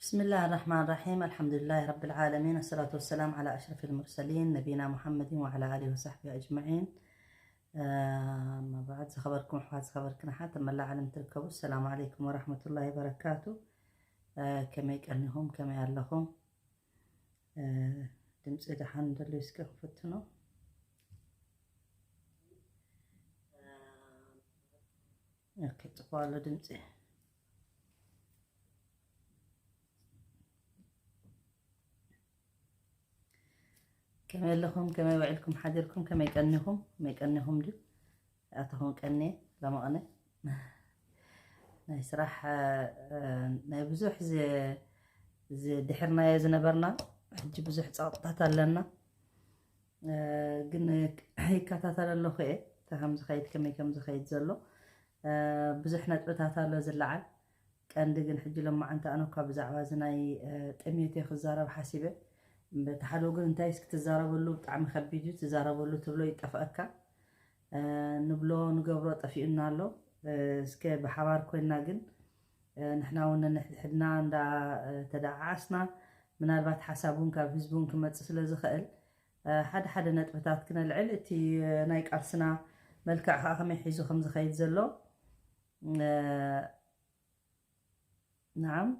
بسم الله الرحمن الرحيم. الحمد لله رب العالمين. الصلاة والسلام على أشرف المرسلين نبينا محمد وعلى آله وصحبه أجمعين. آه، أما بعد، ዝኸበርኩም ኣሕዋት፣ ዝኸበርክን ኣሓት ኣብ መላእ ዓለም ትርከቡ፣ السلام عليكم ورحمة الله وبركاته. آه، ከመይ ቀኒኹም? ከመይ ኣለኹም? آه، ድምፂ ደሓን ደሎ እስከ ክፍትኖ። ኦኬ፣ ጽቡቕ ኣሎ ድምፂ። ከመይ ኣለኹም? ከመይ ውዒልኩም ሓዲርኩም? ከመይ ቀኒኹም? ከመይ ቀኒኹም ድዩ? ኣተኹም ቀኒ ለማቕነ ናይ ስራሕ፣ እ፣ ናይ ብዙሕ ዝ-፣ ዝድሕርናዮ ዝነበርና፣ ሕጂ ብዙሕ ጸቕጥታት ኣለና። እ፣ ግን ይከታተል ኣለኹ እየ፣ እንታይ ከም ዝኸይድ፣ ከመይ ከም ዝኸይድ ዘሎ። እ፣ ብዙሕ ነጥብታት ኣሎ ዝለዓል። ቀንዲ ግን ሕጂ ሎማዓንቲ ኣነ እኳ ብዛዕባ እዚ ናይ፣ እ፣ ጥሜት እየ ክዛረብ ሓሲበ። በቲ ሓደ ወገን እንታይ እስኪ ትዛረበሉ ብጣዕሚ ከቢድ እዩ፣ ትዛረበሉ ትብሎ ይጠፍአካ። እ፣ ንብሎ ንገብሮ ጠፊኡና ኣሎ። እ፣ እስከ ብሓባር ኮይና ግን፣ እ፣ ንሕና እውን ነንሕድሕድና እንዳ፣ እ፣ ተደዓዓስና፣ ምናልባት ሓሳብ እውን ካብ ህዝቢ እውን ክመጽእ ስለ ዝኽእል፣ እ፣ ሓደ ሓደ ነጥብታት ክነልዕል፣ እቲ፣ እ፣ ናይ ቃልስና መልክዕ ከዓ ከመይ ሒዙ ከም ዝኸይድ ዘሎ፣ እ፣ ነዓም፣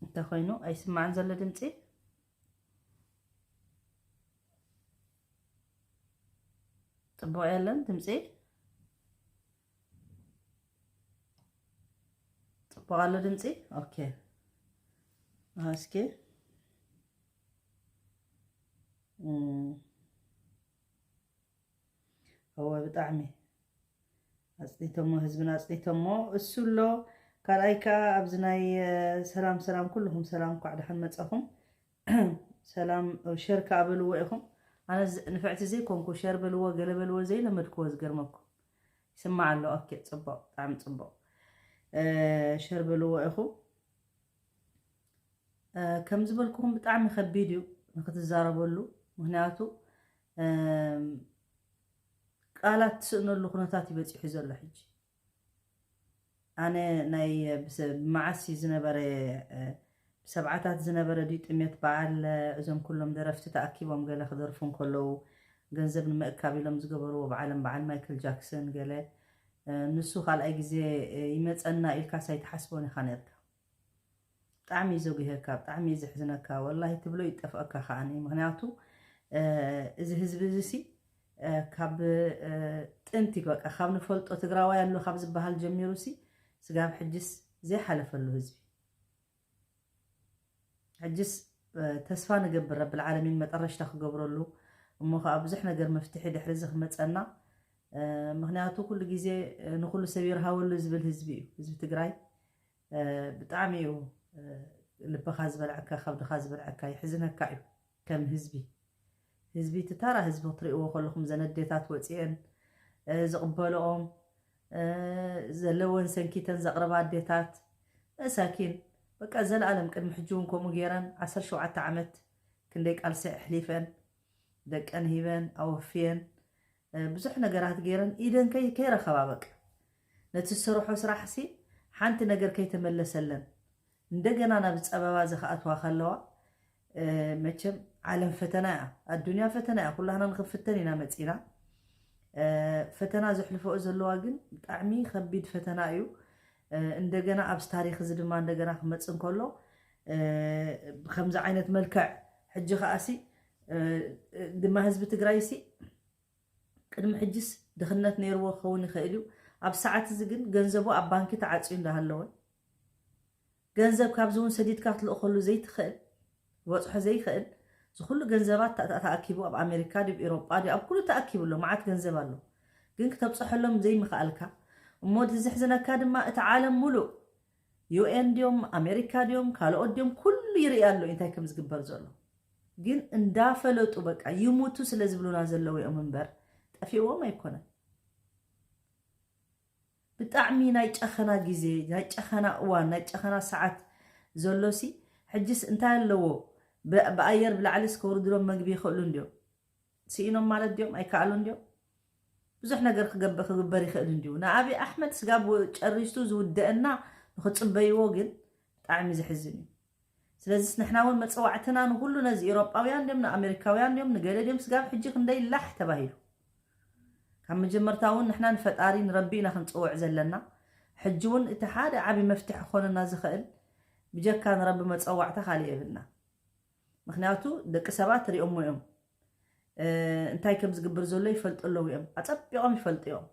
እንተኾይኑ ኣይስማዕን ዘሎ ድምፂ? ጽቡቕ የለን ድምፂ? ጽቡቕ ኣሎ ድምፂ? ኦኬ። እስኪ። እም። እወ፣ ብጣዕሚ ኣጽኒቶሞ፣ ህዝብና ኣጽኒቶሞ። እሱ ኣሎ። ካልኣይ ከኣ ኣብዚ ናይ፣ እ፣ ሰላም፣ ሰላም፣ ኩልኹም ሰላም፣ እንኳዕ ደሓን መጻኹም። ሰላም፣ ሸር ከኣ በልዎ ኢኹም። ኣነ ዝ-፣ ንፍዕቲ ዘይኮንኩ፣ ሸር በልዎ፣ ገለ በልዎ ዘይለመድክዎ ዝገርመኩም። ይስማዕ ኣሎ። ኦኬ፣ ጽቡቕ፣ ብጣዕሚ ጽቡቕ። እ፣ ሸር በልዎ ኢኹም። እ፣ ከም ዝበልኩኹም ብጣዕሚ ከቢድ እዩ ንክትዛረበሉ። ምኽንያቱ፣ እም፣ ቃላት ትስእነሉ ኩነታት እዩ በጺሑ ዘሎ ሕጂ። ኣነ ናይ ብሰ-፣ ብመዓስ እዩ ዝነበረ፣ እ፣ ብሰብዓታት ዝነበረ ድዩ ጥሜት በዓል፣ እ፣ እዞም ኩሎም ደረፍቲ ተኣኪቦም ገለ ክደርፉ እንከለዉ፣ ገንዘብ ንምእካብ ኢሎም ዝገበርዎ፣ በዓሎም በዓል ማይክል ጃክሰን ገለ፣ እ፣ ንሱ ካልኣይ ግዜ፣ እ፣ ይመጸና ኢልካስ ኣይትሓስቦን ኢኻ ነርካ። ብጣዕሚ እዩ ዘጉህየካ፣ ብጣዕሚ እዩ ዘሕዝነካ። ወላሂ ትብሎ ይጠፍአካ ከዓኒ። ምኽንያቱ፣ እ፣ እዚ ህዝቢ እዚ ሲ፣ እ፣ ካብ፣ እ፣ ጥንቲ በቃ ካብ ንፈልጦ ትግራዋይ ኣሎ ካብ ዝበሃል ጀሚሩ ሲ፣ ስጋብ ሕጅስ ዘይሓለፈሉ ህዝቢ። ሕጅስ፣ እ፣ ተስፋ ንገብር ረብል ዓለሚን መጠረሽታ ክገብረሉ፣ እሞ ኸዓ ብዙሕ ነገር መፍትሒ ድሕሪ እዚ ክመጸና። እ፣ ምኽንያቱ ኩሉ ግዜ፣ እ፣ ንኹሉ ሰብ ይርሃወሉ ዝብል ህዝቢ እዩ፣ ህዝቢ ትግራይ። እ፣ ብጣዕሚ እዩ፣ እ፣ ልብኻ ዝበልዐካ፣ ከብድኻ ዝበልዐካ፣ የሕዝነካ እዩ። ከም ህዝቢ፣ ህዝቢ፣ እቲ ታራ ህዝቢ ክትርእይዎ ከለኹም፣ ዘን ኣዴታት ወፂኤን፣ እ፣ ዝቕበልኦም፣ እ፣ ዘለወን ሰንኪተን ዘቕርባ ኣዴታት፣ መሳኪን፣ በቃ፣ ዘለኣለም ቅድሚ ሕጂ እውን ከምኡ ገይረን፣ ዓሰርተ ሸውዓተ ዓመት ክንደይ ቃልሲ ኣሕሊፈን፣ ደቀን ሂበን፣ ኣወፍየን፣ እ፣ ብዙሕ ነገራት ገይረን፣ ኢደን ከይ-፣ ከይረኸባ፣ በቃ፣ ነቲ ዝሰርሖ ስራሕሲ ሓንቲ ነገር ከይተመለሰለን፣ እንደገና ናብ ጸበባ እዚ ክኣትዋ ከለዋ፣ እ፣ መቸም ዓለም ፈተና እያ፣ ኣዱንያ ፈተና እያ፣ ኩላህና ንክንፍተን ኢና መጺና። እ፣ ፈተና ዘሕልፈኦ ዘለዋ ግን ብጣዕሚ ከቢድ ፈተና እዩ። እ፣ እንደገና ኣብዚ ታሪኽ እዚ ድማ እንደገና ክመጽእ እንከሎ፣ እ፣ ብከምዚ ዓይነት መልክዕ ሕጂ ከኣሲ፣ እ፣ ድማ ህዝቢ ትግራይሲ ቅድሚ ሕጅስ ድኽነት ነይርዎ ክኸውን ይኽእል እዩ። ኣብ ሰዓት እዚ ግን ገንዘቡ ኣብ ባንኪ ተዓፅዩ እንዳሃለወ፣ ገንዘብ ካብዚ እውን ሰዲድካ ክትልእኸሉ ዘይትኽእል፣ ክበፅሖ ዘይኽእል፣ እዚ ኩሉ ገንዘባት ተ-፣ ተ-፣ ተኣኪቡ ኣብ ኣሜሪካ ድዩ፣ ኤውሮጳ ድዩ፣ ኣብ ኩሉ ተኣኪቡ ኣሎ፣ መዓት ገንዘብ ኣሎ። ግን ክተብፅሐሎም ዘይምኽኣልካ፣ እሞ እቲ ዘሕዝነካ ድማ እቲ ዓለም ሙሉእ፣ ዩ ኤን ድዮም፣ ኣሜሪካ ድዮም፣ ካልኦት ድዮም፣ ኩሉ ይርኢ ኣሎ እንታይ ከም ዝግበር ዘሎ። ግን እንዳፈለጡ በቃ ይሙቱ ስለ ዝብሉና ዘለዉ እዮም እምበር ጠፊእዎም ኣይኮነን። ብጣዕሚ ናይ ጨኸና ግዜ፣ ናይ ጨኸና እዋን፣ ናይ ጨኸና ሰዓት ዘሎሲ፣ ሕጅስ እንታይ ኣለዎ? ብ-፣ ብኣየር ብላዕሊስ ከውርድሎም መግቢ ይኽእሉ እንድዮም። ስኢኖም ማለት ድዮም? ኣይከኣሉን ድዮም? ብዙሕ ነገር ክገብ-፣ ክግበር ይኽእል እንድዩ። ንኣብይ ኣሕመድ ስጋብ ጨሪሱ ዝውደአና ንኽጽበይዎ ግን ብጣዕሚ ዘሕዝን እዩ። ስለዚስ ንሕና እውን መፀዋዕትና ንኹሉ ነዚ ኤውሮጳውያን ድዮም ንኣሜሪካውያን ድዮም ንገለ ድዮም ስጋብ ሕጂ ክንደይ ላሕ ተባሂሉ። ካብ መጀመርታ እውን ንሕና ንፈጣሪ ንረቢ ኢና ክንፅውዕ ዘለና። ሕጂ እውን እቲ ሓደ ዓብዪ መፍትሒ ክኾነና ዝኽእል ብጀካ ንረቢ መፀዋዕታ ካልእ የብልና። ምክንያቱ ደቂ ሰባት ሪኦሞ እዮም። እንታይ ከም ዝግብር ዘሎ ይፈልጡ ኣለዉ እዮም። ኣፀቢቖም ይፈልጡ እዮም።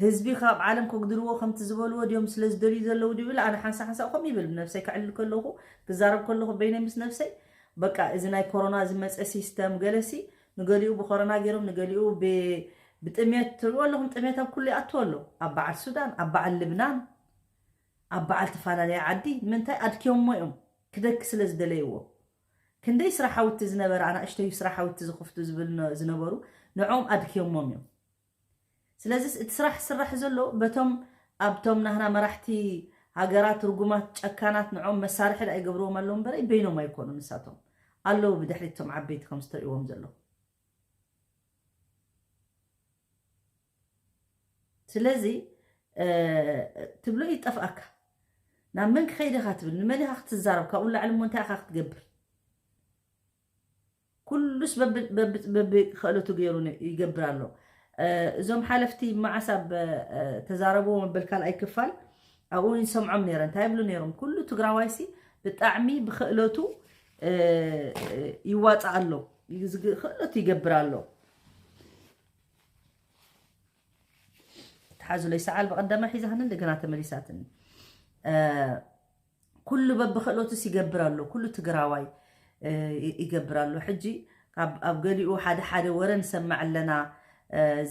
ህዝቢ ካብ ዓለም ከጉድልዎ ከምቲ ዝበልዎ ድዮም ስለ ዝደልዩ ዘለዉ ድብል ኣነ ሓንሳ ሓንሳ ከምኡ ይብል ነብሰይ ከዕልል ከለኹ ክዛረብ ከለኹ በይነይ ምስ ነብሰይ በቃ እዚ ናይ ኮሮና ዝመፀ ሲስተም ገለሲ ንገሊኡ ብኮሮና ገይሮም ንገሊኡ ብጥሜት ትሪኡ ኣለኹም። ጥሜት ኣብ ኩሉ ይኣትዎ ኣሎ። ኣብ በዓል ሱዳን ኣብ በዓል ልብናን ኣብ በዓል ተፈላለየ ዓዲ ንምንታይ ኣድክዮሞ እዮም? ክደኪ ስለ ዝደለይዎ። ክንደይ ስራሓውቲ ዝነበረ ኣናእሽተይ ስራሓውቲ ዝኽፍቱ ዝብል ዝነበሩ ንዕኦም ኣድክዮሞም እዮም። ስለዚስ እቲ ስራሕ ዝስራሕ ዘሎ በቶም ኣብቶም ናህና መራሕቲ ሃገራት ርጉማት ጨካናት ንዕኦም መሳርሒ ዳ ይገብርዎም ኣለዉ እምበረ በይኖም ኣይኮኑ ንሳቶም ኣለዉ ብድሕሪቶም ዓበይቲ ከም ዝተርእዎም ዘለኹ። ስለዚ ትብሎ ይጠፍኣካ። ናብ መን ክኸይድ ኢኻ ትብል ንመን ኢኻ ክትዛረብ ካብኡ ላዕሊ እሞ እንታይ ኢኻ ክትገብር? ኩሉስ በብክእለቱ ገይሩ ይገብር ኣሎ። እዞም ሓለፍቲ መዓስ ኣብ ተዛረብዎ መበል ካልኣይ ክፋል ኣብኡ ይሰምዖም ነይረ እንታይ ይብሉ ነይሮም ኩሉ ትግራዋይሲ ብጣዕሚ ብክእለቱ ይዋፃእ ኣሎ። ክእለቱ ይገብር ኣሎ። ትሓዙለይ ሰዓል ብቐደማ ሒዛህኒ እንደገና ተመሊሳትኒ። ኩሉ በብክእለቱስ ይገብር ኣሎ ኩሉ ትግራዋይ ይገብር ኣሎ። ሕጂ ኣብ ገሊኡ ሓደ ሓደ ወረ ንሰምዕ ኣለና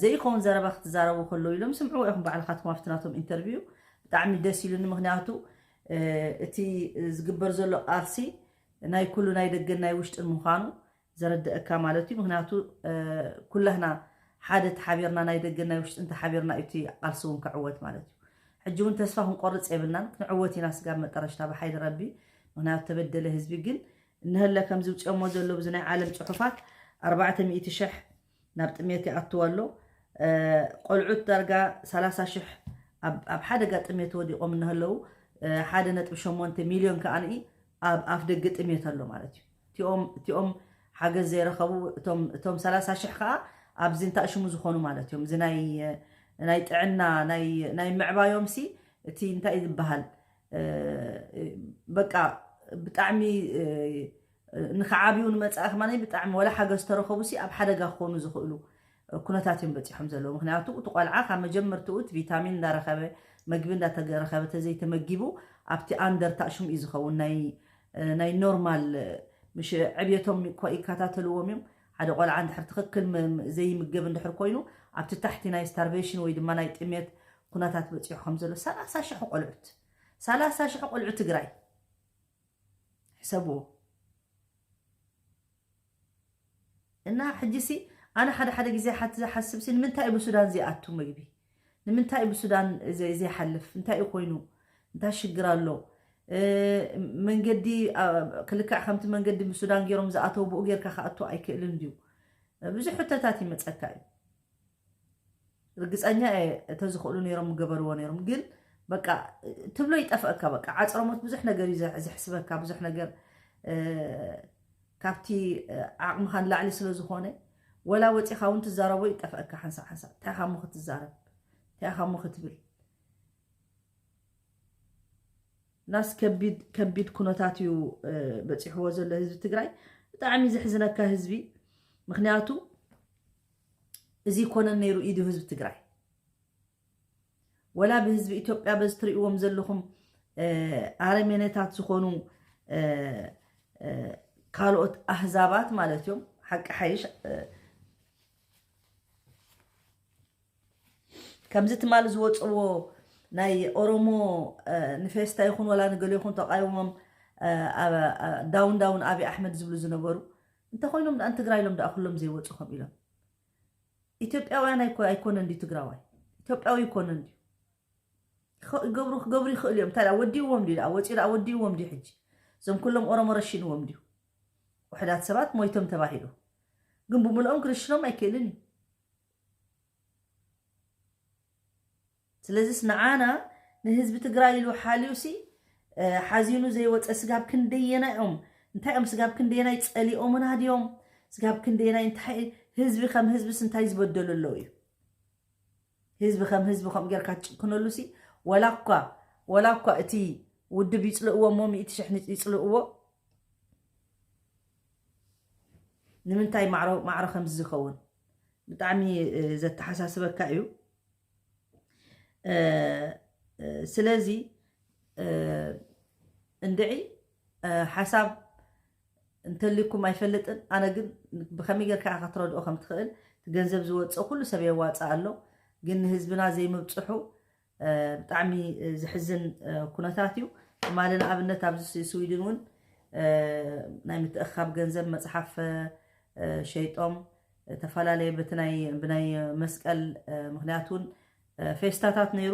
ዘይኸውን ዘረባ ክትዛረቡ ከለዉ ኢሎም ስምዕዎ ኢኹም ባዕልኻትኩም ኣብቲ ናቶም ኢንተርቪው። ብጣዕሚ ደስ ኢሉኒ ምክንያቱ እቲ ዝግበር ዘሎ ቃልሲ ናይ ኩሉ ናይ ደገን ናይ ውሽጥን ምዃኑ ዘረድአካ ማለት እዩ። ምክንያቱ ኩላህና ሓደ ተሓቢርና ናይ ደገን ናይ ውሽጥን ተሓቢርና እዩ እቲ ቃልሲ እውን ክዕወት ማለት እዩ። ሕጂ እውን ተስፋ ክንቆርፅ የብልናን ክንዕወት ኢና ስጋብ መጠረሽታ ብሓይሊ ረቢ። ምክንያቱ ተበደለ ህዝቢ ግን እነሀለ ከም ዝውፅኦሞ ዘሎ ብዚ ናይ ዓለም ፅሑፋት ኣርባዕተ ሚእቲ ሽሕ ናብ ጥሜት ይኣትዎ ኣሎ። ቆልዑት ዳርጋ ሰላሳ ሽሕ ኣብ ሓደጋ ጥሜት ወዲቖም እነሀለዉ ሓደ ነጥቢ ሸሞንተ ሚልዮን ከኣ ኣብ ኣፍ ደገ ጥሜት ኣሎ ማለት እዩ። እቲኦም ሓገዝ ዘይረኸቡ እቶም ሰላሳ ሽሕ ከዓ ኣብዚ እንታይ ሽሙ ዝኾኑ ማለት እዮም። እዚ ናይ ጥዕና ናይ ምዕባዮም ሲ እቲ እንታይ ዝበሃል በቃ ብጣዕሚ ንክዓብዩ ንመፃኢ ከማን ብጣዕሚ ወላ ሓገዝ ተረኸቡ ሲ ኣብ ሓደጋ ክኾኑ ዝኽእሉ ኩነታት እዮም በፂሖም ዘለዉ። ምክንያቱ እቲ ቆልዓ ካብ መጀመርትኡ እቲ ቪታሚን እንዳረኸበ መግቢ እንዳተረኸበ ተዘይተመጊቡ ኣብቲ ኣንደር ታእሽም እዩ ዝኸውን ናይ ኖርማል ምሽ ዕብየቶም ይከታተልዎም እዮም። ሓደ ቆልዓ እንድሕር ትኽክል ዘይምገብ እንድሕር ኮይኑ ኣብቲ ታሕቲ ናይ ስታርቬሽን ወይ ድማ ናይ ጥሜት ኩነታት በፂሑ ከም ዘሎ ሰላሳ ሽሕ ቆልዑት ሰላሳ ሽሕ ቆልዑ ትግራይ ሕሰብዎ። እና ሕጂሲ ኣነ ሓደ ሓደ ግዜ ሓቲ ዝሓስብሲ ንምንታይ እዩ ብሱዳን ዘይኣቱ ምግቢ? ንምንታይ እዩ ብሱዳን ዘይሓልፍ? እንታይ እዩ ኮይኑ? እንታይ ሽግር ኣሎ? መንገዲ ክልክዕ ከምቲ መንገዲ ብሱዳን ገይሮም ዝኣተው ብኡ ጌርካ ክኣቱ ኣይክእልን ድዩ? ብዙሕ ሕቶታት ይመፀካ እዩ። ርግፀኛ እየ እተዝኽእሉ ነይሮም ምገበርዎ ነይሮም ግን በቃ ትብሎ ይጠፍአካ በቃ ዓፅረሞት ብዙሕ ነገር እዩ ዘሕስበካ ብዙሕ ነገር ካብቲ ዓቕምኻ ንላዕሊ ስለ ዝኾነ ወላ ወፂኻ እውን ትዛረቦ ይጠፍአካ ሓንሳብ ሓንሳብ እንታይ ኻሞ ክትዛረብ እንታይ ኻሞ ክትብል ናስ ከቢድ ከቢድ ኩነታት እዩ በፂሕዎ ዘሎ ህዝቢ ትግራይ ብጣዕሚ ዘሕዝነካ ህዝቢ ምክንያቱ እዚ ይኮነን ነይሩ ኢዱ ህዝቢ ትግራይ ወላ ብህዝቢ ኢትዮጵያ በዚ ትሪእዎም ዘለኹም ኣረሜነታት ዝኾኑ ካልኦት ኣህዛባት ማለት እዮም ሓቂ ሓይሽ ከምዚ ትማሊ ዝወፅዎ ናይ ኦሮሞ ንፌስታ ይኹን ወላ ንገለ ይኹን ተቃይሞም ዳውን ዳውን ኣብይ ኣሕመድ ዝብሉ ዝነበሩ እንተኮይኖም ደኣ ንትግራይ ኢሎም ደኣ ኩሎም ዘይወፁ ከም ኢሎም ኢትዮጵያውያን ኣይኮነን ድዩ ትግራዋይ ኢትዮጵያዊ ይኮነን ድዩ ይገብሩ ክገብሩ ይኽእሉ እዮም እንታይ ወዲእዎም ድዩ ወፂኡ ወዲእዎም ድዩ ሕጂ እዞም ኩሎም ኦሮሞ ረሺንዎም ድዩ ውሕዳት ሰባት ሞይቶም ተባሂሉ ግን ብምልኦም ክርሽኖም ኣይክእልን እዩ ስለዚስ ንዓና ንህዝቢ ትግራይ ኢሉ ሓልዩሲ ሓዚኑ ዘይወፀ ስጋብ ክንደየናይ እዮም? እንታይ እዮም ስጋብ ክንደየናይ ፀሊኦምና ድዮም? ስጋብ ክንደየናይ እንታይ ህዝቢ ከም ህዝብስ እንታይ ዝበደሉ ኣለዉ እዩ? ህዝቢ ከም ህዝቢ ከምኡ ጌርካ ትጭክነሉ ሲ ወላ እኳ ወላ እኳ እቲ ውድብ ይፅልእዎ እሞ ሚእቲ ሽሕ ይፅልእዎ ንምንታይ ማዕሮ ማዕሮ ከምዚ ዝኸውን ብጣዕሚ ዘተሓሳስበካ እዩ። ስለዚ እንድዒ ሓሳብ እንተልኩም ኣይፈልጥን። ኣነ ግን ብከመይ ጌርካ ኢኻ ክትረድኦ ከም ትኽእል፣ እቲ ገንዘብ ዝወፅእ ኩሉ ሰብ የዋፅእ ኣሎ። ግን ንህዝብና ዘይምብፅሑ ብጣዕሚ ዝሕዝን ኩነታት እዩ። ትማሊ ንኣብነት ኣብዚ ስዊድን እውን ናይ ምትእኻብ ገንዘብ መፅሓፍ ሸይጦም ተፈላለየ በቲ ናይ ብናይ መስቀል ምክንያት እውን ፌስታታት ነይሩ።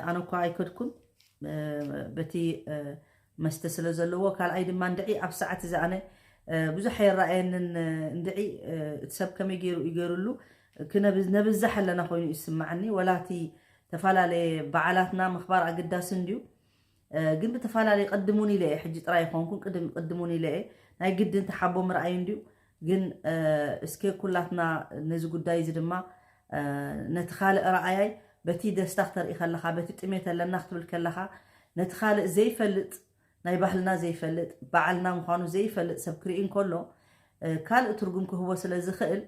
ኣነ እኳ ኣይከድኩን በቲ መስተ ስለ ዘለዎ፣ ካልኣይ ድማ እንድዒ ኣብ ሰዓት እዚ ኣነ ብዙሕ ኣይረኣየንን። እንድዒ እቲ ሰብ ከመይ ገይሩ ይገይሩሉ ክነብዛሕ ኣለና ኮይኑ ይስማዓኒ። ወላቲ ተፈላለየ በዓላትና ምኽባር ኣገዳሲ እንድዩ። ግን ብተፈላለየ ቅድሙን ኢለ እየ ሕጂ ጥራይ ይኾንኩን ቅድሙን ኢለ እየ ናይ ግድን ተሓቦ ምርኣይ እንድዩ። ግን እስከ ኩላትና ነዚ ጉዳይ እዚ ድማ ነቲ ካልእ ረኣያይ በቲ ደስታ ክተርኢ ከለኻ በቲ ጥሜት ኣለና ክትብል ከለኻ ነቲ ካልእ ዘይፈልጥ ናይ ባህልና ዘይፈልጥ በዓልና ምዃኑ ዘይፈልጥ ሰብ ክርኢ እንከሎ ካልእ ትርጉም ክህቦ ስለ ዝኽእል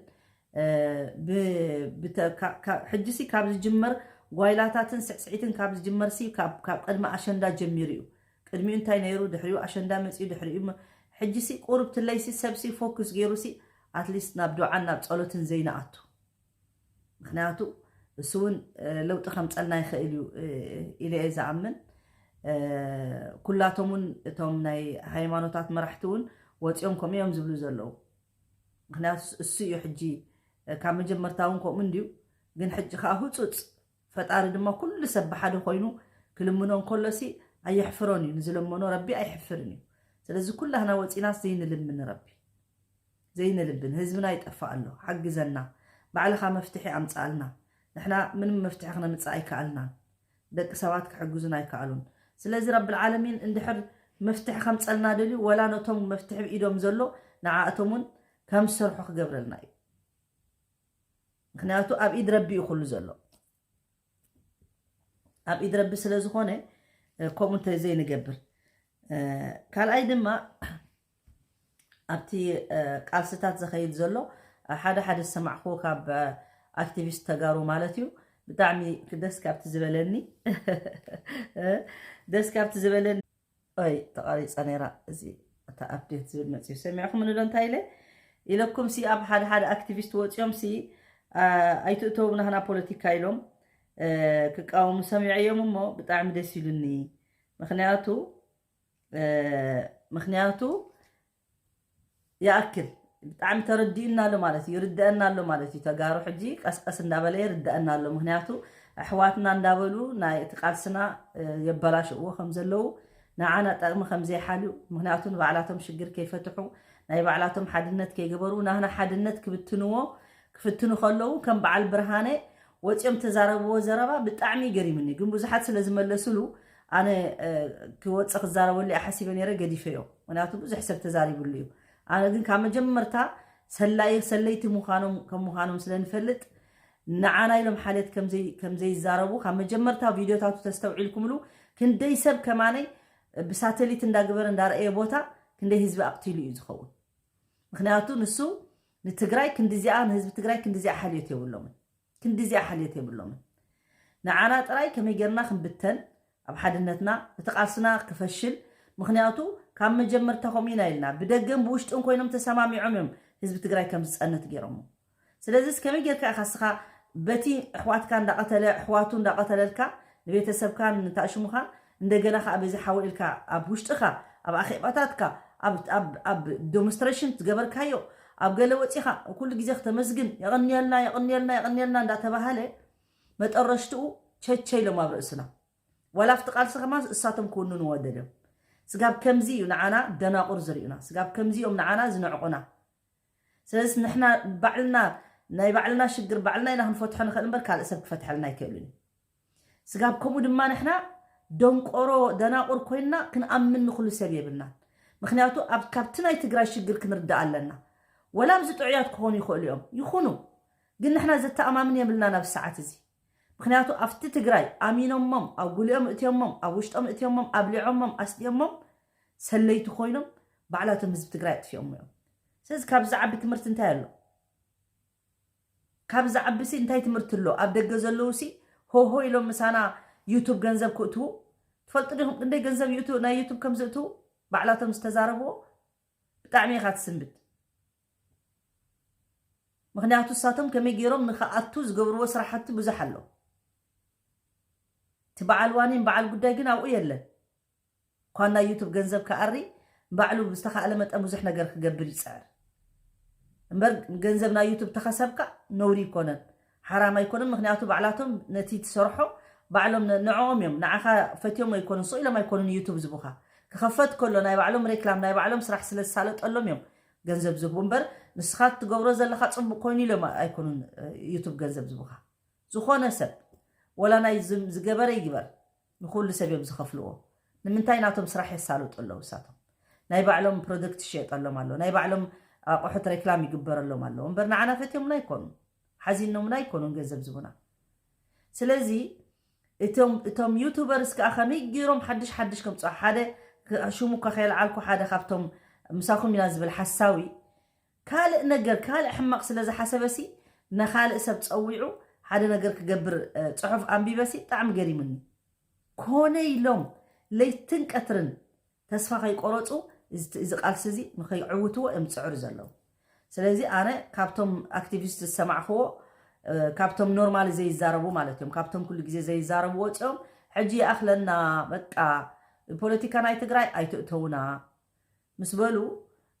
ሕጂሲ ካብ ዝጅመር ጓይላታትን ስዕስዒትን ካብ ዝጅመርሲ ካብ ቅድሚ ኣሸንዳ ጀሚሩ እዩ። ቅድሚኡ እንታይ ነይሩ ድሕሪኡ ኣሸንዳ መፅኡ ድሕሪኡ ሕጂሲ ቁርብ ትለይሲ ሰብሲ ፎክስ ገይሩሲ ኣትሊስት ናብ ዱዓን ናብ ፀሎትን ዘይንኣቱ ምክንያቱ እሱ እውን ለውጢ ከምፀልና ይኽእል እዩ ኢለ እየ ዝኣምን። ኩላቶም እውን እቶም ናይ ሃይማኖታት መራሕቲ እውን ወፂኦም ከምኡ እዮም ዝብሉ ዘለዉ። ምክንያቱ እሱ እዩ ሕጂ ካብ መጀመርታ እውን ከምኡ እንድዩ። ግን ሕጂ ከዓ ህፁፅ ፈጣሪ ድማ ኩሉ ሰብ ብሓደ ኮይኑ ክልምኖ እንከሎሲ ኣየሕፍሮን እዩ። ንዝለመኖ ረቢ ኣይሕፍርን እዩ። ስለዚ ኩላህና ወፂናስ ዘይንልምን ረቢ ዘይንልብን ህዝብና ይጠፍእ ኣሎ ሓግዘና ባዕልኻ መፍትሒ ኣምፅኣልና። ንሕና ምንም መፍትሒ ክነምፅእ ኣይከኣልናን። ደቂ ሰባት ክሕግዙን ኣይከኣሉን። ስለዚ ረብል ዓለሚን እንድሕር መፍትሒ ከምፀልና ደልዩ ወላ ነቶም መፍትሒ ብኢዶም ዘሎ ንዓእቶም እውን ከም ዝሰርሑ ክገብረልና እዩ። ምክንያቱ ኣብ ኢድ ረቢ እዩ ኩሉ ዘሎ። ኣብ ኢድ ረቢ ስለ ዝኾነ ከምኡ እንተ ዘይንገብር ካልኣይ ድማ ኣብቲ ቃልስታት ዝኸይድ ዘሎ ሓደ ሓደ ዝሰማዕክዎ ካብ ኣክቲቪስት ተጋሩ ማለት እዩ ብጣዕሚ ደስ ካብቲ ዝበለኒ ደስ ካብቲ ዝበለኒ ኦይ ተቋሪፀ ነይራ እዚ እታ ኣፕዴት ዝብል መፅዩ ሰሚዕኩም ንዶ እንታይ ኢለ ኢለኩም ሲ ኣብ ሓደ ሓደ ኣክቲቪስት ወፂኦም ሲ ኣይትእተው ናህና ፖለቲካ ኢሎም ክቃወሙ ሰሚዐዮም እሞ ብጣዕሚ ደስ ኢሉኒ ምክንያቱ ምክንያቱ ይኣክል ብጣዕሚ ተረዲእና ኣሎ ማለት እዩ ይርደአና ኣሎ ማለት እዩ ተጋሩ ሕጂ ቀስቀስ እንዳበለ ይርደአና ኣሎ ምክንያቱ ኣሕዋትና እንዳበሉ ናይ እቲ ቃልስና የበላሽእዎ ከም ዘለዉ ንዓና ጠቕሚ ከም ዘይሓልዩ ምክንያቱ ንባዕላቶም ሽግር ከይፈትሑ ናይ ባዕላቶም ሓድነት ከይገበሩ ናህና ሓድነት ክብትንዎ ክፍትኑ ከለዉ ከም በዓል ብርሃነ ወፂኦም ተዛረብዎ ዘረባ ብጣዕሚ ገሪምኒ ግን ብዙሓት ስለ ዝመለስሉ ኣነ ክወፅእ ክዛረበሉ እየ ሓሲበ ነይረ ገዲፈዮ ምክንያቱ ብዙሕ ሰብ ተዛሪብሉ እዩ ኣነ ግን ካብ መጀመርታ ሰላይ ሰለይቲ ምዃኖም ከም ምዃኖም ስለ ንፈልጥ ንዓና ኢሎም ሓልየት ከም ዘይዛረቡ ካብ መጀመርታ ቪድዮታቱ ተስተውዒልኩምሉ ክንደይ ሰብ ከማነይ ብሳተሊት እንዳግበረ እንዳረእየ ቦታ ክንደይ ህዝቢ ኣቕቲሉ እዩ ዝኸውን ምክንያቱ ንሱ ንትግራይ ክንዲዚኣ ንህዝቢ ትግራይ ክንዲዚኣ ሓልዮት የብሎምን ክንዲዚኣ ሓልዮት የብሎምን ንዓና ጥራይ ከመይ ጌርና ክንብተን ኣብ ሓድነትና እቲ ቃልስና ክፈሽል ምክንያቱ ካብ መጀመርታ ከምኡ ኢና ኢልና ብደገን ብውሽጥን ኮይኖም ተሰማሚዖም እዮም ህዝቢ ትግራይ ከም ዝፀንት ገይሮሞ ስለዚስ ከመይ ጌርካ ኢኻ ስኻ በቲ ኣሕዋትካ እንዳቐተለ ኣሕዋቱ እንዳቐተለልካ ንቤተሰብካ ንታእሽሙኻ እንደገና ከዓ በዚ ሓወ ኢልካ ኣብ ውሽጥኻ ኣብ ኣኼባታትካ ኣብ ዶሞንስትሬሽን ዝገበርካዮ ኣብ ገለ ወፂኻ ኩሉ ግዜ ክተመስግን የቐንየልና የቐንየልና የቐንየልና እንዳተባሃለ መጠረሽትኡ ቸቸ ኢሎም ኣብ ርእስና ዋላ ኣብቲ ቃልሲ ከማን እሳቶም ክውንንዎ ደልዮም ስጋብ ከምዚ እዩ ንዓና ደናቑር ዝርእዩና ስጋብ ከምዚ እዮም ንዓና ዝንዕቑና ስለዚ ንሕና ባዕልና ናይ ባዕልና ሽግር ባዕልና ኢና ክንፈትሖ ንኽእል እምበር ካልእ ሰብ ክፈትሐልና ኣይክእልን እዩ ስጋብ ከምኡ ድማ ንሕና ደንቆሮ ደናቁር ኮይንና ክንኣምን ንኹሉ ሰብ የብልናን። ምክንያቱ ኣብ ካብቲ ናይ ትግራይ ሽግር ክንርዳእ ኣለና። ወላ ኣብዚ ጥዑያት ክኾኑ ይኽእሉ እዮም፣ ይኹኑ፣ ግን ንሕና ዘተኣማምን የብልናን ኣብዚ ሰዓት እዚ። ምክንያቱ ኣብቲ ትግራይ ኣሚኖሞም፣ ኣብ ጉሊኦም እትዮሞም፣ ኣብ ውሽጦም እትዮሞም፣ ኣብሊዖሞም፣ ኣስጢኦሞም፣ ሰለይቲ ኮይኖም ባዕላቶም ህዝቢ ትግራይ ኣጥፊኦሞ እዮም። ስለዚ ካብ ዝዓቢ ትምህርቲ እንታይ ኣሎ? ካብ ዝዓቢ ሲ እንታይ ትምህርቲ ኣሎ? ኣብ ደገ ዘለዉ ሲ ሆሆ ኢሎም ምሳና ዩቱብ ገንዘብ ክእትዉ ትፈልጡ ዲኹም? ክንደይ ገንዘብ ዩቱ ናይ ዩቱብ ከም ዝእትዉ ባዕላቶም ዝተዛረብዎ ብጣዕሚ ኢኻ ትስንብድ። ምክንያቱ እሳቶም ከመይ ገይሮም ንክኣቱ ዝገብርዎ ስራሕቲ ብዙሕ ኣሎ። እቲ በዓል ዋኒን በዓል ጉዳይ ግን ኣብኡ የለን። ኳን ናይ ዩቱብ ገንዘብ ክኣሪ ባዕሉ ብዝተኻእለ መጠን ብዙሕ ነገር ክገብር ይፅዕር እምበር ገንዘብ ናይ ዩቱብ ተኸሰብካ ነውሪ ይኮነን፣ ሓራም ኣይኮነን። ምክንያቱ ባዕላቶም ነቲ ትሰርሖ ባዕሎም ነ- ንዕኦም እዮም። ንዓኻ ፈትዮም ኣይኮኑን፣ ስቕ ኢሎም ኣይኮኑን ዩቱብ ዝቡኻ። ክኸፈት ከሎ ናይ ባዕሎም ሬክላም ናይ ባዕሎም ስራሕ ስለ ዝሳለጠሎም እዮም ገንዘብ ዝህቡ እምበር ንስኻ ትገብሮ ዘለኻ ፅቡቅ ኮይኑ ኢሎም ኣይኮኑን እ፣ ዩቱብ ገንዘብ ዝቡኻ። ዝኾነ ሰብ ወላ ናይ ዝም- ዝገበረ ይግበር ንኩሉ ሰብ እዮም ዝኸፍልዎ። ንምንታይ ናቶም ስራሕ የሳልጡ ኣለዉ እሳቶም ናይ ባዕሎም ፕሮደክት ይሸየጠሎም ኣሎ፣ ናይ ባዕሎም ኣቑሑት ሬክላም ይግበረሎም ኣለዉ እምበር ንዓና ፈትዮምና ኣይኮኑን፣ ሓዚኖምና ኣይኮኑን ገንዘብ ዝቡና። ስለዚ እቶም እቶም ዩቱበርስ ከዓ ከመይ ገይሮም ሓድሽ ሓድሽ ከምፅኦ ሓደ ክ- ሽሙ እኳ ከየልዓልኩ ሓደ ካብቶም ምሳኹም ኢና ዝብል ሓሳዊ ካልእ ነገር ካልእ ሕማቕ ስለ ዝሓሰበሲ ንኻልእ ሰብ ፀዊዑ ሓደ ነገር ክገብር እ፣ ፅሑፍ ኣንቢበሲ ብጣዕሚ ገሪሙኒ። ኮነ ኢሎም ለይትን ቀትርን ተስፋ ከይቆረፁ እዚ እዚ ቃልሲ እዚ ንከይዕውትዎ እዮም ዝፅዕሩ ዘለዉ። ስለዚ ኣነ ካብቶም ኣክቲቪስት ዝሰማዕክዎ እ፣ ካብቶም ኖርማሊ ዘይዛረቡ ማለት እዮም፣ ካብቶም ኩሉ ግዜ ዘይዛረቡ ወፂኦም ሕጂ ይኣኽለና በቃ ፖለቲካ ናይ ትግራይ ኣይትእተውና ምስ በሉ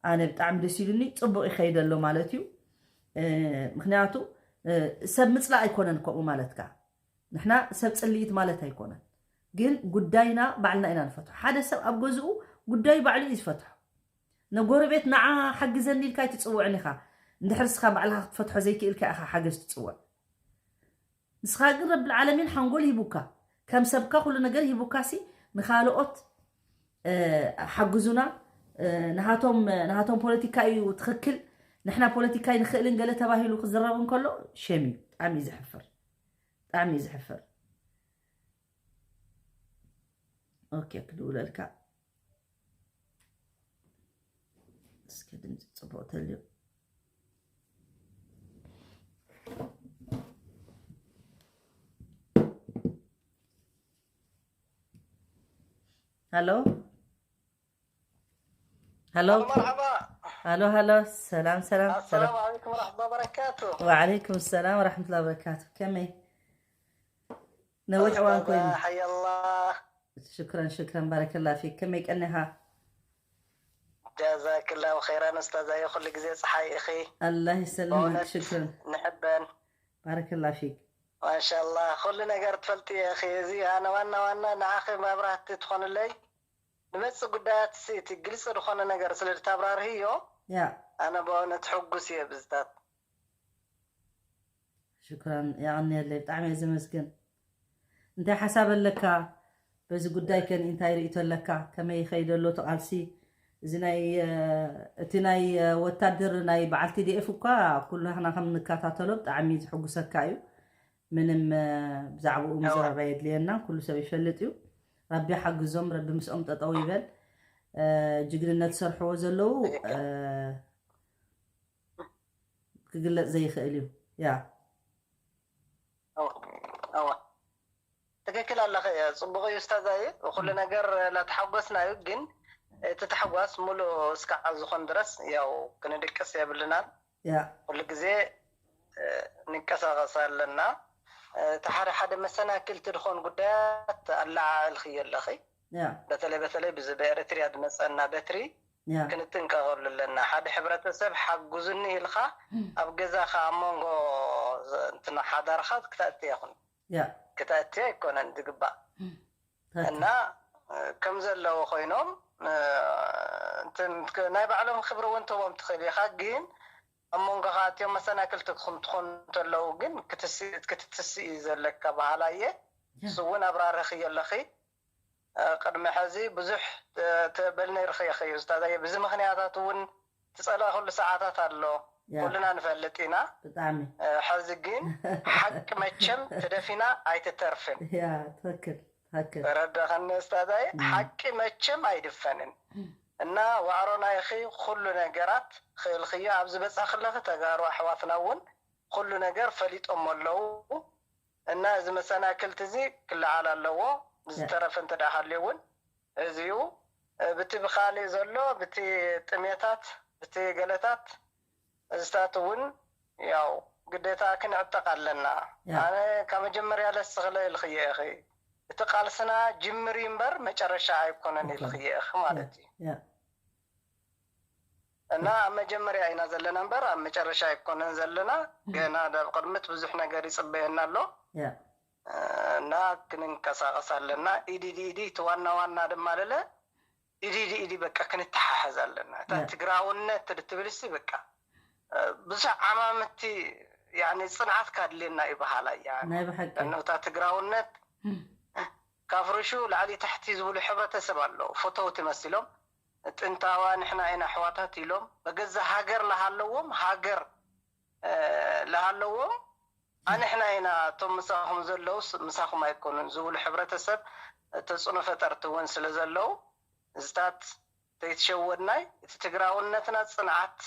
ኣነ ብጣዕሚ ደስ ኢሉኒ። ፅቡቅ ይኸይድ ኣሎ ማለት እዩ። እ፣ ምክንያቱ እ፣ ሰብ ምፅላእ ኣይኮነን ከምኡ ማለትካ ንሕና ሰብ ፅልኢት ማለት ኣይኮነን፣ ግን ጉዳይና ባዕልና ኢና ንፈትሖ። ሓደ ሰብ ኣብ ገዝኡ ጉዳዩ ባዕሉ እዩ ዝፈትሖ። ነጎረቤት ንዓ ሓግዘኒ ኢልካ ኣይትፅውዕን ኢኻ። እንድሕር እስኻ ባዕልኻ ክትፈትሖ ዘይክእልካ ኢኻ ሓገዝ ትፅውዕ። ንስኻ ግን ረብል ዓለሚን ሓንጎል ሂቡካ ከም ሰብካ ኩሉ ነገር ሂቡካሲ ንኻልኦት እ፣ ሓግዙና እ፣ ንሃቶም ንሃቶም ፖለቲካ እዩ ትኽክል ንሕና ፖለቲካ ይንኽእልን ገለ ተባሂሉ ክዝረብ እንከሎ ሸም እዩ። ብጣዕሚ እዩ ዝሕፍር፣ ብጣዕሚ እዩ ዝሕፍር። ኦኬ ክድውለልካ እስከ ድምፂ ፅቡቅ ተልዩ። ሃሎ ሃሎ መርሓባ ሃሎ ሃሎ ሰላም ሰላም ሰላም ኣሰላሙ ዓለይኩም ወረሕመቱላ ወበረካቱ ወዓለይኩም ሰላም ወረሕመቱላ ወበረካቱ ከመይ ነዊሕ እዋን ኮይኑ ሓየላ ሽክረን ሽክረን ባረከላ ፊክ ከመይ ቀኒኻ ጃዛክላሁ ኸይራን ኡስታዛየ ኩሉ ግዜ ፀሓይ ኢኺ ኣላህ ይሰልምክ በእውነት ሽክረን ንሕበን ባረከላ ፊክ ማሻላ ኩሉ ነገር ትፈልጥዮ ኢኺ እዚ ኣነ ዋና ዋና ንዓኺ መብራህቲ ትኾንለይ ንመፅእ ጉዳያት ሲ እቲ ግልፂ ዝኾነ ነገር ስለ ዝተብራርህዮ ያ ኣነ በእውነት ሕጉስ እየ ብዝታት ሽክራን የቐንየለይ ብጣዕሚ እየ ዘመስግን እንታይ ሓሳብ ኣለካ በዚ ጉዳይ ከን እንታይ ርእቶ ኣለካ ከመይ ይኸይድ ኣሎ እቲ ቃልሲ እዚ ናይ እ፣ እቲ ናይ እ፣ ወታደር ናይ በዓል ቲ ዲ ኤፍ እኳ ኩላህና ከም ንከታተሎ ብጣዕሚ ዝሕጉሰካ እዩ ምንም እ፣ ብዛዕባኡ ምዝራብ ኣየድልየና ኩሉ ሰብ ይፈልጥ እዩ ረቢ ሓግዞም ረቢ ምስኦም ጠጠው ይበል እ፣ ጅግንነት ዝሰርሕዎ ዘለዉ እ፣ ክግለፅ ዘይኽእል እዩ ያ እዋ ትክክል ኣለኸ ጽቡቅ እዩ ስታዛይ ኩሉ ነገር እናተሓጎስና እዩ ግን እቲ ታሕጓስ ሙሉእ እስካዕ ዝኾን ድረስ ያው ክንድቅስ የብልናን ያ ኩሉ ግዜ እ፣ ንንቀሳቀስ ኣለና እቲ ሓደ ሓደ መሰናክልቲ ዝኾን ጉዳያት ኣላዓዕልኽዮ ኣለኺ ያ በተለይ በተለይ ብዚ ብኤሪትሪያ ዝመፀና በትሪ ያ ክንጥንቀቀሉ ኣለና ሓደ ሕብረተሰብ ሓጉዝኒ ኢልካ ኣብ ገዛኻ ኣብ መንጎ እንትን ሓዳርኻ ክትኣትያ ይኹን ያ ክትኣትያ ኣይኮነን ዝግባእ እና ከም ዘለዉ ኮይኖም እ፣ እንትን ናይ ባዕሎም ክብሪ እውን ትህቦም ትኽእል ኢኻ ግን ኣብ መንጎኻ ኣትዮም መሰናክልቲ ክም ትኾኑ እንተለዉ ግን ክትስ- ክትትስእ እዩ ዘለካ በሃላ እየ ንሱ እውን ኣብራርኽዮ ኣለኺ እ፣ ቅድሚ ሕዚ ብዙሕ፣ እ፣ ትብል ነይርኺ ኢኺ ኡስታዛየ። ብዚ ምኽንያታት እውን ትጸልእኽሉ ሰዓታት ኣሎ። ያ። ኩልና ንፈልጥ ኢና። ብጣዕሚ። እ፣ ሕዚ ግን ሓቂ መቸም ተደፊና ኣይትተርፍን። ያ፣ ትኽክል፣ ትኽክል። ተረዳኸኒ ኡስታዛየ? እም። ሓቂ መቸም ኣይድፈንን። እም። እና ዋዕሮ ናይኺ ኩሉ ነገራት ክእልኽዮ ኣብዚ በጻኽለኺ ተጋሩ ኣሕዋትና እውን ኩሉ ነገር ፈሊጦም ኣለዉ። እና እዚ መሰናክልቲ እዚ ክለዓል ኣለዎ። ያ። ዝተረፈ እንተ ደኣ ሃልዩ እውን እዚ እዩ። እ፣ ብቲ ብኻልእ ዘሎ፣ ብቲ ጥሜታት፣ ብቲ ገለታት፣ እዚታት እውን ያው ግዴታ ክንዕጠቕ ኣለና። ያ። ኣነ ካብ መጀመርያ ለስኽለ ኢልኽዮ ኢኺ። እቲ ቃልስና ጅምር እዩ እምበር መጨረሻ ኣይኮነን ኣይኮነን። ኢልኽዮ ኢኺ ማለት ያ፣ እዩ። ያ። እና ኣብ መጀመርያ ኢና ዘለና እምበር ኣብ መጨረሻ ኣይኮነን ዘለና። ገና ኣብ ቅድሚት ብዙሕ ነገር ይጽበየና ኣሎ። ያ። እ፣ እና ክንንቀሳቐስ ኣለና። ኢድ ኢድ ኢድ እቲ ዋና ዋና ድማ ለለ ኢድ ኢድ ኢድ በቃ ክንተሓሓዝ ኣለና። እታ ያ። ትግራውነት ትብል እስቲ በቃ፣ እ፣ ብዙሕ ዓማምቲ ያኒ ጽንዓት ካድልየና እዩ በሃላይ ያኒ። ናይ ብሓቂ። እነሆ እታ ትግራውነት እም። ካብ ርሹ ላዕሊ ታሕቲ ዝብሉ ሕብረተሰብ ኣለዉ። ፈተውቲ መሲሎም ጥንታውያን ንሕና ኢና ኣሕዋታት ኢሎም በገዛ ሃገር ለሃለዎም ሃገር፣ እ፣ ለሃለዎም ኣንሕና ኢና እቶም ምሳኹም ዘለውስ ምሳኹም ኣይኮኑን ዝብሉ ሕብረተሰብ ተጽዕኖ ፈጠርቲ እውን ስለ ዘለዉ እዚታት ተይትሸወድናይ እቲ ትግራውነትና ጽንዓት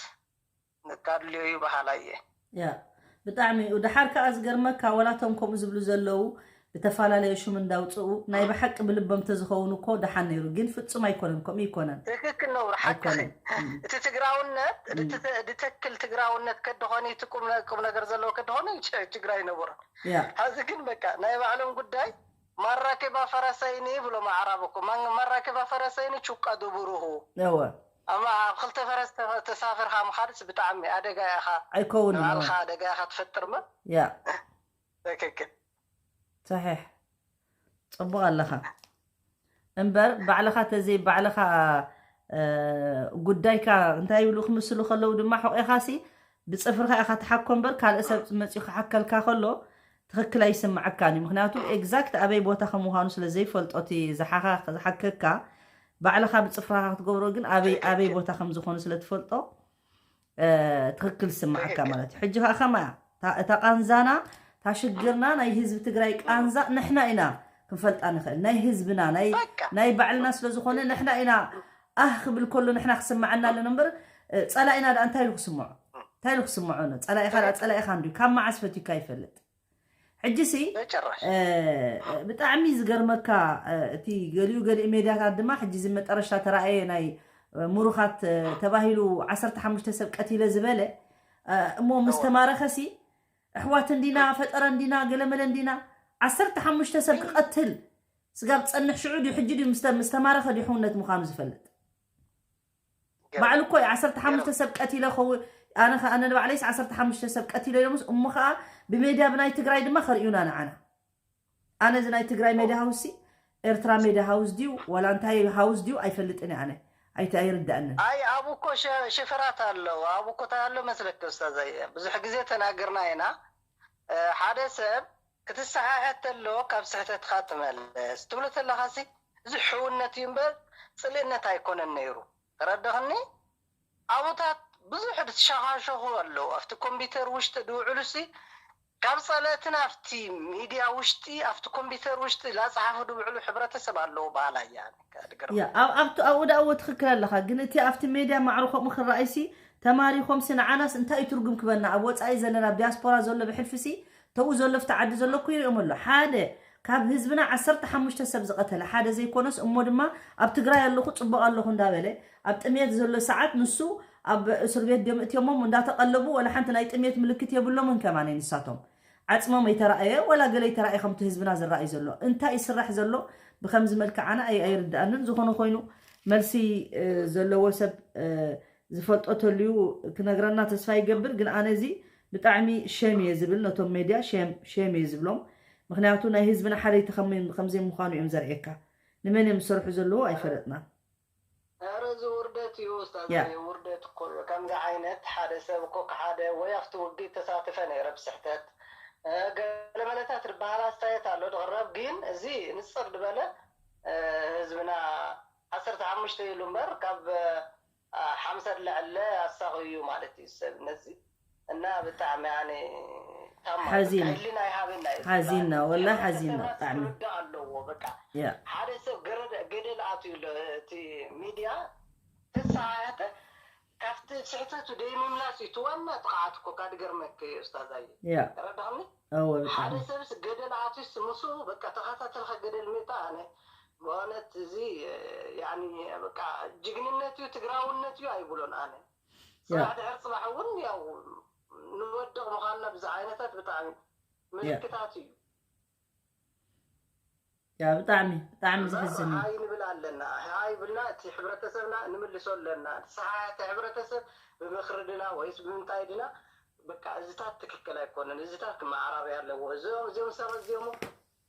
ንካድልዮ እዩ በሃላይ እየ። ያ፣ ብጣዕሚ እዩ። ደሓር ከኣ ዝገርመካ፣ ወላቶም ከምኡ ዝብሉ ዘለዉ ብተፈላለየ ሹም እንዳውፅኡ ናይ ብሓቂ ብልቦም ተዝኸውን እኮ ደሓን ነይሩ። ግን ፍጹም ኣይኮነን፣ ከምኡ ይኮነን። ትክክል ነው፣ ሓቅኺ። ኣይኮነን። እም። እቲ ትግራውነት፣ እም። ድተ-፣ ድተክል ትግራውነት ከድኾነ፣ እቲ ቁም ነ-፣ ቁም ነገር ዘለዎ ከድኾነ ች-፣ ችግር ኣይነበሮን። ያ። ሐዚ ግን በቃ ናይ ባዕሎም ጉዳይ ማራኪባ ፈረሰይኒ ብሎም ኣዕራብ እኮ። ማን-፣ ማራኪባ ፈረሰይኒ ቹቃ ዱቡሩሁ። እወ። ኣማ ኣብ ክልተ ፈረስ ተ-፣ ተሳፍርካ ምኻድስ ብጣዕሚ ኣደጋ ኢኻ። ኣይከውንን፣ ንባዕልኻ እወ። ኣደጋ ኢኻ ትፈጥር እሞ። ያ። ትክክል። ሰሒሕ። ጽቡቕ ኣለኻ። እምበር ባዕልኻ ተዘይ ባዕልኻ፣ እ፣ ጉዳይካ እንታይ ይብሉ ክምስሉ ከለዉ ድማ ሑቂኻሲ ብጽፍርኻ ኢኻ ትሓኮ እምበር ካልእ ሰብ መጺኡ ክሓከልካ ከሎ ትኽክል ኣይስምዓካን እዩ። ምኽንያቱ ኤግዛክት ኣበይ ቦታ ከም ምዃኑ ስለ ዘይፈልጦ እቲ ዝሓኻ-፣ ዝሓከካ ባዕልኻ ብጽፍርኻ ክትገብሮ ግን ኣበይ፣ ኣበይ ትክክል። ቦታ ከም ዝኾኑ ስለ ትፈልጦ እ፣ ትኽክል ዝስምዓካ ትክክል። ማለት እዩ። ሕጂ ኸዓ ከማያ እታ፣ እታ ቃንዛና፣ እታ ሽግርና፣ ናይ ህዝቢ ትግራይ ቃንዛ ንሕና ኢና ክንፈልጣ ንኽእል። ናይ ህዝብና፣ ናይ፣ በቃ። ናይ ባዕልና ስለ ዝኾነ ንሕና ኢና ኣህ ክብል ከሎ ንሕና ክስምዓና ኣለና እምበር፣ እ፣ ጸላኢና ደኣ እንታይ ኢሉ ክስምዖ? እንታይ ኢሉ ክስምዖ ነው? ጸላኢኻ ደኣ ትክክል። ጸላኢኻ እንድዩ። ካብ መዓስ ፈትዩካ ይፈልጥ? ሕጂሲ፣ በጭራሽ። እ፣ ብጣዕሚ ዝገርመካ፣ እ፣ እቲ ገሊኡ ገሊኡ ሜድያታት ድማ፣ ሕጂ እዚ መጠረሽታ ተራእየ ናይ፣ እ፣ ምሩኻት፣ እ፣ ተባሂሉ ዓሰርተ ሓሙሽተ ሰብ ቀቲለ ዝበለ፣ እ፣ እሞ ምስ እወ። ተማረኸሲ፣ ኣሕዋት እንዲና፣ ፈጠረ እንዲና፣ ገለመለ እንዲና፣ ዓሰርተ ሓሙሽተ ሰብ ክቐትል ስጋብ ጸንሕ ሽዑ ድዩ፣ ሕጂ ድዩ፣ ምስ ተ-፣ ምስ ተማረኸ ድዩ ሕውነት ምዃኑ ዝፈልጥ? ገለ ባዕሉ እኮ እዩ ዓሰርተ ሓሙሽተ ገለ ሰብ ቀቲለ ኸውን። ኣነ ኸ-፣ ኣነ ንባዕለይስ ዓሰርተ ሓሙሽተ ሰብ ቀቲለ ኢሎምስ፣ እሞ ኸዓ ብሜድያ ብናይ ትግራይ ድማ ከርእዩና ንዓና። ኣነ እዚ ናይ ትግራይ ሜድያ ሃውስሲ፣ ኤርትራ ሜድያ ሃውስ ድዩ፣ ዋላ እንታይ ሃውስ ድዩ ኣይፈልጥን እየ ኣነ። ኣይተ-፣ ኣይርድኣንን። ኣይ፣ ኣብኡ እኮ ሸ-፣ ሽፍራት ኣለዉ። ኣብኡ እኮ እንታይ ኣሎ መስለኪ ኡስታዘይ? ብዙሕ ግዜ ተናገርና ኢና። እ፣ ሓደ ሰብ ክትሰሓሐ ተሎ ካብ ስሕተትኻ ትመለስ ትብሎ ተለኻሲ፣ እዚ ሕውነት እዩ እምበር ጽልእነት ኣይኮነን ነይሩ። ተረድኽኒ? ኣብታት ብዙሕ ዝሸኻሸኹ ኣለዉ። ኣብቲ ኮምፒውተር ውሽጢ ዝውዕሉሲ፣ ካብ ጸለእትን ኣብቲ ሚድያ ውሽጢ፣ ኣብቲ ኮምፒውተር ውሽጢ ላጽሓፉ ዝውዕሉ ሕብረተሰብ ኣለዉ በሃላይ እየ ኣነ። ከድገርም። ያ፣ ኣብ-፣ ኣብቲ፣ ኣብኡ ደኣ እወ ትኽክል ኣለኻ። ግን እቲ ኣብቲ ሜድያ ማዕረ ከምኡ ክረኣይሲ፣ ተማሪኾምሲ ንዓናስ እንታይ እዩ ትርጉም ክበና? ኣብ ወጻኢ ዘለና፣ ኣብ ዲያስፖራ ዘሎ ብሕልፊሲ፣ ተኡ ዘሎ፣ ኣብቲ ዓዲ ዘሎ እኮ ይሪኦም ኣሎ። ሓደ ካብ ህዝብና ዓሰርተ ሓሙሽተ ሰብ ዝቐተለ ሓደ ዘይኮነስ፣ እሞ ድማ ኣብ ትግራይ ኣለኹ፣ ጽቡቕ ኣለኹ እንዳበለ፣ ኣብ ጥምየት ዘሎ ሰዓት ንሱ ኣብ እስር ቤት ድዮም እትዮሞም እንዳተቐለቡ፣ ወላ ሓንቲ ናይ ጥምየት ምልክት የብሎምን ከማነይ ንሳቶም። ዓጽሞም ኣይተራእየ፣ ወላ ገለ ኣይተራእየ ከምቲ ህዝብና ዝረኣይ ዘሎ። እንታይ ይስራሕ ዘሎ? ብኸምዚ መልክዕ ኣነ ኣይ-፣ ኣይርድኣንን። ዝኾነ ኮይኑ መልሲ፣ እ፣ ዘለዎ ሰብ፣ እ፣ ዝፈልጦ ተልዩ ክነግረና ተስፋ ይገብር። ግን ኣነ እዚ ብጣዕሚ ሸም እየ ዝብል፣ ነቶም ሜድያ ሸም፣ ሸም እየ ዝብሎም። ምኽንያቱ ናይ ህዝብና ሓለይቲ ከም-፣ ከምዘይምዃኑ እዮም ዘርእየካ። ንመን እዮም ዝሰርሑ ዘለዉ ኣይፈለጥናን። ኧረ እዚ ውርደት እዩ ኡስታዝ፣ ያ። እዚ ውርደት እኮ እዩ። ከምዚ ዓይነት ሓደ ሰብ እኮ ክሓደ ወይ ኣብቲ ውግእ ተሳትፈ ነይረ ብስሕተት፣ እ፣ ገለ መለታት ዝበሃል ኣስተያየት ኣሎ ዝቕረብ፣ ግን እዚ ንጽር ዝበለ ህዝብና ዓሰርተ ሓሙሽተ ኢሉ እምበር ካብ ሓምሳ ለዕለ ኣሳቕዩ ማለት እዩ ሰብ ነዚ። እና ብጣዕሚ ኣነ ታማ ሓዚን ህሊና ይሃበና እዩ። ሓዚን ነው ወላ ሓዚን ነው ብጣዕሚ ክርዳእ ኣለዎ። በቃ ያ ሓደ ሰብ ገረደ ገደል ኣትዩ ኣሎ። እቲ ሚድያ ተሰሓተ ካብቲ ስሕተቱ ደይምምላስ እዩ። እቲ ዋና ጥቕዓት እኮ ካድገርመክ እዩ ኡስታዛይ። ያ ተረዳኽኒ? እወ ሓደ ብጣዕሚ ሰብስ ገደል ኣትዩስ ምስኡ በቃ ተኸታተልካ ገደል ሜታ ኣነ ብእውነት እዚ ያኒ በቃ ጅግንነት እዩ ትግራውነት እዩ ኣይብሎን ኣነ። ያ ስራሕ ድሕር ፅባሕ እውን ያው ንወድቕ ምዃንና ብዚ ዓይነታት ብጣዕሚ ምልክታት እዩ። ያ ብጣዕሚ ብጣዕሚ ዝሕዝን እዩ ሃይ ንብል ኣለና። ሃይ ብልና እቲ ሕብረተሰብና ንምልሶ ኣለና። ሰሓያት ሕብረተሰብ ብምኽሪ ድና ወይስ ብምንታይ ድና በቃ እዚታት ትክክል ኣይኮነን። እዚታት ክመዓራረይ ኣለዎ። እዚኦም እዚኦም ሰባት እዚኦም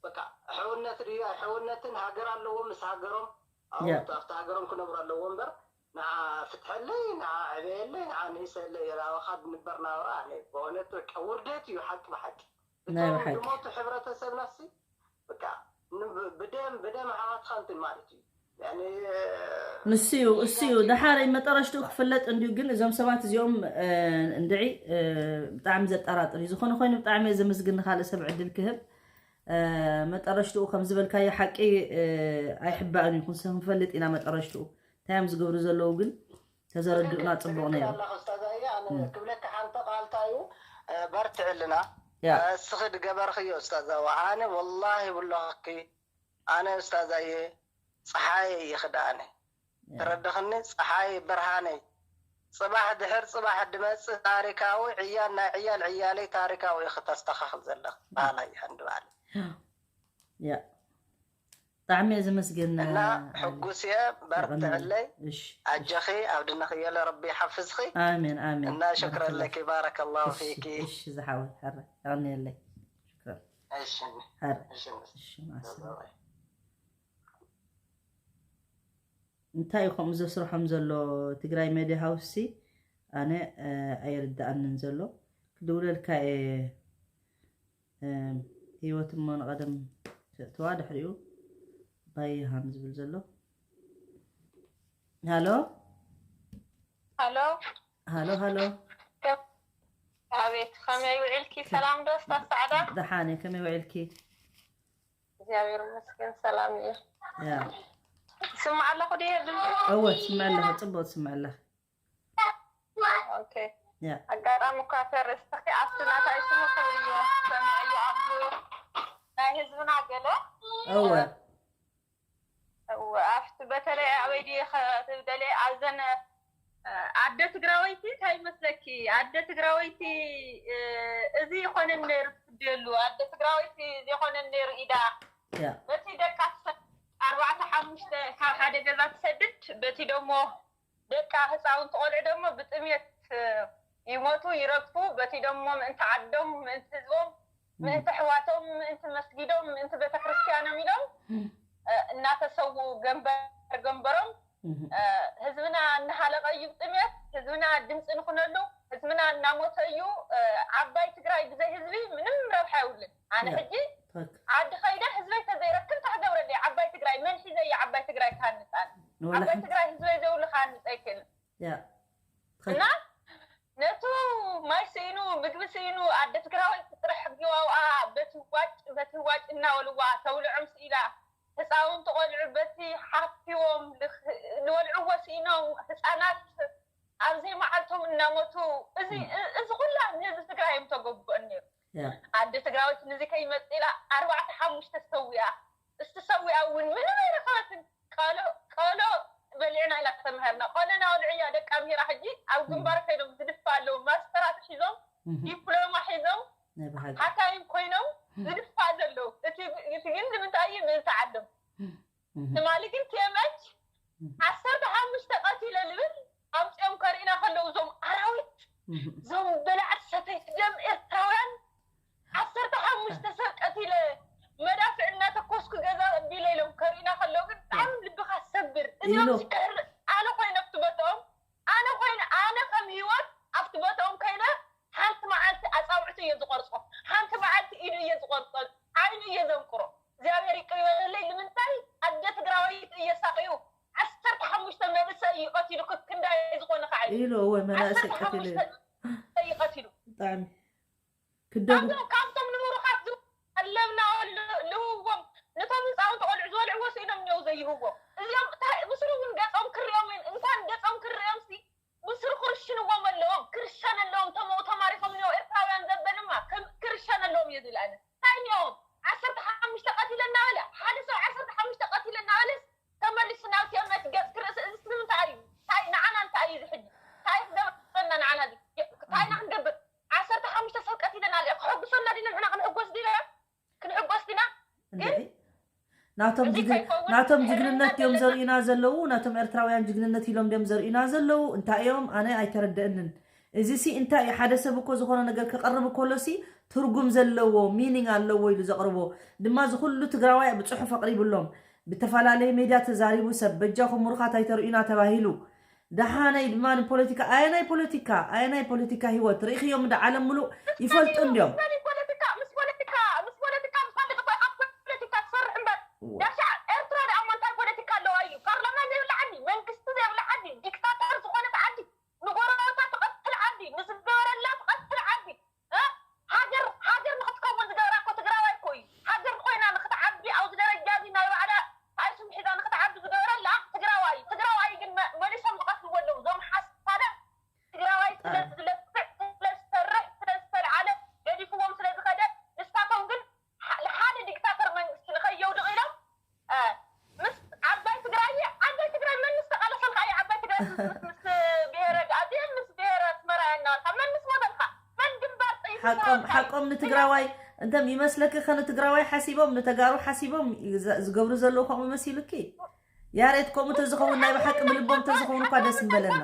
በቃ ሕውነት ድዩ ኣይሕውነትን ሃገር ኣለዎም ምስ ሃገሮም ኣብቲ ኣብቲ ሃገሮም ክነብሩ ኣለዎ እምበር ንዓ ፍትሐለይ ንዓ ዕበየለይ ንዓ ንእሰለይ ኣባኻ ድንበር ናብራ ኣነ ብእውነት በቃ ውርደት እዩ ሓቂ ብሓቂ ናይ እቶም ብሓቂ ዝሞቱ ሕብረተሰብና ሲ በቃ ን- ብደም ብደም ኣሕዋትካ እንትን ማለት እዩ ያኒ ንሱ እዩ እሱ እዩ ደሓረይ መጠረሽትኡ ክፍለጥ እንድዩ ግን እዞም ሰባት እዚኦም እ፣ እንድዒ እ፣ ብጣዕሚ ዘጠራጥር እዩ ዝኾነ ኮይኑ ብጣዕሚ እየ ዘመስግን ንካልእ ሰብ ዕድል ክህብ እ፣ መጠረሽትኡ ከም ዝበልካዮ ሓቂ እ፣ ኣይሕባእን እዩ ክንፈልጥ ኢና መጠረሽትኡ እንታይ እዮም ዝገብሩ ዘለዉ ግን ተዘረድኡና ፅቡቕ ነይሩ ክብለካ ሓንቲ ቃልታ እዩ በርትዕልና ያ እስኺ ድገበርኽዮ ኡስታዛዋ ኣነ ወላሂ ብሎኽኪ ኣነ ኡስታዛየ ፀሓየ ይኽዳ ኣነ ተረድኽኒ ፀሓይ ብርሃነይ ፅባሕ ድሕር ፅባሕ ድመፅእ ታሪካዊ ዕያል ናይ ዕያል ዕያለይ ታሪካዊ ኢኺ ተስተኻኽል ዘለኽ ባህላ ይሓንድ በዓል ያ ብጣዕሚ እየ ዘመስግን እና ሕጉስ እየ በርትዕለይ እሺ ኣጀኺ ኣብ ድነኽየለ ረቢ ይሓፍዝኺ ኣሜን ኣሜን እና ሽክረን ለኪ ባረከላሁ ፊኪ እሺ ዝሓወይ ሕረ የቐንየለይ ሽክረን እሺ ሕረ እሺ እሺ ማሰ እንታይ እዩ ከምኡ ዘስርሖም ዘሎ ትግራይ ሜድያ ሃውስ ሲ ኣነ እ፣ ኣይርድኣንን ዘሎ ክድውለልካ እየ እ፣ ህይወት እሞ ንቐደም ተእትዋ ድሕሪኡ ባይሃም ዝብል ዘሎ ሃሎ ሃሎ ሃሎ ሃሎ አቤት ከመይ ውዒልኪ? ሰላም ዶ ስታፍ ሰዓዳ? ደሓነ ከመይ ውዒልኪ እግዚኣብሔር ይመስገን ሰላም እዩ። ያ ስማዕ ኣለኹ ድየ ድምፂ? እወ ትስምዕ ኣለኺ ፅቡቅ ትስምዕ ኣለኺ ኦኬ ያ ኣጋጣሚ እኳ ተርእስተኺ ኣብቲ ናታይ ስሙ ክብልዮ ሰሚዐዮ ኣብዚ ናይ ህዝብና ገለ እወ እወ ኣብቲ በተለይ ኣበይ ድየ ክትብደለ ኣብዘን ኣደ ትግራወይቲ እንታይ ይመስለኪ ኣደ ትግራወይቲ እዚ ይኮነን ነይሩ ትፍደሉ ኣደ ትግራወይቲ እዚ ይኮነን ነይሩ ኢዳ ያ በቲ ደቃ ትሰ- ኣርባዕተ ሓሙሽተ ካብ ሓደ ገዛ ትሰድድ በቲ ደሞ ደቃ ህፃውንቲ ቆልዑ ደሞ ብጥሜት ይሞቱ ይረግፉ በቲ ደሞ ምእንቲ ዓዶም ምእንቲ ህዝቦም ምእንቲ ኣሕዋቶም ምእንቲ መስጊዶም ምእንቲ ቤተክርስትያኖም ኢሎም እናተሰውኡ ገንበር ገንበሮም ህዝብና እናሃለቀ እዩ ብጥሜት ህዝብና ድምፂ ንኩነሉ ህዝብና እናሞተ እዩ ዓባይ ትግራይ ብዘይ ህዝቢ ምንም ረብሓ የብሉን ኣነ ሕጂ ዓዲ ከይደ ህዝበይ ተዘይረክብ እንታይ ክገብረለይ ዓባይ ትግራይ መን ሒዘ እየ ዓባይ ትግራይ ክሃንፅ ኣነ ዓባይ ትግራይ ህዝበይ ዘይብሉ ክሃንፅ ኣይክእልን እና ነቱ ማይ ስኢኑ ምግቢ ስኢኑ ኣደ ትግራወይቲ ጥራሕ ሕጊዋውኣ በቲ ዋጭ በቲ ዋጭ እናበልዋ ተብልዖም ስኢላ ህፃውንቲ ቆልዑ በቲ ሓፊዎም ዝበልዕዎ ስኢኖም ህፃናት ኣብ ዘይመዓልቶም እናሞቱ እዚ እዚ ኩላ ንህዝቢ ትግራይ እዮም ተገብኦን ነይሩ ኣደ ትግራወይቲ ንዚ ከይመፅእ ኢላ ኣርባዕተ ሓሙሽተ ሰዊኣ እስቲ ሰዊኣ እውን ምንም ኣይረኸበትን ቆሎ ቆሎ በሊዕና ኢና ተማሃርና ቆሎ ናበልዑ እያ ደቃ ምሂራ ሕጂ ኣብ ግንባር ከይዶም ዝድፋ ኣለዉ ማስተራት ሒዞም ዲፕሎማ ሒዞም ሓካይም ኮይኖም ዝድፋ ዘለዉ እቲ ግን ንምንታይ እዩ ምእንቲ ዓዶም ትማሊ ግን ቲኤምኤች ዓሰርተ ሓሙሽተ ቀቲለ ልብል ኣምፅኦም ከርእና ከለዉ እዞም ኣራዊት እዞም በላዕቲ ሰተይቲ ደም ኤርትራውያን ዓሰርተ ሓሙሽተ ሰብ ቀቲለ መዳፍዕ እናተኮስኩ ገዛ ኣቢለ ኢሎም ከርእና ከለዉ ግን ብጣዕሚ ልብኻ ሰብር እዚኦም ዝቀር ኣነ ኮይነ ኣብቲ ቦትኦም ኣነ ኮይነ ኣነ ከም ህይወት ኣብቲ ቦትኦም ከይነ ሓንቲ መዓልቲ ኣፃብዕቱ እየ ዝቆርፆ ሓንቲ መዓልቲ ኢዱ እየ ዝቆርፆ ዓይኑ እየ ዘንቁሮ እግዚኣብሔር ይቅር ይበለለይ ንምንታይ ኣደ ትግራይ ኢሉ፣ እወ፣ መናእሰይ ቀቲሉ። ይቀትሉ ብጣዕሚ ክደቡ ካብቶም ንብሩኻት ዝቀለብና ልህዎም ነቶም ህፃውንቲ ቆልዑ ዝበልዕዎ ስኢኖም እኒው ዘይህዎም እዚኦም ምስሩ እውን ገፆም ክሪኦም እንኳን ገፆም ክሪኦም ሲ ምስሩ ክርሽንዎም ኣለዎም ክርሸን ኣለዎም ተመው ተማሪኾም እኒው ኤርትራውያን ዘበንማ ክርሸን ኣለዎም እየ ዝብል ኣነ እንታይ እኒኦም ዓሰርተ ሓሙሽተ ቀቲለ እናበለ ሓደ ሰብ ዓሰርተ ሓሙሽተ ቀቲለ እናበለስ ተመሊሱ ናብ ቲኦመት ገፅ ክርእስ እዚ ንምንታይ እዩ እንታይ ንዓና እንታይ እዩ ዝሕጂ እንታይ ክገብረና ንዓና እንታይ ኢና ክንገብር ዓሰርተ ሓሙሽተ ሰብ ቀቲለና ለ ክሕጉሰና ዲና ንሕና ክንሕጎስ ዲና ክንሕጎስ ዲና እንዴ ናቶም ጅግን ናቶም ጅግንነት እዮም ዘርእዩና ዘለዉ ናቶም ኤርትራውያን ጅግንነት ኢሎም እዮም ዘርእዩና ዘለዉ እንታይ እዮም ኣነ ኣይተረደእንን እዚ ሲ እንታይ ሓደ ሰብ እኮ ዝኾነ ነገር ክቐርብ ከሎ ሲ ትርጉም ዘለዎ ሚኒንግ ኣለዎ ኢሉ ዘቕርቦ ድማ ዝኩሉ ትግራዋይ ብፅሑፍ ኣቕሪብሎም ብተፈላለየ ሜድያ ተዛሪቡ ሰብ በጃኹም ምሩኻት ኣይተርእዩና ተባሂሉ ደሓነይ ድማ ንፖለቲካ ኣየናይ ፖለቲካ ኣየናይ ፖለቲካ ህይወት ርኢኽዮም ዳ ዓለም ሙሉእ ይፈልጡ እንዲዮም ሓቆም ንትግራዋይ እንተ ይመስለኪ ከ ንትግራዋይ ሓሲቦም ንተጋሩ ሓሲቦም ዝገብሩ ዘለዉ ከምኡ መሲሉኪ ያሬት ከምኡ ተዝኸውን ናይ ብሓቂ ብልቦም ተዝኸውን እኳ ደስ ምበለና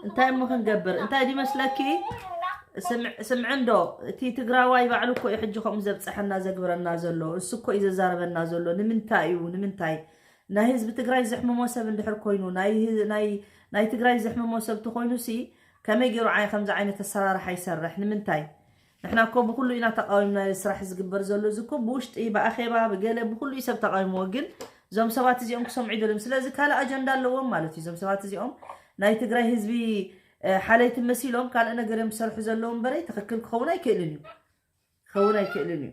እንታይ እሞ ክንገብር እንታይ ድመስለኪ ስምዕ እንዶ እቲ ትግራዋይ ባዕሉ እኮ እዩ ሕጂ ከምኡ ዘብፀሐና ዘግብረና ዘሎ እሱ እኮ እዩ ዘዛረበና ዘሎ ንምንታይ እዩ ንምንታይ ናይ ህዝቢ ትግራይ ዘሕምሞ ሰብ እንድሕር ኮይኑ ናይ ትግራይ ዘሕምሞ ሰብ ተኮይኑ ሲ ከመይ ገይሩ ዓይ ከምዚ ዓይነት ኣሰራርሓ ይሰርሕ ንምንታይ ንሕና እኮ ብኩሉ ኢና ተቃዊምና ስራሕ ዝግበር ዘሎ እዚ እኮ ብውሽጢ ብኣኼባ ብገለ ብኩሉ ሰብ ተቃዊምዎ ግን እዞም ሰባት እዚኦም ክሰምዑ ይደልዮም ስለዚ ካልእ ኣጀንዳ ኣለዎም ማለት እዩ እዞም ሰባት እዚኦም ናይ ትግራይ ህዝቢ ሓለይቲ መሲሎም ካልእ ነገር እዮም ዝሰርሑ ዘለዉ እምበረይ ትክክል ክኸውን ኣይክእልን እዩ ክኸውን ኣይክእልን እዩ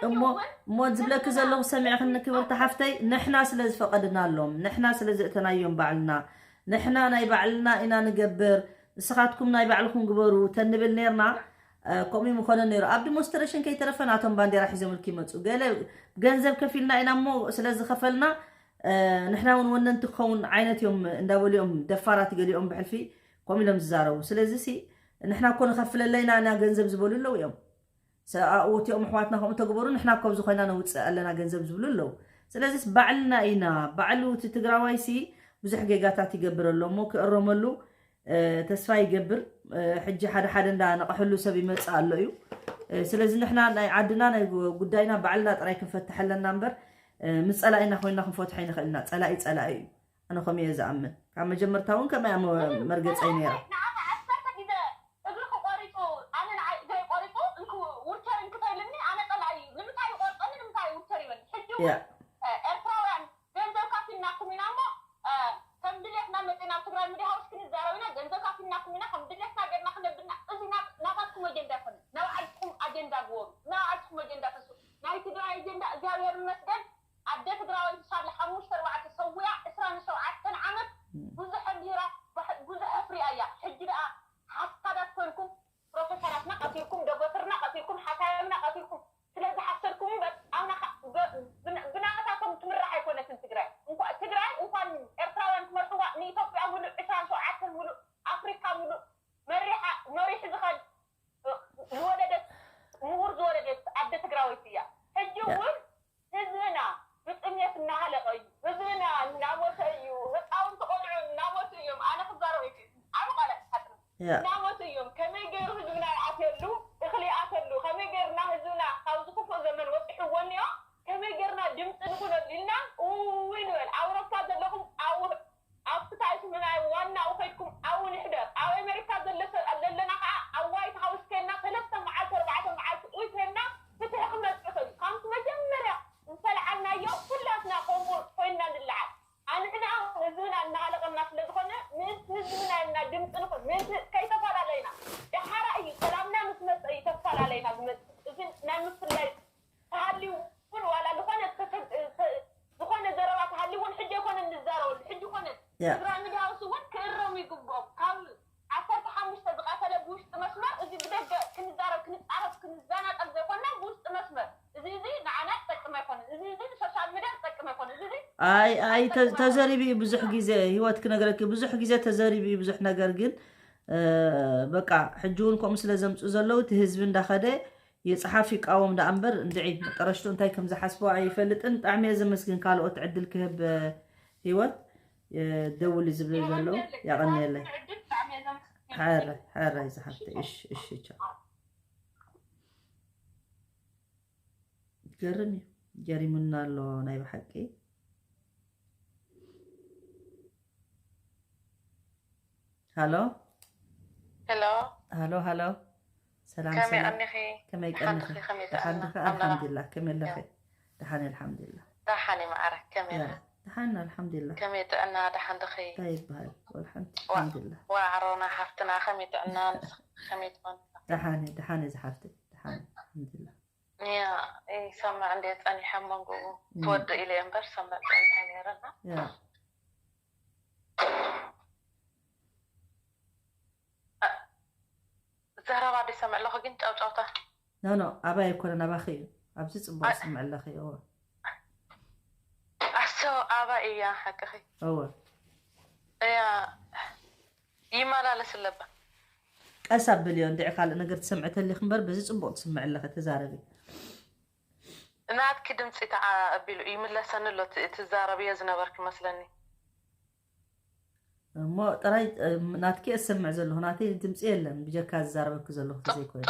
እሞ እሞ ዝብለኪ ዘለኹ ሰሚዕክኒ ክብርቲ ሓፍተይ፣ ንሕና ስለ ዝፈቐድናሎም፣ ንሕና ስለ ዘእተናዮም ባዕልና፣ ንሕና ናይ ባዕልና ኢና ንገብር፣ ንስኻትኩም ናይ ባዕልኹም ግበሩ ተንብል ነርና። ከምኡ ምኾነ ነይሩ። ኣብ ዲሞንስትሬሽን ከይተረፈ ናቶም ባንዴራ ሒዞምልኪ ይመፁ። ገለ ገንዘብ ከፊልና ኢና እሞ ስለ ዝኸፈልና ንሕና እውን ወነንቲ ክኸውን ዓይነት እዮም እንዳበሉ እዮም ደፋራት ገሊኦም ብሕልፊ ከምኡ ኢሎም ዝዛረቡ። ስለዚ ሲ ንሕና እኮ ንኸፍለለይና ኢና ገንዘብ ዝበሉ ኣለዉ እዮም። ሰብኣኡ እቲኦም ኣሕዋትና ከምኡ ተግበሩ ንሕና እኮ ኣብዚ ኮይና ነውፅእ ኣለና ገንዘብ ዝብሉ ኣለዉ። ስለዚስ ባዕልና ኢና ባዕሉ እቲ ትግራዋይ ሲ ብዙሕ ጌጋታት ይገብር ኣሎ እሞ ክእረመሉ ተስፋ ይገብር። ሕጂ ሓደ ሓደ እንዳ ነቐሐሉ ሰብ ይመፅእ ኣሎ እዩ። ስለዚ ንሕና ናይ ዓድና ናይ ጉዳይና ባዕልና ጥራይ ክንፈትሕ ኣለና እምበር ምስ ፀላኢና ኮይና ክንፈትሖ ይንኽእል ኢና። ፀላኢ ፀላኢ እዩ። ኣነ ከምኡ እየ ዝኣምን። ካብ መጀመርታ እውን ከምኣ እያ መ- መርገፀይ ነይራ። ንዓኻ ዓሰርተ ግዜ እግርኺ ቆሪፁ ኣነ ንዓይ እግረይ ቆሪፁ እንክ ውርቸር እንክተይልኒ ኣነ ፀላኢ እዩ። ንምንታይ ይቆርፀኒ ንምንታይ ውርቸር ይበኒ? ሕጂ እውን ያ ኤርትራውያን ገንዘብ ካፊልናኩም ኢና እሞ ከም ድሌትና መፂና ኣብ ትግራይ ሚድያ ሃውስ ክንዛረብ ኢና። ገንዘብ ካፊልናኩም ኢና ከም ድሌትና ገርና ክነብልና እዚ ናት- ናታትኩም ኣጀንዳ ኣይኮነን። ናይ ባዕልኩም ኣጀንዳ ግበሩ። ናይ ባዕልኩም ኣጀንዳ ተስኡ። ናይ ትግራይ ኣጀንዳ እግዚኣብሔር ይመስገን ኣደ ትግራወይቲ ሳላ ሓሙሽተ ኣርባዕተ ሰዊኣ ዕስራን ሸውዓተን ዓመት ብዙሕ ኣምሂራ ብዙሕ ኣፍሪያ እያ። ሕጂ ደኣ ሓሳዳት ኮንኩም ፕሮፌሰራትና ቀቲልኩም ዶጎትርና ቀቲልኩም ሓካይምና ቀቲልኩም ስለ ዝሓሰድኩም እምበር ኣብና ብናታቶም ትምራሕ ኣይኮነትን ትግራይ። እንኳ ትግራይ እንኳን ኤርትራውያን ክመርሕዋ ንኢትዮጵያ ሙሉእ ዕስራን ሸውዓተን ሙሉእ ኣፍሪካ ሙሉእ መሪሓ መሪሑ ዝኸድ ዝወለደት ምሁር ዝወለደት ኣደ ትግራወይቲ እያ። ሕጂ እውን ህዝብና ብጥሜት እናሃለቀ እዩ። ህዝብና እናሞተ እዩ። ህፃውንቲ ቆልዑ እናሞቱ እዮም። ኣነ ክዛረብ ኣይክእልን። ዓብ ቃላት ሓጥር ያ እናሞቱ እዮም። ከመይ ገይሩ ህዝብና ይኣትየሉ እኽሊ ይኣተሉ ከመይ ገይርና ህዝብና ካብዚ ክፉእ ዘመን ወፂሕዎ እኒኦ ከመይ ገይርና ድምፂ ንኹነሉ ኢልና እውይ ንበል። ኣውሮፓ ዘለኹም ኣብ ኣብቲ ታይስምናይ ዋናኡ ከድኩም ኣብኡ ንሕደር። ኣብ ኣሜሪካ ዘሎ ሰብ ኣለና ከዓ ኣብ ዋይት ሃውስ ኮይንና ሰለስተ መዓልቲ ኣርባዕተ መዓልቲ ኡይ ኮይንና ፍትሒ ክመፅእ ይኽእል እዩ። ከምቲ መጀመርያ ዝተለዓልናዮ ኩላትና ከምኡ ኮይንና ንለዓል። ኣንሕና ህዝብና እናሃለቀና ስለ ዝኾነ ምእንቲ ህዝብና ኢልና ድምፂ ንኹን ምእንቲ ከይተፈላለይና። ደሓራ እዩ ሰላምና ምስ መፀ እዩ ተፈላለይና ዝመፅእ። እዚ ናይ ምፍላይ ተሃልዩ እውን ዋላ ዝኾነ ዝኾነ ዘረባ ተሃልዩ እውን ሕጂ ኣይኮነን ንዛረበሉ ሕጂ ኮነ ትግራይ ሚድያ ሃውስ እውን ክእረሙ ይግብኦም። ካብ ዓሰርተ ሓሙሽተ ዝቐተለ ብውሽጢ መስመር እዚ ብደገ ክንዛረብ ክንፃረፍ ክንዘናጠል ዘይኮንና ብውሽጢ መስመር እዚ እዚ ንዓና ዝጠቅም ኣይኮነን። እዚ እዚ ንሶሻል ሚድያ ዝጠቅም ኣይኮነን። እዚ እዚ ኣይ ኣይ ተዘሪቡ እዩ ብዙሕ ግዜ ህይወት ክነግረኪ ብዙሕ ግዜ ተዘሪቡ እዩ ብዙሕ ነገር ግን በቃ ሕጂ እውን ከምኡ ስለ ዘምፁ ዘለዉ እቲ ህዝቢ እንዳኸደ ይፅሓፍ ይቃወም ደኣ እምበር እንድዒ መጠረሽቱ እንታይ ከም ዝሓስቦ ኣይፈልጥን። ብጣዕሚ እየ ዘመስግን ካልኦት ዕድል ክህብ ህይወት ደውል ዝብለ ዘለዉ ያቐንየለይ። ሕረ ሕረ ዝሓፍተ እሽ እሽ ቻ ገርም እዩ ገሪሙና ኣሎ ናይ ብሓቂ። ሃሎ ሄሎ ሃሎ ሃሎ ሰላም ከመይ ሰላም ኣኒኺ? ከመይ ደሓን ቀኒኺ? ዲኺ? ከመይ ደሓን ጥዕና? ዲኺ? ኣምላኽ ኣልሓምዱሊላህ ከመይ ኣለኺ? ደሓን እየ ኣልሓምዱሊላህ። ደሓን እየ ማዕረ ከመይ ያ ኢኺ? ደሓን ኣልሓምዱሊላህ። ከመይ ጥዕና ደሓን ዲኺ? እንታይ ይበሃል ወላ ሓንቲ ዋ- ኣልሓምዱሊላህ። ዋ ዓሮና ሓፍትና ከመይ ጥዕና ንስኺ ከመይ ትኾኒ? ደሓን እየ ደሓን እየ ዝሓፍተይ ደሓን እየ ኣልሓምዱሊላህ። ያ ይሰምዕ እንደ ጸኒሐ ኣብ መንጎኡ እም። ትወድእ ኢለ እየ እምበር ሰምዕ ጸኒሐ ነይረ እና ያ ዘረባ ዶ ይሰምዕ ኣለኹ ግን ጫውጫውታ ኖ ኖ ኣባይ ኣይኮነን ኣባኺ እዩ ኣብዚ ፅቡቅ ዝስምዕ ኣለኺ እወ ኣሰ ኣባይ እያ ሓቅኺ እወ እያ ይመላለስ ኣለባ ቀስ ኣብልዮ እንድዒ ካልእ ነገር ትሰምዒ ተሊኺ እምበር በዚ ፅቡቅ ትስምዒ ኣለኺ ተዛረቢ ናትኪ ድምፂ ተዓቢሉ ይምለሰኒ ኣሎ ትዛረብዮ ዝነበርኪ መስለኒ እሞ ጥራይ ናትኪ እሰምዕ ዘለኹ ናተይ ድምፂ የለን ብጀካ ዝዛረበኪ ዘለኹ ግዜ ኮይኑ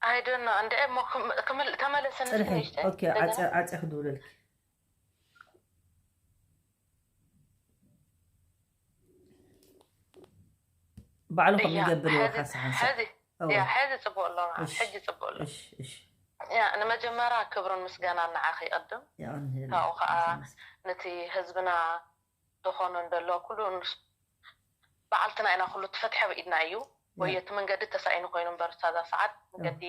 ኣይደኖ እንደ እሞ ተመለሰኒ ፅንሒ ኦኬ ዓፀ ክድውለልኪ ባዕሉ ከም ይገብር ይወካ ሰሓንሰ ሕዚ ፅቡቅ ኣሎ ሕጂ ፅቡቅ ኣሎ ንመጀመርያ ክብርን ምስጋና ንዓኺ ይቐድም ካብኡ ከዓ ነቲ ህዝብና ዝኾኖ እንደሎ ኩሉ በዓልትና ኢና ኩሉ ትፈትሐ ብኢድና እዩ ወይ እቲ መንገዲ ተሳኢኑ ኮይኑ እምበር ሳዛ ሰዓት መንገዲ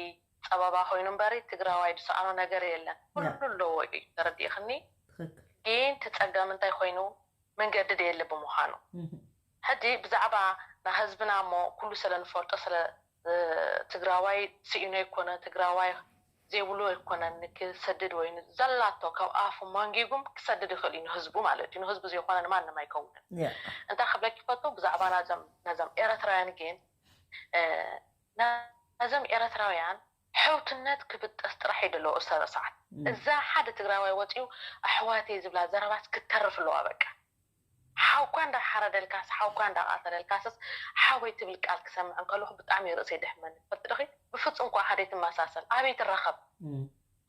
ጸበባ ኮይኑ እምበሪ ትግራዋይ ዝሰኣኖ ነገር የለን። ኩሉ ኣለዎ እዩ። ተረዲእኽኒ? ግን እቲ ጸገም እንታይ ኮይኑ መንገዲ ደየለ ብምዃኑ ሕጂ ብዛዕባ ናይ ህዝብና እሞ ኩሉ ስለ ንፈልጦ ስለ ትግራዋይ ስኢኖ ኣይኮነ ትግራዋይ ዘይብሉ ኣይኮነን ክሰድድ ወይ ዘላቶ ካብ ኣፉ መንጊጉም ክሰድድ ይኽእል እዩ ንህዝቡ ማለት እዩ። ንህዝቡ ዘይኮነ ንማንም ኣይከውንን። እንታይ ክብለኪ ይፈቱ ብዛዕባ ናዞም ኤረትራውያን ግን ነዞም ኤረትራውያን ሕውትነት ክብጠስ ጥራሕ እዩ ዘለዎ እሳ ሰዓት እዛ ሓደ ትግራዋይ ወፂኡ ኣሕዋተይ ዝብላ ዘረባስ ክተርፍ ኣለዋ በቃ ሓውኳ እንዳሓረደልካስ ሓውኳ እንዳቃተለልካስስ ሓወይ ትብል ቃል ክሰምዕ እንከለኹ ብጣዕሚ እዩ ርእሰይ ደሕመኒ ትፈልጢ ዶኺ ብፍፁም እኳ ሓደ ትመሳሰል ኣበይ ትረኸብ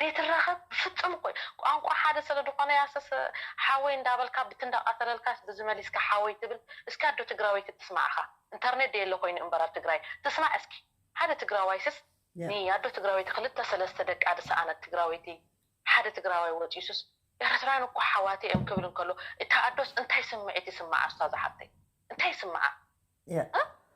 ዘይትራኸብ ብፍፁም እኮ ቋንቋ ሓደ ስለ ዝኾነ ያሰስ ሓወይ እንዳበልካ ብቲ እንዳቃተለልካስ ብዝመሊስካ ሓወይ ትብል እስኪ ኣዶ ትግራወይቲ ትስማዕኻ ኢንተርኔት ደየለ ኮይኑ እምበር ኣብ ትግራይ ትስማዕ እስኪ ሓደ ትግራዋይስስ ንኣዶ ትግራወይቲ ክልተ ሰለስተ ደቃ ዝሰኣነት ትግራወይቲ ሓደ ትግራዋይ ወፂሱስ ኤርትራውያን እኮ ሓዋተ እዮም ክብል እንከሎ እታ ኣዶስ እንታይ ስምዒት ይስምዓ እስታ ዝሓተይ እንታይ ይስምዓ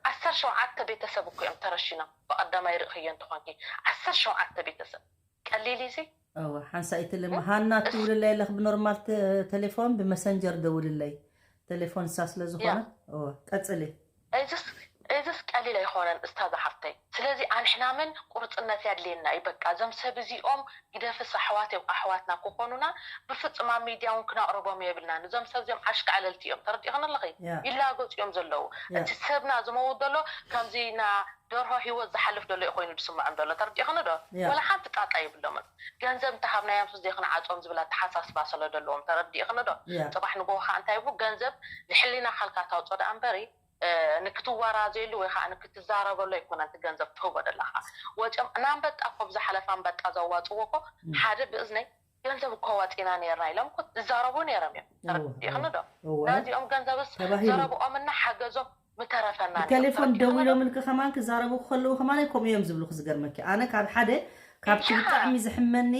ዓሰርተ ሸውዓተ ቤተሰብ እኮ እዮም ተረሺኖም ብቐዳማይ ርእኽዮ እንተኾንኪ ዓሰርተ ሸውዓተ ቤተሰብ ቀሊል እዩ እወ ሓንሳእ ይትልም ሃና ትውልለይ ኣለኽ ብኖርማል ቴሌፎን ብመሰንጀር ደውልለይ ቴሌፎን እሳ ስለ ዝኾነ እወ ቀፅሊ እዝስ ቀሊል ኣይኾነን እስታዛ ሓፍተይ ስለዚ ኣንሕና ምን ቁርፅነት ያድልየና እዩ በቃ እዞም ሰብ እዚኦም ግደፍስ ኣሕዋት እዮም ኣሕዋትና ክኾኑና ብፍፁም ኣብ ሚድያ እውን ክነቕርቦም የብልናን እዞም ሰብ እዚኦም ኣሽካዕለልቲ እዮም ተረዲእኽን ኣለኺ ይላገፁ እዮም ዘለዉ እቲ ሰብና ዝመውት ዘሎ ከምዚ ና ደርሆ ሂወት ዝሓልፍ ዘሎ እዩ ኮይኑ ዝስምዖም ዘሎ ተረዲእኽኒ ዶ ወላ ሓንቲ ጣጣ የብሎምን ገንዘብ እንተሃብናዮም ስ ዘይክንዓፆም ዝብል ኣተሓሳስባ ስለ ዘለዎም ተረዲእኽኒ ዶ ፅባሕ ንጎሆ ከዓ እንታይ ይብሉ ገንዘብ ንሕሊና ካልካ ታውፆ ደኣ እምበሪ ንክትወራዘየሉ ወይ ከዓ ንክትዛረበሉ ኣይኮነን እቲ ገንዘብ ትህቦ ዘለካ ወፂኦም ናንበጣ ኮብ ዝሓለፈ ኣንበጣ ዘዋፅዎ ኮ ሓደ ብእዝነይ ገንዘብ እኮ ዋፂና ነርና ኢሎም እኮ ዝዛረቡ ነይሮም እዮም ተረዲእኽኒ ዶ ናዚኦም ገንዘብስ ዘረብኦምና ሓገዞም ምተረፈና ብቴሌፎን ደዊሎምልኪ ከማን ክዛረቡ ከለዉ ከማን ከምኡ እዮም ዝብሉኪ ዝገርመኪ ኣነ ካብ ሓደ ካብቲ ብጣዕሚ ዝሕመኒ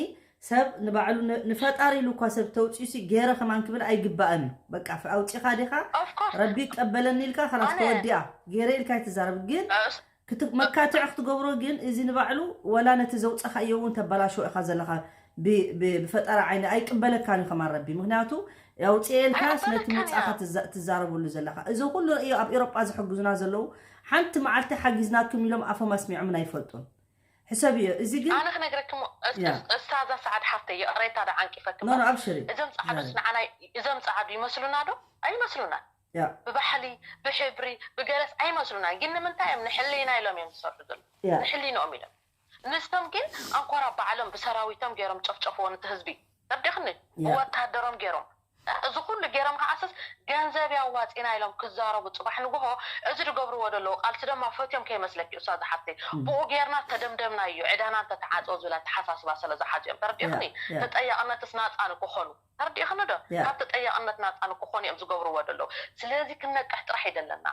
ሰብ ንባዕሉ ንፈጣሪ ኢሉ እኳ ሰብ ተውፂኡሲ ገይረ ከማን ክብል ኣይግባእን እዩ በቃ ኣውፂኻ ዲኻ ረቢ ይቀበለኒ ኢልካ ከላስ ተወዲኣ ገይረ ኢልካ ኣይትዛረብ ግን መካትዕ ክትገብሮ ግን እዚ ንባዕሉ ወላ ነቲ ዘውፀኻዮ እውን ተበላሽዎ ኢኻ ዘለኻ ብፈጠራ ዓይኒ ኣይቅበለካን እዩ ከማን ረቢ ምክንያቱ ኣውፅኤልካስ ነቲ መውፃእኻ ትዛረበሉ ዘለኻ እዚ ኩሉ ርእዮ ኣብ ኤሮጳ ዝሕግዙና ዘለዉ ሓንቲ መዓልቲ ሓጊዝናኩም ኢሎም ኣፎም ኣስሚዖምን ኣይፈልጡን ሕሰብዮ እዚ ግን ኣነ ክነግረክሞ እስታዛ ሰዓድ ሓፍተይ ይቕሬታ ዳ ዓንቂፈክሞ ኖ ኣብሽሪ እዞም ፃዕዱስ ንዓና እዞም ፃዕዱ ይመስሉና ዶ ኣይመስሉና ብባሕሊ ብሕብሪ ብገለስ ኣይመስሉና ግን ንምንታይ እዮም ንሕሊና ኢሎም እዮም ዝሰርሑ ዘሎ ንሕሊንኦም ኢሎም ንሶም ግን ኣንኮራ ባዕሎም ብሰራዊቶም ገይሮም ጨፍጨፍዎ ነቲ ህዝቢ ተርዲኽኒ ብወታደሮም ገይሮም እዚ ኩሉ ገይሮም ከዓስስ ገንዘብ ያዋፂና ኢሎም ክዛረቡ ፅባሕ ንግሆ እዚ ዝገብርዎ ዘለዉ ቃልሲ ድማ ፈትዮም ከይመስለኪ እሳ ዝሓፍተይ ብኡ ገይርና ተደምደምናዮ ዕዳና እንተተዓፀው ዝብል ኣተሓሳስባ ስለ ዝሓፅዮም ተረዲኽኒ ተጠያቕነትስ ናፃ ንክኾኑ ተረዲእኽኒ ዶ ካብ ተጠያቕነት ናፃ ንክኾኑ እዮም ዝገብርዎ ዘለዉ ስለዚ ክነቅሕ ጥራሕ ይደለና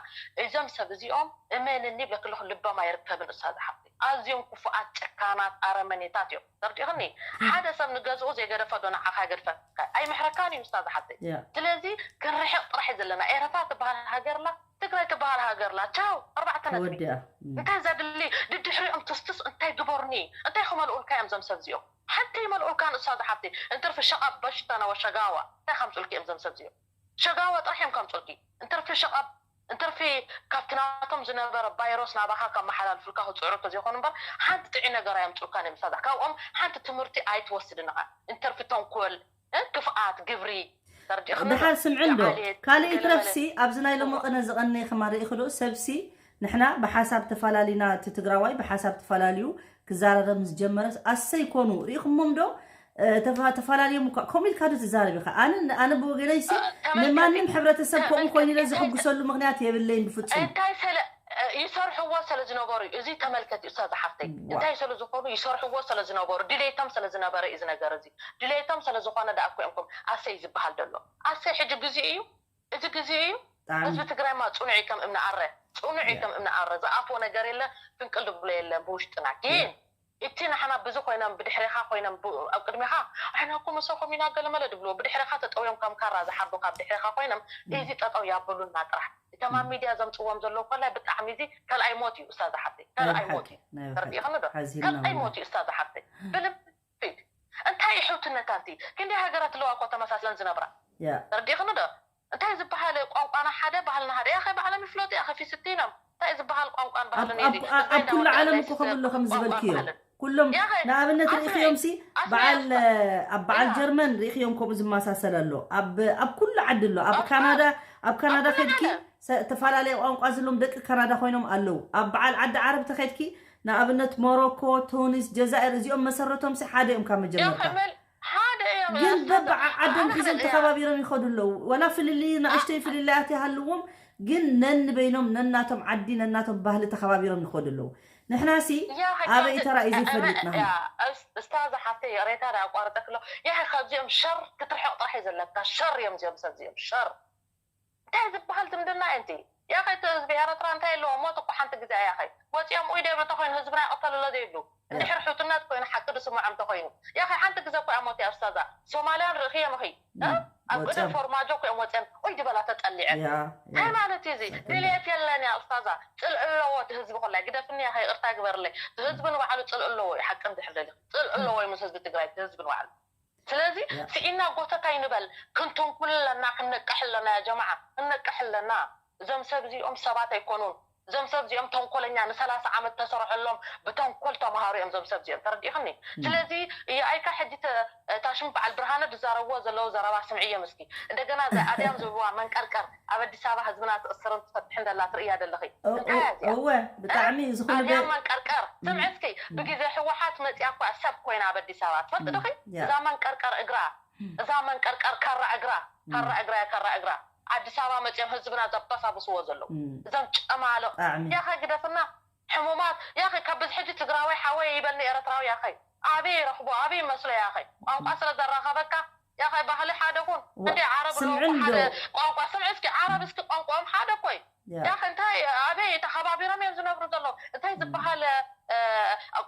እዞም ሰብ እዚኦም እመንኒ ብለክልኹ ልቦም ኣይርከብን እሳ ዝሓፍተይ ኣዝዮም ክፉኣት ጨካናት ኣረመኔታት እዮም ተርዲእኽኒ ሓደ ሰብ ንገዝኡ ዘይገደፈ ዶ ንዓኻ ይገድፈካ ኣይምሕረካን እዩ እስታ ዝሓተይ ስለዚ ክንርሕቕ ጥራሕ እዩ ዘለና ኤረትራ ትበሃል ሃገርላ ትግራይ ትበሃል ሃገርላ ቻው ኣርባዕተ ነጥቢ እንታይ ዘድሊ ድድሕሪኦም ትስቱስ እንታይ ግበሩኒ እንታይ ክመልኡልካ እዮም ዘም ሰብ እዚኦም ሓንቲ ይመልኡልካ ንእሳ ዝሓፍቲ እንትርፊ ሸቓ በሽተና ወሸጋዋ እንታይ ከምፅኡልኪ እዮም ዘም ሰብ እዚኦም ሸጋዋ ጥራሕ እዮም ከምፅኡልኪ እንትርፊ ሸቓ እንትርፊ ካብቲ ናቶም ዝነበረ ባይሮስ ናባኻ ከመሓላልፉልካ ክፅዕሩ ተዘይኮኑ እምበር ሓንቲ ጥዑይ ነገር ኣየምፅኡልካን እዮም ሳዛ ካብኦም ሓንቲ ትምህርቲ ኣይትወስድን ኢኻ እንተርፊ ተንኮል ክፍኣት ግብሪ ተርዲእኽኒ ዶ? ድሓር ስምዒ እንዶ ዓሌት ካልእ ገለ ይትረፍሲ መለ ኣብዚ ናይ ሎሚ እወ ቅነ ዝቐነየ ከማን ርኢኺ ዶ ሰብሲ ንሕና ብሓሳብ ተፋላሊና እቲ ትግራዋይ ብሓሳብ ተፋላልዩ ክዘራረብ ምስ ጀመረስ ኣሰይ ኮኑ ርኢኹሞም ዶ ተፋላልዮም እኳ ከምኡ ኢልካ ዶ ትዛረብ ኢኻ ኣነ ኣነ ብወገነይ ሲ ንማንም ሕብረተሰብ ከምኡ ኮይኑ ኢለ ዝሕጉሰሉ ምኽንያት የብለይን ብፍጹም እንታይ ሰለ ይሰርሕዎ ስለ ዝነበሩ እዩ እዚ ተመልከት እዩ እሳ ዝሓፍተይ እንታይ ስለ ዝኾኑ ይሰርሕዎ ስለ ዝነበሩ ድሌቶም ስለ ዝነበረ እዩ ዝነገር እዚ ድሌቶም ስለ ዝኾነ ደኣ እኮ እዮም ኣሰይ ዝበሃል ዘሎ ኣሰይ ሕጂ ግዜ እዩ እዚ ግዜ እዩ ህዝቢ ትግራይ ማ ፅኑዕ እዩ ከም እምኒ ኣረ ፅኑዕ እዩ ከም እምኒ ኣረ ዝኣፍዎ ነገር የለ ፍንቅል ድብሎ የለን ብውሽጥና ግን እቲ ንሕና ብዚ ኮይኖም ብድሕሬኻ ኮይኖም ኣብ ቅድሜኻ ኣሕና እኮ መሰኹም ኢና ገለመለ ድብልዎ ብድሕሬኻ ተጠውዮም ከም ካራ ዝሓርዱ ካብ ድሕሬኻ ኮይኖም እዚ ጠጠው ያብሉና ጥራሕ ከማን ሚድያ ዘምፅዎም ዘለዉ ኮላይ ብጣዕሚ እዚ ካልኣይ ሞት እዩ። እስታዝ ሓፍተይ፣ ካልኣይ ሞት እዩ። ተረዲእኽኒ ዶ? ካልኣይ ሞት እዩ እስታዝ ሓፍተይ። ብልቢ እንታይ እዩ ሕውትነት ኣንቲ? ክንደይ ሃገራት ኣለዋ እኮ ተመሳስለን ዝነብራ። ተረዲእኽኒ ዶ? እንታይ ዝበሃል ቋንቋና ሓደ ባህልና ሓደ። ያኸ ባዕሎም ይፍለጡ፣ ያኸ ፊስቲኖም እንታይ ዝበሃል ቋንቋን ባህልን እዩ። ኣብ ኩሉ ዓለም እኮ ከምኡ ኣሎ ከም ዝበልክዮ ኩሎም ንኣብነት ርኢኽዮም ሲ በዓል ኣብ በዓል ጀርመን ርኢኽዮም ከምኡ ዝመሳሰል ኣሎ። ኣብ ኩሉ ዓዲ ኣሎ። ኣብ ካናዳ ኣብ ካናዳ ከድኪ ዝተፈላለየ ቋንቋ ዘለዎም ደቂ ካናዳ ኮይኖም ኣለዉ። ኣብ በዓል ዓዲ ዓረብ ተኸድኪ ንኣብነት ሞሮኮ፣ ቱኒስ፣ ጀዛኢር እዚኦም መሰረቶም ሲ ሓደ እዮም ካብ መጀመርታ። ግን በብዓዓዶም ሒዞም ተኸባቢሮም ይኸዱ ኣለዉ። ዋላ ፍልልይ ንእሽተይ ፍልልያት ይሃልዎም ግን ነንበይኖም ነናቶም ዓዲ ነናቶም ባህሊ ተኸባቢሮም ይኸዱ ኣለዉ። ንሕና ሲ ኣበይ ተራእዩ ዘይፈልጥና። እስታዝ ሓፍተይ ይቕሬታ ዳ ኣቋርጠክሎ። ያኸ ካብዚኦም ሸር ክትርሕቕ ጥራሕ እዩ ዘለካ። ሸር እዮም እዚኦም ሰብ እዚኦም ሸር። እንታይ ዝበሃል ዝምድና እንቲ? ያኸ እቲ ህዝቢ ኤረትራ እንታይ ኣለዎ? ሞት እኮ ሓንቲ ግዜ ያኸ ወፂኦም ኡይ ደብሉ ተኮይኑ ህዝብና ይቕተሉ ኣሎ ዘይብሉ እንድሕር ሕውትነት ኮይኑ ሓቂ ዝስምዖም ተኮይኑ ያኸ ሓንቲ ግዜ እኮ እያ ሞት እያ እስታዛ። ሶማልያን ርእኽዮም እኺ ኣብ ቅድም ፎርማጆ እኮ እዮም ወፂኦም ኡይ ዝበላ ተፀሊዐን። እንታይ ማለት እዩ እዚ? ድልየት የለን እያ እስታዛ። ፅልኢ ኣለዎ እቲ ህዝቢ ኮላይ ግደፍኒ ያኸ ይቕርታ ግበርለይ። እቲ ህዝቢ ንባዕሉ ፅልኢ ኣለዎ እዩ ሓቂ እንድሕር ደሊኺ። ፅልኢ ኣለዎ እዩ ምስ ህዝቢ ትግራይ እቲ ህዝቢ ንባዕሉ። ስለዚ ስኢና ጎተታ ይንበል። ክንትንኩል ኣለና፣ ክንነቅሕ ኣለና። ያ ጀማዓ ክንነቅሕ ኣለና። እዞም ሰብ እዚኦም ሰባት ኣይኮኑን። እዞም ሰብ እዚኦም ተንኮለኛ ንሰላሳ ዓመት ተሰርሐሎም ብተንኮል ተምሃሩ እዮም እዞም ሰብ እዚኦም ተረዲእኽኒ። ስለዚ የኣይካ ሕጂ ታሽም በዓል ብርሃነ ዝዛረብዎ ዘለዉ ዘረባ ስምዕዮም እስኪ። እንደገና እዛ ኣድያም ዝብልዋ መንቀርቀር ኣብ ኣዲስ ኣበባ ህዝብና ትእስርን ትፈትሕን ዘላ ትርእያ ዘለኺ። እንታይ እያ እዚኣ? እወ ብጣዕሚ ዝኹሉ ኣድያም መንቀርቀር ስምዒ እስኪ። ብግዜ ህወሓት መፅያ እኳ ሰብ ኮይና ኣብ ኣዲስ ኣበባ ትፈልጥ ዶኺ? እዛ መንቀርቀር እግራ እዛ መንቀርቀር ካራ እግራ ካራ እግራ እያ ካራ እግራ ኣዲስ ኣበባ መፅኦም ህዝብና ዘባሳብስዎ ዘለዉ እዞም ጨማሎ። ያኸ ግደፍና ሕሙማት ያኸ ካብ ብዚ ሕጂ ትግራዋይ ሓወይ ይበልኒ ኤረትራዊ ያኸ ኣበይ ይረኽቦ ኣበይ ይመስሎ ያኸ ቋንቋ ስለ ዘራኸበካ ያኸ ባህሊ ሓደ ኩን እንደ ዓረብ ኣለዉ ሓደ ቋንቋ ስምዒ እስኪ ዓረብ እስኪ ቋንቋኦም ሓደ ኮይ ያኸ እንታይ ኣበይ ተኸባቢሮም እዮም ዝነብሩ ዘለዉ እንታይ ዝበሃል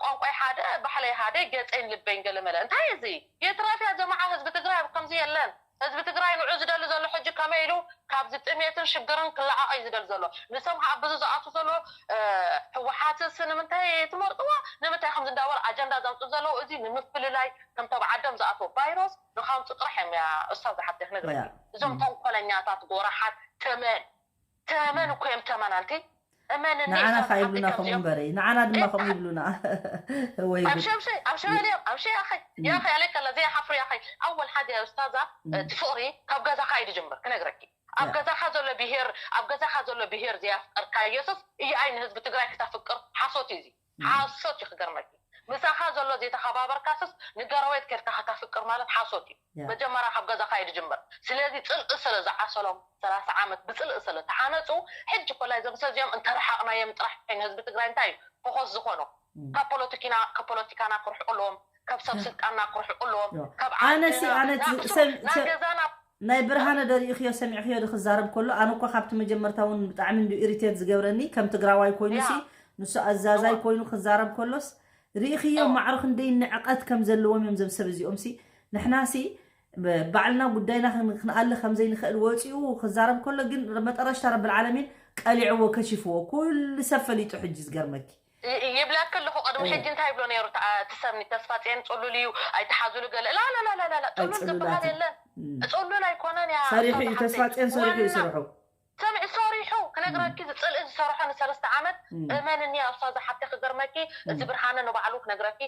ቋንቋይ ሓደ ባሕለይ ሓደ ገፀይን ልበይን ገለመለ እንታይ እዚ የትራፊያ ጀማዓ ህዝቢ ትግራይ ኣብ ከምዚ የለን ህዝቢ ትግራይ ንዑ ዝደሊ ዘሎ ሕጂ ከመይ ኢሉ ካብዚ ጥሜትን ሽግርን ክለዓቐ እዩ ዝደሊ ዘሎ ንሶም ከዓ ብዙ ዝኣቱ ዘሎ ህወሓትስ ንምንታይ ትመርፅዋ ንምንታይ ከምዚ እንዳበሉ ኣጀንዳ ዘምፅኡ ዘለዉ እዚ ንምፍልላይ ከም ተባዓዶም ዝኣተዎ ቫይረስ ንካምፁ ጥራሕ እዮም እያ እሳ ዝሓፍተ ክነግረኪ እዞም ተንኮለኛታት ጎራሓት ተመን ተመን እኮ እዮም ተመን ኣንቲ እመንኒ ንዓና እሳ ካ ይብሉና ከምኡ እምበረይ ንዓና ድማ ከምኡ ይብሉና ወይ ጉድ ኣብሸ ኣብሸ ኣብሸ በል እዮም ኣብሸ ያኸይ ያኸይ ኣለይ ከላ ዘይሓፍሩ ያኸይ ኣወል ሓዲ ኡስታዛ እቲ ፍቕሪ ካብ ገዛኻ እዩ ዝጅምር ክነግረኪ ኣብ ገዛኻ ዘሎ ብሄር ኣብ ገዛኻ ዘሎ ብሄር ዘያፍቀርካ የሱስ እየኣይ ንህዝቢ ትግራይ ክተፍቅር ሓሶት እዩ እዚ ሓሶት እዩ ክገርመኪ ምሳኻ ዘሎ ዘይተኸባበርካስስ ንገረወት ከድካ ከተፍቅር ማለት ሓሶት እዩ መጀመርያ ካብ ገዛኻ እዩ ዝጅምር ስለዚ ፅልኢ ስለ ዝዓሰሎም ሰላሳ ዓመት ብፅልኢ ስለ ተሓነፁ ሕጂ ኮላይ እዞም ሰብ እዚኦም እንተረሓቕናዮም ጥራሕ ንህዝቢ ትግራይ እንታይ እዩ ፈኾስ ዝኾኖ ካብ ፖለቲኪና ካብ ፖለቲካና ክርሕቁ ኣለዎም ካብ ሰብ ስልጣንና ክርሕቁ ኣለዎም ካብ ኣነሲ ኣነ ናይ ብርሃነ ደሪእኽዮ ሰሚዕኽዮ ዶ ክዛረብ ከሎ ኣነ እኳ ካብቲ መጀመርታ እውን ብጣዕሚ እንዱ ኢሪቴት ዝገብረኒ ከም ትግራዋይ ኮይኑ ሲ ንሱ ኣዛዛይ ኮይኑ ክዛረብ ከሎስ ርኢኽዮ ማዕሮ ክንደይ ንዕቐት ከም ዘለዎም እዮም ዘም ሰብ እዚኦም ሲ ንሕና ሲ ባዕልና ጉዳይና ክንኣሊ ከም ዘይንኽእል ወፂኡ ክዛረብ ከሎ ግን መጠረሽታ ረብል ዓለሚን ቀሊዕዎ ከሽፍዎ ኩሉ ሰብ ፈሊጡ ሕጂ ዝገርመኪ ይብለኪ ኣለኹ ቅድሚ ሕጂ እንታይ ይብሎ ነይሩ እቲ ሰብኒ ተስፋፅየን ፅሉል እዩ ኣይትሓዙሉ ገለ ላላላላላ ፅሉል ዝበሃል የለን ፅሉል ኣይኮነን እያ ሰሪሑ እዩ ተስፋፅየን ሰሪሑ እዩ ስርሑ ሰምዒ ሰሪሑ ክነግረኪ ዝፅልኢ ዝሰርሖ ንሰለስተ ዓመት እመንኒ ኣብሳ ዝሓፍቲ ክገርመኪ እዚ ብርሃነ ንባዕሉ ክነግረኪ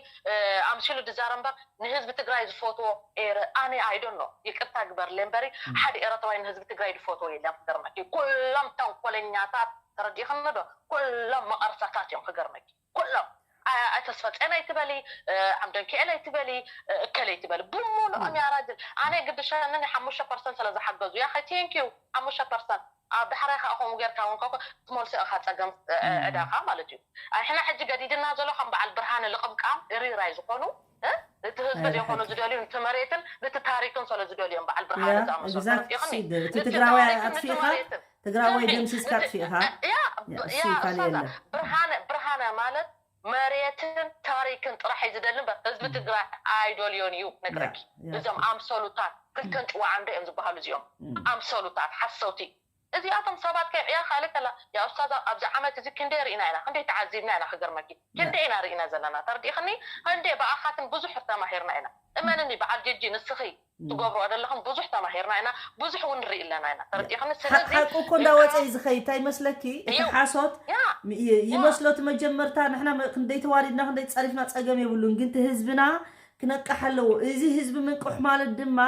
ኣምሲሉ ድዛረ እምበር ንህዝቢ ትግራይ ዝፈትዎ ኤረ ኣነ ኣይደኖ ይቅርታ ግበርለ እምበሪ ሓደ ኤረትራዊ ንህዝቢ ትግራይ ዝፈትዎ የለን ክገርመኪ ኩሎም ተንኮለኛታት ተረዲእኽኒ ዶ ኩሎም መቐርሳታት እዮም ክገርመኪ ኩሎም ኣይ ተስፋ ጨን ኣይትበሊ ዓምደንኪኤል ኣይትበሊ እከል ኣይትበሊ ብምሉኦም ያራጅል ኣነ ግድሸንን ሓሙሽተ ፐርሰንት ስለ ዝሓገዙ ያኸ ቴንኪዩ ሓሙሽተ ፐርሰንት ኣብ ዳሕራይ ከዓ ከምኡ ጌርካ እውን ከ ትመልሶ ኢኻ ፀገም ዕዳኻ ማለት እዩ ሕና ሕጂ ገዲድና ዘሎ ከም በዓል ብርሃነ ልቕምቃም ሪራይ ዝኾኑ እቲ ህዝቢ ዘይኮኑ ዝደልዩ ነቲ መሬትን ነቲ ታሪክን ስለ ዝደልዮም በዓል ብርሃነ ዝኣመሰሉ ትግራዋይ ኣጥፊእኻ ትግራዋይ ደምሲስካ ኣጥፊእኻ ብርሃነ ብርሃነ ማለት መሬትን ታሪክን ጥራሕ እዩ ዝደሊ እምበር ህዝቢ ትግራይ ኣይደልዮን እዩ ነግረኪ እዞም ኣምሰሉታት ክልተን ጭዋዓንዶ እዮም ዝበሃሉ እዚኦም ኣምሰሉታት ሓሰውቲ እዚኣቶም ሰባት ከይዕያ ካልእ ከላ ያ ኡስታዝ ኣብዚ ዓመት እዚ ክንደይ ርኢና ኢና ክንደይ ተዓዚብና ኢና ክገርመኪ ክንደይ ኢና ርኢና ዘለና ተርዲእኽኒ። ክንደይ ብኣኻትን ብዙሕ ተማሂርና ኢና። እመንኒ በዓል ጀጂ ንስኺ ትገብርኦ ዘለኹም ብዙሕ ተማሂርና ኢና። ብዙሕ እውን ንርኢ ኣለና ኢና ተረዲእኽኒ። ስለዚ ሓቁ እኮ እንዳወፀ እዩ ዝኸይድ እንታይ ይመስለኪ? እቲ ሓሶት ይመስሎ እቲ መጀመርታ ንሕና ክንደይ ተዋሪድና ክንደይ ፀሪፍና ፀገም የብሉን። ግን እቲ ህዝብና ክነቅሕ ኣለዎ። እዚ ህዝቢ ምንቅሕ ማለት ድማ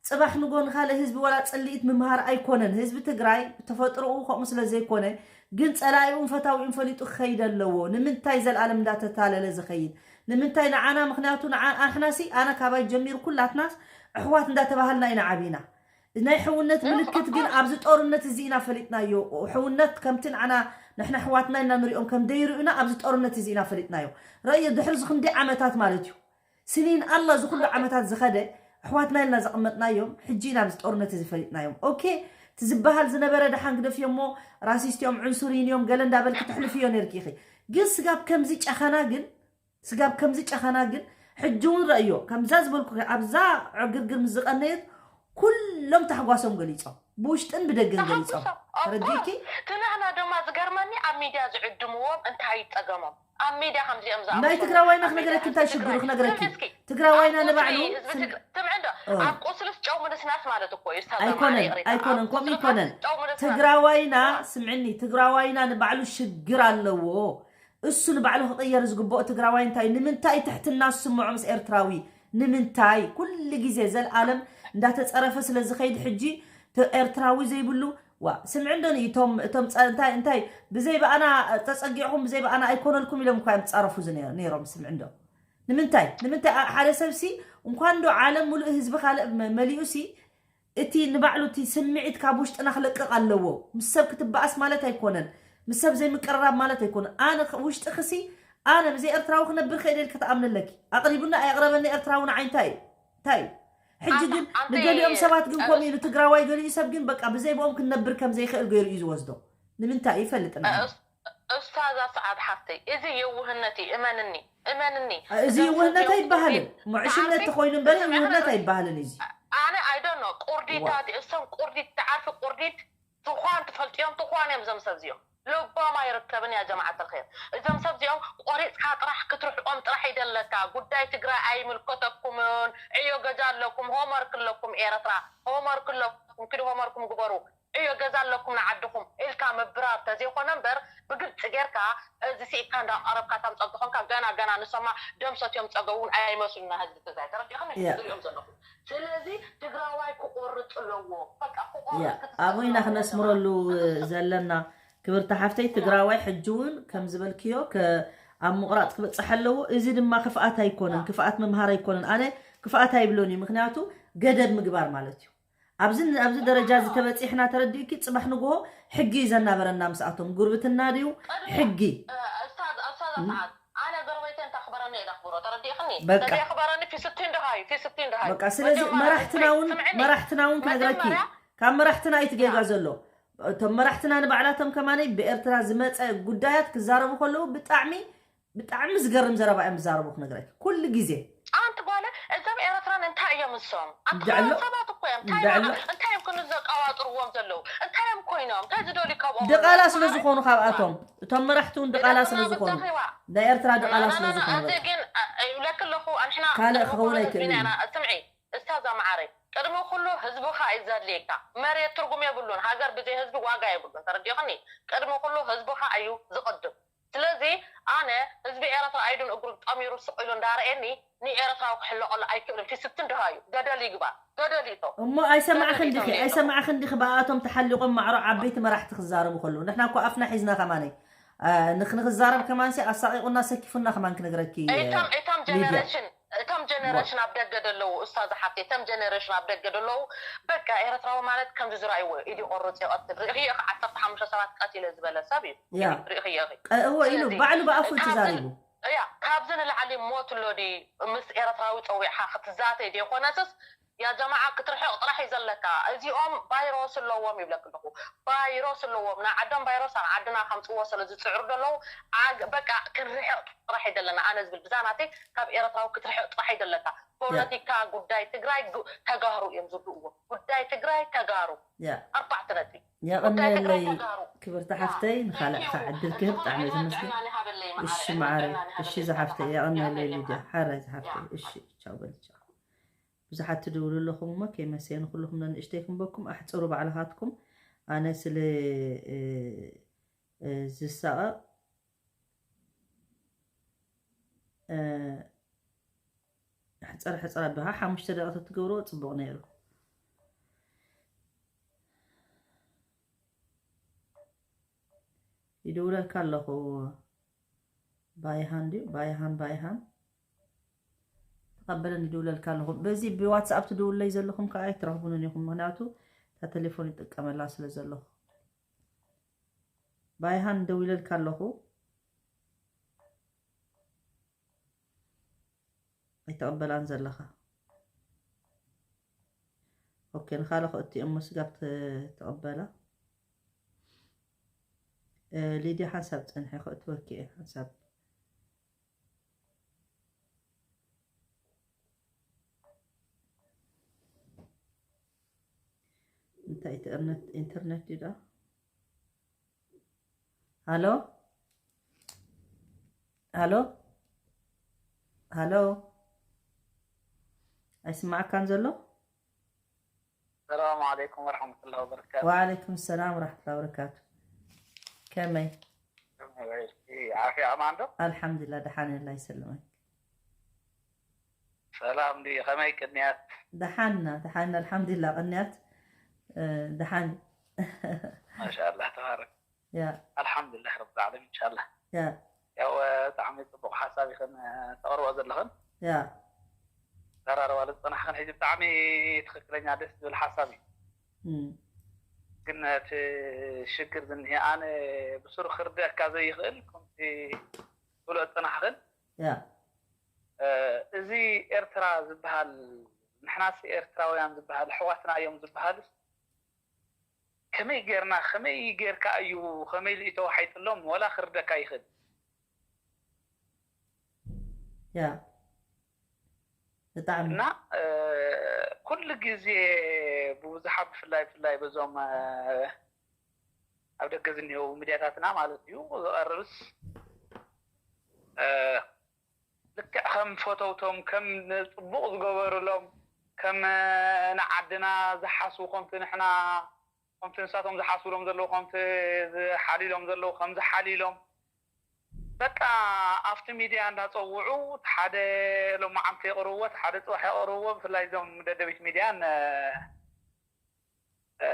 ፅባሕ ንጎ ንካልእ ህዝቢ ዋላ ፅልኢት ምምሃር ኣይኮነን። ህዝቢ ትግራይ ብተፈጥሮኡ ከምኡ ስለ ዘይኮነ ግን ፀላኢኡን ፈታዊኡን ፈሊጡ ክኸይድ ኣለዎ። ንምንታይ ዘልኣለም እንዳተታለለ ዝኸይድ ንምንታይ ንዓና ምክንያቱ ንዓና ኣሕናሲ ኣነ ካባይ ጀሚሩ ኩላትናስ ኣሕዋት እንዳተባሃልና ኢና ዓቢና። ናይ ሕውነት ምልክት ግን ኣብዚ ጦርነት እዚ ኢና ፈሊጥናዮ። ሕውነት ከምቲ ንዓና ንሕና ኣሕዋትና ኢና ንሪኦም ከም ደይርእዩና ኣብዚ ጦርነት እዚ ኢና ፈሊጥናዮ። ረእዮ ድሕሪ ዝክንዲ ዓመታት ማለት እዩ ስኒን ኣላ ዝኩሉ ዓመታት ዝኸደ ኣሕዋትና ኢልና ዘቐመጥናዮም ሕጂ ኢና ኣብዚ ጦርነት እዚ ፈሊጥናዮም። ኦኬ እቲ ዝበሃል ዝነበረ ደሓን ግደፍዮ እሞ ራሲስቲኦም ዕንሱሪን እዮም ገለ እንዳበልኪ ትሕልፍዮ ነርኪ ኢኺ። ግን ስጋብ ከምዚ ጨኸና ግን ስጋብ ከምዚ ጨኸና ግን ሕጂ እውን ረእዮ ከምዛ ዝበልኩ ኣብዛ ዕግርግር ምስ ዝቐነየት ኩሎም ታሕጓሶም ገሊፆም ብውሽጥን ብደገን ገሊፆም ረዲኪ ትናህና ድማ ዝገርመኒ ኣብ ሚድያ ዝዕድምዎም እንታይ ይፀገሞም ኣብ ሚድያ ከምዚኦም ዝኣመሰሉ ናይ ትግራዋይና ክነግረኪ እንታይ ሽግሩ ክነግረኪ ትግራዋይና ንባዕሉ ትምዕዶ ኣብ ቁስልስ ጨው ምንስናስ ማለት እኮ እዩ ኣይኮነን ኣይኮነን ከምኡ ይኮነን ትግራዋይና ስምዕኒ ትግራዋይና ንባዕሉ ሽግር ኣለዎ እሱ ንባዕሉ ክቕየር ዝግብኦ ትግራዋይ እንታይ እዩ? ንምንታይ ትሕትና ዝስምዖ ምስ ኤርትራዊ? ንምንታይ ኩሉ ግዜ ዘልኣለም እንዳተፀረፈ ስለ ዝኸይድ ሕጂ ተ- ኤርትራዊ ዘይብሉ ዋ ስምዒ እንዶ ንኢ እቶም እቶም ፀ- እንታይ እንታይ ብዘይ ብኣና ተፀጊዕኹም ብዘይ ብኣና ኣይኮነልኩም ኢሎም እኳ እዮም ዝፃረፉ ዝነ- ነይሮም ስምዒ እንዶ ንምንታይ ንምንታይ ኣ- ሓደ ሰብ ሲ እንኳን ዶ ዓለም ሙሉእ ህዝቢ ካልእ መ- መሊኡ ሲ እቲ ንባዕሉ እቲ ስምዒት ካብ ውሽጥና ክለቅቕ ኣለዎ። ምስ ሰብ ክትበኣስ ማለት ኣይኮነን፣ ምስ ሰብ ዘይምቅርራብ ማለት ኣይኮነን። ኣነ ውሽጥኽሲ ኣነ ብዘይ ኤርትራዊ ክነብር ክእል ኢልኪ ትኣምኒ ኣለኪ። ኣቕሪቡኒ ኣየቕረበኒ ኤርትራዊ ንዓይ እንታይ እዩ? እንታይ እዩ? ሕጂ ግን ንገሊኦም ሰባት ግን ከምኡ እዩ፣ ንትግራዋይ ገሊኡ ሰብ ግን በቃ ብዘይ ብኦም ክንነብር ከም ዘይክእል ገይሩ እዩ ዝወስዶ። ንምንታይ እዩ ይፈልጥና። ኡስታዛ ሰዓድ ሓፍተይ፣ እዚ የውህነት እዩ፣ እመንኒ፣ እመንኒ። እዚ የውህነት ኣይበሃልን፣ ምዕሽነት ተኾይኑ እምበር የውህነት ኣይበሃልን። እዚ ኣነ I don't know ቁርዲታት፣ እሶም ቁርዲት፣ ትዓርፊ ቁርዲት ትዃን ትፈልጥዮም፣ ትዃን እዮም እዞም ሰብ እዚኦም። ልቦም ኣይርከብን ያ ጀማዓት ልኸይር። እዞም ሰብ እዚኦም ቆሪፅካ ጥራሕ ክትርሕቆም ጥራሕ ይደለካ። ጉዳይ ትግራይ ኣይምልከተኩምን። ዕዮ ገዛ ኣለኩም፣ ሆምወርክ ኣለኩም፣ ኤረትራ ሆምወርክ ኣለኩም፣ ኪዱ ሆምወርኩም ግበሩ። ዕዮ ገዛ ኣለኩም ንዓድኹም ኢልካ ምብራር ተዘይኮነ እምበር ብግልፂ ጌርካ እዚ ስኢካ እንዳቐረብካ ታምፀም ተኾንካ ገና ገና ንሶማ ደም ሰትዮም ፀገቡ እውን ኣይመስሉና ህዝቢ ትግራይ ተረዲእኽን ዝሪኦም ዘለኹ ስለዚ ትግራዋይ ክቆርፅ ኣለዎ በቃ ክቆርፅ ክትሰ- ኣብኡ ኢና ክነስምረሉ ዘለና ክብርቲ ሓፍተይ ትግራዋይ ሕጂ እውን ከም ዝበልክዮ ከ- ኣብ ምቑራፅ ክበፅሕ ኣለዎ እዚ ድማ ክፍኣት ኣይኮነን ክፍኣት ምምሃር ኣይኮነን ኣነ ክፍኣት ኣይብሎን እዩ ምክንያቱ ገደብ ምግባር ማለት እዩ ኣብዚ ኣብዚ ደረጃ እዚ ተበፂሕና ተረዲእኪ ፅባሕ ንግሆ ሕጊ እዩ ዘናበረና ምስኣቶም ጉርብትና ድዩ ሕጊ ኣነ ጎረቤተይ እንተኽበረኒ እየ ዘኽብሮ ተረዲእኽኒ በቃ እንተዘይኽበረኒ ፊስቲ እንድሃዩ ፊስቲ እንድሃዩ በቃ ስለዚ መጀመርያ መራሕትና እውን ስምዕኒ መራሕትና እውን ክነግረኪ መጀመርያ ካብ መራሕትና እዩ እቲ ጌጋ ዘሎ እቶም መራሕትና ንባዕላቶም ከማነይ ብኤርትራ ዝመፀ ጉዳያት ክዛረቡ ከለዉ ብጣዕሚ ብጣዕሚ ዝገርም ዘረባ እዮም ዝዛረቡ ክነግረኪ ኩሉ ግዜ ኣንቲ ጓለ እዞም ኤረትራን እንታይ እዮም እሶም ኣንቲ ድዕሎ ሰባት እኮ እዮም እንታይ ድዕሎ እዮም እንታይ እዮም ክንዘቃዋጥርዎም ዘለዉ እንታይ እዮም ኮይኖም እንታይ ዝደልዩ ካብኦም ድቓላ ስለ ዝኾኑ ካብኣቶም እቶም መራሕቲ እውን ድቓላ ስለ ዝኾኑ ናይ ኤርትራ ድቓላ ስለ ዝኾኑ እዚ ግን ይብለኪ ኣለኹ ኣንሕና ካልእ ክኸውን ኣይክእልን ኢና ስምዒ እስታዛ መዓረይ ቅድሚ ኩሉ ህዝብኻ እዩ ዘድልየካ መሬት ትርጉም የብሉን ሃገር ብዘይ ህዝቢ ዋጋ የብሉን ተረዲእኽኒ ቅድሚ ኩሉ ህዝብኻ እዩ ዝቕድም ስለዚ ኣነ ህዝቢ ኤረትራ ኣይዱን እግሩ ጠሚሩ ስቕ ኢሉ እንዳረኤኒ ንኤረትራዊ ክሕለቐሉ ኣይክእልን ፊስቲ እንድሃዩ ገደል ይግባር ገደል ይቶ እሞ ኣይሰማዕኽን ዲኺ ኣይሰማዕኽን ዲኺ ብኣቶም ተሓሊቖም ማዕሮ ዓበይቲ መራሕቲ ክዛረቡ ከለዉ ንሕና እኮ ኣፍና ሒዝና ከማነይ ንክንክዛረብ ከማንሲ ኣሳቂቁና ሰኪፉና ከማን ክነግረኪ እቶም እቶም ጀነሬሽን እቶም ጀነሬሽን ኣብ ደገ ደለዉ እስታዝ ሓፍቲ እቶም ጀነሬሽን ኣብ ደገ ደለዉ በቃ ኤረትራዊ ማለት ከምዚ ዝራእይዎ ኢድ ይቆርፅ ይቐትል ርእዮ ከ ዓሰርተ ሓሙሽተ ሰባት ቀቲለ ዝበለ ሰብ እዩ ርእዮ እወ ኢሉ ባዕሉ ብኣፉ ተዛሪቡ እያ ካብዚ ንላዕሊ ሞት ኣሎ ዲ ምስ ኤረትራዊ ፀዊዕካ ክትዛተይ ደይኮነስስ ያ ጀማዓ ክትርሕቕ ጥራሕ እዩ ዘለካ። እዚኦም ቫይረስ ኣለዎም ይብለክ ኣለኹ። ቫይረስ ኣለዎም። ናይ ዓዶም ቫይረስ ኣብ ዓድና ከምፅዎ ስለ ዝፅዕሩ ዘለዉ፣ ዓግ-፣ በቃ ክንርሕቕ ጥራሕ እዩ ዘለና። ኣነ ዝብል ብዛ ናተይ ካብ ኤርትራዊ ክትርሕቕ ጥራሕ እዩ ዘለካ። ፖለቲካ፣ ጉዳይ ትግራይ፣ ጉ-፣ ተጋሩ እዮም ዝብልዎ። ጉዳይ ትግራይ ተጋሩ። ያ። ኣርባዕተ ነጥቢ። ጉዳይ ትግራይ የቐንየለይ ተጋሩ። ክብርቲ ሓፍተይ፣ ንኻልእ ኸዓ ዕድል ክህብ ብጣዕሚ እየ ዘመስግን። ጥዕና ንሃበለይ ማዓረ፣ እሺ ጥዕና ማዓረይ፣ ንሃበለይ እሺ ዝሓፍተይ፣ የቐንየለይ ሊድያ። ሓራይ ዝሓፍተይ። እሺ፣ ቻው በል፣ ቻው። ብዙሓት ትድውሉ ኣለኹም እሞ ከይመሰየ ንኹልኹም ነንእሽተይ ክንበኩም ኣሕፅሩ ባዕልኻትኩም። ኣነ ስለ፣ እ፣ እ፣ ዝሳቐቕ፣ እ፣ ሕፅር ሕፅር ኣቢኻ ሓሙሽተ ደቂቕ ተትገብርዎ ፅቡቕ ነይሩ። ይድውለልካ ኣለኹ። ባይሃን ድዩ? ባይሃን፣ ባይሃን። ተቐበለን ይድውለልካ ኣለኹ። በዚ ብዋትስኣፕ ትድውለይ ዘለኹም ከዓ ኣይትረኽቡንን ኢኹም። ምኽንያቱ እታ ቴሌፎን ይጥቀመላ ስለ ዘለኹ። ባይሃን ደዊለልካ ኣለኹ። ኣይተቐበላን ዘለኻ። ኦኬ፣ ንኻልእ ክእቲ እሞ ስጋብ ተ-፣ ተቐበላ። እ፣ ሊድያ ሓንሳብ ጽንሒ ክእትወኪ እየ፣ ሓንሳብ። እንታይ ኢንተርነት፣ ኢንተርነት ድዩ ደኣ? ሃሎ? ሃሎ? ሃሎ? ኣይስማዓካን ዘሎ? ሰላም ዓለይኩም ወረሕመቱላሂ ወበረካቱ። ወዓለይኩም ሰላም ወረሕመቱላሂ ወበረካቱ። ከመይ? ከመይ ውዒልኪ? ዓፍያ ኣማን ዶ? ኣልሓምዱሊላህ፣ ደሓን እየ፣ ኣላህ ይሰልመክ። ሰላም ድዩ? ከመይ ቅንያት? ደሓንና፣ ደሓንና፣ ኣልሓምዱሊላህ፣ ቅንያት፣ እ፣ ደሓን። ማሻኣላህ፣ ተባረክ። ያ። ኣልሓምዱሊላህ ረብል ዓለሚን፣ ኢንሻላህ። ያ። ያው፣ እ፣ ብጣዕሚ ጽቡቕ ሓሳብ ኢኽን፣ እ፣ ተቕርቦ ዘለኽን። ያ። ዘራረባ ዝጸናሕኽን ሕጂ ብጣዕሚ ትኽክለኛ ደስ ዝብል ሓሳብ እዩ። እም። ግን እቲ ሽግር ዝኒሀ ኣነ ብስሩ ክርደኣካ ዘይኽእል ከምቲ ትብሎ ዝጸናሕኽን። ያ። እ፣ እዚ ኤርትራ ዝበሃል ንሕናስ ኤርትራውያን ዝበሃል ኣሕዋትና እዮም ዝበሃልስ ከመይ ጌርና፣ ከመይ ጌርካ እዩ፣ ከመይ ኢሉ እዩ ተዋሒጥሎም፣ ወላ ክርደካ ይኽእል። ያ። ብጣዕሚ። እና፣ እ፣ ኩሉ ግዜ ብብዙሓት ብፍላይ፣ ብፍላይ በዞም፣ እ፣ ኣብ ደገ ዝኒሄው ሚድያታትና ማለት እዩ፣ ዝቐርብስ፣ እ፣ ልክዕ ከም ፈተውቶም፣ ከም ጽቡቕ ዝገበሩሎም፣ ከም ንዓድና ዝሓስቡ፣ ከምቲ ንሕና፣ ከምቲ ንሳቶም ዝሓስቡሎም ዘለዉ፣ ከምቲ ዝሓልዩሎም ዘለዉ፣ ከም ዝሓልዩሎም፣ በቃ ኣብቲ ሚድያ እንዳጸውዑ፣ እቲ ሓደ ሎማዓንቲ የቕርብዎ፣ እቲ ሓደ ጽባሕ የቕርብዎ፣ ብፍላይ እዞም ደደቢት ሚድያን፣ እ፣ እ፣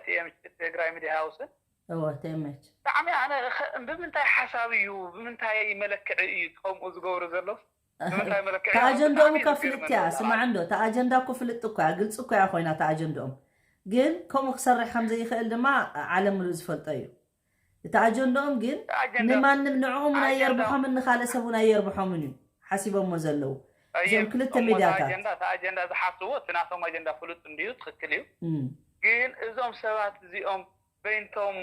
ቲ ኤም ኤች ትግራይ ሚድያ ሃውስን። እወ፣ ቲ ኤም ኤች። ብጣዕሚ ኣነ ኸ-፣ ብምንታይ ሓሳብ እዩ፣ ብምንታይ መለክዒ እዩ ከምኡ ዝገብሩ ዘለዉ? ብምንታይ መለክዒ እዩ? ተኣጀንዳኦም ብጣዕሚ እኳ እዩ ፍልጥ እያ፣ ዝገርመኒ ዘሎ ስማዕ ማለት እንዶ፣ ተኣጀንዳ እኮ ፍልጥ እኮ እያ፣ ግልፂ እኮ እያ ኮይና ተኣጀንዳኦም። ግን ከምኡ ክሰርሕ ከም ዘይኽእል ድማ ዓለም ምሉእ ዝፈልጦ እዩ። እቲ ኣጀንዳኦም ግን ተኣጀንዳ-፣ ንማንም፣ ንዕኦም እውን ተኣጀንዳ-፣ ኣየርብሖምን ንኻልእ ሰብ እውን ኣየርብሖምን እዩ ሓሲቦሞ ዘለዉ። እዞም ኣየር-፣ ክልተ እሞ ሚድያታት። ተኣጀንዳ፣ ተኣጀንዳ ዝሓስብዎ እቲ ናቶም ኣጀንዳ ፍሉጥ እንድዩ፣ ትኽክል እዩ። እም። ግን እዞም ሰባት እዚኦም በይንቶም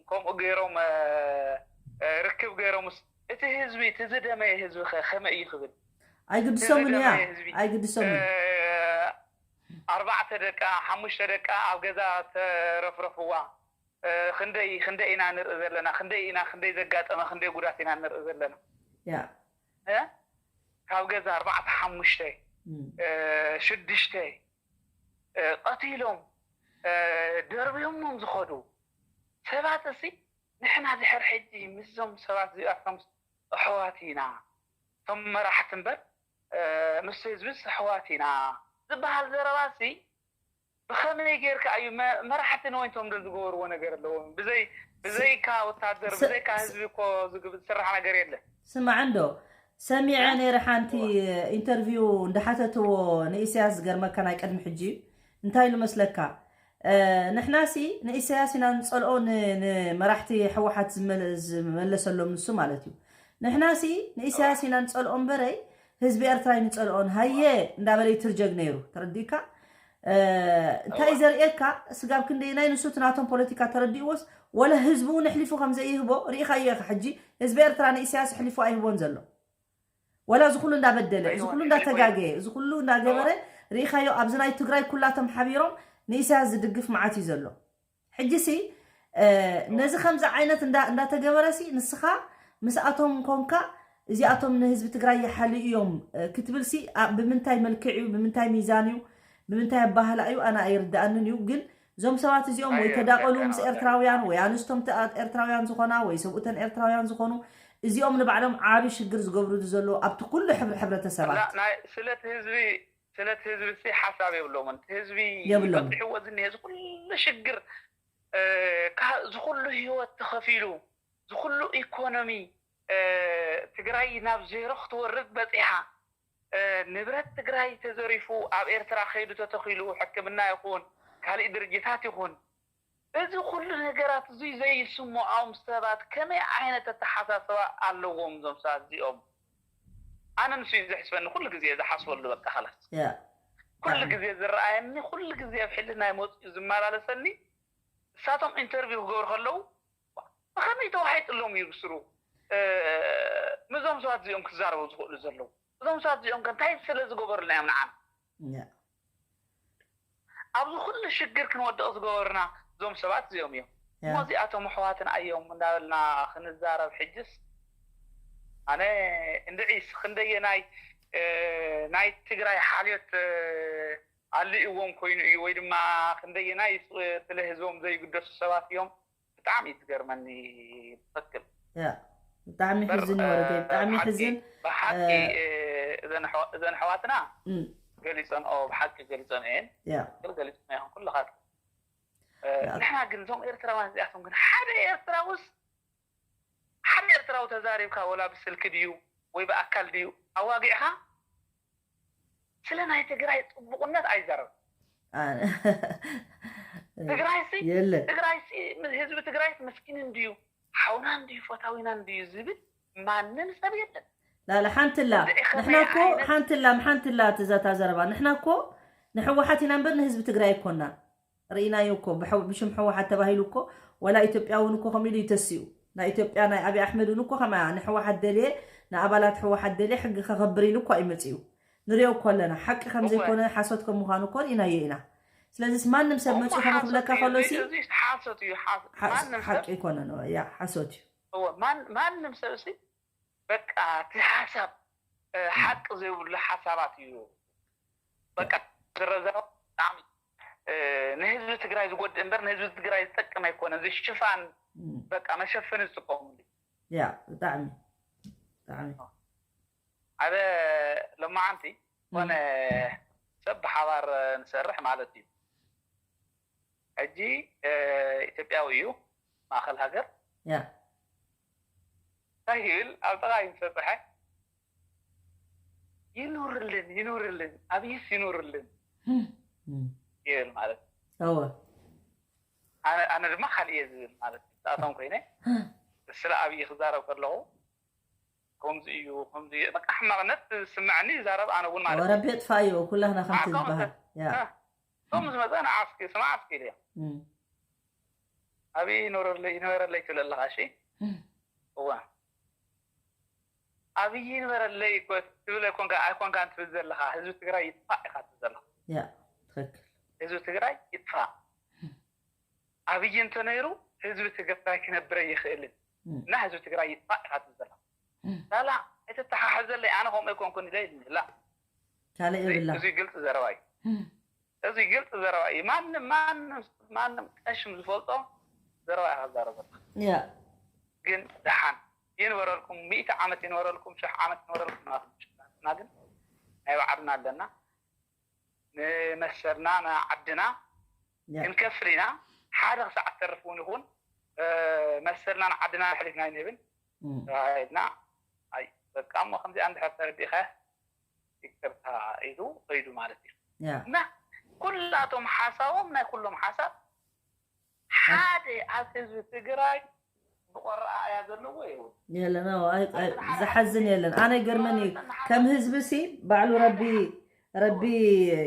ከምኡ ገይሮም፣ እ፣ እ፣ ርክብ ገይሮምስ እቲ ህዝቢ፣ እቲ ዝደመየ ህዝቢ ኸ ከመይ እዩ ክብል? ኣይግድሶምን እያ። ዝደመየ ህዝቢ፣ ኣይግድሶምን። እ፣ ኣርባዕተ ደቃ፣ ሓሙሽተ ደቃ ኣብ ገዛ ተረፍረፍዋ። እ፣ ክንደይ፣ ክንደይ ኢና ንርኢ ዘለና? ክንደይ ኢና፣ ክንደይ ዘጋጠመ፣ ክንደይ ጉዳት ኢና ንርኢ ዘለና? ያ። እ? ካብ ገዛ ኣርባዕተ፣ ሓሙሽተ፣ እም። እ፣ ሽዱሽተ፣ እ፣ ቀቲሎም፣ እ፣ ደርብዮሞም ዝኸዱ ሰባት እሲ፣ ንሕና ድሕር ሕጂ ምስዞም ሰባት እዚኣቶም ኣሕዋት ኢና፣ እቶም መራሕቲ እምበር፣ እ፣ ምስ ህዝብስ ኣሕዋት ኢና ዝበሃል ዘረባ እሲ፣ ብኸመይ ጌርካ እዩ መ-፣ መራሕቲ ንወይንቶም ዶ ዝገበርዎ ነገር ኣለዎም? ብዘይ፣ ብዘይካ ወታደር፣ ስ-፣ ብዘይካ ስ-፣ ህዝቢ እኮ ዝግብ-፣ ዝስራሕ ነገር የለን። ስማዕ እንዶ፣ ሰሚዐ እ? ነይረ ሓንቲ እዋ። ኢንተርቪው እንዳሓተትዎ ንኢሳያስ፣ ዝገርመካ ናይ ቅድሚ ሕጂ እዩ። እንታይ ኢሉ መስለካ? እ፣ ንሕናሲ ንኢሳያስ ኢና ንጸልኦ፣ ን-፣ ንመራሕቲ ህወሓት ዝመለ-፣ ዝመለሰሎም ንሱ ማለት እዩ። ንሕናሲ ንኢሳያስ እዋ። ኢና ንጸልኦ እምበረይ ህዝቢ ኤርትራ ኣይንጸልኦን፣ ሃየ እንዳበለ ይትርጀግ ነይሩ። ተረዲእካ? እንታይ ዘርእየካ? ስጋብ ክንደየናይ ንሱ እቲ ናቶም ፖለቲካ ተረዲእዎስ፣ ወላ ህዝቢ እውን ኣሕሊፉ ከም ዘይህቦ ርኢኻዮ ኢኻ። ሕጂ ህዝቢ ኤርትራ ንኢሳያስ ኣሕሊፉ ኣይህቦን ዘሎ። ወላ እዚ ኩሉ እንዳበደለ፣ እዚ ኩሉ እንዳተጋገየ፣ እዚ ኩሉ እንዳገበረ ርኢኻዮ። ኣብዚ ናይ ትግራይ ኩላቶም ሓቢሮም ንኢሳያስ ዝድግፍ መዓት እዩ ዘሎ። ሕጂ ሲ ነዚ ከምዚ ዓይነት እንዳተገበረ ሲ ንስኻ ምስኣቶም ኮንካ እዚኣቶም ንህዝቢ ትግራይ ይሓልዩ እዮም ክትብል ሲ፣ ብምንታይ መልክዕ እዩ፣ ብምንታይ ሚዛን እዩ፣ ብምንታይ ኣባህላ እዩ፣ ኣነ ኣይርድኣንን እዩ። ግን እዞም ሰባት እዚኦም ወይ ተዳቐሉ ምስ ኤርትራውያን ወይ ኣንስቶም ኤርትራውያን ዝኾና ወይ ሰብኡተን ኤርትራውያን ዝኾኑ እዚኦም ንባዕሎም ዓቢ ሽግር ዝገብሩሉ ዘለዉ ኣብቲ ኩሉ ሕብሪ ሕብረተሰባት። ስለቲ ህዝቢ ስለቲ ህዝቢ ሲ ሓሳብ የብሎምን። ህዝቢ የብሎም። በፂሕዎ ዝኒሄ ዝኩሉ ሽግር ዝኩሉ ህይወት ተኸፊሉ ዝኩሉ ኢኮኖሚ ትግራይ ናብ ዜሮ ክትወርድ በፂሓ። ንብረት ትግራይ ተዘሪፉ ኣብ ኤርትራ ከይዱ ተተኺሉ ሕክምና ይኹን ካሊእ ድርጅታት ይኹን እዚ ኩሉ ነገራት እዙይ ዘይስምዖም ሰባት ከመይ ዓይነት ኣተሓሳስባ ኣለዎም? እዞም ሰባት እዚኦም ኣነ ንሱ እዩ ዘሕስበኒ። ኩሉ ግዜ ዝሓስበሉ በቃ ኸላስ ኩሉ ግዜ ዝረኣየኒ ኩሉ ግዜ ኣብ ሕልናይ መፅኡ ዝመላለሰኒ እሳቶም ኢንተርቪው ክገብሩ ከለዉ ብኸመይ ተዋሒጥሎም እዩ ብስሩ ምስዞም ሰባት እዚኦም ክዛረቡ ዝኽእሉ ዘለዉ? እዞም ሰባት እዚኦም ከ እንታይ ስለ ዝገበሩልና እዮም ንዓና? ኣብዚ ኩሉ ሽግር ክንወድቕ ዝገበሩና እዞም ሰባት እዚኦም እዮም። እሞ እዚኣቶም ኣሕዋትና እዮም እንዳበልና ክንዛረብ ሕጅስ ኣነ እንድዒስ ክንደየናይ ናይ ትግራይ ሓልዮት ኣልእዎም ኮይኑ እዩ ወይ ድማ ክንደየናይ ስለ ህዝቦም ዘይግደሱ ሰባት እዮም። ብጣዕሚ እዩ ዝገርመኒ። ብትክክል ብጣዕሚ ሕዝን ወረደ ብጣዕሚ ሕዝን። ብሓቂ እዘን ኣሕዋትና ገሊፀንኦ ብሓቂ ገሊፀን እየን ገሊፀን ይኹን ኩልኻ። ንሕና ግን እዞም ኤርትራውያን እዚኣቶም ግን ሓደ ኤርትራውስ ሓደ ኤርትራዊ ተዛሪብካ ወላ ብስልኪ ድዩ ወይ ብኣካል ድዩ ኣዋጊዕካ ስለ ናይ ትግራይ ፅቡቕነት ኣይዛረብ። ትግራይሲ የለ ትግራይሲ ህዝቢ ትግራይስ ምስኪን እንድዩ ሓውና እንድዩ ፈታዊና እንድዩ ዝብል ማንም ሰብ የለን። ላለ ሓንትላ ንሕና እኮ ሓንትላ ሓንትላ ትዘታ ዘረባ ንሕና እኮ ንሕወሓት ኢና እምበር ንህዝቢ ትግራይ ኣይኮና። ርኢናዮ እኮ ብሽም ሕወሓት ተባሂሉ እኮ ወላ ኢትዮጵያ እውን እኮ ከምኡ ኢሉ ይተስኡ። ናይ ኢትዮጵያ ናይ ኣብይ ኣሕመድ እውን እኮ ከምኣ ንሕወሓት ደልየ ንኣባላት ሕወሓት ደልየ ሕጊ ከኸብር ኢሉ እኮ ኣይመፅኡ። ንሪኦ እኮ ኣለና ሓቂ ከም ዘይኮነ ሓሶት ከም ምዃኑ እኮ ርኢናዮ ኢና። ስለዚስ ማንም ሰብ መፅኡ ከም ክብለካ ከሎ ሲ ሓቂ ይኮነ ያ ሓሶት እዩ። ማንም ሰብ ሲ በቃ እቲ ሓሳብ ሓቂ ዘይብሉ ሓሳባት እዩ። በቃ ዝረዘረው ብጣዕሚ ንህዝቢ ትግራይ ዝጎድእ እምበር ንህዝቢ ትግራይ ዝጠቅም ኣይኮነ። እዚ ሽፋን በቃ መሸፈኒ ዝጥቀሙሉ። ያ ብጣዕሚ ብጣዕሚ ሓደ ሎማዓንቲ ኮነ ሰብ ብሓባር ንሰርሕ ማለት እዩ። ሕጂ ኢትዮጵያዊ እዩ ማእኸል ሃገር ያ እንታይ ይብል ኣብ ጥቓ እዩ ዝሰፀሐ ይኑርልን ይኑርልን ኣብይስ ይኑርልን ይብል ማለት እዩ። ኣነ ድማ ካልእ እየ ዝብል ማለት እዩ። ንሳቶም ኮይነ ስለ ኣብይ ክዛረብ ከለኹ ከምዚ እዩ ከምዚ እዩ በቃ ሕማቕነት ዝስምዐኒ ይዛረብ ኣነ እውን ማለት እዩ። ወረቤ ጥፋ እዩ ኩላህና ከምቲ ዝበሃል ቶም ዝመፀ ንዓስኪ ስማዕ እስኪ ኢልዮ ኣብይ ይኖረለይ ይኖረለይ ትብል ኣለኻ እሺ እዋ ኣብይ ይንበረለይ እኮ ትብል ኣይኮንካ ኣይኮንካን ትብል ዘለኻ ህዝቢ ትግራይ ይጥፋእ ኢኻ ትብል ዘለኻ ያ ትክክል ህዝቢ ትግራይ ይጥፋእ ኣብይ እንተነይሩ ህዝቢ ትግራይ ክነብር ኣይኽእልን እና ህዝቢ ትግራይ ይጥፋእ ኢኻ ትብል ዘለኻ ሳላ ኣይትተሓሓዘለይ ኣነ ከምኡ ኣይኮንኩን ኢለ ይብላ ካልእ የብላ እዚ ግልፂ ዘረባ እዩ እዚ ግልፂ ዘረባ እዩ። ማንም ማንም ማንም ቀሽም ዝፈልጦ ዘረባ ኢኻ ትዛረብ ዘለኻ። ያ ግን ደሓን ይንበረልኩም፣ ሚእቲ ዓመት ይንበረልኩም፣ ሽሕ ዓመት ይንበረልኩም ናትኩም ሽግር። ንሕና ግን ናይ ባዕልና ኣለና። ንመሰልና ንዓድና ክንከፍል ኢና። ሓደ ክሳዕ ትተርፍ እውን ይኹን መሰልና ንዓድና ኣሕሊፍና ኣይንህብን ተባሂልና። ኣይ በቃ እሞ ከምዚኣ እንድሕር ተረዲእኻያ ይቅርታ ኢሉ ከይዱ ማለት እዩ። እና ኩላቶም ሓሳቦም ናይ ኩሎም ሓሳብ ሓደ ኣብ ህዝቢ ትግራይ ዝቆረኣ እያ ዘለዎ ይብል የለን። ዝሓዝን የለን። ኣነ ይገርመኒ እዩ ከም ህዝቢ ሲ ባዕሉ ረቢ ረቢ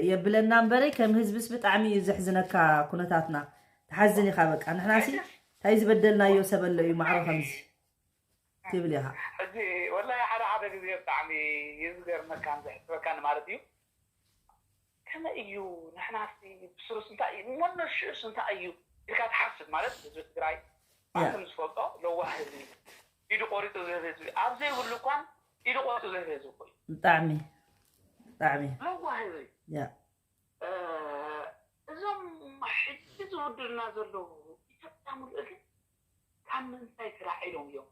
የብለና እምበረይ ከም ህዝብስ ብጣዕሚ እዩ ዘሕዝነካ ኩነታትና። ትሓዝን ኢኻ በቃ። ንሕናሲ እንታይ ዝበደልናዮ ሰብ ኣሎ እዩ ማዕሮ ከምዚ ትብል ኢኻ። ሕጂ ወላሂ ሓደ ሓደ ግዜ ብጣዕሚ እዩ ዝገርመካን ዘሕስበካን ማለት እዩ። ከመይ እዩ ንሕናሲ ብስሩስ እንታይ እዩ እሞ ነሽኡስ እንታይ እዩ ኢልካ ትሓስብ ማለት ህዝቢ ትግራይ ማንም ዝፈልጦ ለዋህ ህዝቢ ኢዱ ቆሪጡ ዝህብ ህዝቢ ኣብ ዘይብሉ እኳን ኢዱ ቆሪጡ ዝህብ ህዝቢ እኮ እዩ። ብጣዕሚ ብጣዕሚ ለዋህ ህዝቢ ያ እዞም ሕጂ ዝውድልና ዘለዉ ኢትዮጵያ ሙሉእ ግን ካብ ምንታይ ተላዒሎም እዮም?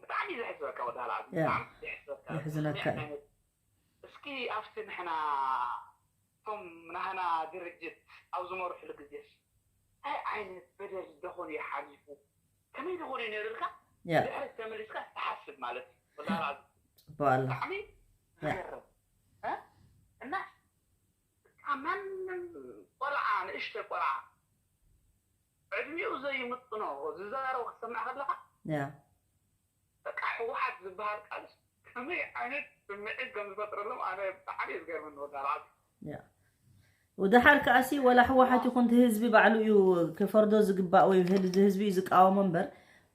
ብጣዕሚ ዘሕስበካ ወዲ ኣልዓዚ ብጣዕሚ ዘሕስበካ። የሕዝነካ እዩ። እስኪ ኣብቲ ንሕና እቶም ናህና ድርጅት ኣብ ዝመርሕሉ ግዜስ እንታይ ዓይነት በደል ደኾን እዩ ሓሊፉ ከመይ ደኾን እዩ ነይሩ ኢልካ ያ ድሕሪ ተመሊስካ ትሓስብ ማለት እዩ። ወዲ ኣልዓዚ ጽቡቅ ኣሎ። ብጣዕሚ ዝገርም እ? እና ማንም ቆልዓ ንእሽተ ቆልዓ ዕድሚኡ ዘይምጥኖ ዝዛረቡ ክትሰምዕ ከለካ ያ በቃ ህወሓት ዝበሃል ቃልስ ከመይ ዓይነት ስምዒት ከም ዝፈጥረሎም ኣነ ብጣዕሚ እዩ ዝገርመኒ ወዲ ኣልዓዚ። ያ ወደሓር ከኣሲ ወላ ህወሓት ይኹን እቲ ህዝቢ ባዕሉ እዩ ክፈርዶ ዝግባእ ወይ ህዝቢ እዩ ዝቃወሞ እምበር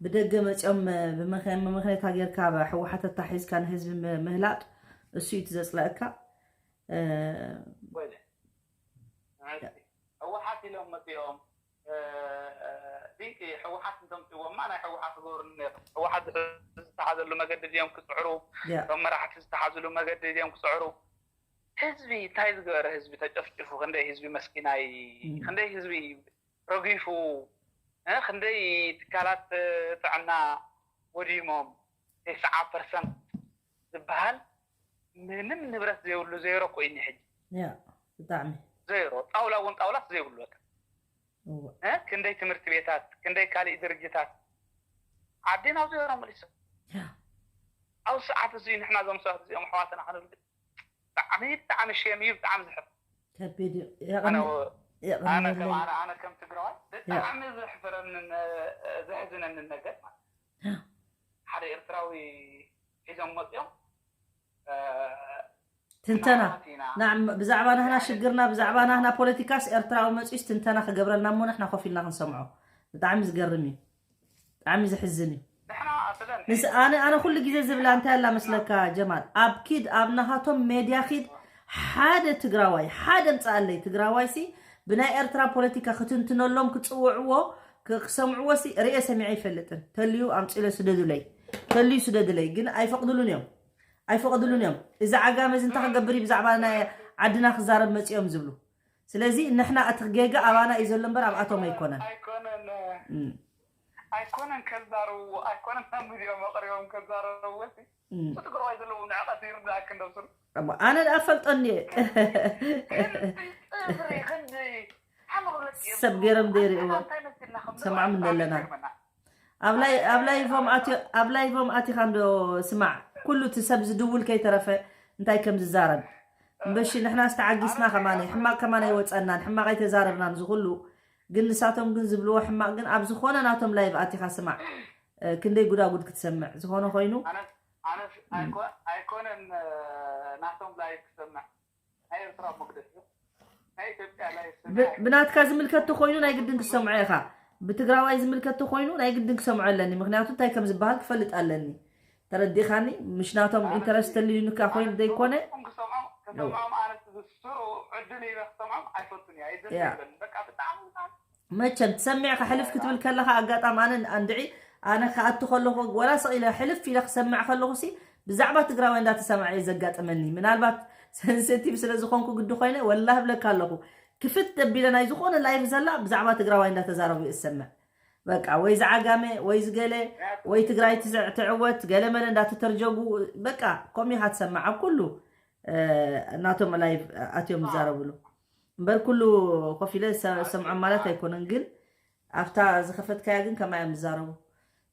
ብደገ መፂኦም ብምኽንያታ ጌርካ ህወሓት ኣታሒዝካ ንህዝቢ ምህላጥ እሱ እዩ ትዘፅለእካ ወይለ ህወሓት ኢሎም መፂኦም ድንቂ ህወሓት እንተምፅዎም ማ ናይ ህወሓት ዝገብሩኒ ነይሮም ህወሓት ዝተሓዘሉ መገዲ ድዮም ክፅዕሩ እቶም መራሕቲ ዝተሓዝሉ መገዲ ድዮም ክፅዕሩ ህዝቢ እንታይ ዝገበረ ህዝቢ ተጨፍጭፉ ክንደይ ህዝቢ መስኪናይ ክንደይ ህዝቢ ረጊፉ ክንደይ ትካላት ጥዕና ወዲሞም ተስዓ ፐርሰንት ዝበሃል ምንም ንብረት ዘይብሉ ዜሮ ኮይኑ ሕጂ ያ ብጣዕሚ ዜሮ ጣውላ እውን ጣውላት ዘይብሉ በቃ እወ እ? ክንደይ ትምህርቲ ቤታት ክንደይ ካሊእ ድርጅታት ዓዲና ኣብ ዜሮ መሊሶም ያ ኣብ ሰዓት እዚ ንሕና እዞም ሰባት እዚኦም ኣሕዋትና ክንብል ግን ብጣዕሚ ብጣዕሚ ሸም እዩ ብጣዕሚ ዝሕፍ ከቢድ እዩ ኣነ የቕኒ ኣነ ከም የቕንየለይ ኣነ ኣነ ከም ትግራዋይ ብጣዕሚ ዘሕፍረንን ዘሕዝነንን ነገር ማለት እዩ። ሓደ ኤርትራዊ ሒዞም መፅኦም እ፣ ትንተና ናት ኢና ናዕ ብዛዕባ ናህና ሽግርና ብዛዕባ ናህና ፖለቲካስ ኤርትራዊ መፂኡስ ትንተና ክገብረልና እሞ ንሕና ኮፍ ኢልና ክንሰምዖ ብጣዕሚ ዝገርም እዩ ብጣዕሚ ዘሕዝን እዩ ንሕና ስለ ምስ ኣነ ኣነ ኩሉ ግዜ ዝብላ እንታይ ኣላ መስለካ ጀማል ኣብ ኪድ ኣብ ናሃቶም ሜድያ ኪድ ሓደ ትግራዋይ ሓደ ምፅኣለይ ትግራዋይ ሲ ብናይ ኤርትራ ፖለቲካ ክትንትነሎም ክፅውዕዎ ክ- ክሰምዕዎ ሲ ርኤ ሰሚዐ ኣይፈልጥን ተልዩ ኣምፅለ ስደዱለይ ተልዩ ስደዱለይ ግን ኣይፈቅድሉን እዮም ኣይፈቅድሉን እዮም እዚ ዓጋመ እዚ እንታይ ክገብር እዩ ብዛዕባ ናይ ዓድና ክዛረብ መፂኦም ዝብሉ ስለዚ ንሕና እቲ ጌጋ ኣባና እዩ ዘሎ እምበር ኣብኣቶም ኣይኮነን ኣይኮነን እም። ኣይኮነን ከዛረብዎ ኣይኮነን ናብ ሚድዮም ኣቅሪቦም ከዛረብዎ ሲ እም። እቲ ትግራዋይ ዘለዎ ንዕቀት ይርዳእክ እንደብስሩ እሞ ኣነ ደኣ ፈልጦ እንድየ ክንዲ ፅፍሪ ክንዲ ሓመሩ ለቂዮም ሰብ ገይሮም ዘይርእይዎ እንታይ መሲልና ከም ሰምዖም እንደለና ኣብ ላይ ኣብ ላይቮም ኣትዮ ኣብ ላይቮም ኣቲኻ እንዶ ስማዕ ኩሉ እቲ ሰብ ዝድውል ከይተረፈ እንታይ ከም ዝዛረብ እምበሺ ንሕና ዝተዓጊስና ከማነ ሕማቅ ከማነ ይወፀናን ሕማቅ ኣይተዛረብናን ዝኩሉ ግን ንሳቶም ግን ዝብልዎ ሕማቅ ግን ኣብ ዝኾነ ናቶም ላይቭ ኣቲኻ ስማዕ እ፣ ክንደይ ጉዳጉድ ክትሰምዕ ዝኾነ ኮይኑ ኣነስ ኣነስ ኣይኮ- ኣይኮነን እ፣ ናቶም ላይቭ ክሰምዕ ናይ ኤርትራ መግደስ እዩ ናይ ኢትዮጵያ ላይቭ ብ- ብናትካ ዝምልከት ተኮይኑ ናይ ግድን ክሰምዖ ኢኻ ብትግራዋይ ዝምልከት ተኮይኑ ናይ ግድን ክሰምዖ ኣለኒ ምክንያቱ እንታይ ከም ዝበሃል ክፈልጥ ኣለኒ ተረዲኻኒ ምሽ ናቶም ኢንተረስት ተልዩንካ ኮይኑ ዘይኮነ ንስኹም ክሰምዖም ከሰምዖም ኣነስ ብስሩ ዕድል ኢለ ክሰምዖም ኣይፈቱን እየ ኣይደስ ያ። ይብለኒ በቃ ብጣዕሚ ብጣዕሚ መቸም ትሰሚዕካ ሕልፍ ክትብል ከለኻ ኣጋጣሚ ኣነ ኣንድዒ ኣነ ክኣቱ ከለኹ ወላ ስቕ ኢለ ሕልፍ ኢለ ክሰምዕ ከለኹ ሲ ብዛዕባ ትግራዋይ እንዳተሰማዐ እዩ ዘጋጥመኒ ምናልባት ሰንሴቲቭ ስለ ዝኾንኩ ግዲ ኮይነ ወላ ህብለካ ኣለኹ ክፍት ደቢለ ናይ ዝኾነ ላይፍ ዘላ ብዛዕባ ትግራዋይ እንዳተዛረቡ እየ ዝሰምዕ በቃ ወይ ዝዓጋመ ወይ ዝገለ ወይ ትግራይ ትዘ- ትዕወት ገለ መለ እንዳተተርጀጉ በቃ ከምኡ ኢኻ ትሰምዕ ኣብ ኩሉ እ፣ ናቶም ላይፍ ኣትዮም ዝዛረብሉ እምበር ኩሉ ኮፍ ኢለ ዝሰ- ዝሰምዖም ማለት ኣይኮነን ግን ኣብታ ዝኸፈትካያ ግን ከማ እዮም ዝዛረቡ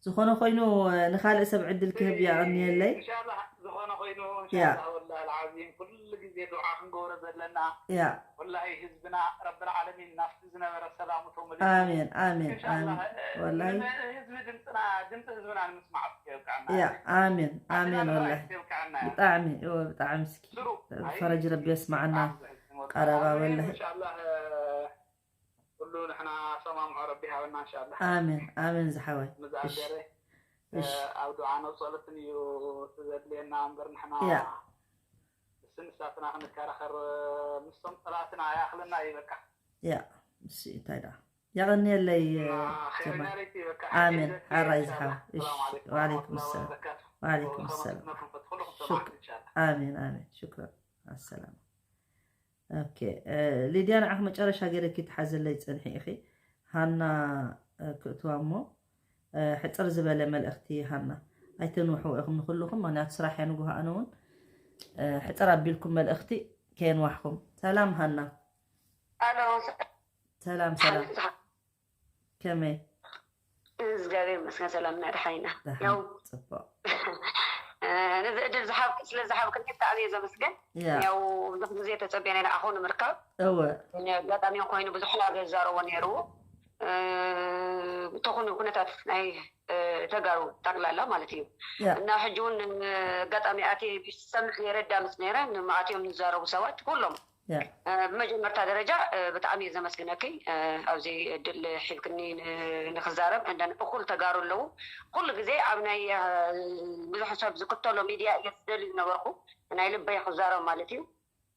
ዝኾነ ኮይኑ ንካልእ ሰብ ዕድል ክህብ እያ ቀንየለይ ኢንሻላህ ዝኾነ ኮይኑ ያ። ኢንሻላህ ወላሂ ልዓዚም ኩሉ ግዜ ዱዓ ክንገብሮ ዘለና ያ ወላሂ ህዝብና ረብል ዓለሚን ናብቲ ዝነበረ ሰላሙ ተመሊሱ ኣሜን ኣሜን ኢንሻላህ ኣሜን ወላሂ ህዝቢ ድምፅና ድምፂ ህዝብና ንምስማዕ እስኪ የብቃዕና ያ ኣሜን ኣሜን ዓድና ወላሂ ንምርኣይ እስኪ የብቃዕና ብጣዕሚ እወ ብጣዕሚ እስኪ ፈረጅ ረቢ የስማዓና። ቀረባ ወላሂ። ኩሉ ንሕና ሰማምዖ ረቢ ሃበና እንሻላ። ኣሜን ኣሜን ዝሓወይ። ምዝኣገረ ኣብ ዱዓን ኣብ ጸሎትን እዩ ዘድልየና እምበር ንሕና ስንሳትና ክንከራኸር ምስቶም ጸላእትና ኣይኣኽለና እዩ በቃ። ያ እሺ እንታይ ደኣ የቐንየለይ ጀማ። ኣሜን ሓራይ ዝሓወ። እሺ ወዓለይኩም ሰላም ወዓለይኩም ሰላም። ሹክ ኣሜን ኣሜን ሽክረን ኣሰላም። ኦኬ ሊድያ ንዓኺ መጨረሻ ገይረኪ ትሓዘለይ ጽንሒ ኢኺ። ሃና ክእትዋ እሞ ሕጽር ዝበለ መልእኽቲ ሃና ኣይተንውሕዎ ኢኹም ንኹልኹም፣ ምኽንያቱ ስራሕ እያ ንጉሆ ኣነ እውን ሕጽር ኣቢልኩም መልእኽቲ ከየንዋሕኹም። ሰላም ሃና። ኣሎ ሰላም ሰላም ከመይ እግዚኣብሔር ይመስገን ሰላምና ደሓን ኢና። ያው ጽቡቅ ነዚ ዕድል ዝሃብክ ስለ ዝሃብክኒ ብጣዕሚ እየ ዘመስገን። ያው ብዙሕ ግዜ ተጸቢና ኢና ኣኹ ንምርካብ እወ ኣጋጣሚ ኮይኑ ብዙሕ ነገር ዝዛረቦ ነይሩ ተኹኑ ኩነታት ናይ ተጋሩ ጠቅላላ ማለት እዩ። እና ሕጂ እውን ኣጋጣሚ ኣትየ ዝሰምዕ ነይረ ዳምፅ ነይረ ንማእትዮም ዝዛረቡ ሰባት ኩሎም ብመጀመርታ ደረጃ ብጣዕሚ እየ ዘመስግነኪ ኣብዚ እድል ሒብክኒ ንክዛረብ እንደን እኩል ተጋሩ ኣለዉ ኩሉ ግዜ ኣብ ናይ ብዙሕ ሰብ ዝክተሎ ሚድያ እየ ዝደልዩ ዝነበርኩ ናይ ልበይ ክዛረብ ማለት እዩ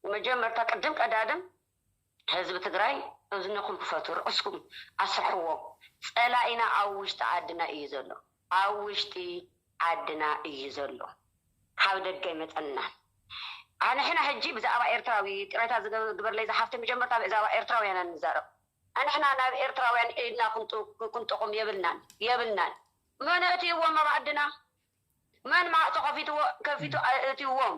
መጀመርታ ቅድም ቀዳድም ህዝቢ ትግራይ እዝንኹም ክፈቱ ርእስኩም ኣስርሕዎ ፀላኢና ኣብ ውሽጢ ዓድና እዩ ዘሎ ኣብ ውሽጢ ዓድና እዩ ዘሎ ካብ ደገ ኣይመፀናን ኣንሕና ሕጂ ብዛዕባ ኤርትራዊ ጥሬታ ዝግበርለይ ዝሓፍተ መጀመርታ ብዛዕባ ኤርትራውያን ንዛረብ ኣንሕና ናብ ኤርትራውያን ኢድና ክንጥቁም የብልናን የብልናን መን ኣእትይዎም ኣብ ዓድና መን ማዕፆ ከፊትዎ ከፊቱ ኣእትይዎም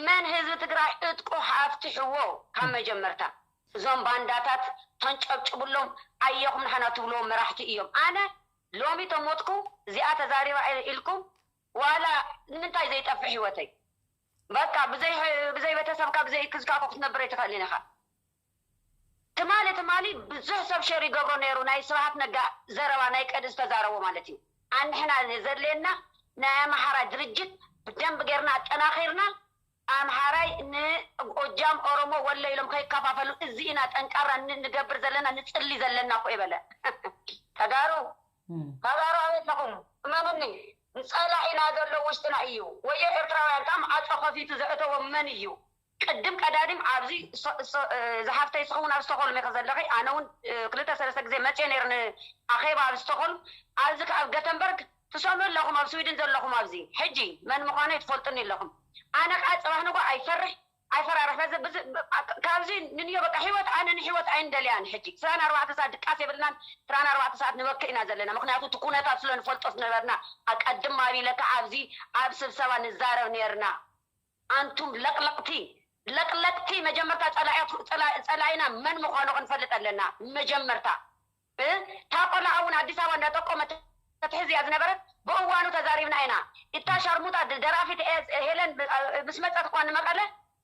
መን ህዝቢ ትግራይ እጥቁ ኣፍትሕዎ ካብ መጀመርታ እዞም ባንዳታት ተንጨብጭብሎም ኣየኹም ንሓና ትብልዎም መራሕቲ እዮም ኣነ ሎሚ ተሞትኩ እዚኣ ተዛሪባ ኢልኩም ዋላ ንምንታይ ዘይጠፍእ ህይወተይ በቃ ብዘይ ቤተሰብካ ብዘይ ክዝካኮ ክትነብር ኣይትኽእልን ኢኻ ትማሊ ትማሊ ብዙሕ ሰብ ሸር ይገብሮ ነይሩ ናይ ስብሃት ነጋ ዘረባ ናይ ቀድ ዝተዛረቦ ማለት እዩ ኣንሕና ዘድልየና ናይ ኣምሓራ ድርጅት ብደንብ ጌርና ኣጠናኺርና ኣምሓራይ ንጎጃም ኦሮሞ ወሎ ኢሎም ከይከፋፈሉ እዚ ኢና ጠንቃራ ንገብር ዘለና ንፅሊ ዘለና እኮ ይበለ ተጋሩ ተጋሩ ኣበለኹም እመኑኒ ንፀላኢና ዘሎ ውሽጥና እዩ ወዮ ኤርትራውያን ካብ ዓፆ ከፊቱ ዘእተዎም መን እዩ ቅድም ቀዳድም ኣብዚ ዝሓፍተይ ስኽውን ኣብ ስቶኮልም ኢኸ ዘለኺ ኣነ እውን ክልተ ሰለስተ ግዜ መፅየ ነይረ ንኣኼባ ኣብ ስቶኮልም ኣብዚ ከ ኣብ ገተንበርግ ትሰምዑ ኣለኹም ኣብ ስዊድን ዘለኹም ኣብዚ ሕጂ መን ምዃነይ ትፈልጡኒ ኣለኹም ኣነ ከዓ ፅባሕ ንጎ ኣይፈርሕ ኣይፈራርሕ በዚ ካብዚ ንንዮ በቃ ህይወት ኣነ ንህይወት ኣይንደልያን ሕጂ ስራን ኣርባዕተ ሰዓት ድቃስ የብልናን ስራን ኣርባዕተ ሰዓት ንበክ ኢና ዘለና ምክንያቱ እቲ ኩነታት ስለ ንፈልጦ ዝነበርና ኣቀድም ኣቢለ ከዓ ኣብዚ ኣብ ስብሰባ ንዛረብ ነርና ኣንቱም ለቅለቅቲ ለቅለቅቲ መጀመርታ ፀላኢና መን ምኳኑ ክንፈልጥ ኣለና መጀመርታ እታ ቆልዓ እውን ኣዲስ ኣበባ እንዳጠቆመት ተትሕዝ እያ ዝነበረት ብእዋኑ ተዛሪብና ኢና እታ ሻርሙጣ ደራፊት ሄለን ምስ መፀት እኳ ንመቐለ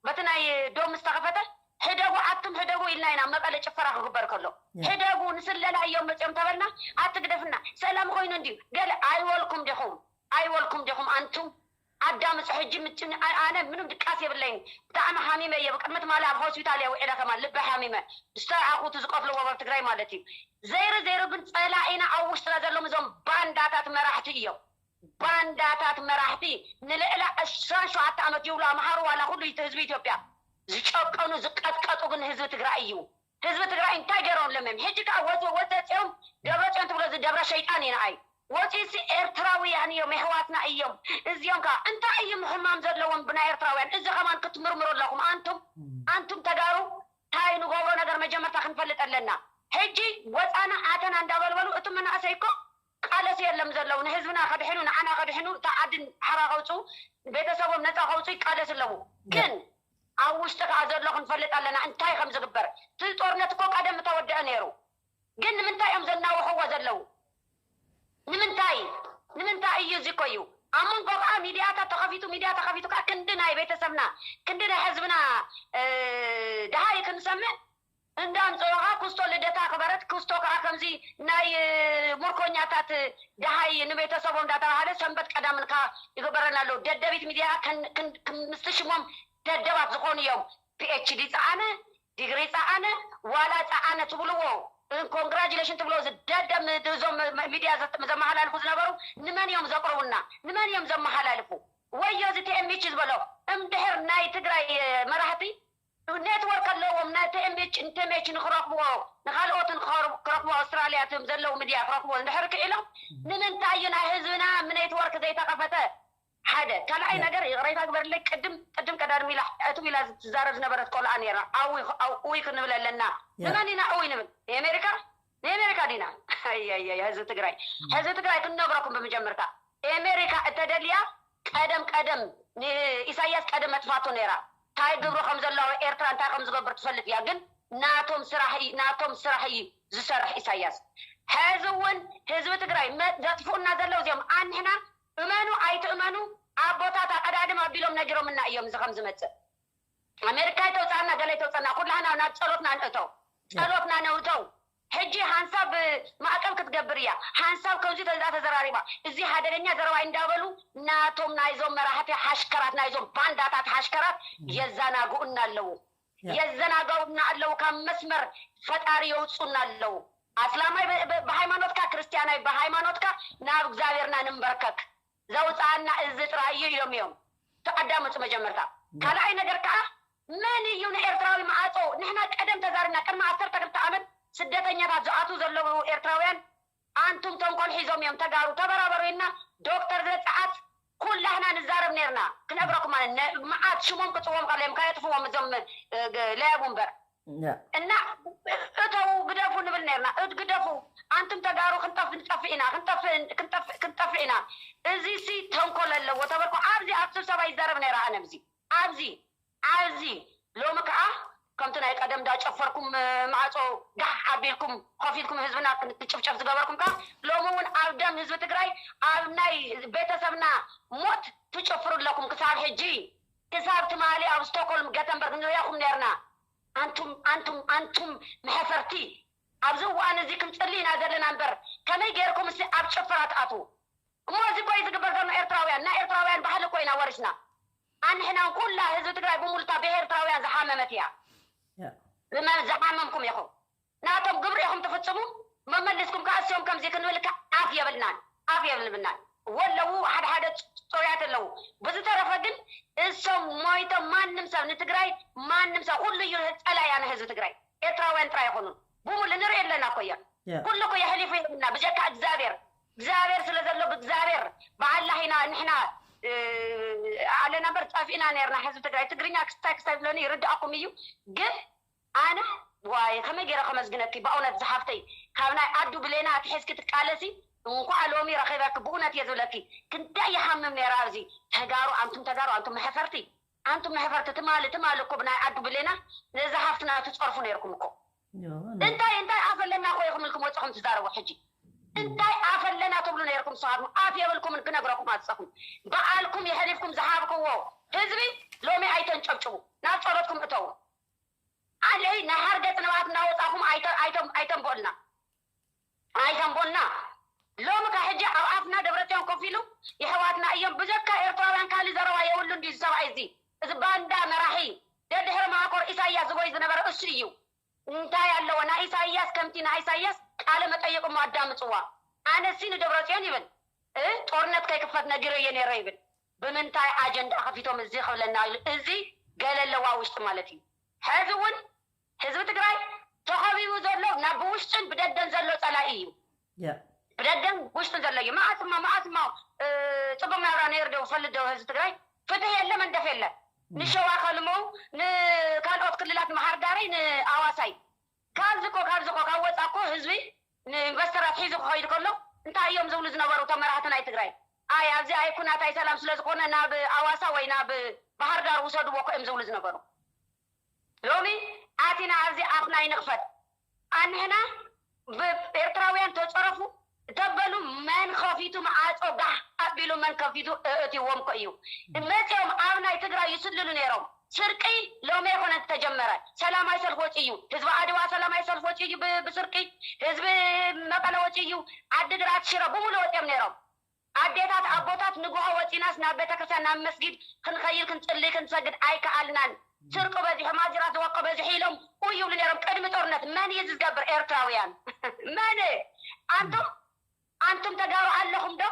በቲ ናይ ዶም ዝተኸፈተ ሕደጉ ኣቱም ሕደጉ ኢልና ኢና መቐለ ጭፈራ ክግበር ከሎ ሕደጉ ንስለላ እዮም መፅኦም ተበልና ኣትግደፍና ሰላም ኮይኑ እንድዩ ገለ ኣይወልኩም ዲኹም ኣይወልኩም ዲኹም ኣንቱም ኣዳምፁ ሕጂ ምጭን ኣነ ምንም ድቃስ የብለይን ብጣዕሚ ሃሚመ እየ ብቅድሚ ትማሊ ኣብ ሆስፒታል እየ ውዒለ ከማን ልቢ ሃሚመ ዝሰራእኩ እቲ ዝቀትልዎ ኣብ ትግራይ ማለት እዩ ዘይሩ ዘይሩ ግን ፀላኢና ኣብ ውሽጥና ዘሎም እዞም ባንዳታት መራሕቲ እዮም ባንዳታት መራሕቲ ንልዕሊ ዕስራን ሸውዓተ ዓመት ይብሉ ኣምሃሩ ዋላ ኩሉ ህዝቢ ኢትዮጵያ ዝጨቀኑ ዝቀጥቀጡ ግን ህዝቢ ትግራይ እዩ ህዝቢ ትግራይ እንታይ ገይሮም ለምም ሕጂ ከዓ ወፂ ወፀፂኦም ደብረፅዮን ትብሎ እዚ ደብረ ሸይጣን እዩ ንኣይ ወፂ ሲ ኤርትራውያን እዮም የሕዋትና እዮም እዚኦም ከዓ እንታይ እዩ ሕማም ዘለዎም ብናይ ኤርትራውያን እዚ ከማን ክትምርምሩ ኣለኹም ኣንቱም ኣንቱም ተጋሩ እንታይ ንገብሮ ነገር መጀመርታ ክንፈልጥ ኣለና ሕጂ ወፃና ኣተና እንዳበልበሉ እቲ መናእሰይ እኮ ቃለስ የለም ዘለዉ ንህዝብና ከድሕኑ ንዓና ከድሕኑ እታ ዓድን ሓራ ከውፅኡ ቤተሰቦም ነፃ ከውፅኡ ይቃለስ ኣለዉ ግን ኣብ ውሽጢ ከዓ ዘሎ ክንፈልጥ ኣለና እንታይ ከም ዝግበር እቲ ጦርነት እኮ ቀደም ተወደአ ነይሩ ግን ንምንታይ እዮም ዘናውሕዎ ዘለዉ ንምንታይ ንምንታይ እዩ እዚ እኮ እዩ ኣብ መንጎ ከዓ ሚዲያታት ተኸፊቱ ሚዲያ ተኸፊቱ ከዓ ክንዲ ናይ ቤተሰብና ክንዲ ናይ ህዝብና ድሃይ ክንሰምዕ እንዳምፅኡኻ ክስቶ ልደታ ክበረት ክስቶ ከዓ ከምዚ ናይ ምርኮኛታት ደሃይ ንቤተሰቦም እንዳተባሃለ ሰንበት ቀዳምን ከዓ ይግበረና ኣለዉ። ደደቢት ሚድያ ምስቲ ሽሞም ደደባት ዝኾኑ እዮም። ፒኤችዲ ፀዓነ፣ ዲግሪ ፀዓነ፣ ዋላ ፀዓነ ትብልዎ፣ ኮንግራጁሌሽን ትብልዎ፣ ዝደደብ እዞም ሚድያ ዘመሓላልፉ ዝነበሩ ንመን እዮም ዘቅርቡና? ንመን እዮም ዘመሓላልፉ? ወዮ እዚ ቲኤምኤች ዝበሎ እምድሕር ናይ ትግራይ መራሕቲ ኔትወርክ ኣለዎም። ናይ ቲኤምኤች ንቲኤምኤች ንክረክብዎ ንካልኦትን ክረክብዎ ኣውስትራልያ እቶም ዘለዉ ሚድያ ክረክብዎ እንድሕር ክኢሎም ንምንታይ እዩ ናይ ህዝብና ኔትወርክ ዘይተኸፈተ? ሓደ ካልኣይ ነገር ይቕሬታ ግበርለይ፣ ቅድም ቅድም ቀዳድም ኢላ እትው ኢላ ትዛረብ ዝነበረት ቆልዓ ነይራ። እውይ ክንብል ኣለና። ንመን ኢና እውይ ንብል? ንኤሜሪካ ንኤሜሪካ ዲና? ኣያያይ ህዝቢ ትግራይ ህዝቢ ትግራይ ክንነግረኩም ብምጀምርታ ኤሜሪካ እተደልያ ቀደም ቀደም ንኢሳያስ ቀደም መጥፋቶ ነይራ። እንታይ ግብሩ ከም ዘለዎ ኤርትራ እንታይ ከም ዝገብር ትፈልጥ እያ። ግን ናቶም ስራሕ እዩ ናቶም ስራሕ እዩ ዝሰርሕ ኢሳያስ። ሕዚ እውን ህዝቢ ትግራይ ዘጥፍኡና ዘለው እዚኦም ኣንሕና እመኑ ኣይትእመኑ ኣቦታት ኣቀዳድም ኣቢሎም ነጊሮምና እዮም እዚ ከም ዝመፅእ። ኣሜሪካ ይተውፃና ገለ ይተውፃና ኩላህና ናብ ፀሎትና ንእተው። ፀሎትና ነውተው። ሕጂ ሓንሳብ ማእቀብ ክትገብር እያ። ሓንሳብ ከምዚ ተዛ ተዘራሪባ እዚ ሓደገኛ ዘረባ እንዳበሉ ናቶም ናይዞም መራሕቲ ሓሽከራት ናይዞም ባንዳታት ሓሽከራት የዘናግኡና ኣለዉ። የዘናገውና ኣለዉ። ካብ መስመር ፈጣሪ የውፁና ኣለዉ። ኣስላማይ ብሃይማኖትካ ክርስትያናይ ብሃይማኖትካ ናብ እግዚኣብሔርና ንንበርከክ። ዘውፅኣና እዚ ጥራይ እዩ ኢሎም እዮም ተቐዳምፁ መጀመርታ። ካልኣይ ነገር ከዓ መን እዩ ንኤርትራዊ መዓፆ? ንሕና ቀደም ተዛርብና ቅድሚ ዓሰርተ ክልተ ዓመት ስደተኛታት ዝኣትዉ ዘለዉ ኤርትራውያን ኣንቱም ተንኮል ሒዞም እዮም ተጋሩ ተበራበሩ ኢልና ዶክተር ዘፀዓት ኩላህና ንዛረብ ነርና። ክነግረኩም ማለት መዓት ሽሞም ክፅዎም ከለዮም ከየጥፍዎም እዞም ለያቡ እምበር እና እተው ግደፉ ንብል ነርና። እድ ግደፉ ኣንቱም ተጋሩ ክንጠፍ ንጠፍእ ኢና ክንጠፍእ ኢና። እዚ ሲ ተንኮል ኣለዎ ተበልኩ ኣብዚ ኣብ ስብሰባ ይዛረብ ነይረ ኣነ ኣብዚ ኣብዚ ኣብዚ ሎሚ ከዓ ከምቲ ናይ ቀደም እንዳጨፈርኩም ማዕፆ ጋሕ ኣቢልኩም ኮፍ ኢልኩም ህዝብና ክጭፍጨፍ ዝገበርኩም ከዓ ሎሚ እውን ኣብ ደም ህዝቢ ትግራይ ኣብ ናይ ቤተሰብና ሞት ትጨፍሩ ኣለኩም ክሳብ ሕጂ ክሳብ ትማሊ ኣብ ስቶኮልም ገተንበርግ ንሪኣኹም ነርና። ኣንቱም ኣንቱም ኣንቱም መሕፈርቲ ኣብዚ እዋን እዚ ክንፅሊ ኢና ዘለና እምበር ከመይ ገይርኩም ሲ ኣብ ጭፍራ ትኣትዉ? እሞ እዚ እኮ እዩ ዝግበር ዘሎ ኤርትራውያን ናይ ኤርትራውያን ባህሊ እኮ ኢና ወሪስና። ኣንሕናን ኩላ ህዝቢ ትግራይ ብምሉታ ብኤርትራውያን ዝሓመመት እያ። ዝሓመምኩም ኢኹም ናቶም ግብሪ ኢኹም ትፍፅሙ። መመሊስኩም ከዓ እሲኦም ከምዚ ክንብል ኣፍ የብልናን ኣፍ የብልብናን ወለዉ ሓደ ሓደ ፅሩያት ኣለዉ። ብዝተረፈ ግን እሶም ሞይቶም ማንም ሰብ ንትግራይ ማንም ሰብ ኩሉ እዩ ፀላያ ንህዝቢ ትግራይ ኤርትራውያን ጥራይ ይኹኑ። ብሙሉ ንርኢ ኣለና እኮ እዮም። ኩሉ እኮ የሕሊፉ ይህብና ብጀካ እግዚኣብሔር እግዚኣብሔር ስለ ዘሎ ብእግዚኣብሔር ብኣላህ ኢና ንሕና ኣለና በር ጠፊእና ነርና። ህዝቢ ትግራይ ትግርኛ ክስታይ ክስታይ ዝለኒ ይርድኣኩም እዩ። ግን ኣነ ዋይ ከመይ ገይረ ከመስግነኪ ብእውነት ዝሓፍተይ ካብ ናይ ኣዱ ብሌና ኣትሒዝኪ ትቃለሲ እንኳዕ ሎሚ ረኺበኪ ብእውነት እየ ዝብለኪ። ክንደይ ይሓምም ነይረ ኣብዚ ተጋሩ ኣንቱም ተጋሩ ኣንቱም መሕፈርቲ ኣንቱም መሕፈርቲ ትማሊ ትማሊ እኮ ብናይ ኣዱ ብሌና ነዚ ሃፍትና ትፀርፉ ነይርኩም እኮ። እንታይ እንታይ ኣፍ ኣለና እኮ ኢኹም ኢልኩም ወፅኹም ትዛረቡ ሕጂ እንታይ ኣፍ ኣለና ትብሉ ነይርኩም ንስኻትኩም ኣፍ የብልኩምን ክነግረኩም ኣፀኹም በኣልኩም የሕሊፍኩም ዝሃብክዎ ህዝቢ ሎሚ ኣይተንጨብጭቡ ናብ ፀሎትኩም እተዉ ኣለይ ናይ ሓርገፅ ንብኣት እናወፃኹም ኣይተንቦልና ኣይተንቦልና ሎሚ ካብ ሕጂ ኣብ ኣፍና ደብረፅዮን ኮፍ ኢሉ የሕዋትና እዮም ብጀካ ኤርትራውያን ካሊ ዘረባ የብሉ እንዲ ሰብኣይ እዚ እዚ ባንዳ መራሒ ደድሕሪ ማእኮር ኢሳያስ ዝጎይ ዝነበረ እሱ እዩ እንታይ ኣለዎ ናይ ኢሳያስ ከምቲ ናይ ኢሳያስ ቃለ መጠይቅ እሞ ኣዳምፅዋ ኣነሲ ንደብረፅዮን ይብል እ ጦርነት ከይክፈት ነጊረዮ ነይረ ይብል ብምንታይ ኣጀንዳ ከፊቶም እዚ ክብለና ኢሉ እዚ ገለ ኣለዋ ውሽጢ ማለት እዩ ሕዚ እውን ህዝቢ ትግራይ ተኸቢቡ ዘሎ ናብ ብውሽጥን ብደገን ዘሎ ፀላኢ እዩ። ብደገን ብውሽጥን ዘሎ እዩ። መዓት እሞ መዓት እሞ ፅቡቅ ናብራ ነይሩ ዶ ፈልጥ ዶ ህዝቢ ትግራይ ፍትህ የለ መንደፍ የለ ንሸዋ ከልሞ ንካልኦት ክልላት መሃርዳረይ ንኣዋሳይ ካብዚ ኮ ካብዚ ኮ ካብ ወፃ ኮ ህዝቢ ንኢንቨስተራት ሒዙ ክኸይድ ከሎ እንታይ እዮም ዝብሉ ዝነበሩ እቶም መራሕቲ ናይ ትግራይ ኣይ ኣብዚ ኣይኩናት ኣይ ሰላም ስለዝኮነ ናብ ኣዋሳ ወይ ናብ ባህርዳር ውሰድዎ ኮ እዮም ዝብሉ ዝነበሩ ሎሚ ኣቲና ኣብዚ ኣፍና ይንኽፈት ኣንሕና ብኤርትራውያን ተፀረፉ ተበሉ መን ከፊቱ መዓፆ ጋሕ ኣቢሉ መን ከፊቱ እእትዎም ኮ እዩ መፂኦም ኣብ ናይ ትግራይ ይስልሉ ነይሮም ስርቂ ሎሚ ኣይኮነን ተጀመረ። ሰላማዊ ሰልፍ ወፂ እዩ ህዝቢ ዓድዋ፣ ሰላማዊ ሰልፍ ወፂ እዩ ብ- ብስርቂ። ህዝቢ መቐለ ወፂ እዩ። ዓድግራት ሽረ ብምሉ ወፂኦም ነይሮም። ኣዴታት ኣቦታት ንግሆ ወፂናስ ናብ ቤተክርስትያን ናብ መስጊድ ክንኸይድ ክንፅሊ ክንሰግድ ኣይከኣልናን። ስርቂ በዚሑ ማጅራት ዝወቀ በዚሑ ኢሎም ኡ ይብሉ ነይሮም ቅድሚ ጦርነት። መን እዩ ዝገብር? ኤርትራውያን። መን? ኣንቱም ኣንቱም ተጋሩ ኣለኹም ዶ?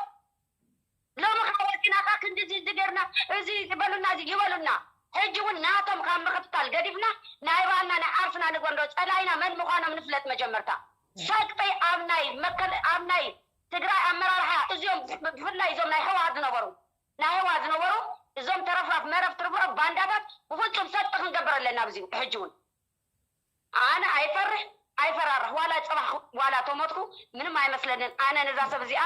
ሎሚ ከዓ ወፂና ከዓ ክንዲ እዚ እዚ ገርና እዚ ይበሉና እዚ ይበሉና። ሕጂ እውን ናቶም ካብ ምክትታል ገዲፍና ናይ ባዕልና ናይ ዓርስና ንግበር ዶ? ፀላኢና መን ምዃኖም ንፍለጥ መጀመርታ። ሰቅጢ ኣብ ናይ መከል ኣብ ናይ ትግራይ ኣመራርሓ እዚኦም ብፍላይ እዞም ናይ ህወሓት ዝነበሩ ናይ ህወሓት ዝነበሩ እዞም ተረፍራፍ መረፍ ትርፍረፍ ባንዳታት ብፍፁም ሰቅጢ ክንገብር ኣለና ኣብዚ ሕጂ እውን። ኣነ ኣይፈርሕ ኣይፈራርሕ ዋላ ፅባሕ ዋላ ተሞትኩ ምንም ኣይመስለንን። ኣነ ነዛ ሰብ እዚኣ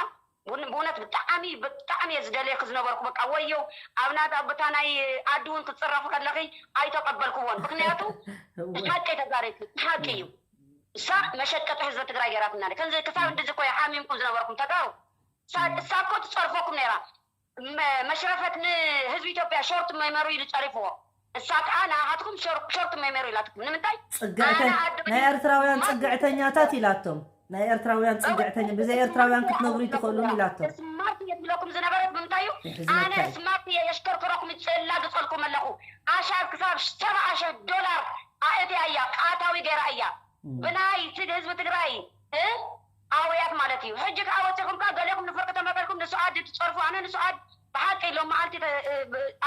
ብእውነት ብጣዕሚ ብጣዕሚ እየ ዝደልየክ ዝነበርኩ። በቃ ወዮ ኣብ ናታ ቦታ ናይ ኣዲ እውን ክትፅረፉ ከለኺ ኣይተቀበልክዎን። ምክንያቱ ሓቂ ተዛሪብኪ ሓቂ እዩ። እሳ መሸቀጢ ህዝቢ ትግራይ ገይራትና ከምዚ ክሳብ እንድዚ እኮ ሓሚምኩም ዝነበርኩም ተጋሩ። እሳ እኮ ትፀርፈኩም ነይራ። መሽረፈት ንህዝቢ ኢትዮጵያ ሾርት ሜሞሪ ኢሉ ፀሪፍዎ። እሳ ከዓ ንኣኻትኩም ሾርት ሜሞሪ ኢላትኩም ንምንታይ? ናይ ኤርትራውያን ፅግዕተኛታት ኢላቶም። ናይ ኤርትራውያን ፅግዕተኛ ብዘይ ኤርትራውያን ክትነብሩ ይትኽእሉን ኢላቶም። ስማርት እየ ትብለኩም ዝነበረት ብምንታይ እዩ? ኣነ ስማርት እየ የሽከርክረኩም ይፅላግፀልኩም ኣለኹ። ኣሻብ ክሳብ ሰብዓ ሸሕ ዶላር ኣእትያ እያ ኣታዊ ገይራ እያ ብናይ ህዝቢ ትግራይ ኣውያት ማለት እዩ። ሕጂ ከዓ ወፂኹም ከዓ ገሌኹም ንፍርቂ ተመቀልኩም ንስዓድ ትፀርፉ ኣነ ንስዓድ ብሓቂ ሎም መዓልቲ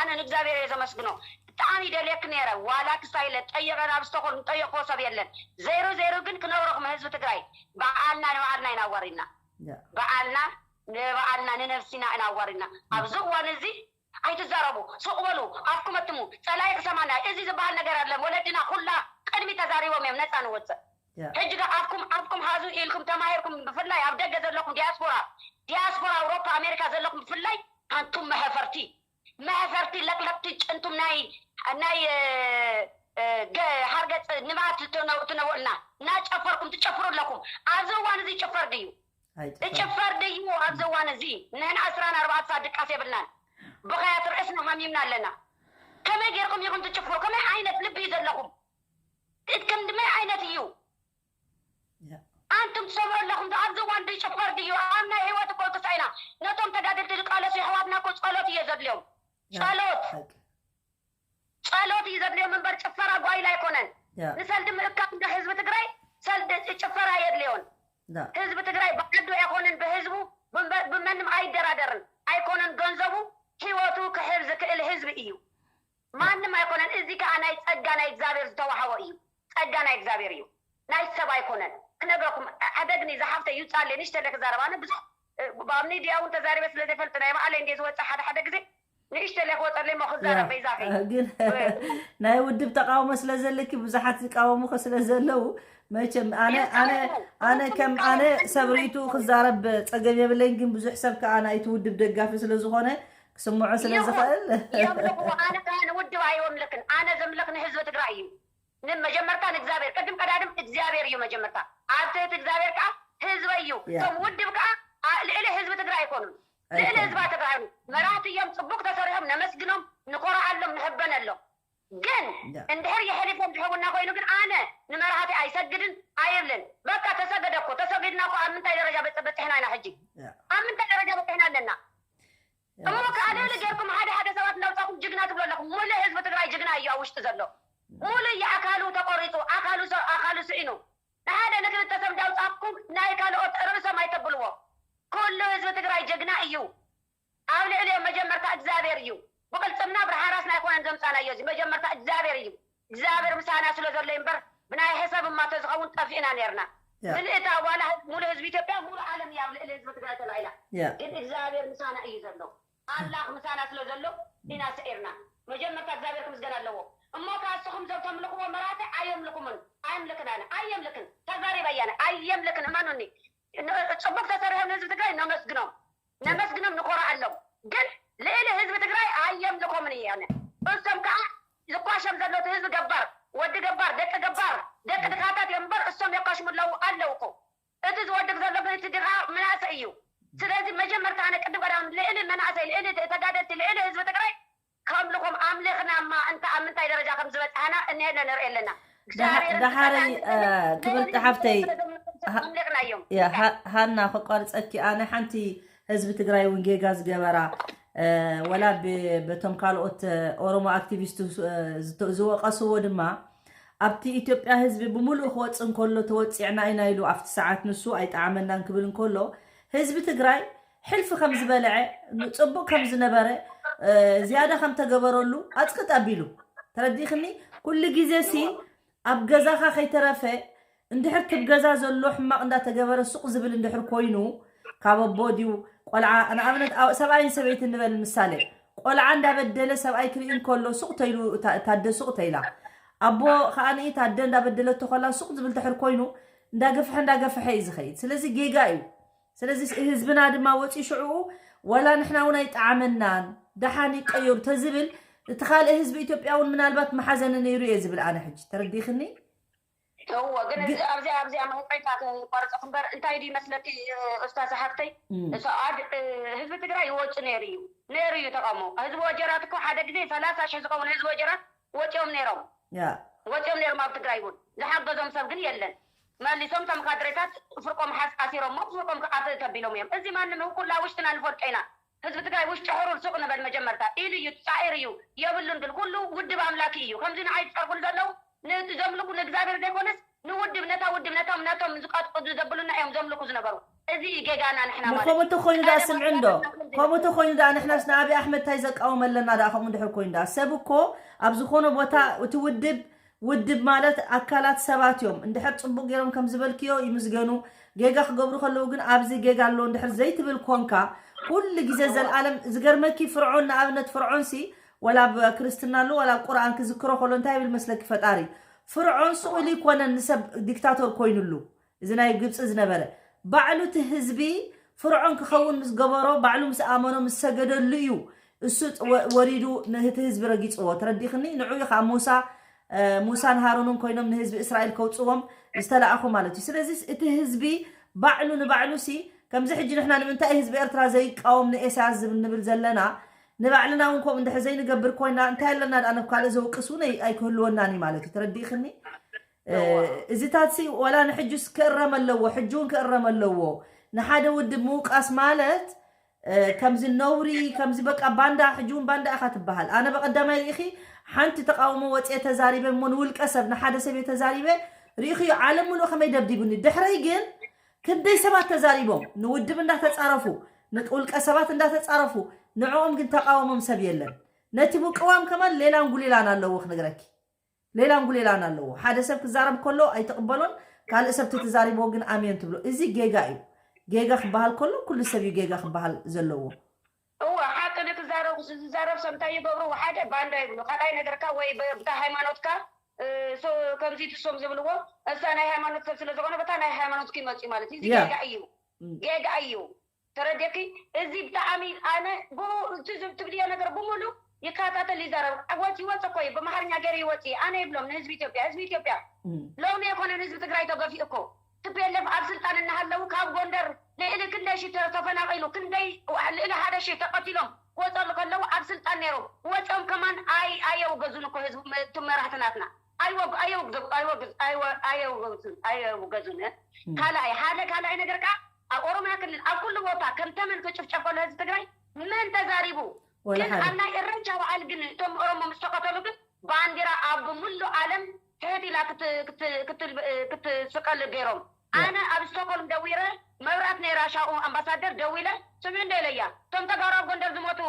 ኣነ ንእግዚኣብሔር እየ ዘመስግኖ። ብጣዕሚ ይደልየክ ነይረ ዋላ ክሳይ ኢለ ጠይቀ ናብ ስተኮልም ጠየቅዎ ሰብ የለን። ዘይሩ ዘይሩ ግን ክነግረኩም ህዝቢ ትግራይ በዓልና ንበዓልና ኢና ኣዋሪድና። በዓልና ንበዓልና ንነብሲና ኢና ኣዋሪድና። ኣብዚ እዋን እዚ ኣይትዛረቡ ሱቕ በሉ ኣፍኩም ኣትሙ ፀላኢ ክሰማና እዚ ዝበሃል ነገር ኣለን ወለድና ኩላ ቅድሚ ተዛሪቦም እዮም ነፃ ንወፅእ ሕጂ ዶ ኣፍኩም ኣፍኩም ሃዙ ኢልኩም ተማሂርኩም ብፍላይ ኣብ ደገ ዘለኩም ዲያስፖራ ዲያስፖራ ኣውሮፓ ኣሜሪካ ዘለኩም ብፍላይ ኣንቱም መሀፈርቲ መሀፈርቲ ለቅለቅቲ ጭንቱም ናይ ናይ ሃርገፅ ንባት ትነውእልና እናጨፈርኩም ትጨፍሩ ኣለኩም ኣብዚ እዋን እዚ ጭፈር ድዩ ትጭፈር ድዩ ኣብዚ እዋን እዚ ንሕና ዕስራን ኣርባዕተ ሰዓት ድቃስ የብልናን ብኸያት ርእስና ሃሚምና ኣለና ከመይ ጌርኩም ኢኹም ትጭፍሩ ከመይ ዓይነት ልቢ እዩ ዘለኹም እትክንድመይ ዓይነት እዩ ኣንቱም ትሰምዑ ኣለኹም ኣብዚ እዋን ድጭፈር ድዩ ኣብ ናይ ህይወት እኮ ክሳይና ነቶም ተጋደልቲ ዝቃለሱ የሕዋትና እኮ ጸሎት እየ ዘድልዮም ጸሎት ጸሎት እዩ ዘድልዮም እምበር ጭፈራ ጓይላ ኣይኮነን ንሰልዲ ምእካብ እንዶ ህዝቢ ትግራይ ሰልዲ ጭፈራ የድልዮን ህዝቢ ትግራይ ብዓዱ ኣይኮነን ብህዝቡ ብመንም ኣይደራደርን ኣይኮነን ገንዘቡ ህይወቱ ክሕብ ዝክእል ህዝቢ እዩ ማንም ኣይኮነን እዚ ከዓ ናይ ፀጋ ናይ እግዚኣብሔር ዝተዋሃቦ እዩ ፀጋ ናይ እግዚኣብሔር እዩ ናይ ሰብ ኣይኮነን ክነግረኩም ኣደግኒ ዝሓፍተ ይውፃለ ንሽተለ ክዛረብ ኣነ ብዙሕ ኣብ ሚድያ እውን ተዛሪበ ስለዘይፈልጥ ናይ ባዕለይ እንደ ዝወፅእ ሓደ ሓደ ግዜ ንእሽተለ ክወፀለይ ሞ ክዛረብ በይዛኺ ግን ናይ ውድብ ተቃውሞ ስለ ዘለኪ ብዙሓት ዝቃወሙኸ ስለ ዘለዉ መቸም ኣነ ኣነ ኣነ ከም ኣነ ሰብሪቱ ክዛረብ ፀገም የብለይን ግን ብዙሕ ሰብ ከዓ ናይቲ ውድብ ደጋፊ ስለ ዝኾነ ክስምዖ ስለ ዝኽእል ኣነ ከዓ ንውድብ ኣይወምልክን ኣነ ዘምልክ ንህዝቢ ትግራይ እዩ ንመጀመርታ ንእግዚኣብሔር ቅድም ቀዳድም እግዚኣብሔር እዩ መጀመርታ ኣብ ትህት እግዚኣብሔር ከዓ ህዝበ እዩ እቶም ውድብ ከዓ ልዕሊ ህዝቢ ትግራይ ኣይኮኑን ልዕሊ ህዝባ ትግራይ መራሕቲ እዮም ፅቡቅ ተሰሪሖም ነመስግኖም ንኮርዓሎም ንሕበነሎም ግን እንድሕር የሕሊፎም ዝሕቡና ኮይኑ ግን ኣነ ንመራሕቲ ኣይሰግድን ኣይብልን በቃ ተሰገደ እኮ ተሰጊድና እኮ ኣብ ምንታይ ደረጃ በፅሕና ኢና ሕጂ ኣብ ምንታይ ደረጃ በፅሕና ኣለና እሞ ከዓ ልዕሊ ጌርኩም ሓደ ሓደ ሰባት እንዳውፃኩም ጅግና ትብሉ ኣለኩም ሙሉእ ህዝቢ ትግራይ ጅግና እዩ ኣብ ውሽጢ ዘሎ ሙሉእ የኣካሉ ተቆሪፁ ኣካሉ ኣካሉ ስዒኑ ንሓደ ንክልተ ሰብ እንዳውፃኩም ናይ ካልኦት ርእሶም ኣይተብልዎ ኩሉ ህዝቢ ትግራይ ጀግና እዩ ኣብ ልዕሊኦም መጀመርታ እግዚኣብሔር እዩ ብቅልፅምና ብርሃራስና ኣይኮነን ዘምፃናዮ እዚ መጀመርታ እግዚኣብሔር እዩ እግዚኣብሔር ምሳና ስለ ዘሎ እምበር ብናይ ሕሰብ እማ ተዝኸውን ጠፊእና ነርና ምልእታ ዋላ ሙሉ ህዝቢ ኢትዮጵያ ሙሉ ዓለም እያ ኣብ ልዕሊ ህዝቢ ትግራይ ተላኢላ ግን እግዚኣብሔር ምሳና እዩ ዘሎ ኣምላኽ ምሳና ስለ ዘሎ ኢና ስዒርና መጀመርታ እግዚኣብሔር ክምስገን ኣለዎ እሞ ከዓ እስኹም ዘብ ተምልኽዎ መራሕቲ ኣየምልኩምን ኣየምልክን ኣነ ኣየምልክን ተዛሪበ እያነ ኣየምልክን እመኑኒ ፅቡቅ ተሰሪሖም ንህዝቢ ትግራይ ነመስግኖም ነመስግኖም ንኮርዓሎም ግን ልእሊ ህዝቢ ትግራይ ኣየምልኮምን እየ ኣነ እሶም ከዓ ዝኳሸም ዘሎ እቲ ህዝቢ ገባር ወዲ ገባር ደቂ ገባር ደቂ ድኻታት እዮም እምበር እሶም የኳሽሙ ኣለዉ ኣለዉ እኮ እቲ ዝወድቅ ዘሎ ግን እቲ ድኻ መናእሰይ እዩ ስለዚ መጀመርታ ኣነ ቅድም ቀዳም ልእሊ መናእሰይ ልእሊ ተጋደልቲ ልእሊ ህዝቢ ትግራይ ከምልኾም ኣምሊኽና እማ እንተ ኣብ ምንታይ ደረጃ ከም ዝበፅሐና እኒሀለ ንርኢ ኣለና። ደሓረይ ክብርቲ ሓፍተይ፣ ሃና ክቋርፀኪ፣ ኣነ ሓንቲ ህዝቢ ትግራይ እውን ጌጋ ዝገበራ ወላ በቶም ካልኦት ኦሮሞ ኣክቲቪስት ዝወቀስዎ ድማ ኣብቲ ኢትዮጵያ ህዝቢ ብምሉእ ክወፅእ እንከሎ ተወፂዕና ኢና ኢሉ ኣብቲ ሰዓት ንሱ ኣይጠዓመናን ክብል እንከሎ ህዝቢ ትግራይ ሕልፊ ከም ዝበልዐ፣ ፅቡቅ ከም ዝነበረ፣ ዝያዳ ከም ተገበረሉ ኣፅቅጥ ኣቢሉ። ተረዲኽኒ? ኩሉ ግዜ ሲ ኣብ ገዛኻ ከይተረፈ እንድሕር ትብ ገዛ ዘሎ ሕማቕ እንዳተገበረ ሱቕ ዝብል እንድሕር ኮይኑ ካብ ኣቦ ድዩ ቆልዓ ንኣብነት ሰብኣይን ሰበይትን ንበል ምሳሌ ቆልዓ እንዳበደለ ሰብኣይ ክርኢ እንከሎ ሱቕ ተይሉ ታደ ሱቕ ተይላ ኣቦ ከዓኒ ታደ እንዳበደለቶ ከላ ሱቕ ዝብል ድሕር ኮይኑ እንዳገፍሐ እንዳገፍሐ እዩ ዝኸይድ። ስለዚ ጌጋ እዩ። ስለዚ ህዝብና ድማ ወፂኡ ሽዕኡ ዋላ ንሕና እውን ኣይጠዓመናን ደሓን ይቀየሩ ተዝብል እቲ ካልእ ህዝቢ ኢትዮጵያ እውን ምናልባት መሓዘነ ነይሩ እየ ዝብል ኣነ ሕጂ ተረዲኽኒ። እዎ ግን እዚ ኣብዚኣ ኣብዚኣ መውቀይታ ተቋርፀ ክንበር እንታይ ድዩ መስለኪ ኡስታዝ ሓፍተይ ሰኣድ ህዝቢ ትግራይ ይወፁ ነይሩ እዩ ነይሩ እዩ ተቃውሞ ህዝቢ ወጀራት እኮ ሓደ ግዜ ሰላሳ ሽሕ ዝኸውን ህዝቢ ወጀራት ወፂኦም ነይሮም ወፂኦም ነይሮም ኣብ ትግራይ እውን ዝሓገዞም ሰብ ግን የለን መሊሶም ከም ካድሬታት ፍርቆም ሓስ ኣሲሮሞ ፍርቆም ክኣት ተቢሎም እዮም እዚ ማንም ኩላ ውሽጥና ንፈልጦ ኢና ህዝቢ ትግራይ ውሽጢ ሕሩር ሱቕ ንበል መጀመርታ ኢሉ እዩ ፃዒር እዩ የብሉን ግን ኩሉ ውድብ ኣምላኪ እዩ ከምዚ ንዓይ ዝፀርፉን ዘለዉ ዘምልኩ ንእግዚኣብሔር ዘይኮነስ ንውድብ ነታ ውድብ ነቶም ነቶም ዝቀጥቅጡ ዘብሉና እዮም ዘምልኩ ዝነበሩ እዚ ጌጋና ንሕና ማለት ከምኡ ተኮይኑ ዳ ስምዒ እንዶ ከምኡ ተኮይኑ ዳ ንሕናስ ንኣብይ ኣሕመድ እንታይ ዘቃወመ ኣለና ዳ ከምኡ እንድሕር ኮይኑ ዳ ሰብ እኮ ኣብ ዝኾነ ቦታ እቲ ውድብ ውድብ ማለት ኣካላት ሰባት እዮም። እንድሕር ፅቡቅ ገይሮም ከም ዝበልክዮ ይምዝገኑ። ጌጋ ክገብሩ ከለዉ ግን ኣብዚ ጌጋ ኣሎ እንድሕር ዘይትብል ኮንካ ኩሉ ግዜ ዘልኣለም ዝገርመኪ ፍርዖን ንኣብነት ፍርዖን ሲ ወላ ኣብ ክርስትና ኣሎ ወላ ኣብ ቁርኣን ክዝክሮ ከሎ እንታይ ይብል መስለኪ ፈጣሪ ፍርዖን ስቕ ኢሉ ይኮነን ንሰብ ዲክታቶር ኮይኑሉ እዚ ናይ ግብፂ ዝነበረ ባዕሉ እቲ ህዝቢ ፍርዖን ክኸውን ምስ ገበሮ ባዕሉ ምስ ኣመኖ ምስ ሰገደሉ እዩ እሱ ወሪዱ ነቲ ህዝቢ ረጊፅዎ ተረዲኽኒ ንዑ እዩ ከዓ ሙሳ ሙሳን ሃሩንን ኮይኖም ንህዝቢ እስራኤል ከውፅዎም ዝተላእኹ ማለት እዩ ስለዚ እቲ ህዝቢ ባዕሉ ንባዕሉ ሲ ከምዚ ሕጂ ንሕና ንምንታይ ህዝቢ ኤርትራ ዘይቃወም ንኤሳያስ ዝብል ንብል ዘለና ንባዕልና እውን ከምኡ እንድሕር ዘይንገብር ኮይና እንታይ ኣለና ደኣ ነብ ካልእ ዘውቅስ እውን ኣይክህልወናን እዩ ማለት እዩ ተረዲእኽኒ እዚታት ሲ ዋላ ንሕጁስ ክእረም ኣለዎ ሕጂ እውን ክእረም ኣለዎ ንሓደ ውድብ ምውቃስ ማለት ከምዚ ነውሪ ከምዚ በቃ ባንዳ ሕጂ እውን ባንዳ ኢኻ ትበሃል ኣነ በቀዳማይ ርኢኺ ሓንቲ ተቃውሞ ወፅየ ተዛሪበ እሞ ንውልቀ ሰብ ንሓደ ሰብ እየ ተዛሪበ ርኢኽዮ ዓለም ሙሉእ ከመይ ደብዲቡኒ ድሕረይ ግን ክንደይ ሰባት ተዛሪቦም ንውድብ እንዳተፃረፉ ንውልቀ ሰባት እንዳተፃረፉ ንዕኦም ግን ተቃወሞም ሰብ የለን ነቲ ምቅዋም ከማን ሌላን ጉሌላን ኣለዎ ክነግረኪ ሌላን ጉሌላን ኣለዎ ሓደ ሰብ ክዛረብ ከሎ ኣይትቕበሎን ካልእ ሰብ ተዛሪቦ ግን ኣሜን ትብሎ እዚ ጌጋ እዩ ጌጋ ክበሃል ከሎ ኩሉ ሰብ እዩ ጌጋ ክበሃል ዘለዎ እወ ሓቂ ንክዛረቡ ዝዛረብ ሰብ እንታይ ይገብሩ ሓደ ባንዳ ይብሉ ካልኣይ ነገርካ ወይ ብታ ሃይማኖትካ ከምዚ ትሶም ዝብልዎ እዛ ናይ ሃይማኖት ሰብ ስለዝኮነ በታ ናይ ሃይማኖት ክመፅኡ ማለት እዩ ጌጋ እዩ ጌጋ እዩ ተረዲእኪ እዚ ብጣዕሚ ኣነ ብኡ እቲ ትብልዮ ነገር ብምሉ ይከታተል ይዛረብ ወፂ ይወፅ እኮ እዩ ብኣምሓርኛ ገይሩ ይወፅ ኣነ ይብሎም ንህዝቢ ኢትዮጵያ ህዝቢ ኢትዮጵያ ሎሚ የኮነን ህዝቢ ትግራይ ተገፊኡ እኮ ትፔለፍ ኣብ ስልጣን እናሃለዉ ካብ ጎንደር ልዕሊ ክንደይ ሺ ተፈናቂሉ ክንደይ ልዕሊ ሓደ ሺ ተቀቲሎም ክወፀሉ ከለዉ ኣብ ስልጣን ነይሮም ወፂኦም ከማን ኣይ ኣየውገዙን እኮ ህዝቢ እቲ መራሕቲ ናትና ኣይወገዙን ካልኣይ ሓደ ካልኣይ ነገር ከዓ ኣብ ኦሮሚያ ክልል ኣብ ኩሉ ቦታ ከም ተመን ክጭፍጨፍ ከሎ ህዝቢ ትግራይ መን ተዛሪቡ ግን ኣብ ናይ እረቻ በዓል ግን እቶም ኦሮሞ ምስ ተቀተሉ ግን ባንዲራ ኣብ ሙሉ ዓለም ትሕት ኢላ ክትስቀል ገይሮም ኣነ ኣብ ስቶኮልም ደዊረ መብራት ናይ ራሻኡ ኣምባሳደር ደዊለ ስምዑ እንደ ኢለያ እቶም ተጋሩ ኣብ ጎንደር ዝሞቱ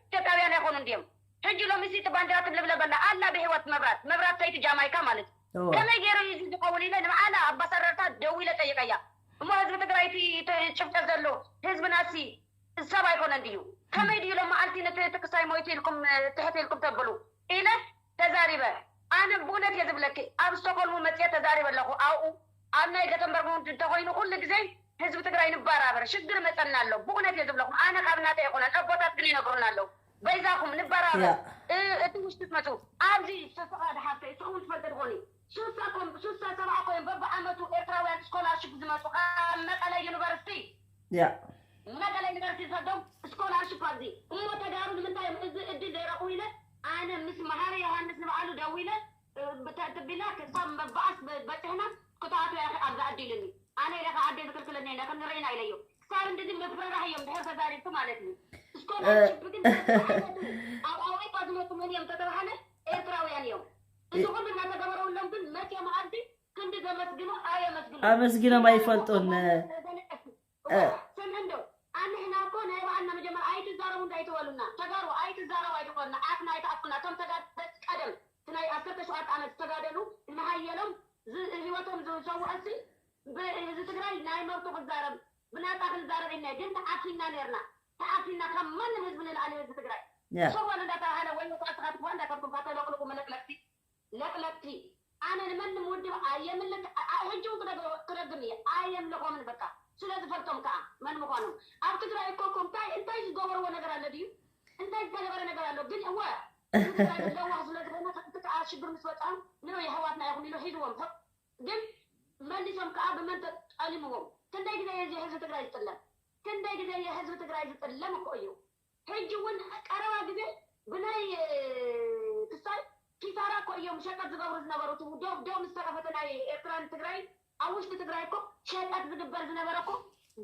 ኢትዮጵያውያን ኣይኮኑ እንዲዮም ሕጂ ሎሚ እዚ እቲ ባንዲራ ትብልብለበላ ኣላ ብህይወት መብራት መብራት ሰይቲ ጃማይካ ማለት እዩ ከመይ ገይሩ እዩ እዚ ዝኸውን ኢለ ንበዓላ ኣምባሳደርታ ደዊለ ጠይቀያ እሞ ህዝቢ ትግራይ እቲ ጭፍጨፍ ዘሎ ህዝብና ሲ ሰብ ኣይኮነን ድዩ ከመይ ድዩ ሎም መዓልቲ ነቲ እቲ ክሳይ ሞይቱ ኢልኩም ትሕት ኢልኩም ተብሉ ኢለ ተዛሪበ ኣነ ብእውነት እየ ዝብለኪ ኣብ ስቶኮልሙ መፅየ ተዛሪበ ኣለኹ ኣብኡ ኣብ ናይ ገተንበርግ እውን እንተኮይኑ ኩሉ ግዜ ህዝቢ ትግራይ ንበራበር ሽግር መፀና ኣሎ ብእውነት እየ ዝብለኩም ኣነ ካብ እናተ ኣይኮነን ኣቦታት ግን ይነግሩና ኣለዉ በይዛኹም ንበራበር እቲ ውሽጢ ትመፁ ኣብዚ ተስቓ ድሓፍተ እስኹም ትፈልጥ ትኾኒ ሱሳ ኮም ሱሳ ሰብዓ ኮይም በብዓመቱ ኤርትራውያን ስኮላርሽፕ ዝመፁ ካብ መቀለ ዩኒቨርሲቲ መቀለ ዩኒቨርሲቲ ዝሰዶም ስኮላርሽፕ ኣብዚ እሞ ተጋሩ ንምንታይ እዮም እዚ እድል ዘይረኽቡ ኢለ ቢላ ክሳብ መባኣስ በ- በፅሕና ክትኣትው ያኺ ኣብዚ ኣዲልኒ ኣነ ኢለ ከዓ ኣደ ዝክልክለኒ ኢለ ክንረኢና ኢለዮ ክሳብ እንደዚ ምፍርራሕ እዮም ድሕር ተዛሪብቲ ማለት እዩ እስኮላርሽፕ ግን በብዓመቱ ኣብ ኣውሮፓ ዝመፁ መን እዮም ተተባሃለ ኤርትራውያን እዮም እዚ ኩሉ እናተገበረውሎም ግን መፅኦም ዓዲ ክንዲ ዘመስግኑ ኣየመስግኑ ኣመስጊኖም ኣይፈልጡን። ስምዕንዶ ኣንሕና እኮ ናይ በዓልና መጀመር ኣይትዛረቡ እንዳይትበሉና ተጋሩ ኣይትዛረቡ ኣይትበሉና ኣፍና ኣይትኣፍና እቶም ተጋደልቲ ቀደም እቲ ናይ ዓሰርተ ሸውዓተ ዓመት ዝተጋደሉ ንሃየሎም ዝ- ህይወቶም ዝሰውዐሲ ብህዝቢ ትግራይ ናይ መብቱ ክዛረብ ብናፃ ክንዛረብ ኢልና ግን ተዓፊና ነርና ተዓፊና ካብ ማንም ህዝቢ ንላዕሊ ህዝቢ ትግራይ ያ ሸወል እንዳተባሃለ ወይ መስዋዕቲ ካትግባ እንዳከብኩም ካተለቅልቁ መለቅለቅቲ ለቅለቅቲ ኣነ ንመንም ውድብ ኣየምልክ ሕጂ እውን ክደግም እየ ኣየምልኮምን በቃ ስለ ዝፈልጦም ከዓ መን ምኳኖም ኣብ ትግራይ እኮ እኮ እንታይ እንታይ ዝገበርዎ ነገር ኣሎ ድዩ እንታይ ዝተገበረ ነገር ኣሎ ግን እወ ለዋህ ስለ ዝኾነ ከኣ ሽግር ምስ ወፅኦም ንበይ ኣሕዋትና ኢኹም ኢሉ ሒዝዎም ግን መሊሶም ከዓ ብመን ተጠሊምዎም ክንደይ ግዜ እየ ህዝቢ ትግራይ ዝጥለም ክንደይ ግዜ እየ ህዝቢ ትግራይ ዝጥለም እኮ እዩ ሕጂ እውን ቀረባ ግዜ ብናይ ክሳይ ኪሳራ እኮ እዮም ሸቀጥ ዝገብሩ ዝነበሩ እቲ ዶ ዶ ምስ ተኸፈተ ናይ ኤርትራን ትግራይ ኣብ ውሽጢ ትግራይ እኮ ሸቀጥ ዝግበር ዝነበረ እኮ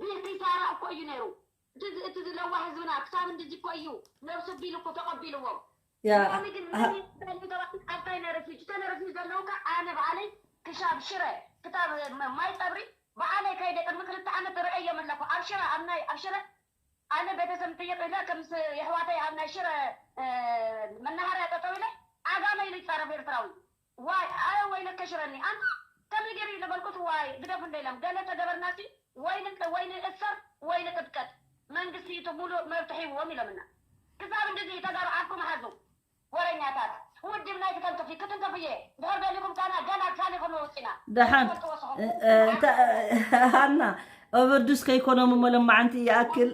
ብኪሳራ እኮ እዩ ነይሩ እቲ ዝ- እቲ ዝለዋ ህዝብና ክሳብ እንድዚ እኮ እዩ ነብሱ ቢሉ እኮ ተቐቢልዎም ያ ሎሚ ግን ምን ይባሉ ተባሂሉ ኣብታይ ነረፊጅ ተነረፊጅ ዘለዉ ከ ኣነ በዓለይ ክሻብ ሽረ ክታብ ማይ ፀብሪ በዓለይ ከይደ ቅድሚ ክልተ ዓመት ርእዮም ኣለኩ ኣብ ሽረ ኣብ ናይ ኣብ ሽረ ኣነ ቤተሰብ ምጥይቕ ኢለ ከምስ የሕዋተይ ኣብ ናይ ሽረ መናሃርያ ጠጠው ኢለ ዓጋመ ኢሉ ይፃረፍ ኤርትራዊ ዋይ ኣረ ወይለከ ሽረኒ ኣንታ ከመይ ገይሩ እዩ ዝበልኩት ዋይ ግደፉ እንደ ኢሎም ገለ ተገበርናሲ ወይ ንእሰር ወይ ንቅጥቀጥ መንግስቲ እቲ ሙሉእ መብት ሂብዎም ኢሎምና ክሳብ እንደዚ ተጋሩ ዓርኩም ሓዙ ወረኛታት ውድብ ናይ ክትንክፍ ክትንክፍ እየ ድሕር ደሊኩም ካና ገና ካሊኹም ወፂና ደሓን ሃና ኦቨርዱስ ከይኮኖም እሞ ለማዓንቲ ይኣክል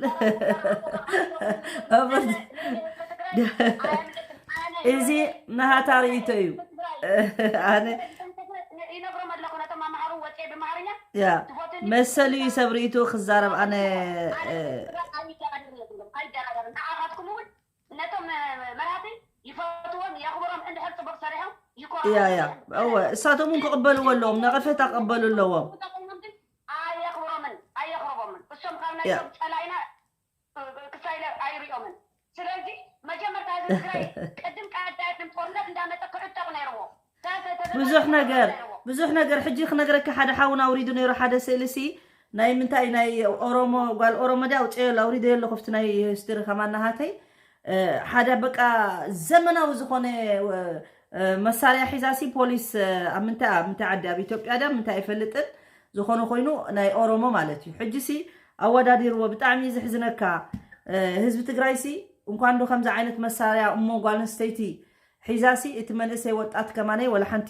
እዚ ናሃታ ርእይቶ እዩ ኣነ ያ መሰል እዩ ሰብ ርእይቱ ክዛረብ ኣነ ያ ያ እወ እሳቶም እውን ክቕበልዎ ኣለዎም ነቐፌታ ክቕበሉ ኣለዎም ኣየኽብሮምን ኣየኽብሮምን እሶም ካብ ናይቶም ፀላኢና ክሳይለ ኣይሪኦምን ስለዚ መጀመርታ ህዝቢ ትግራይ ቅድም ቀዳድም ጦርነት እንዳመፀ ክዕጠቕ ነይርዎ ብዙሕ ነገር ብዙሕ ነገር ሕጂ ክነግረካ ሓደ ሓውን ኣውሪዱ ነይሩ ሓደ ስእሊ ሲ ናይ ምንታይ ናይ ኦሮሞ ጓል ኦሮሞ ዲ ኣውፅዮ ኣውሪዶ ኣለኹ ኣብቲ ናይ ሂስትሪ ከማን ናሃተይ ሓደ በቃ ዘመናዊ ዝኾነ መሳርያ ሒዛ ሲ ፖሊስ ኣብ ምንታይ ኣብ ምንታይ ዓዲ ኣብ ኢትዮጵያ ድያ ምንታይ ኣይፈልጥን ዝኾነ ኮይኑ ናይ ኦሮሞ ማለት እዩ ሕጂ ሲ ኣወዳዲርዎ ብጣዕሚ እዩ ዘሕዝነካ ህዝቢ ትግራይ ሲ እንኳን ዶ ከምዚ ዓይነት መሳርያ እሞ ጓል ኣንስተይቲ ሒዛሲ እቲ መንእሰይ ወጣት ከማነይ ወላ ሓንቲ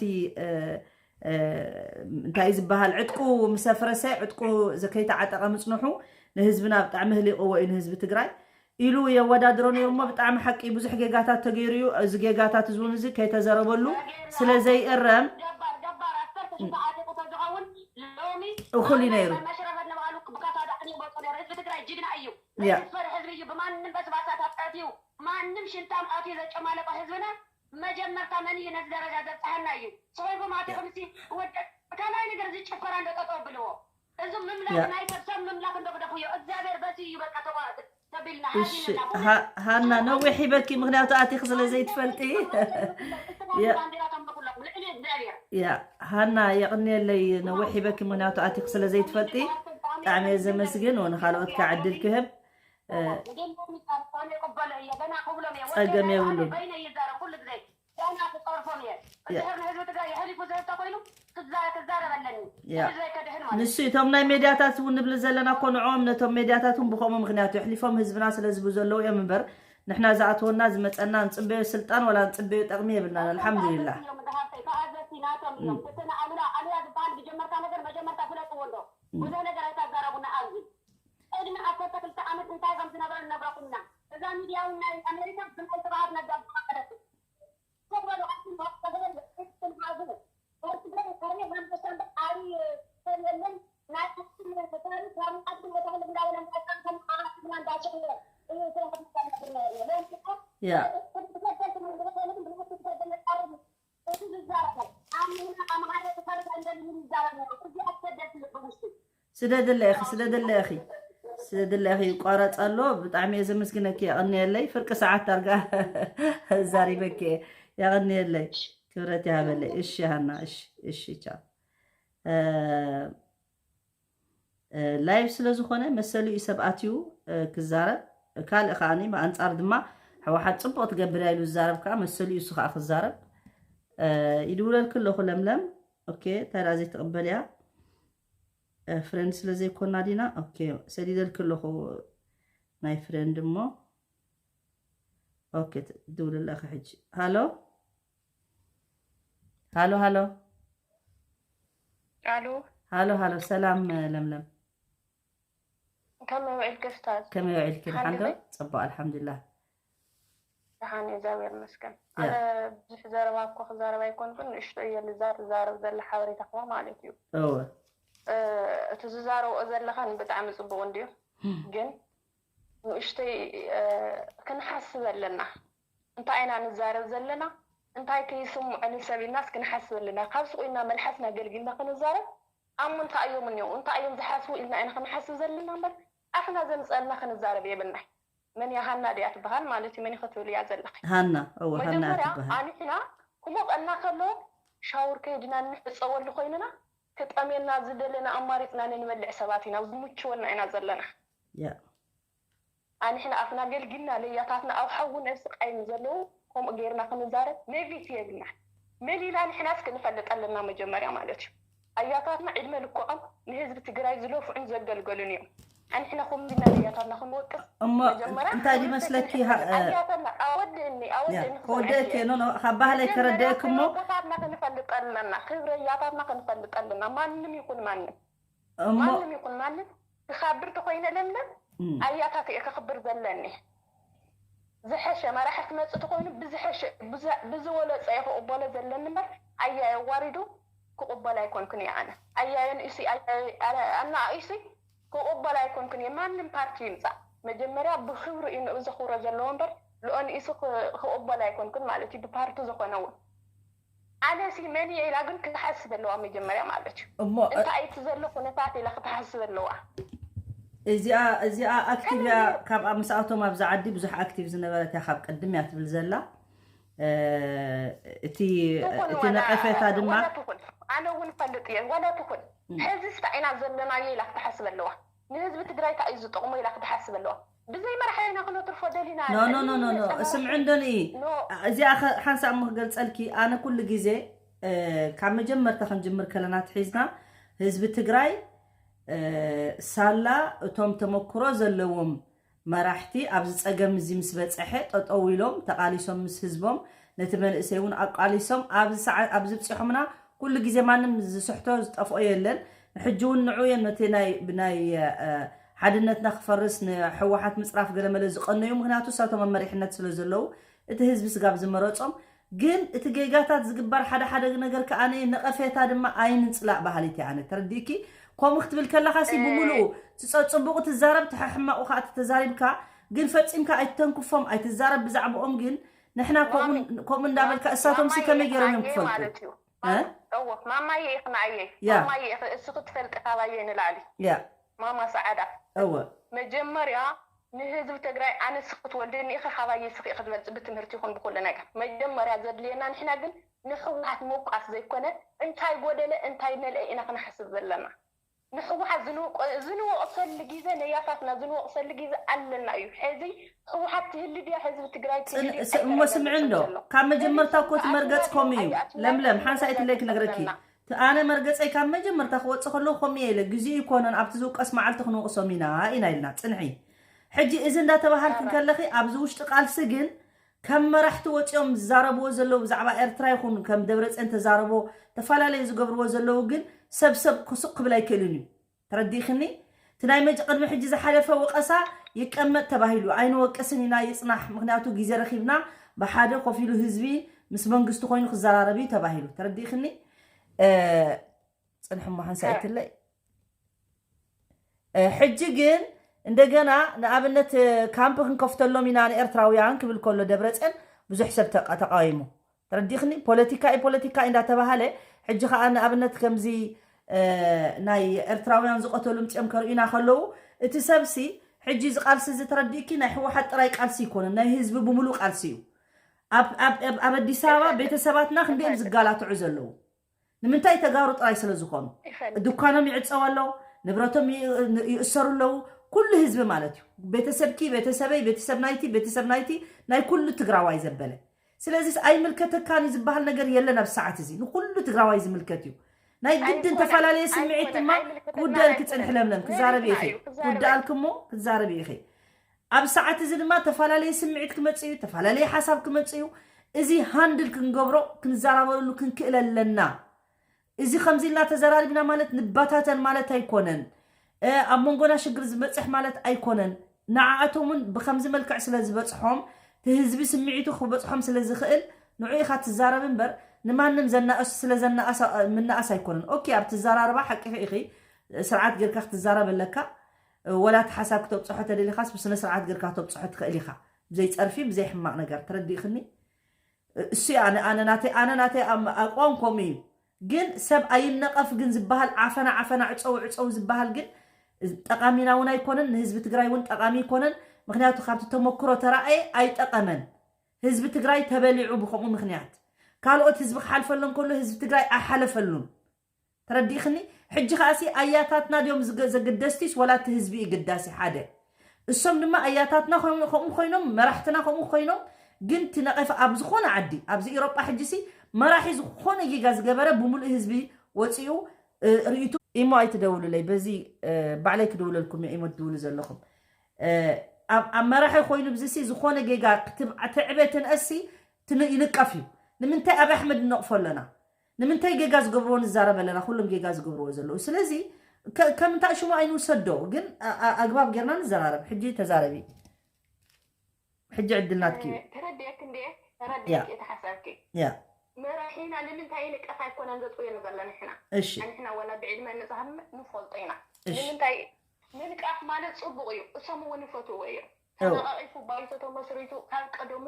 እንታይ ዝበሃል ዕጥቁ ምስ ኣፍረሰ ዕጥቁ ከይተዓጠቐ ምፅንሑ ንህዝብና ብጣዕሚ ህሊቕዎ እዩ ንህዝቢ ትግራይ ኢሉ የወዳድሮ ነይሩ እሞ ብጣዕሚ ሓቂ ብዙሕ ጌጋታት ተገይሩ እዩ እዚ ጌጋታት እዚ እውን እዚ ከይተዘረበሉ ስለ ዘይእረም እኹል እዩ ነይሩ ያ ማንም ሽንታም ኣትዩ ዘጨማለቀ ህዝብና መጀመርታ መን እዩ ነዚ ደረጃ ዘብፅሐና እዩ ስሒልኩም ኣትኹም ሲ ወደ ካልኣይ ነገር እዚ ጭፈራ እንደ ጠጠው ብልዎ እዚ ምምላክ ናይ ሰብ ሰብ ምምላክ እንደ ግደፉዮ እግዚኣብሔር በዚ እዩ በቃ ተቋርጥ ተቢልና እሺ ሃና ነዊሕ ሂበኪ ምክንያቱ ኣቲክ ስለ ዘይትፈልጢ ያ ሃና የቕንየለይ ነዊሕ ሂበኪ ምክንያቱ ኣቲክ ስለ ዘይትፈልጢ ብጣዕሚ እየ ዘመስግን ንካልኦት ከዓ ዕድል ክህብ ጸገም የብሉን። ንሱ እቶም ናይ ሜድያታት እውን ንብል ዘለና እኮ ንዕኦም ነቶም ሜድያታት እውን ብከምኡ ምክንያት የሕሊፎም ህዝብና ስለ ዝህቡ ዘለዉ እዮም እምበር ንሕና ዝኣተወና ዝመፀና ንፅበዮ ስልጣን ወላ ንፅበዮ ጠቕሚ የብልናን ኣልሓምዱሊላህ። ብዙሕ ነገር ኣይታዛረቡና ኣብዚ ቅድሚ ዓሰርተ ክልተ ዓመት እንታይ ከም ዝነበረ ንነግረኩም ኢና። እዛ ሚድያ እውን ናይ ኣሜሪካ ብናይ ስብሓት ነጋ ዝፈቀደት ትግበሩ ኣኩም ተግበሩ ትግበሩ ናይ ኣንበሳን ዓብዪ ሰብ የለን ናይ ኣክሱም ተጋሩ ካብ ዓዲ ወታለ እንዳበለ እንዳጣን ከም ዓራትና እንዳሸለ እዩ ስራሕት ዝነብር ነይሩ ሎም ያ ትግበሩ ትግበሩ ትግበሩ ትግበሩ ትግበሩ ስደድለይ ኢኺ፣ ስደድለይ ኢኺ፣ ስደድለይ ኢኺ። ይቋረጽ ኣሎ። ብጣዕሚ እየ ዘመስግነኪ። የቐንየለይ። ፍርቂ ሰዓት ዳርጋ ዛሪበኪ እየ። የቐንየለይ። ክብረት ይሃበለይ። እሺ ሃና፣ እሺ፣ እሺ፣ ቻው። እ፣ እ፣ ላይቭ ስለ ዝኾነ መሰሉ እዩ ሰብ ኣትዩ፣ እ፣ ክዛረብ። ካልእ ከዓኒ ብኣንጻር ድማ ህወሓት ጽቡቕ ትገብር እያ ኢሉ ዝዛረብ ከዓ መሰሉ እዩ እሱ ከዓ ክዛረብ። እ፣ ይድውለልኪ ኣለኹ ለምለም። ኦኬ፣ እንታይ ደኣ ዘይትቕበልያ? እ፣ ፍሬንድ ስለ ዘይኮና ዲና? ኦኬ፣ ሰዲደልኪ ኣለኹ ናይ ፍሬንድ እሞ። ኦኬ፣ ት-፣ ድውልለኺ ሕጂ። ሃሎ? ሃሎ፣ ሃሎ? ኣሉ። ሃሎ፣ ሃሎ፣ ሰላም ለምለም። ከመይ ውዒልኪ ኡስታዝ? ከመይ ውዒልኪ? ደሓን ደሓን ዶ? ዲኺ? ጽቡቕ፣ ኣልሓምዱሊላህ። ደሓን እየ፣ እግዚኣብሔር ይመስገን። ያ። ኣነ ብዙሕ ዘረባ እኮ ክዛረብ ኣይኮንኩን፣ ንእሽቶ እየ ልዛ-፣ ዝዛረብ ዘለ ሓበሬታ ክባ ማለት እዩ። እወ። እ፣ እቲ ዝዛረብኦ ዘለኻን ብጣዕሚ ጽቡቕ እንድዩ። እም። ግን ንእሽተይ፣ እ፣ ክንሓስብ ኣለና። እንታይ ኢና ንዛረብ ዘለና? እንታይ ከይስምዖ ንሰብ ኢልናስ ክንሓስብ ኣለና። ካብ ሱቕ ኢልና መልሓስና ገልጊልና ክንዛረብ፣ ኣሞ እንታይ እዮም እኒኦ? እንታይ እዮም ዝሓስቡ ኢልና ኢና ክንሓስብ ዘለና እምበር፣ ኣፍና ዘምጸልና ክንዛረብ የብልናይ። መን እያ? ሃና ድያ ትበሃል ማለት እዩ። መን እዩ ክትብል እያ ዘለኺ? ሃና፣ እወ፣ ሃና እያ መጀመርያ ትበሃል። ኣንሕና ክሞቐና ከሎ ሻውር ከይድና እንሕጸወሉ ኮይንና፣ ክጠምየና ዝደለና ኣማሪጽና ንንበልዕ ሰባት ኢና፣ ዝምችወና ኢና ዘለና። ያ። ኣንሕና ኣፍና ገልጊልና ለያታትና ኣብ ሓዊ ነብሲ ቃይም ዘለዉ ከምኡ ጌርና ክንዛረብ መብት የብልና። መሊና ንሕናስ ክንፈልጥ ኣለና መጀመርያ ማለት እዩ። ኣያታትና ዕድመ ልክዖም ንህዝቢ ትግራይ ዝለፍዑን ዘገልገሉን እዮም። ኣንሕና ከምዚ ኢና ለያታትና ክንወቅስ እሞ መጀመርያ እንታይ ድመስለኪ? ክብሪ ሃ-፣ እ፣ ኣያታትና ኣወድእኒ፣ ያ፣ ኣወድእኒ ክወደእኪ፣ ክሰምዐኪ። ኖ፣ ኖ፣ ካብ ባህለይ መጀመርያ ከረድእኪ እሞ ክብሪ ኣቦታትና ክንፈልጥ ኣለና፣ ክብሪ ኣያታትና ክንፈልጥ ኣለና። ማንም ይኹን ማንም፣ እሞ ማንም ይኹን ማንም ክኻብር ተኾይነ ለምለም እም። ኣያታት እየ ከኽብር ዘለኒ። ዝሐሸ መራሒ ክመጽእ ተኾይኑ ብዝሐሸ፣ ብዝ-፣ ብዝበለጸ እየ ክቕበሎ ዘለኒ እምበር ኣያየ ኣዋሪዱ ክቕበል ኣይኮንኩን እየ ኣነ። ኣያየ ንእሲ፣ ኣያየ ኣነ-፣ ኣናእሲ ክቕበል ኣይኮንኩን እየ። ማንም ፓርቲ ይምጻእ መጀመርያ ብኽብሪ እዩ ንኡ ዘኽብሮ ዘለዎ እምበር ልኦ ንእሱ ክ-፣ ክቕበል ኣይኮንኩን ማለት እዩ፣ ብፓርቲ ዝኾነ እውን። ኣነሲ መን እየ ኢላ ግን ክትሓስብ ኣለዋ መጀመርያ ማለት እዩ። እሞ፣ እ፣ እንታይ እቲ ዘሎ ኩነታት ኢላ ክትሓስብ ኣለዋ። እዚኣ፣ እዚኣ ኣክቲቭ እያ። ከምዚ ካብኣ ምስኣቶም ኣብዚ ዓዲ ብዙሕ ኣክቲቭ ዝነበረት እያ፣ ካብ ቅድም እያ ትብል ዘላ። እ፣ እቲ፣ ትኹን እቲ ዋላ፣ ነቐፌታ ድማ ዋላ ትኹን፣ ኣነ እውን እፈልጥ እየ፣ ዋላ ትኹን። እም። ሕዚ ስታ ኢና ዘለናዮ ኢላ ክትሓስብ ኣለዋ። ንህዝቢ ትግራይ እንታይ እዩ ዝጠቕሞ ኢላ ክትሓስብ ኣለዋ። ብዘይ መራሒ ኢና ክነትርፎ ደሊና ኖ፣ ኖ፣ ኖ፣ ኖ፣ ኖ። መራሒ ስምዒ እንዶ ንኢ። ኖ። እዚኣ ኸ-፣ ሓንሳእ እሞ ክገልጸልኪ፣ ኣነ ኩሉ ግዜ፣ እ፣ ካብ መጀመርታ ክንጅምር ከለና ትሒዝና፣ ህዝቢ ትግራይ፣ እ፣ ሳላ እቶም ተመክሮ ዘለዎም መራሕቲ ኣብዚ ጸገም እዚ ምስ በጸሐ ጠጠው ኢሎም ተቓሊሶም ምስ ህዝቦም፣ ነቲ መንእሰይ እውን ኣቃሊሶም ኣብዚ ሰዓ-፣ ኣብዚ ብጺሖምና ኩሉ ግዜ ማንም ዝስሕቶ ዝጠፍኦ የለን። ሕጂ እውን ንዑ እዮም ነቲ ናይ፣ ብናይ፣ እ፣ ሓድነትና ክፈርስ ንህወሓት ምጽራፍ ገለመለ ዝቐነዩ፣ ምኽንያቱ እሳቶም ኣብ መሪሕነት ስለ ዘለዉ እቲ ህዝቢ ስጋብ ዝመረጾም። ግን እቲ ጌጋታት ዝግበር ሓደ ሓደ ነገር ከኣ ነቐፌታ ድማ ኣይንጽላእ በሃሊት እየ ኣነ። ተረዲእኪ? ከምኡ ክትብል ከለኻሲ እ፣ ብምሉኡ እቲ ጸ-፣ ጽቡቕ ትዛረብ፣ እቲ ሕማቑ ከኣ ተዛሪብካ፣ ግን ፈጺምካ ኣይትተንክፎም፣ ኣይትዛረብ ብዛዕባኦም። ግን ንሕና ከምኡ፣ ማሚ፣ ከምኡ እንዳበልካ ማሚ፣ እሳቶም ሲ ማማዬ ከመይ ገይሮም እዮም ኢኽናየ ክፈልጡ? ማለት እዩ። እ? እወ፣ ማማዬ ኢኽናየ። ያ። ማማዬ ኢኽ-፣ እስኺ ትፈልጢ ካባየ ንላዕሊ። ያ። ማማ ሰዓዳ። እወ። መጀመርያ ንህዝቢ ትግራይ ኣነስ ክትወልድኒ ኢኺ፣ ካባየ እስኺ ኢኺ ትበልፂ ብትምህርቲ ይኹን ብኩሉ ነገር። መጀመርያ ዘድልየና ንሕና ግን ንህወሓት ምውቃስ ዘይኮነ እንታይ ጎደለ እንታይ መልአ ኢና ክንሓስብ ዘለና። ንህወሓት ዝንውቀ-፣ ዝንወቕሰሉ ግዜ፣ ነያታትና ዝንወቕሰሉ ግዜ ኣለና እዩ። ሕዚ ህወሓት ትህሊ ድያ ህዝቢ ትግራይ ትህሊ ጽን-፣ ድዩ ስ-፣ እሞ ኣይተረጋገጸን ስምዒ እንዶ፣ ዘሎ። ካብ መጀመርታ ሕዚ እኮ እቲ ኣትና መርገጽ ድዮም ከምኡ እዩ። ኣያትና ለምለም፣ ሓንሳእ ኣይትለይ ክነግረኪ። ዘለና። እቲ ኣነ መርገጸይ ካብ መጀመርታ ክወጽእ ከለኹ ከምኡ እየ ኢለ፣ ግዜኡ ይኮነን ኣብቲ ዝውቀስ መዓልቲ ክንወቕሶም ኢና፣ ኢና ኢልና። ጽንሒ። ሕጂ እዚ እንዳተባሃልኪ ኣረ። እንከለኺ ኣብዚ ውሽጢ ቃልሲ ግን ከም መራሕቲ ወጺኦም ዝዛረብዎ ዘለዉ ብዛዕባ ኤርትራ ይኹን ከም ደብረጽዮን ተዛረቦ ተፈላለዩ ዝገብርዎ ዘለዉ ግን ሰብ ሰብ ክሱቕ ክብል ኣይክእልን እዩ። ተረዲእክኒ? እቲ ናይ መጭ-፣ ቅድሚ ሕጂ ዝሓለፈ ወቐሳ ይቀመጥ ተባሂሉ፣ ኣይንወቅስን ኢና፣ ይጽናሕ፣ ምኽንያቱ ግዜ ረኺብና ብሓደ ኮፍ ኢሉ ህዝቢ ምስ መንግስቲ ኮይኑ ክዘራረብ እዩ ተባሂሉ። ተረዲእክኒ? እ፣ ጽንሒ እሞ ሓንሳእ እ። ኣይትለይ። እ፣ ሕጂ ግን እንደገና ንኣብነት፣ እ፣ ካምፕ ክንከፍተሎም ኢና ንኤርትራውያን ክብል ከሎ ደብረጽዮን ብዙሕ ሰብ ተቃ-፣ ተቃዊሙ። ተረዲኽኒ? ፖለቲካ እዩ፣ ፖለቲካ እዩ እንዳተባሃለ፣ ሕጂ ኸኣ ንኣብነት ከምዚ፣ እ፣ ናይ ኤርትራውያን ዝቐተሉ ምፅኦም ከርእዩና ከለዉ፣ እቲ ሰብሲ ሕጂ እዚ ቃልሲ እዚ ተረዲእኪ ናይ ህወሓት ጥራይ ቃልሲ ይኮነ፣ ናይ ህዝቢ ብምሉእ ቃልሲ እዩ። ኣብ ኣብ ኣብ ኣብ ኣዲስ ኣበባ ይፈልጥ። ቤተሰባትና ክንደዮም ይፈልጥ። ዝጋላትዑ ዘለዉ? ንምንታይ? ተጋሩ ጥራይ ስለ ዝኾኑ። ይፈልጥ። ድኳኖም ይዕጸው ኣለዉ፣ ንብረቶም ይ- ይእሰሩ ኣለዉ። ኩሉ ህዝቢ ማለት እዩ። ቤተሰብኪ፣ ቤተሰበይ፣ ቤተሰብ ናይቲ፣ ቤተሰብ ናይቲ፣ ናይ ኩሉ ትግራዋይ ዘበለ። ስለዚስ ኣይምልከተካን እዩ ዝበሃል ነገር የለን። ኣብ ሰዓት እዚ ንኩሉ ትግራዋይ ዝምልከት እዩ። ናይ ግድን ኣይኮነን፣ ተፈላለየ ስምዒት ኣይኮነን፣ ድማ ኣይምልከተና ክውደአልኪ ኣይኮነን። ጽንሒ ለምለም። ክዛረቢ መሬትና ኢኺ። እዩ፣ ክዛረብ ክውደኣልኪ እሞ ክዛረቢ ኢኺ። ኣብ ሰዓት እዚ ድማ ተፈላለየ ስምዒት ክመጽእ እዩ፣ ተፈላለየ ሓሳብ ክመጽእ እዩ። እዚ ሃንድል ክንገብሮ፣ ክንዘራረበሉ ክንክእል ኣለና። እዚ ከምዚ ኢልና ተዘራሪብና ማለት ንበታተን ማለት ኣይኮነን። እ፣ ኣብ መንጎና ሽግር ዝበጽሕ ማለት ኣይኮነን። ንዓኣቶም እውን ብከምዚ መልክዕ ስለ ዝበጽሖም፣ እቲ ህዝቢ ስምዒቱ ክበጽሖም ስለ ዝኽእል፣ ንዑ ኢኻ ትዛረብ እምበር፣ ንማንም ዘናእስ-፣ ስለ ዘናእሳ-፣ ምናእስ ኣይኮነን። ኦኬ፣ ኣብ ትዛራረባ ሓቂኺ ኢኺ፣ ስርዓት ጌርካ ክትዛረብ ኣለካ። ወላ እቲ ሓሳብ ክተብጽሖ ተደሊኻስ ብስነ ስርዓት ጌርካ ክተብጽሖ ትኽእል ኢኻ። ብዘይ ጸርፊ፣ ብዘይ ሕማቕ ነገር። ተረዲእኽኒ? እሱ እዩ ኣነ፣ ኣነ ናተይ፣ ኣነ ናተይ ኣም-፣ ኣቋም ከምኡ እዩ። ግን ሰብ ኣይነቐፍ ግን ዝበሃል ዓፈና፣ ዓፈና፣ ዕጸው፣ ዕጸው ዝበሃል ግን ጠቓሚና እውን ኣይኮነን፣ ንህዝቢ ትግራይ እውን ጠቓሚ ኣይኮነን። ምኽንያቱ ካብቲ ተመክሮ ተረኣየ ኣይጠቐመን። ህዝቢ ትግራይ ተበሊዑ ብኸምኡ ምኽንያት። ካልኦት ህዝቢ ክሓልፈሎም ከሎ ህዝቢ ትግራይ ኣይሓለፈሉን። ተረዲእኽኒ? ሕጂ ከኣሲ ኣያታትና ድዮም ዝገ-፣ ዘገደስቲስ ወላ እቲ ህዝቢ ይግዳሲ? ሓደ። እሶም ድማ ኣያታትና ከም-፣ ከምኡ ኮይኖም፣ መራሕትና ከምኡ ኮይኖም፣ ግን እቲ ነቐፋ ኣብ ዝኾነ ዓዲ፣ ኣብዚ ኤውሮጳ ሕጂሲ መራሒ ዝኾነ ጌጋ ዝገበረ ብምሉእ ህዝቢ ወፂኡ፣ እ፣ ርእይቱ። ኢሞ ኣይትደውሉለይ፣ በዚ፣ እ፣ ባዕለይ ክድውለልኩም እየ፣ ኢሞ ትድውሉ ዘለኹም። እ፣ ኣብ፣ ኣብ መራሒ ኮይኑ ብዝሲ ዝኾነ ጌጋ ክትብ-፣ ትዕበ ትንእሲ ትን-፣ ይንቀፍ እዩ። ንምንታይ ኣብ ኣሕመድ ንነቕፎ ኣለና? ንምንታይ ጌጋ ዝገብርዎ ንዛረብ ኣለና? ኩሎም ጌጋ ዝገብርዎ ዘለዉ። ስለዚ ከ-፣ ከም እንታይ ሽሙ ኣይንውሰዶ፣ ግን ኣ-፣ ኣ-፣ ኣግባብ ጌርና ንዘራረብ። ሕጂ ተዛረቢ። ሕጂ ዕድል ናትኪ እዩ። እ፣ ተረዲአክ እንዴ? ያ። ተረዲአክ እቲ ሓሳብኪ። ያ። መራሒና ንምንታይ ንቀፍ ኣይኮነን ዘጽውየና ዘለና ንሕና? እሺ። ንሕና ወላ ብዕድመ ንጻሃር ንፈልጦ ኢና። እሺ። ንምንታይ ምንቃፍ ማለት ጽቡቕ እዩ። እሶም እውን ይፈትዎ እዮም። እው። ተነቓቒፉ ባይቶ ተመስሪቱ ካብ ቀደሙ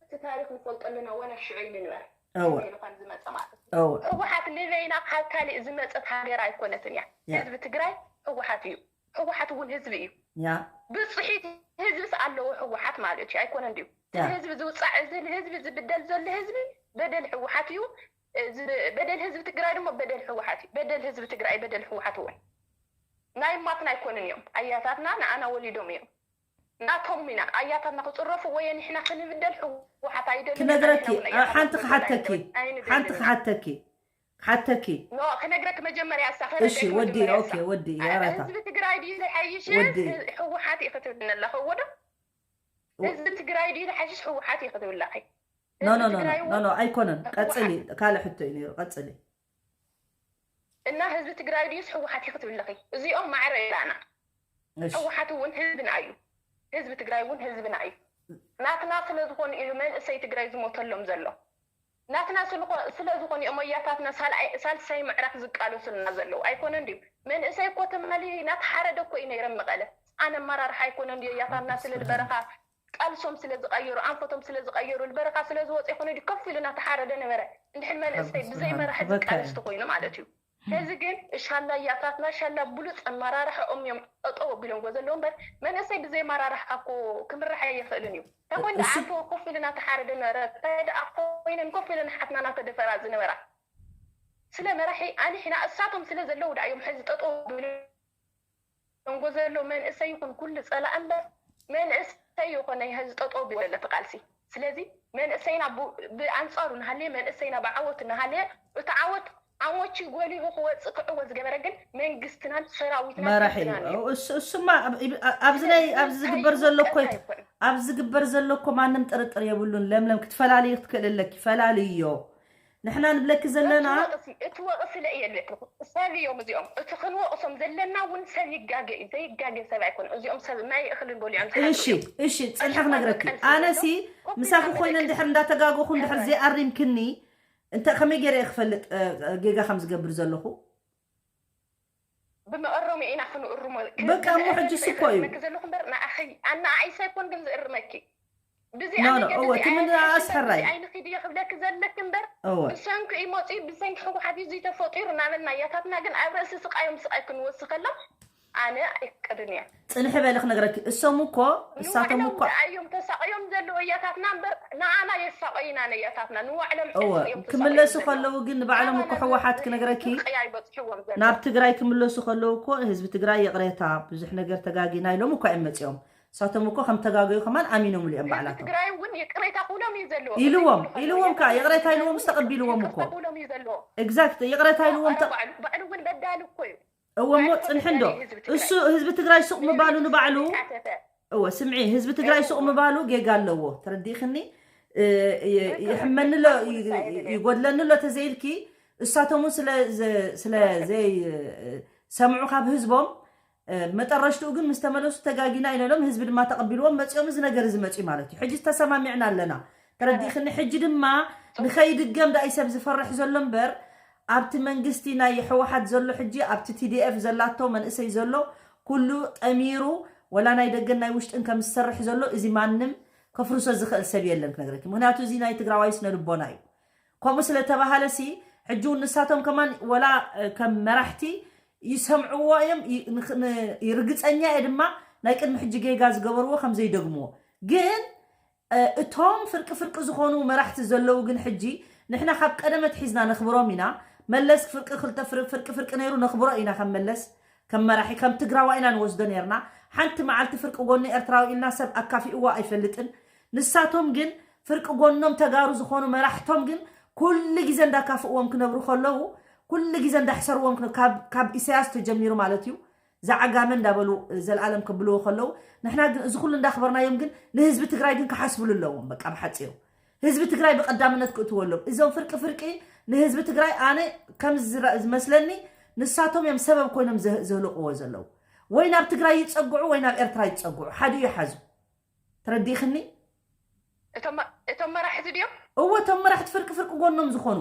እቲ ታሪኽ ንፈልጦ ኣለና፣ ወላ ሽዑ ይንበር። እወ። ኢሉ ከም ዝመጸ ማለት እዩ። እወ። ህወሓት ንበይና ካብ ካሊእ ዝመጸት ሃገር ኣይኮነትን እያ። ያ። ህዝቢ ትግራይ ህወሓት እዩ። ህወሓት እውን ህዝቢ እዩ። ያ። ብፅሒት ህዝብስ ኣለዎ ህወሓት ማለት እዩ። ኣይኮነን ድዩ? ያ። ህዝቢ ዝውፃዕ፣ እዚ ንህዝቢ ዝብደል ዘሎ ህዝቢ በደል ህወሓት እዩ። እዚ በደል ህዝቢ ትግራይ ድማ በደል ህወሓት እዩ። በደል ህዝቢ ትግራይ በደል ህወሓት እውን ናይ ማትና ኣይኮንን እዮም። ኣያታትና ንኣና ወሊዶም እዮም። ናቶም ኢና ኣያታትና ክፅረፉ ወይ ንሕና ክንብደል ህወሓት ኣይደልን። ክነግረኪ፣ ንሕና እውን ኣያታትና ሓንቲ ክሓተኪ፣ ኣይንደልን። ሓንቲ ክሓተኪ፣ ክሓተኪ። ኖ፣ ክነግረኪ መጀመርያ እሳ፣ እሺ፣ ክነግረኪ ወዲ፣ መጀመርያ ኦኬ፣ እሳ። ወዲ፣ አ-፣ ያራታ። ህዝቢ ትግራይ ድዩ ዝሓይሽ? ወዲ። ህ-፣ ህወሓት እዩ ክትብልና ከወዶ? ወ- ህዝቢ ትግራይ ድዩ ዝሓይሽ? ህወሓት እዩ ክትብላ። ኖ፣ ኖ፣ ህዝቢ ኖ፣ ኖ፣ ትግራይ ኖ፣ እውን ኖ፣ ኣይኮነን። ህወሓት። ቀጽሊ፣ ካልእ ሕቶ እዩ ነይሩ፣ ቀጽሊ። እና ህዝቢ ትግራይ ድዩስ ህወሓት እዩ ክትብለኺ? እዚኦም ማዕረ ኢላና። እሺ። ህወሓት እውን ህዝብና እዩ። ህዝቢ ትግራይ እውን ህዝብና እዩ። ናትና ስለ ዝኾኑ እዩ መንእሰይ ትግራይ ዝሞተሎም ዘሎ። ናትና ስልኾ-፣ ስለ ዝኾኑ እዮም ኣያታትና ሳልኣይ-፣ ሳልሳይ ምዕራፍ ዝቃለሱልና ዘለዉ። ኣይኮነን ድዩ? መንእሰይ እኮ ትማሊ እናተሓረደ እኮ እዩ ነይረ መቐለ። ኣነ ኣመራርሓ ኣይኮነን ድዩ? ኣያታትና ስለ ዝበረኻ፣ ቃልሶም ስለ ዝቐየሩ፣ ኣንፈቶም ስለ ዝቐየሩ፣ ዝበረኻ ስለ ዝወፀ ይኾነ ድዩ? ኮፍ ኢሉ እናተሓረደ ነበረ። እንድሕር መንእሰይ ሓጎስ ብዘይ ብርሃን መራሒ ክበካ ዝቃለስ እዩ። ተኾይኑ ማለት እዩ። ሕዚ ግን ሻላ ኣያታትና ሻላ ብሉፅ ኣመራርሓኦም እዮም ጠጠው ኣቢሎምዎ ዘለዉ እምበር፣ መንእሰይ ብዘይ ኣመራርሓ እኮ ክምራሕ ኣይኽእልን እዩ። እንታይ ኮይኑ እሱ ደኣ ኣንፈ ኮፍ ኢሉ እናተሓረደ ነበረ? እንታይ ደኣ ኮይነን ኮፍ ኢለን ኣሓትና እናተደፈራ ዝነበራ? ስለ መራሒ ኣንሒና እሳቶም ስለ ዘለዉ ደኣ እዮም ሕዚ ጠጠው ኣቢሎምዎ ዘለዉ። መንእሰይ ይኹን ኩሉ ፀላእ እምበር መንእሰይ ይኾነ ሕዚ ጠጠው ኣቢሉ ዘሎ እቲ ቃልሲ። ስለዚ መንእሰይና ቡ-፣ ብኣንጻሩ እናሃለየ፣ መንእሰይና ብዓወቱ እናሃለየ፣ እቲ ዓወት ኣሞቺ ጎሊሁ ክወጽእ ክዕወት ዝገበረ ግን መንግስትናን ሰራዊትናን መራሒ ህዝብናን እዩ። እዩ። እሱ-፣ እሱማ ኣብ-፣ ኣብ-፣ ኣብዚ ናይ፣ ስለዚ ኣብዚ እንታይ ዝግበር እዩ ዘሎ እኮ፣ ቀጣይ ይኮን? ኣብዚ ዝግበር ዘሎ እኮ ማንም ጥርጥር የብሉን። ለምለም ክትፈላልዩ ክትክእል ኣለኪ፣ ፈላልዮ። ንሕና ንብለኪ ዘለና እቲ ወቕሲ፣ እቲ ወቕሲ ለእየለት ሰብ እዮም እዚኦም። እቲ ክንወቕሶም ዘለና እውን ሰብ ይጋገ እዩ። ዘይጋገ ሰብ ኣይኮነ። እዚኦም ሰብ ማይ እኽልን በሊዖም ዝሓድሩ እሺ፣ እዮም። እሺ፣ ጽንሒ ሕጂ እኳ ክነግረኪ። መቀልሲ ኣነ ዘሎ ሲ ኮፍ ምሳኺ ኢልና ኮይነ መደቀሲ እንድሕር እንዳተጋገኹ እንድሕር ከመይ? ዘይኣሪምክኒ፣ እንተ-፣ ከመይ ገይረ እየ ክፈልጥ፣ እ፣ ጌጋ ከም ዝገብር ዘለኹ? ብመቐረሚ ኢና ክንእርሞ። በቃ እሞ ሕጂ እሱ እኮ እዩ። ክነግረኪ ዘለኹ እምበር ንኣኺ፣ ኣነ ንዓይስ ኣይኮን ግን ዝእርመኪ። ብዚ ኖ፣ ኣነ ኖ፣ ገለ እወ፣ እዚ እቲ ኣየ-፣ ምንኣስ ሕራይ። ብዚ ኣይንኺድ እየ ክብል ክብለኪ ዘለኪ እምበር፣ እወ ብሰንኪ እዩ መፂኡ፣ ብሰንኪ ህወሓት እዩ እዚ ተፈጢሩ እናበልና ኣያታትና ግን ኣብ ርእሲ ስቃዮም ስቃይ ክንወስኸሎም ኣነ ኣይፍቅድን እየ። ፅንሒ በሊ ክነግረኪ፣ እሶም እኮ እሳቶም ንባዕሎም እኮ ደኣ እዮም ተሳቅዮም ዘለዉ ኣያታትና እምበር ንኣና የሳቀዩና ነያታትና ንባዕሎም እወ ሕዝቢ እዮም ክምለሱ ተሳቅዮም ዘለዉ። ከለዉ ግን ንባዕሎም እኮ ኣባና ሕወሓት ህዝቢ ክነግረኪ ስቃይ ኣይበፅሕዎም ዘለዉ። ናብ ትግራይ ክምለሱ ከለዉ እኮ ህዝቢ ትግራይ ይቕሬታ ብዙሕ ነገር ተጋጊና ኢሎም እኮ እዮም መፂኦም። እሳቶም እኮ ከም ተጋገዩ ከማን ኣሚኖምሉ እዮም ህዝቢ ባዕላቶም። ትግራይ እውን ይቅሬታ ክብሎም እዩ ዘለዎ። ኢልዎም ዘይብሉ ኢልዎም ከይዱ ከ ይቕሬታ ህዝቢ ኢልዎም ምስ ትግራይ ተቐቢልዎም እኮ ይቅሬታ ክብሎም እዩ ዘለዎ። exact ይቕሬታ ኢልዎም ኧረ ተ- ባዕሉ ባዕሉ እውን በዳሊ እኮ እዩ። እዎ እሞ ባዕሉ ፅንሒ እንዶ በዳሊ ህዝቢ ትግራይ እሱ ህዝቢ ትግራይ ሱቕ ምባሉ ንባዕሉ ቃተተ እወ ስምዒ ህዝቢ ትግራይ ሱቕ ምባሉ ጌጋ ኣለዎ ተረዲእክኒ። እ፣ እ፣ ይሕመኒ ኣሎ ይ- ይጎድለኒ ኣሎ ተዘይልኪ እሳቶም እውን ስለ ዘ- ስለ ዘይ ሰምዑ ካብ ህዝቦም እ፣ መጠረሽትኡ ግን ምስ ተመለሱ ተጋጊና ኢሎም ህዝቢ ድማ ተቐቢልዎም መፂኦም እዚ ነገር እዚ መፂኡ ማለት እዩ። ሕጂ ተሰማሚዕና ኣለና ተረዲእክኒ። ሕጂ ድማ ንኸይድገም ዳኣይ ሰብ ዝፈርሕ ዘሎ እምበር ኣብቲ መንግስቲ ናይ ሕወሓት ዘሎ ሕጂ ኣብቲ ቲዲኤፍ ዘላቶ መንእሰይ ዘሎ ኩሉ ጠሚሩ ወላ ናይ ደገን ናይ ውሽጥን ከም ዝሰርሕ ዘሎ እዚ ማንም ከፍርሶ ዝኽእል ሰብ የለን ክነግረኪ። ምክንያቱ እዚ ናይ ትግራዋይ ስነ ልቦና እዩ። ከምኡ ስለተባሃለ ሲ ሕጂ እውን ንሳቶም ከማን ወላ እ፣ ከም መራሕቲ ይሰምዕዎ እዮም ይ- ንኽ- ን- ርግፀኛ እየ ድማ ናይ ቅድሚ ሕጂ ጌጋ ዝገበርዎ ከም ዘይደግምዎ ግን እ፣ እቶም ፍርቂ ፍርቂ ዝኾኑ መራሕቲ ዘለዉ ግን ሕጂ ንሕና ካብ ቀደመት ሒዝና ነኽብሮም ኢና። መለስ ፍርቂ ክልተ ፍር- ፍርቂ ፍርቂ ነይሩ ነኽብሮ ኢና ከም መለስ ከም መራሒ ከም ትግራዋ ኢና ንወስዶ ነርና። ሓንቲ መዓልቲ ፍርቂ ጎኒ ኤርትራዊ ኢልና ሰብ ኣካፊእዎ ኣይፈልጥን። ንሳቶም ግን ፍርቂ ጎኖም ተጋሩ ዝኾኑ መራሕቶም ግን ኩሉ ግዜ እንዳካፍእዎም ክነብሩ ከለዉ ኩሉ ግዜ እንዳሕሰርዎም ክነ- ካብ ካብ ኢሳያስ ተጀሚሩ ማለት እዩ ዝዓጋመ እንዳበሉ ዘልኣለም ክብልዎ ከለዉ ንሕና ግን እዚ ኩሉ እንዳኽበርናዮም ግን ንህዝቢ ትግራይ ግን ክሓስብሉ ኣለዎም። በቃ ብሓፂሩ ህዝቢ ትግራይ ብቀዳምነት ክእትዎ ኣለዎም። እዞም ፍርቂ ፍርቂ ንህዝቢ ትግራይ ኣነ ከም ዝረ- ዝመስለኒ ንሳቶም እዮም ሰበብ ኮይኖም ዘህ- ዘህልቅዎ ዘለዉ። ወይ ናብ ትግራይ ይፀግዑ ወይ ናብ ኤርትራ ይፀግዑ ሓደ ይሓዙ። ተረዲእክኒ? እቶም እቶም መራሕቲ ድዮም? እዎ እቶም መራሕቲ ፍርቂ ፍርቂ ጎኖም ዝኾኑ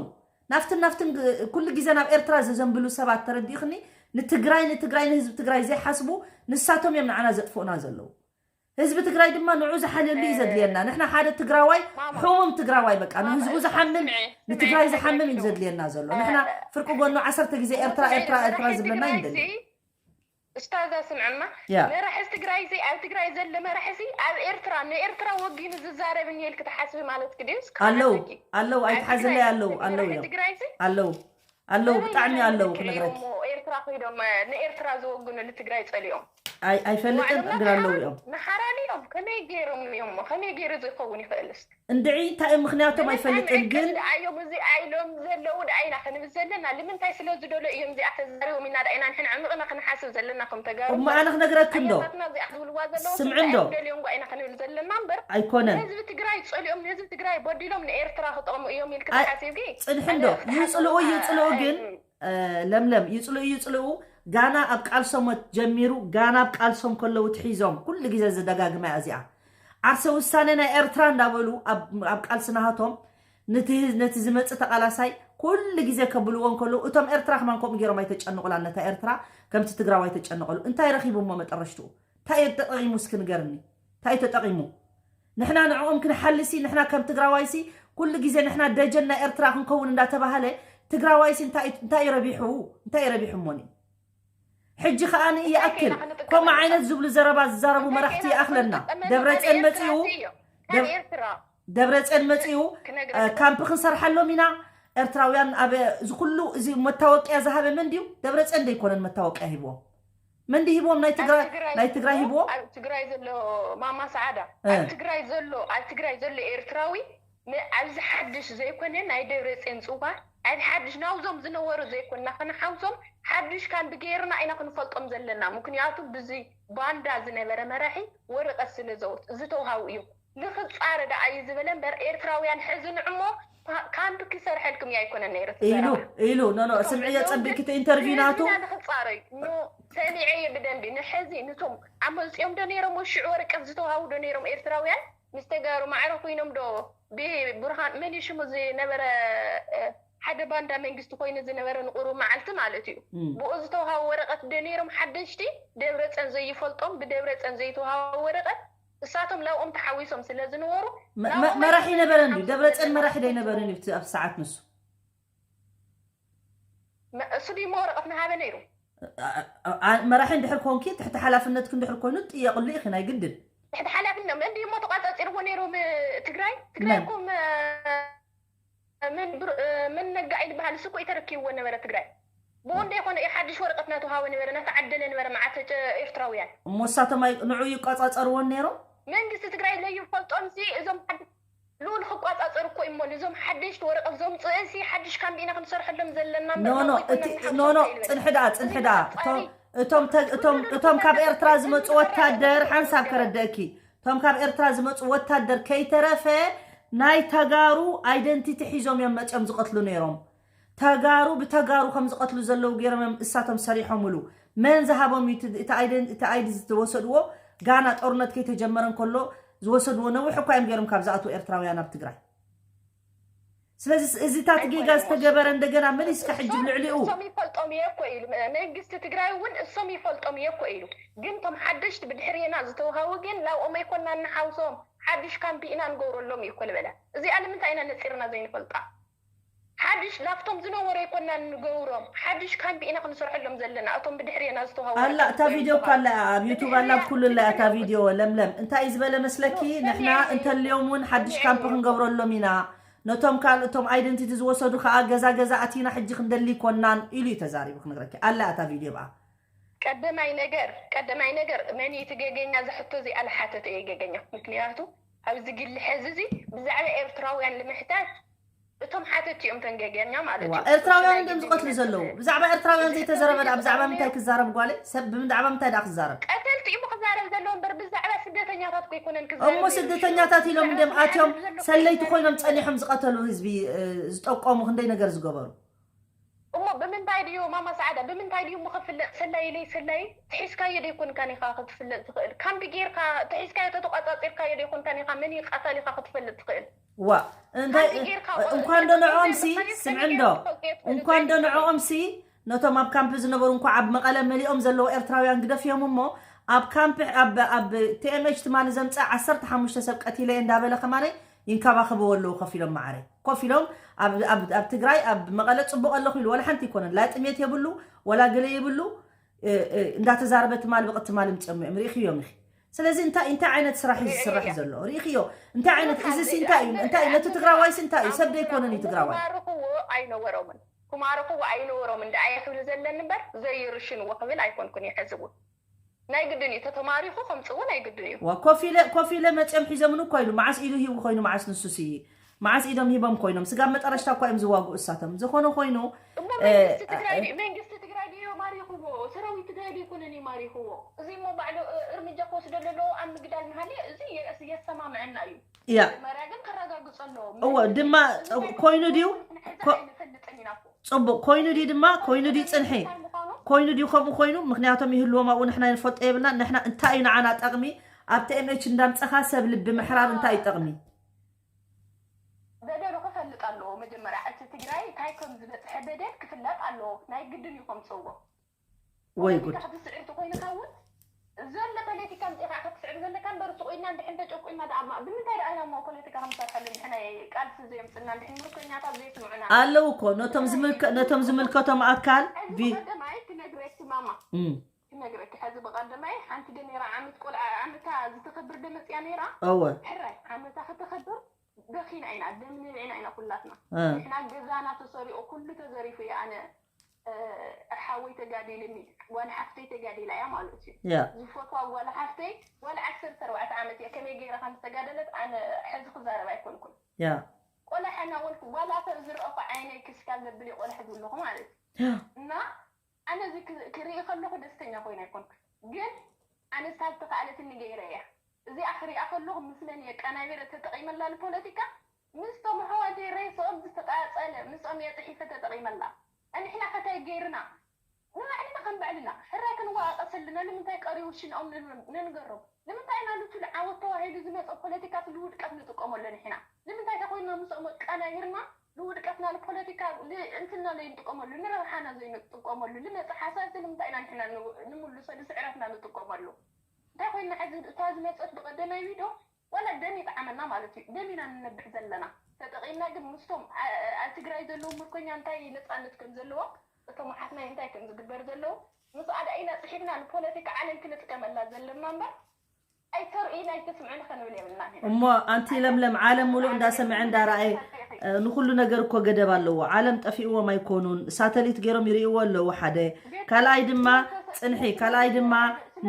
ናፍትን ናፍትን ግ- ኩሉ ግዜ ናብ ኤርትራ ዘዘንብሉ ሰባት ተረዲእክኒ? ንትግራይ ንትግራይ ንህዝቢ ትግራይ ዘይሓስቡ ንሳቶም እዮም ንዓና ዘጥፍኡና ዘለዉ። ህዝቢ ትግራይ ድማ ንዑ ዝሓልየሉ እዩ ዘድልየና። ንሕና ሓደ ትግራዋይ ማማ ሕሙም ትግራዋይ በቃ ማማ ንህዝቡ እዛ ዝሓምም ስምዒ ንትግራይ ስምዒ ዝሓምም እዩ ስምዒ ዘድልየና ዘሎ። ንሕና ፍርቂ ጎኑ ዓሰርተ ግዜ ኤርትራ ኤርትራ ኤርትራ ዝብለና ይንደሊ። ኡስታዛ ስምዕማ ያ መራሒ ትግራይ እዚ ኣብ ትግራይ ዘሎ መራሒ እዚ ኣብ ኤርትራ ንኤርትራ ወጊኑ ዝዛረብ እኒኤ ኢልክ ትሓስቢ ማለት ክድዩስ ኣለዉ ኣለዉ ኣይትሓዝለይ ኣለዉ ኣለዉ እዮም ትግራይ እዚ ኣለዉ ኣለዉ ብጣዕሚ ኣለዉ ክነግረኪ። ኤርትራ ኮይዶም ንኤርትራ ዝወግኑ ንትግራይ ፀሊኦም ኣይ ኣይፈልጥን ግን ኣለዉ እዮም። ንሓራን እዮም ከመይ ገይሮም እዮም ከመይ ገይሩ ዝኸውን ይኽእልስ እንድዒ እንታይ እዮም ምክንያቶም ኣይፈልጥን ግን እዮም እዚ ኣይሎም ዘለዉ ደኣ ኢና ክንብል ዘለና ንምንታይ ስለ ዝደሎ እዮም እዚኣ ተዛሪቦም ኢና ደኣ ኢና ንሕን ዕምቕና ክንሓስብ ዘለና ከም ተጋሩ እሞ ኣነ ክነግረኪ እንዶ ኣያታትና እዚኣ ዝብልዋ ዘለዉ ስምዒ እንዶ ደልዮም ጓ ኢና ክንብል ዘለና እምበር ኣይኮነን ንህዝቢ ትግራይ ፀሊኦም ንህዝቢ ትግራይ በዲሎም ንኤርትራ ክጠቕሙ እዮም ኢልክ ኣይ- ተሓሲብኪ ፅንሒ እንዶ ይፅልኡ ይፅልኡ ግን እ፣ ለምለም ይፅልኡ ይፅልኡ ጋና ኣብ ቃልሶም ጀሚሩ ጋና ኣብ ቃልሶም ከለዉ ትሒዞም ኩሉ ግዜ ዝደጋግማ እያ እዚኣ ዓርሰ ውሳነ ናይ ኤርትራ እንዳበሉ ኣብ ኣብ ቃልሲ ናሃቶም ነቲ ነቲ ዝመፅእ ተቓላሳይ ኩሉ ግዜ ከብልዎ እንከለዉ እቶም ኤርትራ ከማን ከምኡ ገይሮም ኣይተጨንቑላን ነታ ኤርትራ ከምቲ ትግራዋይ ተጨንቐሉ እንታይ ረኺቡ እሞ መጠረሽትኡ እንታይ እዩ ተጠቒሙ እስኪ ንገርኒ እንታይ እዩ ተጠቒሙ ንሕና ንዕኦም ክንሓልሲ ንሕና ከም ትግራዋይሲ ኩሉ ግዜ ንሕና ደጀን ናይ ኤርትራ ክንከውን እንዳተባሃለ ትግራዋይሲ እንታይ እንታይ ረቢሑ እንታይ ረቢሑ እሞኒ ሕጂ ከዓ ንእይኣክል ከምኡ ዓይነት ዝብሉ ዘረባ ዝዛረቡ መራሕቲ ይኣኽለና ደብረፅዮን መፅኡ ደብረፅዮን መፅኡ ካምፕ ክንሰርሓሎም ኢና ኤርትራውያን ኣብ እዚ ኩሉ እዚ መታወቅያ ዝሃበ መን ድዩ ደብረፅዮን ደይኮነን መታወቅያ ሂብዎም መን ድዩ ሂብዎም ናይ ትግራይ ናይ ትግራይ ሂብዎም ኣብ ትግራይ ዘሎ ማማ ሰዓዳ ኣብ ትግራይ ዘሎ ኣብ ትግራይ ዘሎ ኤርትራዊ ኣብዚ ሓድሽ ዘይኮነ ናይ ደብረፅዮን ፅዋ ኣብ ሓድሽ ናውዞም ዝነበሩ ዘይኮንና ከነሓውሶም ሓድሽ ካምቢ ገይርና ኢና ክንፈልጦም ዘለና ምክንያቱ ብዚ ባንዳ ዝነበረ መራሒ ወረቀት ስለ ዝተውሃቡ እዮም ንኽፃረ ደኣ እዩ ዝበለ እምበር ኤርትራውያን ሕዚ ንዕሞ ካምፕ ክሰርሐልኩም እያ ኣይኮነ ነይረ ኢሉ ኢሉ ኖ ኖ ስምዕዮ ፀቢቅኪ ኢንተርቪው ናቱ ንኽፃረ እዩ ሰሚዐ እየ ብደንቢ ንሕዚ ንቶም ኣመፅኦም ዶ ነይሮም ሽዑ ወረቀት ዝተውሃቡ ዶ ነይሮም ኤርትራውያን ምስ ተጋሩ ማዕረ ኮይኖም ዶ ብብርሃን መን እዩ ሽሙ ዝነበረ ሓደ ባንዳ መንግስቲ ኮይኑ ዝነበረ ንቁሩብ መዓልቲ ማለት እዩ ብኡ ዝተውሃቡ ወረቀት ዶ ነይሮም ሓደሽቲ ደብረፀን ዘይፈልጦም ብደብረፀን ዘይተውሃቡ ወረቀት እሳቶም ላብኦም ተሓዊሶም ስለ ዝነበሩ መራሒ ነበረ እንዲ ደብረፅን መራሒ ዶ ይነበረ እቲ ኣብ ሰዓት ንሱ እሱ ድዩ እሞ ወረቐት ምሃበ ነይሩ መራሒ እንድሕር ኮንኪ ትሕቲ ሓላፍነትክ እንድሕር ኮይኑ ትጥየቕሉ ኢኺ ናይ ግድን ትሕቲ ሓላፍነት እንዲ እሞ ተቋፃፂርዎ ነይሮም ትግራይ ትግራይ እኮ ምን ነጋዒ ዝበሃል እሱ እኮ ተረኪብዎ ነበረ ትግራይ ብኡ እንደ ይኮነ እዩ ሓድሽ ወረቀት ናተውሃወ ነበረ ናተዓደለ ነበረ መዓት ኤርትራውያን እሞ እሳቶም ንዑ ይቋፃፀርዎን ነይሮም መንግስቲ ትግራይ ለይፈልጦም ሲ እዞም ልኡል ክቋፃፀር እኮ እሞ እዞም ሓደሽቲ ወረቀት ዘምፅእ ሲ ሓድሽ ካምቢና ክንሰርሐሎም ዘለና ኖኖ እቲ ኖኖ ፅንሒ ደኣ ፅንሒ ደኣ እቶም ካብ ኤርትራ ዝመፁ ወታደር ሓንሳብ ከረደእኪ እቶም ካብ ኤርትራ ዝመፁ ወታደር ከይተረፈ ናይ ተጋሩ ኣይደንቲቲ ሒዞም እዮም መፅኦም ዝቐትሉ ነይሮም። ተጋሩ ብተጋሩ ከም ዝቐትሉ ዘለዉ ገይሮም እዮም እሳቶም ሰሪሖምሉ። መን ዝሃቦም እዩ እቲ ኣይዲ ዝተወሰድዎ? ጋና ጦርነት ከይተጀመረ እንከሎ ዝወሰድዎ ነዊሕ እኳ እዮም ገይሮም ካብ ዝኣትዉ ኤርትራውያን ኣብ ትግራይ። ስለዚ እዚታት ጌጋ ዝተገበረ እንደገና መሊስካ ሕጂ ልዕሊኡ እሶም ይፈልጦም እየ እኮ ኢሉ መንግስቲ ትግራይ እውን እሶም ይፈልጦም እየ እኮ ኢሉ ግን ቶም ሓደሽቲ ብድሕርየና ዝተውሃቡ ግን ላብኦም ኣይኮና እንሓውሶም ሓድሽ ካምፒ ኢና ንገብረሎም እዩ እኮ ልበለ እዚኣ ንምንታይ ኢና ነፂርና ዘይንፈልጣ ሓድሽ ላፍቶም ዝነበሩ ኣይኮና ንገብሮም ሓድሽ ካምፒ ኢና ክንሰርሐሎም ዘለና እቶም ብድሕርየና ዝተውሃቡ ኣላ እታ ቪድዮ እኳ ኣላ ኣብ ዩቱብ ኣላ ኩሉ ኣላ እታ ቪድዮ ለምለም እንታይ እዩ ዝበለ መስለኪ ንሕና እንተልዮም እውን ሓድሽ ካምፕ ክንገብረሎም ኢና ነቶም ካልእ እቶም ኣይደንቲቲ ዝወሰዱ ከዓ ገዛ ገዛ ኣቲና ሕጂ ክንደሊ ይኮናን ኢሉ እዩ ተዛሪቡ ክነግረኪ ኣላ እታ ቪድዮ ብኣ ቀደማይ ነገር ቀደማይ ነገር መን እዩ እቲ ገገኛ ዝሕቶ እዚኣ ልሓተት እየ ገገኛ ምክንያቱ ኣብዚ ግሊ ሕዚ እዚ ብዛዕባ ኤርትራውያን ልምሕታት እቶም ሓተቲ እዮም ተን ገገኛ ማለት እዩ ኤርትራውያን እንደም ዝቐትሉ ዘለዉ ብዛዕባ ኤርትራውያን ዘይተዘረበ ደኣ ብዛዕባ ምንታይ ክዛረብ ጓለይ ሰብ ብዛዕባ ምንታይ ደኣ ክዛረብ ቀተልቲ እዩ ክዛረብ ዘለዎ እምበር ብዛዕባ ስደተኛታት ኮይኮነን ክዛረብ እሞ ስደተኛታት ኢሎም እንደም ኣትዮም ሰለይቲ ኮይኖም ጸኒሖም ዝቐተሉ ህዝቢ ዝጠቆሙ ክንደይ ነገር ዝገበሩ እሞ ብምንታይ ድዩ ማማ ሰዓዳ ብምንታይ ድዩ እሞ ክፍለጥ ሰላይ ኢለይ ሰላይ ትሒዝካዮ ደይኮንካን ኢኻ ክትፍለጥ ትኽእል ካምቢ ጌርካ ትሒዝካዮ ተተቋጻጺርካዮ ደይኮንካን ኢኻ መን እዩ ቀታሊኻ ክትፈልጥ ትኽእል ዋ እንታይ እንኳን ዶ ንዕኦምሲ ስምዕንዶ እንኳን ዶ ንዕኦምሲ ነቶም ኣብ ካምፕ ዝነበሩ እንኳ ኣብ መቐለ መሊኦም ዘለዉ ኤርትራውያን ግደፍዮም እሞ ኣብ ካምፕ ኣብ ቲኤምኤች ትማሊ ዘምፀ ዓሰርተ ሓሙሽተ ሰብ ቀቲለ እንዳበለ ከማነ ይንከባኸብዎ ኣለዉ ኮፍ ኢሎም ማዕረ ኮፍ ኢሎም ኣብ ትግራይ ኣብ መቐለ ፅቡቕ ኣለኹ ኢሉ ወላ ሓንቲ ይኮነን ላ ጥሜት የብሉ ወላ ገለ የብሉ እንዳተዛረበ ትማል ብቕትማል ምፅኦም እዮም ርኢኽዮም ኢኺ ስለዚ እንታይ እንታይ ዓይነት ስራሕ እዩ ዝስራሕ ዘሎ ርኢኽዮ እንታይ ዓይነት እዚ ሲ እንታይ እዩ እንታይ ነቲ ትግራዋይ ሲ እንታይ እዩ ሰብ ደይኮነን እዩ ትግራዋይ ክማርኽዎ ኣይነበሮምን ክማርኽዎ ኣይነበሮምን ደኣ እየ ክብል ዘለኒ እምበር ዘይርሽንዎ ክብል ኣይኮንኩን እየ ሕዚ እውን ናይ ግድን እዩ ተተማሪኹ ከምፅእዎ ናይ ግድን እዩ ኮፍ ኢለ ኮፍ ኢለ መፅኦም ሒዞምን እኮ ኢሉ መዓስ ኢሉ ሂቡ ኮይኑ መዓስ ንሱ ስይ መዓስ ኢዶም ሂቦም ኮይኖም ስጋብ መጠረሽታ እኳ እዮም ዝዋግኡ እሳቶም ዝኾነ ኮይኑ እሞ መንግስቲ ትግራይ ድዩ መንግስቲ ትግራይ ድዩ ማሪኽዎ ሰራዊት ትግራይ ድዩ ኮነን እዩ ማሪኽዎ እዚ እሞ ባዕሉ እርምጃ ክወስደሉ ኣለዎ ኣብ ምግዳል መሃሊ እዚ የሰማምዐና እዩ ያ መጀመርያ ግን ከረጋግፆ ኣለዎ እዎ ድማ ኮይኑ ድዩ ንፈልጥን ኢና እኮ ፅቡቕ ኮይኑ ድዩ ድማ ኮይኑ ድዩ ፅንሒ ኮይኑ ድዩ ከምኡ ኮይኑ ምክንያቶም ይህልዎም ኣብኡ ንሕና ይንፈልጦ የብልና ንሕና እንታይ እዩ ንዓና ጠቕሚ ኣብቲ ኤምኤች እንዳምፀኻ ሰብ ልቢ ምሕራር እንታይ እዩ ጠቕሚ በደሉ ክፈልጥ ኣለዎ መጀመርያ እቲ ትግራይ እንታይ ከም ዝበፅሐ በደል ክፍለጥ ኣለዎ ናይ ግድን እዩ ከምፅዎ ወይ ጉድ ክትስዕር ተኮይንካ እውን ዘሎ ፖለቲካ ምፅኻ ክትስዕር ዘለካ እምበር ስቑኢልና እንድሕን ተጨቁና ደኣ እማ ብምንታይ ደኣ ኢና እሞ ፖለቲካ ክንሰርሐሉ እንድሕና ቃልሲ ዘየምፅና እንድሕን ምርኮኛታት ዘየስምዑና ኣለዉ እኮ ነቶም ዝምልከቶም ኣካል ቀደማይ ክነግረኪ ማማ ክነግረኪ ሕዚ ብቐደማይ ሓንቲ ደ ነይራ ዓመት ቆልዓ ዓመታ ዝተኸብር ደ መፅያ ነይራ እወ ሕራይ ዓመታ ከተኸብር በኺና ኢና ደም ነቢዕና ኢና ኩላትና ንሕና ገዛና ተሰሪቑ ኩሉ ተዘሪፉ እዩ ኣነ ሓወይ ተጋዲልኒ ጓል ሓፍተይ ተጋዲላ እያ ማለት እዩ ዝፈትዋ ጓል ሓፍተይ ጓል ዓሰርተ ኣርባዕተ ዓመት እያ ከመይ ገይራ ከም ዝተጋደለት ኣነ ሕዚ ክዛረብ ኣይኮንኩን ቆልዓ እናበልኩ ዋላ ሰብ ዝረእኩ ዓይነይ ክስካል ዘብል ቆልዓ ዝብለኹ ማለት እዩ እና ኣነ እዚ ክርኢ ከለኹ ደስተኛ ኮይነ ኣይኮንኩን ግን ኣነ ሳብ ተኻእለትኒ ገይረ እያ እዚኣ ክሪኣ ከለኹ ምስ መን እየ ቀናቢረ ተጠቒመላ ንፖለቲካ ምስቶም ኣሕዋተይ ሬስኦም ዝተቃጸለ ምስኦም እየ ጽሒፈ ተጠቒመላ ንሕና ከ ታይ ገይርና ንባዕልና ከም ባዕልና ሕራይ ክንወቃቀስ ኣለና ንምንታይ ቀሪቡ ሽንኦም ንንገሮም ንምንታይ ኢና ንቱ ንዓወት ተባሂሉ ዝመጸ ፖለቲካ ንውድቀት ንጥቀመሉ ንሕና ንምንታይ ተኮይንና ምስኦም ቀናቢርና ንውድቀትና ንፖለቲካ እንትና ዘይንጥቀመሉ ንረብሓና ዘይንጥቀመሉ ንመጽ ሓሳብ ንምንታይ ኢና ንሕና ንምልሶ ንስዕረትና ንጥቀመሉ እንታይ ኮይና ሕዚ እታ ዝመፀት ብቐደማይ ቪድዮ ዋላ ደም ይጥዓመና ማለት እዩ። ደም ኢና ንነብሕ ዘለና ተጠቒምና። ግን ምስቶም ኣብ ትግራይ ዘለዉ ምርኮኛ እንታይ ነፃነት ከም ዘለዎም እቶም ሓትናይ እንታይ ከም ዝግበር ዘለዉ ምስኣ ዳ ኢና ፅሒፍና ንፖለቲካ ዓለም ክንጥቀመላ ዘለና እምበር ኣይተርእይን ኣይተስምዕን ከንብል የብልና። እሞ ኣንቲ ለምለም ዓለም ሙሉእ እንዳሰምዐ እንዳረኣየ ንኩሉ ነገር እኮ ገደብ ኣለዎ። ዓለም ጠፊእዎም ኣይኮኑን፣ ሳተሊት ገይሮም ይርእይዎ ኣለዉ። ሓደ ካልኣይ ድማ ፅንሒ፣ ካልኣይ ድማ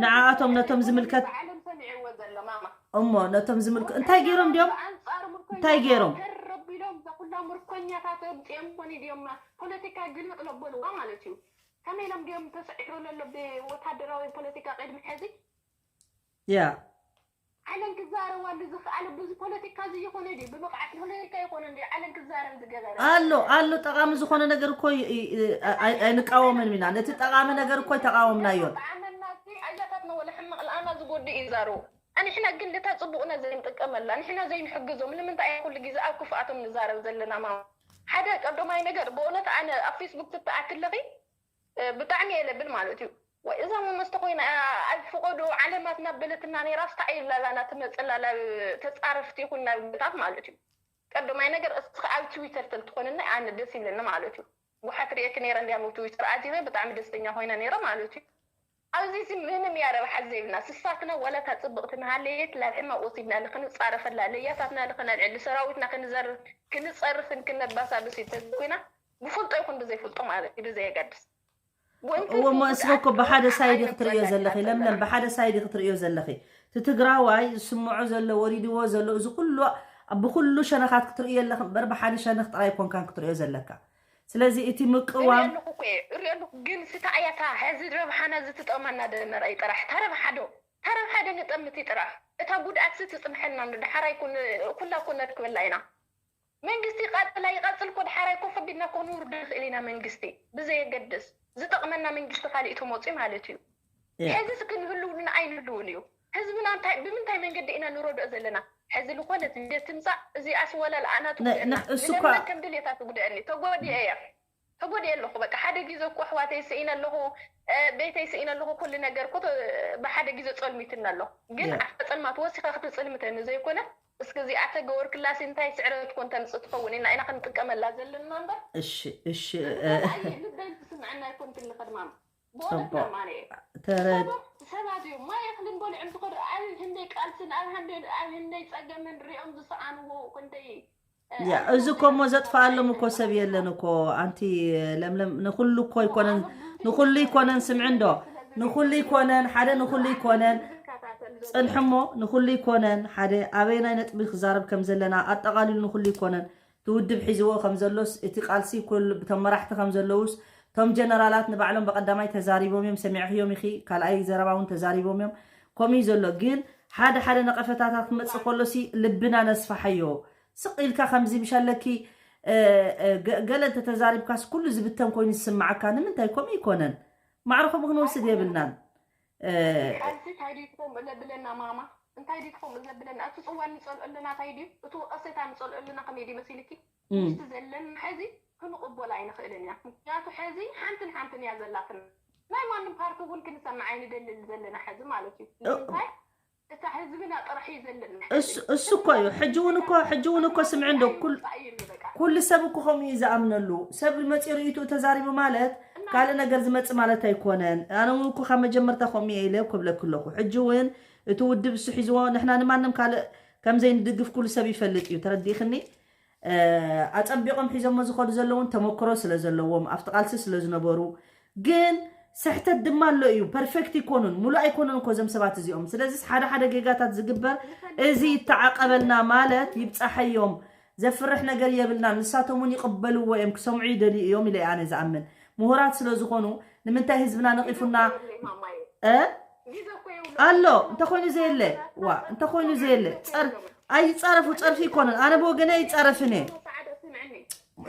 ንዓኣቶም ነቶም ዝምልከት ዓለም ሰሚዕዎ ዘሎ ማማ እሞ ነቶም ዝምልከት እንታይ ገይሮም ድዮም እንታይ ገይሮም ረቢሎም ዘኩላ ምርኮኛታት ኣምፅኦም ኮን ድዮም ፖለቲካ ግልብጥ ለበልዋ ማለት እዩ። ከመይ ኢሎም ድዮም ተሰዒሩ ለሎ ብወታደራዊ ፖለቲካ ቅድሚ ሕዚ ያ ዓለም ክዛረባሉ ዝኽኣል ብዙ ፖለቲካ እዚ ይኾነ ድዩ? ብብቕዓት ፖለቲካ ይኾነ ድዩ? ዓለም ክዛረብ ዝገበረ ኣሎ ኣሎ ጠቓሚ ዝኾነ ነገር እኮ ይ- ይ- ይ- ኣይ- ኣይንቃወምን ኢና። ነቲ ጠቓሚ ነገር እኮ ኣይተቃወምናዮን። ጣዕመና እዚ ኣያታትና ወላ ሕማቕ ልኣና ዝጎድእ ይዛረቡ። ንሕና ግን ነታ ፅቡቕና ዘይንጥቀመላ ንሕና ዘይንሕግዞም ንምንታይ እያ ኩሉ ግዜ ኣብ ክፍኣቶም ንዛረብ ዘለና? ማ ሓደ ቀዳማይ ነገር ብእውነት ኣነ ኣብ ፌስቡክ ትተኣትለኺ ብጣዕሚ እየ ለብል ማለት እዩ። ወይ እዛ መመስተ ኮይና ኣብ ፍቆዶ ዓለማት ናብ በለትና ነይራ ስታ ይብላላ ናብ ትመፅላ ናብ ተፃረፍቲ ይኹን ናብ ገታት ማለት እዩ። ቀዳማይ ነገር እስኺ ኣብ ትዊተር ተልትኾንና ኣነ ደስ ይብለኒ ማለት እዩ። ጉሓት ርእየኪ ነይረ እንዲያ ኣብ ትዊተር ኣቲኺ ብጣዕሚ ደስተኛ ኮይነ ነይረ ማለት እዩ። ኣብዚ እዚ ምንም እያ ረብሓ ዘይብልና ስሳትና ዋላ እታ ፅብቕቲ እናሃለየት ናብ ሕማቕ ወሲድና ክንፃረፈላ ለያታትና ንክነልዕል ሰራዊትና ክንዘርፍ ክንፀርፍን ክነባሳብስ እዩ ተኮይና ብፍልጦ ይኹን ብዘይፍልጦ ማለት እዩ ብዘየገድስ እሞ እስኸ እኮ ብሓደ ሳይድ ክትርእዮ ዘለኺ ለምለም ብሓደ ሳይድ ክትርእዮ ዘለኺ እቲ ትግራዋይ ዝስምዖ ዘሎ ወሪድዎ ዘሎ እዚ ኩሉ ብኩሉ ሸነኻት ክትርእዮ ኣለኺ እምበር ብሓደ ሸነኽ ጥራይ ኮንካን ክትርእዮ ዘለካ ስለዚ እቲ ምቅዋም እሪኦ ኣለኹ ግን ስታ እያ እታ ሕዚ ረብሓና ዝትጠቕመና ደመራ እዩ ጥራሕ ተረብሓዶ ተረብሓዶ ንጠምት እዩ ጥራሕ እታ ጉድኣት ዝትፅንሐልና ዶ ዳሓራይ ኩላ እኮ ነርክበላ ኢና መንግስቲ ይቃፅላ ይቃፅል እኮ ዳሓራይ ኮፍ ኣቢልና እኮ ንውርዶ ንኽእል ኢና መንግስቲ ብዘየገድስ ዝጠቕመና መንግስቲ ካሊእ ተመፅኡ ማለት እዩ ሕዚ እስኪ ንህልውና ኣይንህልውን እዩ ህዝብና እንታይ ብምንታይ መንገዲ ኢና ንረድኦ ዘለና ሕዚ ዝኾነት ቪድዮ ትምፃእ እዚኣስ ወላ ለኣና ትጉድአና ንለምና ከም ድልየታ ትጉድአኒ ተጎዲአ እያ ተጎዲአ ኣለኹ በቃ ሓደ ግዜ እኮ ኣሕዋተይ ስኢነ ኣለኹ ቤተይ ስኢነ ኣለኹ ኩሉ ነገር እኮ ብሓደ ግዜ ፀልሚትና ኣለኹ ግን ኣብታ ፀልማት ወሲኻ ክትፅልምተኒ ዘይኮነ እስኪ እዚኣ ተገበርክላሲ እንታይ ስዕረት ኮን ተምፅእ ትኸውን ኢልና ኢና ክንጥቀመላ ዘለና እምበር እሺ እሺ ልበይ ትስምዐና ይኮንክኒ ከድማም ብእውነትና ማርየ ተረድ ሰባት እዮም ማይ እኽልን በሊዖም ዝኸዱ ኣብ ህንደይ ቃልስን ኣብ ህንደይ ኣብ ህንደይ ፀገምን ሪኦም ዝሰኣንዎ ክንደይ ያ እዚ እኮ እሞ ዘጥፍኣሎም እኮ ሰብ የለን እኮ ኣንቲ ለምለም ንኩሉ እኮ ይኮነን ንኩሉ ይኮነን ስምዒ እንዶ ንኩሉ ይኮነን ሓደ ንኩሉ ይኮነን ፅንሕሞ ንኩሉ ይኮነን ሓደ ኣበየናይ ነጥቢ ክዛረብ ከም ዘለና ኣጠቓሊሉ ንኩሉ ይኮነን እቲ ውድብ ሒዝዎ ከም ዘሎስ እቲ ቃልሲ ኩሉ ብቶም መራሕቲ ከም ዘለውስ እቶም ጀነራላት ንባዕሎም ብቀዳማይ ተዛሪቦም እዮም ሰሚዕኽዮም ኢኺ ካልኣይ ዘረባ እውን ተዛሪቦም እዮም ከምኡ እዩ ዘሎ ግን ሓደ ሓደ ነቐፈታታት ክመፅእ ከሎሲ ልብና ነስፋሓዮ ስቕ ኢልካ ከምዚ ምሻለኪ ገለ እንተተዛሪብካስ ኩሉ ዝብተን ኮይኑ ዝስምዓካ ንምንታይ ከምኡ ይኮነን ማዕርኹም ክንወስድ የብልናን ቃልሲ እንታይ ድዩ ትኾን ብለብለና ማማ እንታይ ድዩ ትኾን ብለብለና እቲ ፅዋ ንፀልኦ ኣለና እንታይ ድዩ እቲ ወቀሰታ ንፀልኦ ኣለና ከመይ ድዩ መሲልኪ ምስቲ ዘለና ሕዚ ክንቕበሎ ኣይንኽእልን ኢና ምክንያቱ ሕዚ ሓንትን ሓንትን እያ ዘላትና ናይ ማንም ፓርቲ እውን ክንሰምዕ ኣይንደልን ዘለና ሕዚ ማለት እዩ ንምንታይ እታ ህዝብና ጥራሕ እዩ ዘለና እሱ እኮ እዩ ሕጂ እውን እኮ ሕጂ እውን እኮ ስምዒ እንዶ ኩሉ ሰብ እኮ ከምኡ እዩ ዝኣምነሉ ሰብ መፂኡ ርእይትኡ ተዛሪቡ ማለት ካልእ ነገር ዝመፅእ ማለት ኣይኮነን ኣነ እውን እኮ ካብ መጀመርታ ከምኡ እየ ኢለ ክብለኪ ኣለኹ ሕጂ እውን እቲ ውድብ እሱ ሒዝዎ ንሕና ንማንም ካልእ ከም ዘይንድግፍ ኩሉ ሰብ ይፈልጥ እዩ ተረዲእኽኒ ኣፀቢቖም ሒዞሞ ዝኸዱ ዘለውን ተመክሮ ስለ ዘለዎም ኣብቲ ቃልሲ ስለ ዝነበሩ ግን ስሕተት ድማ ኣሎ እዩ ፐርፌክት ይኮኑን ሙሉእ ኣይኮኑን እኮ እዞም ሰባት እዚኦም ስለዚስ ሓደ ሓደ ጌጋታት ዝግበር እዚ ይተዓቀበልና ማለት ይብፃሐዮም ዘፍርሕ ነገር የብልና ንሳቶም እውን ይቅበልዎ እዮም ክሰምዑ ይደልዩ እዮም ኢለ ኣነ ዝኣምን ምሁራት ስለ ዝኾኑ ንምንታይ ህዝብና ነቂፉና ኣሎ እንተኮይኑ ዘየለ ዋ እንተኮይኑ ዘየለ ኣይፃረፉ ፀርፊ ይኮነን ኣነ ብወገነ ኣይፃረፍን እየ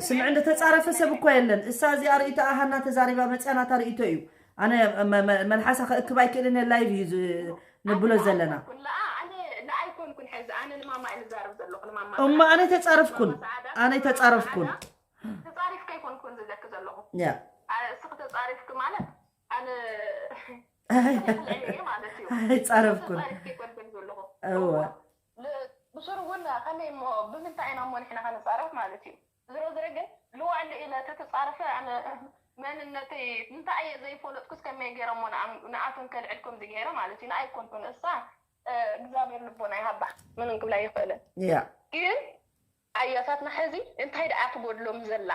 ስምዕ እንደ ተፃረፈ ሰብ እኮ የለን እሳ እዚኣ ርእይቶ ኣሃና ተዛሪባ መፅያ ናታ ርእይቶ እዩ ኣነ መልሓሳ ከእክብ ኣይክእልን እየ ላይቭ እዩ ንብሎ ዘለና እማ ኣነ ተፃረፍኩን ኣነ ተፃረፍኩን ተፃሪፍካ ይኮንኩን ዝብለክ ዘለኹ ያ እስክ ተፃሪፍክ ማለት ኣነ ማለት እዩ ኣይጻረፍኩን። ተጻሪፍ ይቆርበን ዘለኹ እወ ል- ብሱሩ እውን ከመይ እሞ ብምንታይ ኢና እሞ ንሕና ከነጻረፍ ማለት እዩ። ዝሮ ዝረ ግን ልዋሉ ኢለ ተተጻረፈ ኣነ መንነተይ እንታይ እየ ዘይፈለጥኩስ ከመይ ገይረ እሞ ንኣም- ንኣቶም ከልዕል ከምዚ ገይረ ማለት እዩ። ንኣይ ኮንኩን እሳ እግዚኣብሔር ልቦና ይሃባ ምንም ክብላ ይኽእልን ያ ግን ኣያታትና ሕዚ እንታይ ደኣ ትጎድሎም ዘላ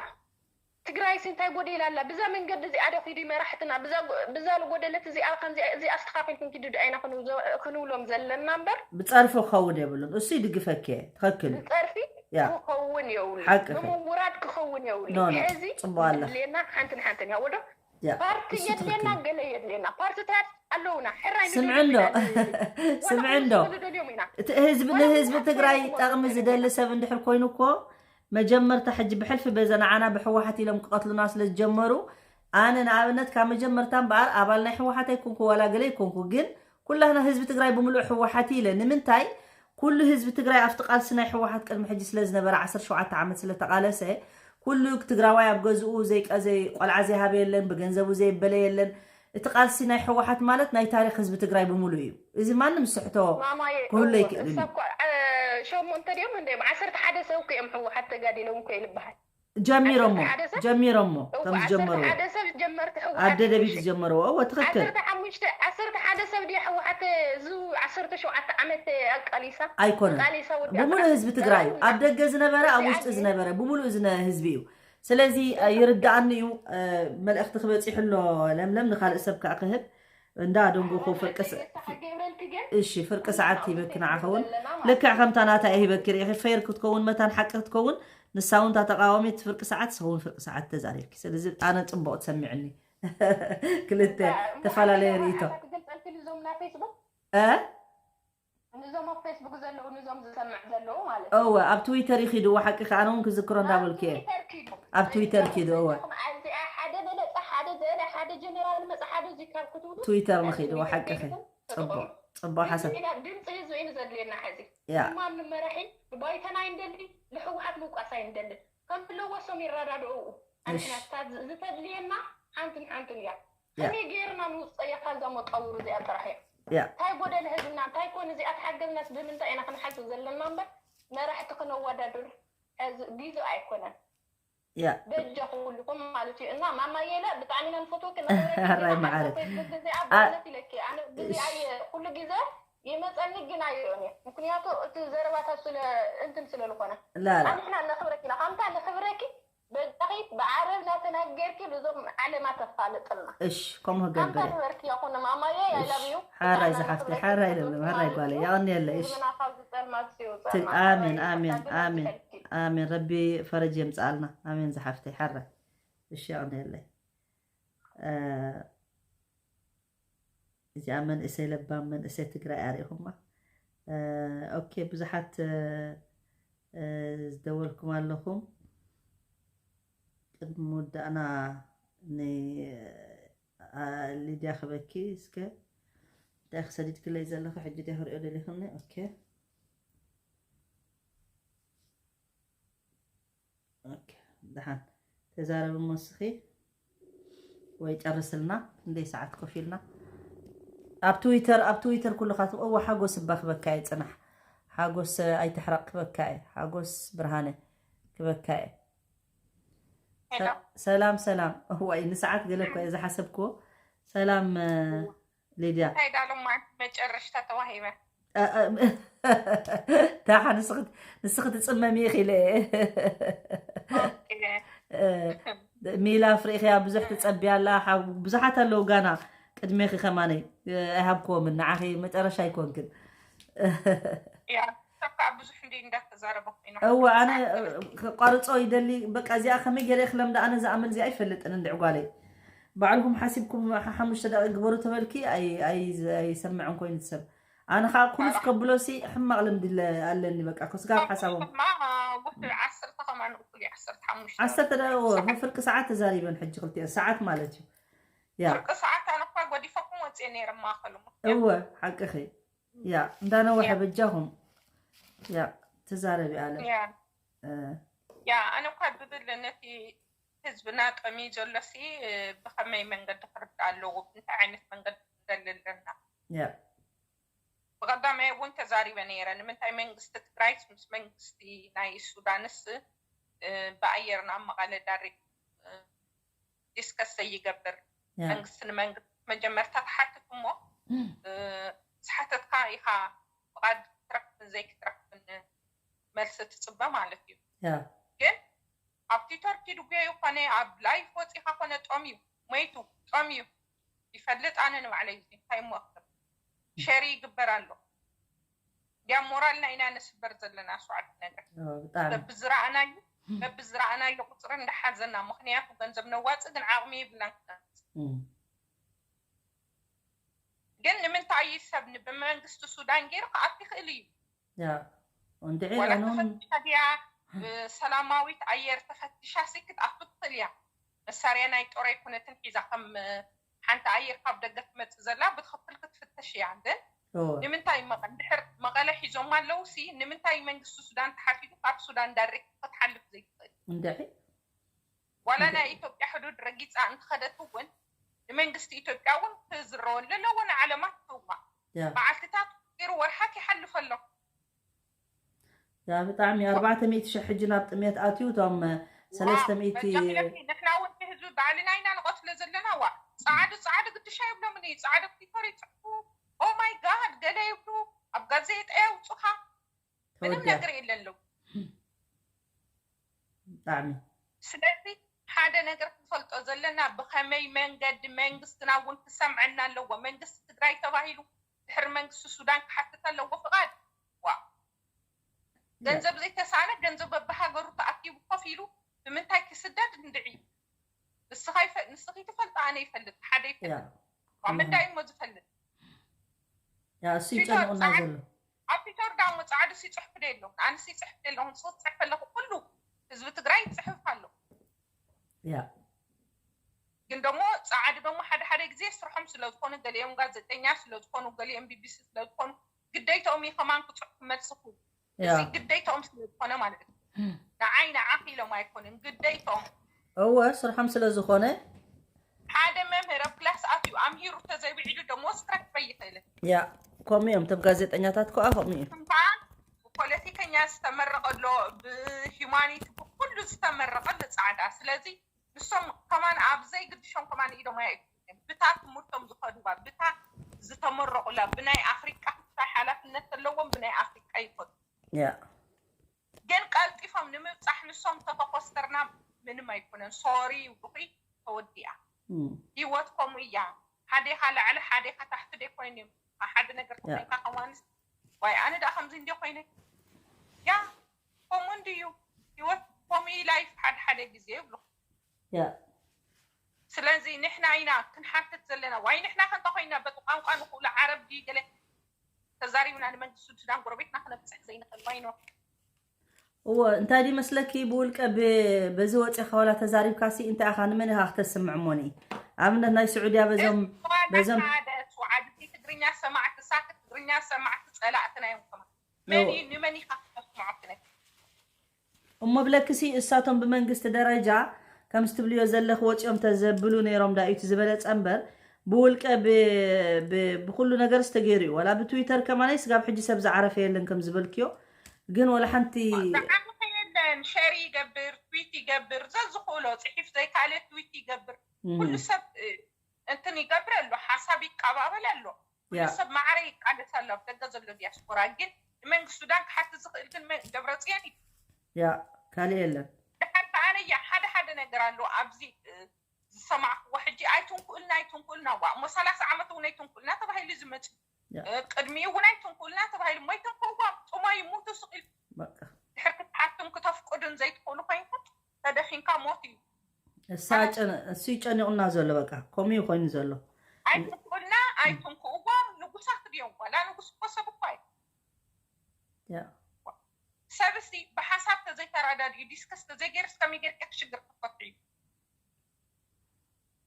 ትግራይስ እንታይ ጎዲላ ኣላ? ብዛ መንገዲ እዚኣ ዶ ኪዱ መራሕትና ብዛ ጎ- ብዛ ዝጎደለት እዚኣ ከምዚ እዚኣ ኣስተኻኺልኩም ኪዱ ዶ ኣይና ክንብዞ- ክንብሎም ዘለና እምበር ብጸርፊ ክኸውን የብሉን። እሱ ይድግፈኪ እየ። ትኽክል እዩ። ብጸርፊ ያ ክኸውን የብሉ ሓቅኺ። ብምውራድ ክኸውን የብሉ ኖ፣ ኖ፣ ሕዚ ጽቡቕ ኣለኺ። የድልየና ሓንቲ ንሓንቲ ንያ ወዶ ያ ፓርቲ እሱ የድልየና ትኽክል። ገለ የድልየና ፓርትታት ኣለውና ሕራይ ስምዒ እንዶ ስምዒ እንዶ ንደልዮም ኢና እቲ ህዝቢ ንህዝቢ ትግራይ ጠቕሚ ዝደሊ ሰብ እንድሕር ኮይኑ እኮ መጀመርታ ሕጂ ብሕልፊ በዘ ንዓና ብህወሓት ኢሎም ክቐትሉና ስለ ዝጀመሩ ኣነ ንኣብነት ካብ መጀመርታ እምበኣር ኣባል ናይ ህወሓት ኣይኮንኩ ዋላ ገለ ኣይኮንኩ ግን ኩላህና ህዝቢ ትግራይ ብምሉእ ህወሓት ኢለ ንምንታይ ኩሉ ህዝቢ ትግራይ ኣብቲ ቃልሲ ናይ ህወሓት ቅድሚ ሕጂ ስለ ዝነበረ ዓሰርተ ሸውዓተ ዓመት ስለ ተቓለሰ ኩሉ ትግራዋይ ኣብ ገዝኡ ዘይቀ ዘይ ቆልዓ ዘይሃበ የለን ብገንዘቡ ዘይበለ የለን እቲ ቃልሲ ናይ ህወሓት ማለት ናይ ታሪክ ህዝቢ ትግራይ ብምሉእ እዩ እዚ ማንም ዝስሕቶ ማማየ ክህሉ እወ፣ ኣይክእልን እሳ እዩ እኮ አ- ሸሞንተ ድዮም እንደ ዓሰርተ ሓደ ሰብ እኮ እዮም ህወሓት ተጋዲሎም እኮ ይልበሃል ጀሚሮሞ ዓሰርተ ሓደ ሰብ? ጀሚሮሞ እወ፣ ከም ዝጀመሩ ዓሰርተ ሓደ ሰብ ጀመርቲ ህወሓት ኣደ ደቢት ይብሉ። ዝጀመርዎ እወ ትኽክል ዓሰርተ ሓሙሽተ ዓሰርተ ሓደ ሰብ ድያ ህወሓት እዚ ዓሰርተ ሸውዓተ ዓመት ኣቃሊሳ ኣይኮነን ቃሊሳ ወዲ ብምሉእ ህዝቢ ትግራይ እዩ ኣብ ደገ ዝነበረ ኣብ ውሽጢ ዝነበረ ብምሉእ ዝነ ህዝቢ እዩ ስለዚ እ፣ ይርዳኣኒ እዩ እ፣ መልእኽቲ ክበፂሑ ኣሎ ለምለም ንካልእ ሰብ ከዓ ክህብ እንዳ ደንጎኮ ፍርቂ ሰ- ገብረልኪ ግን እሺ ፍርቂ ሰዓት ሂበኪ ንዓኸውን ልክዕ ከምታ ናታ እየ ሂበኪ ርኢኺ ፌር ክትከውን መታን ሓቂ ክትከውን ንሳ እውን እታ ተቃዋሚት ፍርቂ ሰዓት ንስኸውን ፍርቂ ሰዓት ተዛሪብኪ ስለዚ ኣነ ፅቡቅ ትሰሚዕኒ ክልተ ተፈላለየ ርእይቶ ክገልፀልኪ ንዞም ናይ ፌስቡክ እ ንዞም ኣብ ፌስቡክ ዘለዉ ንዞም ዝሰምዕ ዘለዉ ማለት እወ ኣብ ትዊተር ይኺድዎ ሓቂ ከ ኣነ እውን ክዝክሮ እንዳበልኩ እየ ትዊተር ኪዱ ኣብ ትዊተር ኪዱ እወ እዚኣ ሓደ በለፀ ሓደ ዘለ ሓደ ጀነራል መፀ ሓደ እዙ ካብ ክትብሉ ትዊተር ንኺድዎ ሓቂ ኸ ፅቡቅ ፅቡቅ ሓሳብ ኢና ድምፂ ህዝቢ እዩ ዘድልየና ሕዚ ያ ማን ንመራሒ ብባይተና ይንደሊ ንሕወሓት ምውቃስ ኣይንደልን ከም ኣለዎ ሶም ይረዳድኡ እሺ ኣንሕና ዝተድልየና ሓንትን ሓንትን እያ ያ ከመይ ገይርና ንውፀያ ካብዛ መቃብሩ እዚኣ ጥራሕ እያ ያ እንታይ ጎደለ ህዝብና እንታይ ኮነ እዚኣ ተሓገዝናስ ብምንታይ ኢና ክንሓስብ ዘለና እምበር መራሕቲ ክነወዳድር ሕዚ ግዜ ኣይኮነን ያ በጃ ክውልኩም ማለት እዩ እና ማማየለ ብጣዕሚ ኢና ንፈትወኪ ሕራይ መዓረ ግዜ ኣብነት ኢለኪ ኣነ ግዜ ኣየ ኩሉ ግዜ ይመፀኒ ግን ኣየእን እየ ምክንያቱ እቲ ዘረባታት ስለ እንትን ስለ ዝኾነ ላላ ንሕና ነኽብረኪ ኢና ከምታ ነኽብረኪ በጃኺ ብዓረብ ናተናገርኪ ብዞም ዓለማ ተፋልጥልና እሽ ከምኡ ከምታ ገብረ ንበርኪ ያኹነ ማማየ እሽ ያላብዩ ሓራይ ዝሓፍተይ ሓራይ ለምለም ሓራይ ጓለ ያቐንየለ እሽ ምና ካብ ዝፀልማት ትግ- ኣሜን ኣሜን ኣሜን ኣሜን ረቢ ፈረጅ የምፅኣልና ኣሜን ዝሓፍተይ ሓራይ እሺ ያቐንየለይ እ፣ እዚኣ መንእሰይ ለባም መንእሰይ ትግራይ ኣሪኢኹማ እ፣ ኦኬ ብዙሓት እ፣ እ፣ ዝደወልኩም ኣለኹም ቅድሚ ምውዳእና ን እ፣ ሊድያ ክበኪ እስከ እንታይ ክሰዲድክለይ ዘለኹ ሕጂ ዲያ ክሪኦ ደሊኽኒ ኦኬ ኦኬ፣ ደሓን ተዛረቢ እሞ እስኺ ወይ ጨርስልና። ክንደይ ሰዓት ኮፍ ኢልና? ኣብ ትዊተር ኣብ ትዊተር ኩልኻትኩም እወ ሓጎስ እባ ክበካ እየ ጽናሕ። ሓጎስ ኣይትሕረቕ ክበካ እየ። ሓጎስ ብርሃነ ክበካ እየ። ሄሎ። ሰላም ሰላም። እዋይ ንሰዓት ገለ እኮ እየ ዝሓሰብክዎ። ሰላም ሊድያ። እንታይ ዳሎም ማለት መጨረሽታ ተዋሂበ። ዳሓ ንስኺ ትፅመሚ ኢኺ ኢለ እየ። ሚላ ፍሪእኽያ ብዙሕ ትፀቢ ኣላ። ብዙሓት ኣለዉ ጋና ቅድሜኺ ከማነይ ኣይሃብክዎምን ንዓኺ መጨረሻ ኣይኮንክን። ያ ሰብ ከዓ ብዙሕ እንዲ እንዳተዛረበ ኮይኑ እወ ኣነ ክቋርፆ ይደሊ። በቃ እዚኣ ከመይ ገይረ ክለምዳ ኣነ ዝኣመል እዚኣ ኣይፈልጥን እንድዒ ጓለይ። ባዕልኩም ሓሲብኩም ሓሙሽተ ደቂ ግበሩ ተበልኪ ኣይ- ኣይ- ኣይሰምዕን ኮይኑ ሰብ ኣነ ከዓ ኩሉስ ከብሎ ሲ ሕማቕ ልምዲ ኣለ- ኣለኒ በቃ ክስጋብ ሓሳቦም ውሕድ ዓሰርተ ከማን እኩል እዩ ዓሰርተ ሓሙሽተ ዓሰርተ ደቂ ፍርቂ ሰዓት ተዛሪበን ሕጂ ክልቲኦ ሰዓት ማለት እዩ ያ ፍርቂ ሰዓት ኣነ እኳ ጎዲፈኩም ወፅየ ነይረ ማእኸሉ እወ ሓቅኺ ያ እንዳነወሐ በጃኹም ያ ተዛረቢ ኣለም ያ ኣነ እኳ ብብል ነቲ ህዝብና ጠምዩ ዘሎ ሲ ብኸመይ መንገዲ ክርዳእ ኣለዎ ብምንታይ ዓይነት መንገዲ ክንደሊ ኣለና ያ ብቐዳማይ እውን ተዛሪበ ነይረ። ንምንታይ መንግስቲ ትግራይስ ምስ መንግስቲ ናይ ሱዳንስ ብኣየር ናብ መቐለ ዳሪግ ዲስከስ ዘይገብር? መንግስቲ ንመንግስቲ መጀመርታ ትሓትት እሞ ዝሓተትካ ኢኻ ፍቓድ ክትረክብን ዘይክትረክብን መልሲ ትፅበ ማለት እዩ። ግን ኣብ ትዊተር ኪዱ ጉየዩ ኮነ ኣብ ላይፍ ወፂኻ ኮነ ጠምዩ መይቱ ጠምዩ ይፈልጥ። ኣነ ንባዕለይ እዚ እንታይ እሞ እኽትር ሸሪ ይግበር ኣሎ። እንዲያ ሞራልና ኢና ንስበር ዘለና። ሸውዓተ ነገር ብዝረኣናዩ በብዝረኣናዮ ቁፅሪ እንዳሓዘና፣ ምክንያቱ ገንዘብ ነዋፅእ ግን ዓቕሚ የብልናን ክነምፅእ። ግን ንምንታይ እዩ ሰብ ብመንግስቲ ሱዳን ገይሩ ክኣት ይኽእል እዩ? እንድዒ ወላ ተፈትሻ ድያ ብሰላማዊት ኣየር ተፈትሻ ሲ ክትኣቱ ትኽእል እያ። መሳርያ ናይ ጦር ኣይኮነትን ሒዛ ከም ሓንቲ ኣየር ካብ ደገ ትመፅእ ዘላ ብትኽክል ክትፍተሽ እያ። ግን ንምንታይ መቐ- ድሕር መቐለ ሒዞም ኣለዉ ሲ ንምንታይ መንግስቲ ሱዳን ተሓፊዱ ካብ ሱዳን ዳይሬክት ክትሓልፍ ዘይትኽእል? እንድዒ ዋላ ናይ ኢትዮጵያ ሕዱድ ረጊፃ እንትኸደት እውን ንመንግስቲ ኢትዮጵያ እውን ክዝረወሉ ኣለዎ። ንዓለማት ትዋ በዓልትታት ሩ ወርሓት ይሓልፍ ኣሎ። ያ ብጣዕሚ ኣርባዕተ ሚእቲ ሺሕ ሕጂ ናብ ጥሜት ኣትዩ እቶም ሰለስተ ሚእቲ ንሕና እውን ህዝቢ ባዕልና ኢና ንቐትሎ ዘለና። ዋ ፃዕዱ ፃዕዱ ግድሻ ይብሎምን እዩ። ፃዕዱ ቲቶር ይፅሕፉ። ኦ ማይ ጋድ ገለ ይብሉ። ኣብ ጋዜጣ የውፁኻ። ምንም ነገር የለን ኣለዉ። ብጣዕሚ ስለዚ ሓደ ነገር ክንፈልጦ ዘለና ብኸመይ መንገዲ መንግስትና እውን ክሰምዐና ኣለዎ። መንግስቲ ትግራይ ተባሂሉ ድሕሪ መንግስቲ ሱዳን ክሓትት ኣለዎ ፍቓድ። ዋ ገንዘብ ዘይተሳእነ ገንዘብ በብሃገሩ ተኣኪቡ ኮፍ ኢሉ ብምንታይ ክስደድ እንድዒ ንስኻ ይፈ- ንስኺ ትፈልጥ ኣነ ይፈልጥ ሓደ ይፈልጥ ዋ ምንታይ እሞ ዝፈልጥ ያ እሱ ይጨንቁና ዘሎ ኣብ ፊተር ዳሞ ፃዕዱ ሲፅሕፍ ደ ኣለኹ ኣንስ ይፅሕፍ ደ ኣለኹ ንስኽ ትፅሕፍ ኣለኹ ኩሉ ህዝቢ ትግራይ ይፅሕፍ ኣሎ ያ ግን ደግሞ ፃዕዱ ደግሞ ሓደ ሓደ ግዜ ስርሖም ስለዝኾኑ ገሊኦም ጋዜጠኛ ስለዝኾኑ ገሊኦም ቢቢሲ ስለዝኾኑ ግደይታኦም እዩ ከማን ክፅሕፉ መልስኹ እዚ ግደይታኦም ስለዝኾነ ማለት እዩ ንዓይ ንዓኺ ኢሎም ኣይኮኑን ግደይታኦም እወ ስርሖም ስለዝኾነ ሓደ መምህር ኣብ ክላስ ኣትዩ ኣምሂሩ ተዘይብዒሉ ደሞዝ ክረክበ ይኽእልን ያ ከምኡ እዮም እቶም ጋዜጠኛታት ከኣ ከምኡ እዮም እምበኣር ብፖለቲከኛ ዝተመረቐ ኣሎ ብሂማኒቲ ብኩሉ ዝተመረቐ ኣሎ ፃዕዳ ስለዚ ንሶም ከማን ኣብ ዘይግድሾም ከማን ኢዶም ኣየእትዉን ብታ ትምህርቶም ዝኸዱዋ ብታ ዝተመረቑላ ብናይ ኣፍሪቃ ክፋይ ሓላፍነት ዘለዎም ብናይ ኣፍሪቃ ይኸዱ ያ ግን ቀልጢፎም ንምብፃሕ ንሶም ተተኮስተርና ምንም ኣይኮነን ሶሪ ይብሉኺ ተወዲኣ እም፣ ህይወት ከምኡ እያ ሓዴኻ ላዕሊ ሓዴኻ ታሕቲ ደይ ኮይኖም ሓደ ነገር ተኮይንካ ከማንስ ዋይ ኣነ ደኣ ከምዚ እንዲ ኮይነ ያ ከምኡ እንድዩ ህይወት ከምኡ እዩ ላይፍ ሓደ ሓደ ግዜ ይብሉ ያ ስለዚ ንሕና ኢና ክንሓትት ዘለና ዋይ ንሕና ከንተ ኮይና በቲ ቋንቋ ንክእሉ ዓረብ ድዩ ገለ ተዛሪብና ንመንግስቲ ሱዳን ጎረቤትና ክነብፅሕ ዘይንኽእል ዋይ ኖ እወ እንታይ ድዩ መስለኪ ብውልቀ ብ- በዚ ወፂኻ ዋላ ተዛሪብካሲ እንታይ ኢኻ ንመን ኢኻ ክተስምዕ እሞኒ ኣብነት ናይ ስዑድያ በዞም በዞም ሓደ ስውዓድቲ ትግርኛ ሰማዕቲ ሳክት ትግርኛ ሰማዕቲ ፀላእትና እዮም ከማ መን እዩ ንመን ኢኻ ክተስምዖ ክነ እሞ ብለክሲ እሳቶም ብመንግስቲ ደረጃ ከምዚ ትብልዮ ዘለኽ ወፂኦም ተዘብሉ ነይሮም ዳእዩ እቲ ዝበለፀ እምበር ብውልቀ ብ- ብ- ብኩሉ ነገር ዝተገይሩ እዩ ዋላ ብትዊተር ከማነይ ስጋብ ሕጂ ሰብ ዝዓረፈ የለን ከም ዝበልክዮ ግን ወላ ሓንቲ ዝዓረፈ የለን ሸር ይገብር ትዊት ይገብር ዘዝኽእሎ ፅሒፍ ዘይካለ ትዊት ይገብር ኩሉ ሰብ እ፣ እንትን ይገብር ኣሎ ሓሳብ ይቀባበል ኣሎ ኩሉ ያ ሰብ ማዕረ ይቃለስ ኣሎ ኣብ ደገ ዘሎ ዲያስፖራ ግን ንመንግስቲ ሱዳን ክሓትት ዝኽእል ግን መን- ደብረፅዮን እዩ ያ ካልእ የለን ድሓር ከዓነያ ሓደ ሓደ ነገር ኣሎ ኣብዚ እ፣ ዝሰማዕክዎ ሕጂ ኣይትንኩእልና ኣይትንኩእልና ዋ እሞ ሰላሳ ዓመት እውን ኣይትንኩእልና ተባሂሉ ዝመፅ ያ እ፣ ቅድሚኡ እውን ኣይትንኩእልና ተባሂሉ እሞ ኣይተንኩእዋ ጥሞይ ሙቱ ስቕ ኢሉ በቃ ድሕር ክትሓቱን ክተፍቅዱን ዘይትኽእሉ ኮይንኩም ተደኺምካ ሞት እዩ እሳ ጨነ- እሱ ይጨኒቑና ዘሎ በቃ ከምኡ እዩ ኮይኑ ዘሎ ኣይትንኩእልና ኣይትንኩእዎም ንጉሳት ድዮም ዋላ ንጉስ እኮ ሰብ እኳ እዩ ያ ሰብ እስቲ ብሓሳብ ተዘይተረዳድኡ ዲስከስ ተዘይገይርስ ከመይ ጌርካ ሽግር ክትፈትሑ እዩ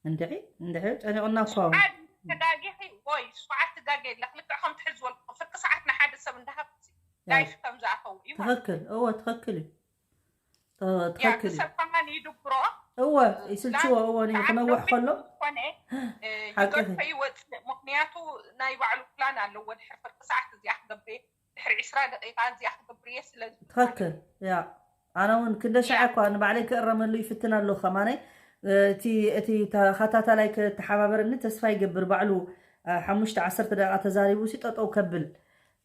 እንድዒ እንድዒ ጨኒቑና እኮ ዓድ ተጋጊኺ ወይ ስዓት ትጋገ የለክ ልክዕ ከም ትሕዝ ዝበልኩ ፍርቂ ሰዓት ንሓደ ሰብ እንዳሃብሲ ላይፍ ከም ዝኣተው እዩ ማለት ትኽክል እወ ትኽክል እዩ ተ- ያ ትኽክል እዩ ሰብ ከማን ይድብሮ እወ ይስልችዎ እወ ንዩ ክነውሕ ከሎ ኮነ ሓቂ ይገድፈ ይወፅእ ምክንያቱ ምክንያቱ ናይ ባዕሉ ፕላን ኣለዎ። ድሕሪ ፍርቂ ሰዓት እዚኣ ክገብር እየ፣ ድሕሪ ዕስራ ደቂቃ እዚኣ ክገብር እየ ስለ ዝበሃል። ትኽክል። ያ ኣነ እውን ክንደ ሻዕ እኳ ንባዕለይ ክእረመሉ ይፍትን ኣለኹ። ከማነይ እቲ እቲ ተኸታታላይ ክተሓባበረኒ ተስፋ ይገብር። ባዕሉ እ፣ ሓሙሽተ ዓሰርተ ደቂቃ ተዛሪቡ ሲ ጠጠው ከብል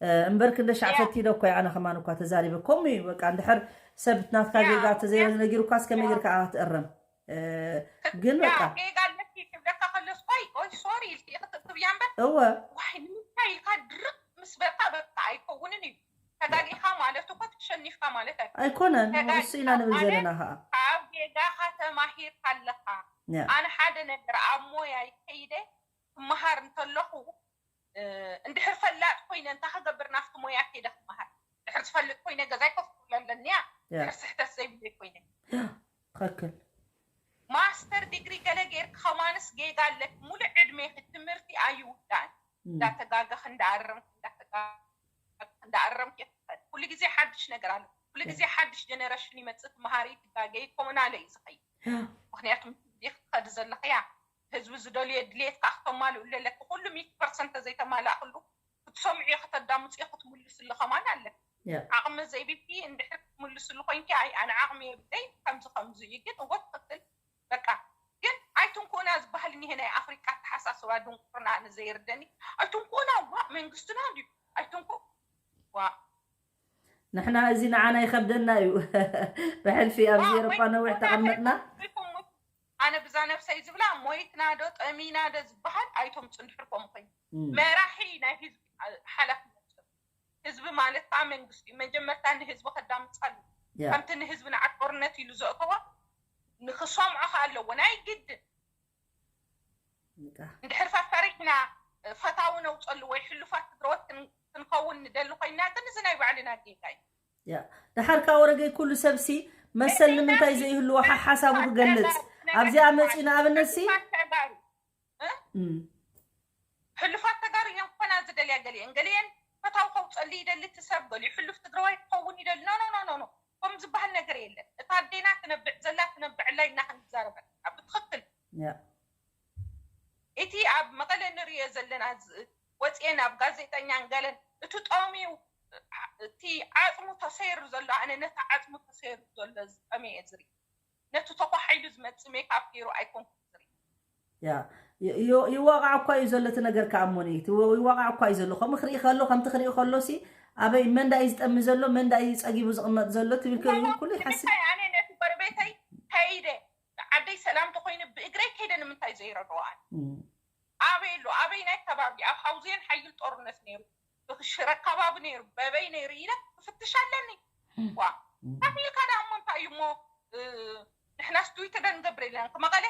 እ፣ እምበር ክንደ ሻዕ ያ ፈቲነ እኮ እየ ኣነ ከማን እኳ ተዛሪበ። ከምኡ እዩ በቃ። እንድሕር ሰብ ናትካ ጌጋ ያ ተዘይነጊሩካስ ከመይ ጌርካ ክትእረም? እ፣ ግን ያ በቃ ጌጋ ኣለኪ ክብለካ ከሎስ ቆይ ቆይ ሶሪ ኢልኪ ኢኺ ትእክብያ እምበር እወ ዋይ ንምንታይ ኢልካ ድርቅ ምስ በልካ በቃ ኣይከውንን እዩ። ተጋጊኻ ማለት እኮ ተሸኒፍካ ማለት ኣይኮነን። ኣይኮነን። እሱ ኢና ተጋጊኻ ንብል ማለት ዘለና ከዓ ካብ ጌጋኻ ተማሂርካ ኣለኻ። ያ ኣነ ሓደ ነገር ኣብ ሞያይ ከይደ ክመሃር እንተለኹ እ፣ እንድሕር ፈላጥ ኮይነ እንታይ ክገብር ናብቲ ሞያ ከይደ ክመሃር? ድሕር ዝፈልጥ ኮይነ ገዛይ ኮፍ ክብል ኣለኒ እያ። ያ ድሕር ስሕተት ዘይብለይ ኮይነ ያ ትኽክል። ማስተር ዲግሪ ገለ ጌርክ ከማንስ ጌጋ ኣለክ። ሙሉእ ዕድሜኺ ትምህርቲ ኣይውዳእን። እም፣ እንዳተጋገኽ እንዳኣረምክ እንዳተጋገኽ እንዳኣረምክ ይኽፈል። ኩሉ ግዜ ሓድሽ ነገር ኣሎ። ኩሉ ያ ግዜ ሓድሽ ጀነሬሽን ይመጽእ። ትመሃሪ ትጋገይ ከምኡ እናለ እዩ ዝኸይድ። ያ ምክንያቱ ምስ ግዜ ክትኸዲ ዘለኽያ ህዝቢ ዝደልዮ ድሌትካ ክተማልኡ ኣለኪ። ኩሉ ሚእቲ ፐርሰንት ተዘይተማላእክሉ ክትሰምዑ ከተዳምፁ ክትምልስሉ ከማን ኣለኪ። ያ ዓቕሚ ዘይብልኪ እንድሕር ክትምልስሉ ኮይንኪ ኣይ ኣነ ዓቕሚ የብለይ ከምዚ ከምዚ እዩ ግን እወ ትኽክል በቃ ግን ኣይትንኩእና ዝበሃል እኒሀ ናይ ኣፍሪቃ ኣተሓሳስባ ድንቁርና ኣነ ዘይርደኒ ኣይትንኩእና ዋ መንግስትና ድዩ ኣይትንኩ ዋ ንሕና እዚ ንዓና ይኸብደና እዩ። ብሕልፊ ኣብዚ ኤሮጳ ነዊሕ ተቐመጥና ኣነ ብዛ ነብሰይ ዝብላ ሞይትና ዶ ጠሚና ዶ ዝበሃል ኣይቶም ፅንድሕር ከም ኮይኑ እም፣ መራሒ ናይ ህዝቢ ሓላፍነት ህዝቢ ማለት ከዓ መንግስቲ እዩ። መጀመርታ ንህዝቢ ከዳምፃሉ ያ ከምቲ ንህዝቢ ንዓት ጦርነት ኢሉ ዘእተዎ ንክሰምዖ ከዓ ኣለዎ ናይ ግድን በቃ እንድሕር ፈሪሕና ፈታዊ ነውፀሉ ወይ ሕሉፋት ትግረወት ክን- ክንኸውን ንደሊ ኮይና ግን እዚ ናይ ባዕልና ጌጋ እዩ። ያ ደሓር ካብ ወረገይ ኩሉ ሰብሲ መሰል ንምንታይ ዘይህልዎ ሓሓሳቡ ክገልጽ ኣብዚኣ መፂኡ ንኣብነት ሲ ሕሉፋት ተጋሩ እ? እም፣ ሕሉፋት ተጋሩ እየን ክኾና ዝደልያ ገሊአን ገሊአን ፈታዊ ከውፀሉ ይደሊ እቲ ሰብ ገሊኡ ሕሉፍ ትግራዋይ ክኸውን ይደሊ ኖ ኖ ኖ ኖ ከም ዝበሃል ነገር የለን። እታ ኣዴና ትነብዕ ዘላ ትነብዕላ ኢልና ክንዛረበ ብትኽክል ያ እቲ ኣብ መቐለ ንሪኦ ዘለና ዝ- ወፅኤን ኣብ ጋዜጠኛን ገለን እቲ ጠሚዩ እቲ ዓፅሙ ተሰይሩ ዘሎ ኣነ ነቲ ዓፅሙ ተሰይሩ ዘሎ ዝጠመየ ዝርኢ ነቲ ተኳሓኢሉ ዝመፅእ ሜካፕ ገይሩ ኣይኮንኩን ዝርኢ ያ ይ- ይ- ይዋቃዕ እኳ እዩ ዘሎ እቲ ነገር ከኣ እሞኒ እቲ ወ- ይዋቃዕ እኳ እዩ ዘሎ ከምኡ ክርኢ ከሎ ከምቲ ክርኢ ከሎ ሲ ኣበይ መን ዳ እዩ ዝጠሚ ዘሎ መን ዳ እዩ ጸጊቡ ዝቕመጥ ዘሎ ትብል ከ እዩ ኩሉ ይሓስብ ንምንታይ ኣነ ነቲ ጎረቤተይ ከይደ ዓደይ ሰላም ተኮይኑ ብእግረይ ከይደ ንምንታይ ዘይረድኦ ኣነ እም፣ ኣበይ ኣሎ ኣበይ ናይ ከባቢ ኣብ ሓውዜን ሓይል ጦርነት ነይሩ ብሽረ ከባቢ ነይሩ በበይ ነይሩ ኢለ ክፍትሽ ኣለኒ ዋ እም፣ ከፍ ኢልካ ዳ እሞ እንታይ እዩ እሞ እ፣ ንሕናስ ትዊት ዶ ንገብር የለን መቐለ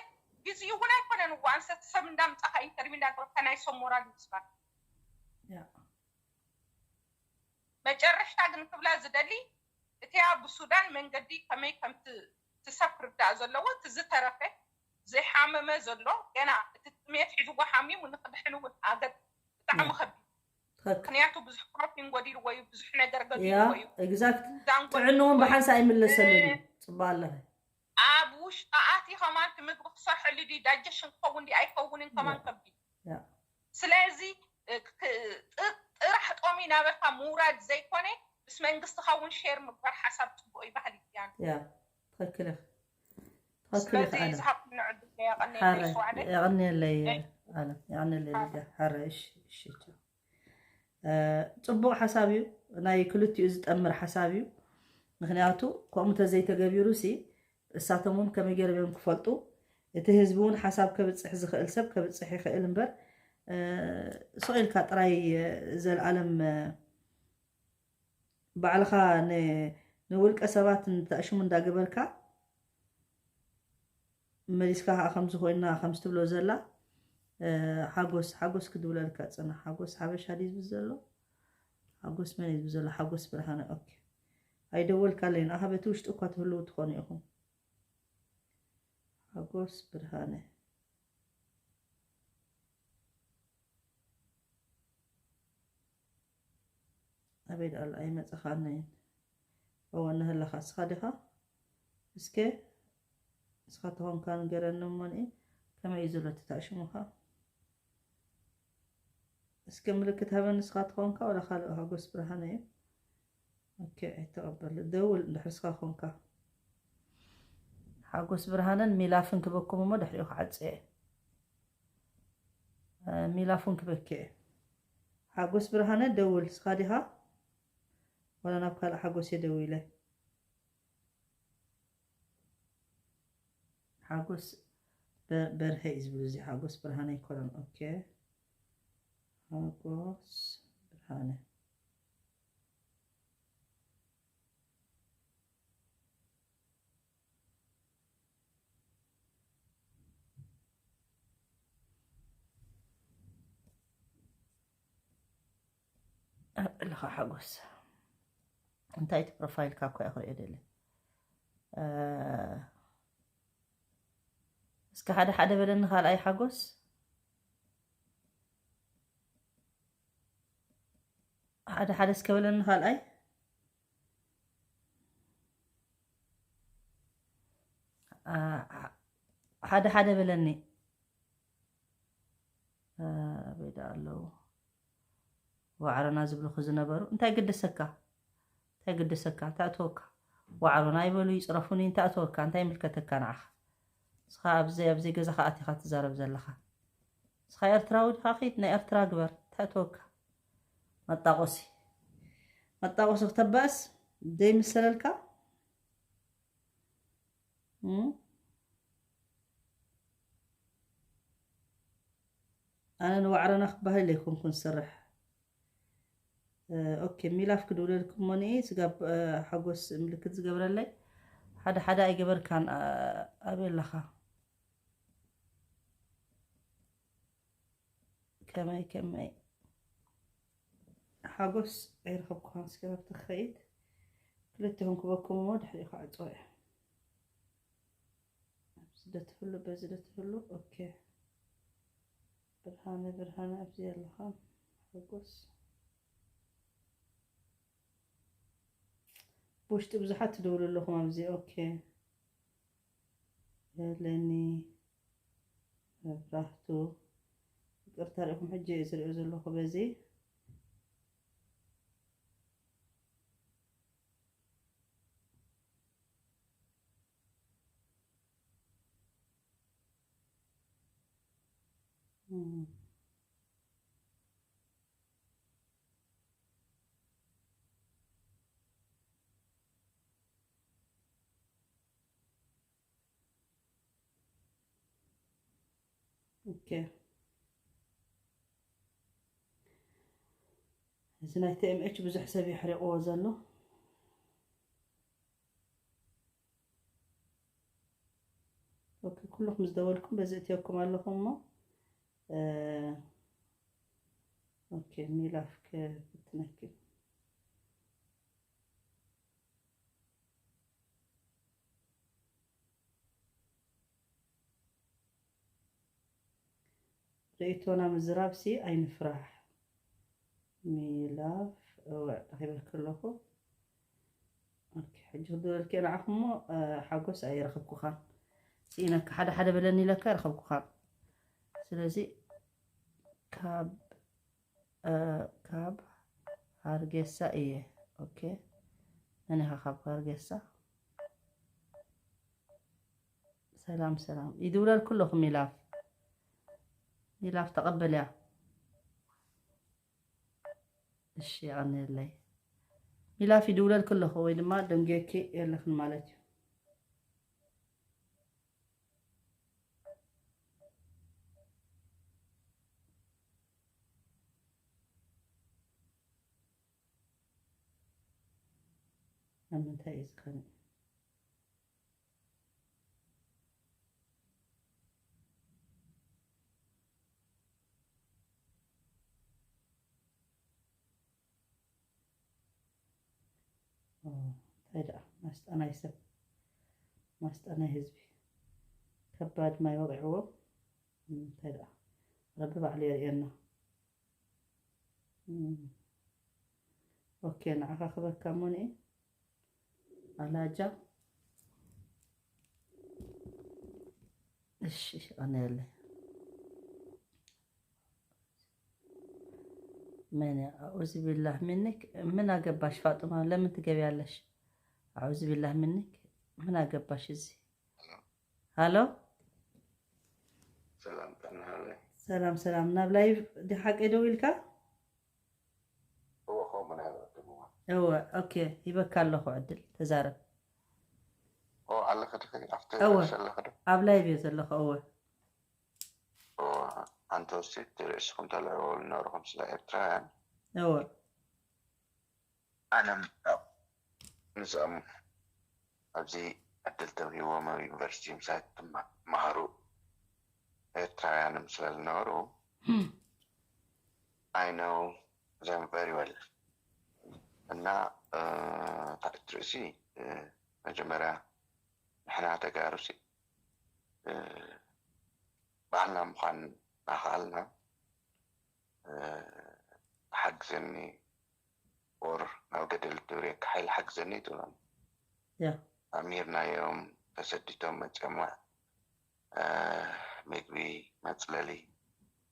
ግዜኡ እውን ኣይኮነን እዋ ኣንሰቲ ሰብ እንዳምፃኻ ኢንተርቪው እንዳገበርካ ናይ ሰብ ሞራል ምስባር ያ መጨረሽታ ግን ክብላ ዝደሊ እቲያ ብሱዳን መንገዲ ከመይ ከም ትሰብ ክርዳእ ዘለዎ እቲ ዝተረፈ ዘይሓመመ ዘሎ ገና እቲ ጥሜት ሒዝዎ ሓሚሙ ንክድሕን እውን ኣገድ ብጣዕሚ ያ ከቢድ ትኽክል ምክንያቱ ብዙሕ ፕሮቲን ጎዲልዎ እዩ ብዙሕ ነገር ያ ገዲልዎ እዩ ኤግዛክት ሚዛን ጥዕንኡ እውን ጎዲልዎ እዩ ብሓንሳ ኣይምለሰልን እ፣ እዩ ጽቡቅ ኣለኸ ኣብ ውሽጢ ኣትዩ ከማን እቲ ምግቢ ክሰርሐሉ ድዩ ዳጀሽን ክኸውን ድዩ ኣይከውንን ከማን ያ ከቢድ ያ ስለዚ እ፣ ክ- ጥ- ጥራሕ ጦሚ ናበርካ ምውራድ ዘይኮነ ምስ መንግስትኻ እውን ሼር ምግባር ሓሳብ ፅቡቅ እዩ ባህል እያን ያ ትኽክል ኢኺ ትኽክል ኢኺ ስለዚ ኣለም ዝሃብኩኒ ዕድል የቐንየለይ ሓረ ስዋዕደ የቐንየለይ ኣለም የቐንየለይ ልዳ ሓረ እሺ እሺ ቻው። እ፣ ጽቡቕ ሓሳብ እዩ ናይ ክልቲኡ ዝጠምር ሓሳብ እዩ ምክንያቱ ከምኡ ተዘይተገቢሩ ሲ እሳቶም እውን ከመይ ገይሮም እዮም ክፈልጡ እቲ ህዝቢ እውን ሓሳብ ከብፅሕ ዝኽእል ሰብ ከብፅሕ ይኽእል እምበር እ፣ ስቕ ኢልካ ጥራይ እ፣ ዘልኣለም እ፣ ባዕልኻ ን- ንውልቀ ሰባት ንተእሽሙ እንዳገበርካ መሊስካ ከዓ ከምዚ ኮይና ከምዚ ትብሎ ዘላ እ፣ ሓጎስ ሓጎስ ክድውለልካ ፅና ሓጎስ ሓበሻ ድዩ ዝብል ዘሎ ሓጎስ መን እዩ ዝብል ዘሎ ሓጎስ ብርሃነ ኦኬ ኣይደወልካለይ ንኣኻ በቲ ውሽጢ እኳ ትህልው ትኾኑ ኢኹም ሓጎስ ብርሃነ ኣበይ ደኣ ኣሎ ኣይመፀኻንን እወ እናሃለኻ እስኻ ዲኻ እስከ እስኻ ተኾንካ ንገረኒ እሞ ንኢ ከመይ እዩ ዘሎ እቲ ታእሽሙኻ እስከ ምልክት ሃበኒ ንስኻ ትኾንካ ወላ ካልእ ሓጎስ ብርሃነ እዩ። ኦኬ፣ ኣይተቐበል። ደውል እንድሕር ንስኻ ኮንካ። ሓጎስ ብርሃነን ሚላፍን ክበኩም እሞ ድሕሪኡ ክዓጽየ። እ፣ ሚላፉን ክበኪ እየ። ሓጎስ ብርሃነ ደውል፣ ንስኻ ዲኻ? ወላ ናብ ካልእ ሓጎስ እየ ደዊለ። ሓጎስ በ-፣ በርሀ እዩ ዝብል፣ እዚ ሓጎስ ብርሃነ ኣይኮነን። ኦኬ፣ ሓጎስ ብርሃነ። ኣለኻ ሓጎስ፣ እንታይ እቲ ፕሮፋይልካ እኮ እየ ክሪኦ ደለ። እ፣ እስከ ሓደ ሓደ በለኒ ካልኣይ ሓጎስ፣ ሓደ ሓደ እስከ በለኒ ካልኣይ። አ፣ ሓደ ሓደ በለኒ። አ፣ ኣበይ ደኣ ኣለዉ? ዋዕሮና ዝብልኹ ዝነበሩ። እንታይ ግድሰካ? እንታይ ግድሰካ? እንታይ ኣተወካ? ዋዕሮና ይበሉ ይጽረፉኒ፣ እንታይ ኣተወካ? እንታይ ይምልከተካ ንዓኻ? ንስኻ ኣብዚ፣ ኣብዚ ገዛኻ ኣቲኻ ትዛረብ ዘለኻ። ንስኻ ኤርትራዊ ዲኻ? ኺድ ናይ ኤርትራ ግበር። እንታይ ኣተወካ? መጣቆሲ። መጣቆሲ ክተባእስ ዘይምሰለልካ? እም? ኣነ ንዋዕሮና ክበሃል ኢለ ኣይኮንኩን ዝሰርሕ። እ፣ ኦኬ፣ ሚላፍ ክድውለልኩም እሞ ንኢ ስጋብ፣ እ፣ ሓጎስ ምልክት ዝገብረለይ። ሓደ ሓደ ኣይገበርካን፣ እ፣ ኣበይ ኣለኻ? ከመይ ከመይ? ሓጎስ ኣይረኸብኩኻን። እስከ ናብቲ ክኸይድ ክልቴኹም ክበኩም እሞ ድሕሪኡ ክዓጽዎ እየ። ኣብዚ ዶ ትህሉ፣ በዚ ዶ ትህሉ? ኦኬ። ብርሃነ፣ ብርሃነ ኣብዚ ኣለኻ። ሓጎስ። ብውሽጢ ብዙሓት ትደውሉ ኣለኹም ኣብዚ። ኦኬ። ሄለኒ መብራህቱ። ይቅርታ፣ ሪኢኹም ሕጂ እየ ዝሪኦ ዘለኹ በዚ። እም። ኦኬ። እዚ ናይ ቲ ኤም ኤች ብዙሕ ሰብ የሕሪቕዎ ዘሎ። ኦኬ፣ ኩልኩም ዝደወልኩም በዚ እትየኩም ኣለኹም እሞ፣ እ፣ ኦኬ፣ ሚላፍ ክፍትነኪ። ርእይቶና ምዝራብሲ ኣይንፍራሕ። ሚላፍ፣ እወ፣ ረኺበኪ ኣለኹ። ኦኬ፣ ሕጂ ክድወልኪ ንዓኹ እሞ፣ እ፣ ሓጎስ ኣይረኸብኩኻን። ስኢነካ፣ ሓደ ሓደ በለኒ ኢለካ ኣይረኸብኩኻን። ስለዚ ካብ፣ እ፣ ካብ ሃርጌሳ እየ። ኦኬ፣ መን ኢኻ ካብ ሃርጌሳ? ሰላም፣ ሰላም። ይድውለልኩ ኣለኹ ሚላፍ። ሚላፍ ተቐበልያ። እሺ፣ የቐንየለይ። ሚላፍ ይድውለልኩ ኣለኹ ወይ ድማ ደንጌኪ የለኽን ማለት እዩ። ኣብ ምንታይ እዩ ዝኸነ? ኦ፣ እንታይ ደኣ ማስጣ ናይ ሰብ፣ ማስጣ ናይ ህዝቢ። ከባድ ማይ ወቂዕዎ። እንታይ ደኣ ረቢ ባዕሉ የርእየና። እም። ኦኬ፣ ንዓኻ ክበካ እሞ ንኢ ኣላጃ። እሺ፣ ቀንየለይ። ምን አዑዝ ቢላህ ሚንክ። ምን አገባሽ ፋጡማ፣ ለምን ትገቢያለሽ? አዑዝ ቢላህ ሚንክ። ምን አገባሽ እዚህ? ሃሎ፣ ሰላም ጠናለ። ሰላም ሰላም። ናብ ላይቭ ድሓቂ ደው ኢልካ? እወ ከምኡ ናይ በቅድምዋ እወ። ኦኬ፣ ይበካ ኣለኹ ዕድል፣ ተዛረብ። ኦ ኣለኸ ድኸ ኣብቲ እወ። ርእሲ ኣለኸ ዶ? ኣብ ላይቭ እየ ዘለኹ። እወ። ኦ ኣንተ ውስጥ ርእስኹም ተልዕበሉ ነርኹም ስለ ኤርትራውያን እወ። ኣነ ምስኦም ኣብዚ ዕድል ተውሂቦም ኣብ ዩኒቨርሲቲ ምሳይ ትመሃሩ ኤርትራውያን ስለ ዝነበሩ I know them very well እና ታሪክ ርእሲ መጀመርያ ንሕና ተጋሩ ሲ ባዕልና ምዃን ናኸኣልና ሓግዘኒ or ናብ ገደል ትብሬካ ሓይሊ ሓግዘኒ ትብሎም ያ ኣምሂርናዮም ተሰዲቶም መፅኦም ምግቢ መፅለሊ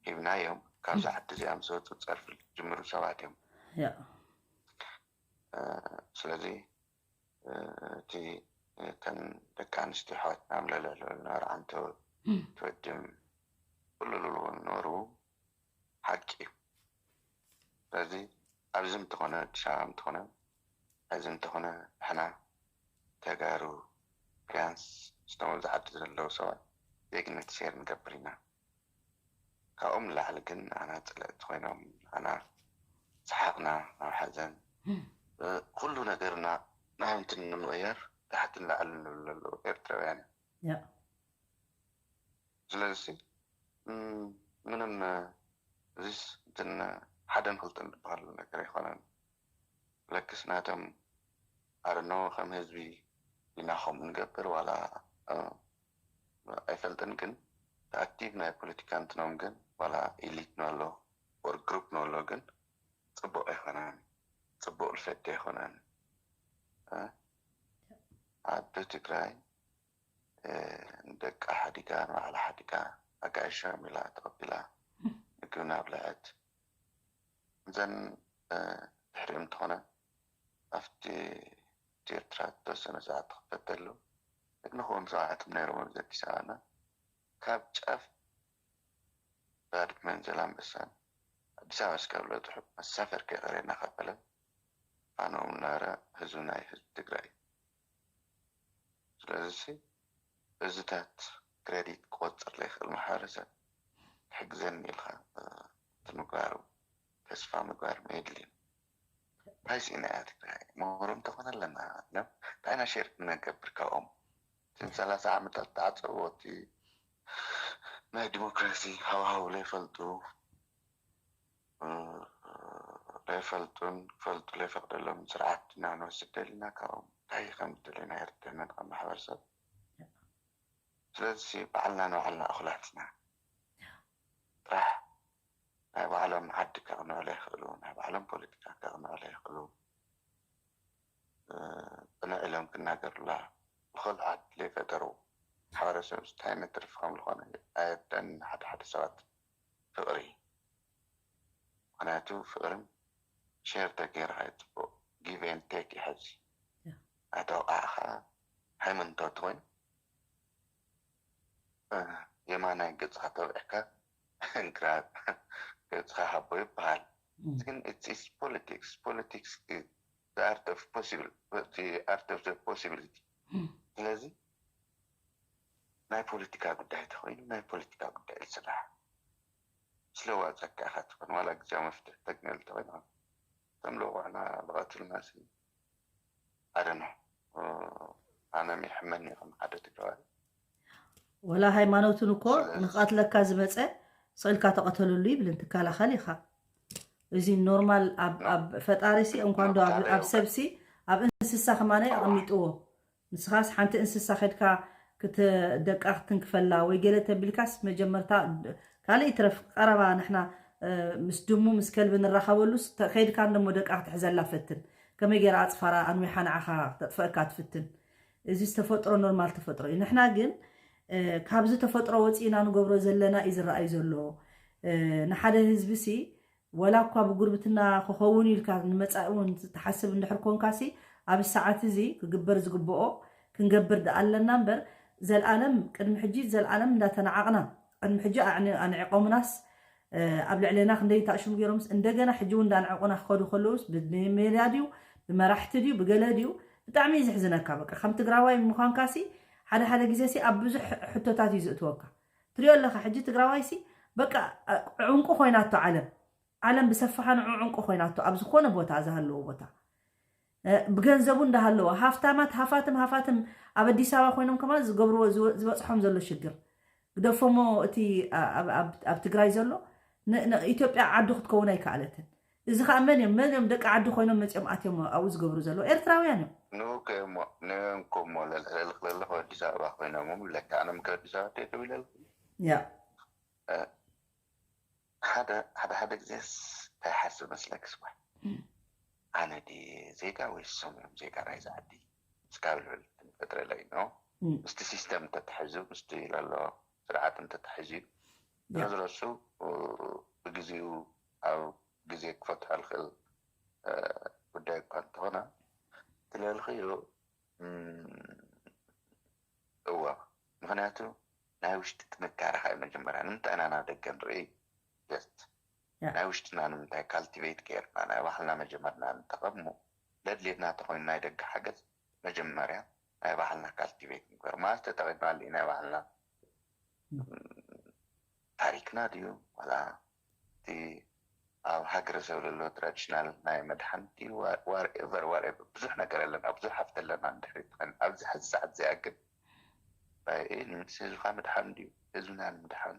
ሂብናዮም ካብዛ ዓዲ እዚኣ ምስ ወፁ ፀርፊ ዝጅምሩ ሰባት እዮም ያ ስለዚ እቲ ከን ደቂ ኣንስትዮ ኣሕዋትና ኣብ ለለለና ርዓንተ ትወድም ኩሉ ልብሉ ነበሩ ሓቂ እዩ ስለዚ ኣብዚ እንተኾነ ኣዲስ ኣበባ እንተኾነ እዚ እንተኾነ ንሕና ተጋሩ ቢያንስ ስቶም ኣብዚ ዓዲ ዘለዉ ሰባት ዜግነት ሴር ንገብር ኢና ካብኦም ንላዕሊ ግን ኣና ፅልእቲ ኮይኖም ኣና ሰሓቕና ናብ ሓዘን ኩሉ ነገርና ናውንቲ ንምቕያር ታሕቲ ንላዕሊ ንብል ኣለዉ ኤርትራውያን እዮም ያ ስለዚ ምንም እዚስ እንትን ሓደን ክልተን ዝበሃል ነገር ኣይኮነን ለክስ ናቶም ኣረኖ ከም ህዝቢ ኢናኹም ንገብር ዋላ ኣይፈልጥን ግን ኣክቲቭ ናይ ፖለቲካ እንትኖም ግን ዋላ ኢሊት ነሎ ወር ግሩፕ ነሎ ግን ፅቡቅ ኣይኮነን ፅቡቅ ልፈዲ ኣይኮነን ዓዲ ትግራይ ንደቃ ሓዲጋ ንባዕላ ሓዲጋ ኣጋይሾም ኢላ ተቐቢላ ምግቢ እናብልዐት እዘን ድሕሪኦም እንተኾነ ኣብቲ ኤርትራ ዝተወሰነ ሰዓት ትኽፈት ተሎ ንክውን ሰዓት ነይሮም ኣብዚ ኣዲስ ኣበባና ካብ ጫፍ ባድመን ዘላንበሳን ኣዲስ ኣበባ እስካብ ለጥሑ መሳፈር ከይቀረና ከበለን ፋኖም እናረ ህዝቢ ናይ ህዝቢ ትግራይ ስለዚ እዚታት ክሬዲት ክቆፅር ዘይክእል ማሕበረሰብ ክሕግዘኒ ኢልካ ትምግባሩ ተስፋ ምግባር መየድልዩ ታይስ ኢና እያ ትግራይ ምሁር እንተኾነ ኣለና ለም ታይና ሼር ክንገብር ካብኦም እትን ሰላሳ ዓመታት ተዓፀብዎ እቲ ናይ ዲሞክራሲ ሃዋሃው ለይፈልጡ ለይፈልጡን ክፈልጡ ለይፈቅደሎም ስርዓት ኢና ንወስድ ደሊና ካብኦም እንታይ ከም ዝደለና የርድእና ከም ማሕበረሰብ ስለዚ ባዕልና ንባዕልና እኹላት ኢና ጥራሕ ናይ ባዕሎም ዓዲ ከቕንዕሉ ይኽእሉ ናይ ባዕሎም ፖለቲካ ከቕንዕሉ ይኽእሉ ቅንዕ ኢሎም ክናገሩላ ብኸልእ ዓዲ ለይፈጠሩ ማሕበረሰብ እንታይ መትርፍ ከም ዝኾነ ኣየርደን ሓደ ሓደ ሰባት ፍቕሪ ምክንያቱ ፍቕርን ሼር ተገይርካ እዩ ፅቡቅ give and take እዩ ሕዚ ኣይተወቃዕካ ሃይማኖታዊ ትኾይኑ የማናይ ገፅካ ተውዒካ ግራ ገፅካ ሃቦ ይበሃል ግን it's politics politics is the art of possible the art of the possibility ስለዚ ናይ ፖለቲካ ጉዳይ ተኮይኑ ናይ ፖለቲካ ጉዳይ ዝስራሕ ስለዋፀካ ኢካ ትኮን ዋላ ግዜያዊ መፍትሒ ተግነል ተኮይኑ ከም ልቁዕና ልቀትልና ኣደነ ኣነ ሚሕመኒ ከም ሓደ ትግራዋይ ወላ ሃይማኖትን እኮ ንክቀትለካ ዝመፀ ስቅልካ ተቀተለሉ ይብል እንትከላኸል ኢካ እዚ ኖርማል ኣብ ፈጣሪ ሲ እንኳን ዶ ኣብ ሰብ ሲ ኣብ እንስሳ ከማነ ኣቀሚጥዎ ንስኻስ ሓንቲ እንስሳ ከድካ ክትደቃ ክትንክፈላ ወይ ገለ ተቢልካስ መጀመርታ ካልእ ይትረፍ ቀረባ ንሕና ምስ ድሙ ምስ ከልቢ ንራኸበሉስ ከይድካ እንደሞ ደቃ ክትሕዘላ ፈትን ከመይ ገይራ ኣፅፋራ ኣንዊሓ ንዓኻ ክተጥፈእካ ትፍትን እዚ ዝተፈጥሮ ኖርማል ተፈጥሮ እዩ ንሕና ግን ካብዚ ተፈጥሮ ወፂእና ንገብሮ ዘለና እዩ ዝረኣዩ ዘሎ ንሓደ ህዝቢ ሲ ወላ እኳ ብጉርብትና ክኸውን ኢልካ ንመጻኢ እውን ትሓስብ እንድሕር ኮንካሲ፣ ኣብ ሰዓት እዚ ክግበር ዝግብኦ ክንገብር ደኣ ኣለና እምበር፣ ዘልኣለም ቅድሚ ሕጂ ዘልኣለም እንዳተናዓቕና፣ ቅድሚ ሕጂ ኣዕኒ- ኣንዒቖምናስ ኣብ ልዕሌና ክንደይ ታእሽሙ ገይሮምስ፣ እንደገና ሕጂ እውን እንዳንዕቑና ክኸዱ ከለውስ ብሜድያ ድዩ፣ ብመራሕቲ ድዩ፣ ብገለ ድዩ? ብጣዕሚ እዩ ዝሕዝነካ። በቃ ከም ትግራዋይ ምዃንካሲ ሓደ ሓደ ግዜሲ ኣብ ብዙሕ ሕቶታት እዩ ዝእትወካ። ትሪኦ ኣለካ ሕጂ ትግራዋይሲ በቃ ዕንቁ ኮይናቶ ዓለም። ዓለም ብሰፋሓ ንዑ ዕንቁ ኮይናቶ ኣብ ዝኾነ ቦታ ዝሃለዎ ቦታ ብገንዘቡ እንዳሃለዎ ሃፍታማት ሃፋትም ሃፋትም ኣብ ኣዲስ ኣበባ ኮይኖም ከማን ዝገብርዎ ዝበፅሖም ዘሎ ሽግር ግደፎሞ። እቲ ኣብ ትግራይ ዘሎ ኢትዮጵያ ዓዲ ክትከውን ኣይከኣለትን። እዚ ከዓ መን እዮም መን እዮም ደቂ ዓዲ ኮይኖም መፅኦም ኣትዮም ኣብኡ ዝገብሩ ዘለዉ ኤርትራውያን እዮም። ንእንኮሞ ለልዕለልክ ለለኹ ኣዲስ ኣበባ ኮይኖም ለካ ኣነ ምክር ኣዲስ ኣበባ ተይተው ይለልኩ ያ እ፣ ሓደ ሓደ ሓደ ግዜስ እንታይ ሓስብ መስለክ ስኳ ኣነ ዲ ዜጋ ወይ ሰሙም ዜጋ ናይዚ ዓዲ ስካብ ልብል ፈጥረለይ ነው ምስቲ ሲስተም እንተተሐዙ ምስቲ ለሎ ስርዓት እንተተሐዙ ዝረሱ ብግዚኡ ኣብ ግዜ ክፈትሖ ልኽእል ጉዳይ እኳ እንተኾነ ትለልኽዮ እወ ምኽንያቱ ናይ ውሽጢ ጥንካረ ካ መጀመርያ ንምንታይ ኢና ናብ ደገ ንርኢ ጀስት ናይ ውሽጥና ንምንታይ ካልቲቬት ገይርና ናይ ባሕልና መጀመርና ንጠቐሙ ለድሌትና ተኾይኑ ናይ ደገ ሓገዝ መጀመርያ ናይ ባሕልና ካልቲቬት ንግበር ማለት ተጠቒምናሉ ናይ ባሕልና ታሪክና ድዩ ዋላ እቲ ኣብ ሃገረሰብ ዘሎ ትራዲሽናል ናይ መድሓን ድዩ ዋርኤቨር ዋርኤቨር ብዙሕ ነገር ኣለና ብዙሕ ሃፍቲ ኣለና እንድሕር ይትኸን ኣብዚ ሕዚ ሰዓት እዚኣ ግን ንምንትስ ህዝብካ ምድሓን ድዩ ህዝብና ንምድሓን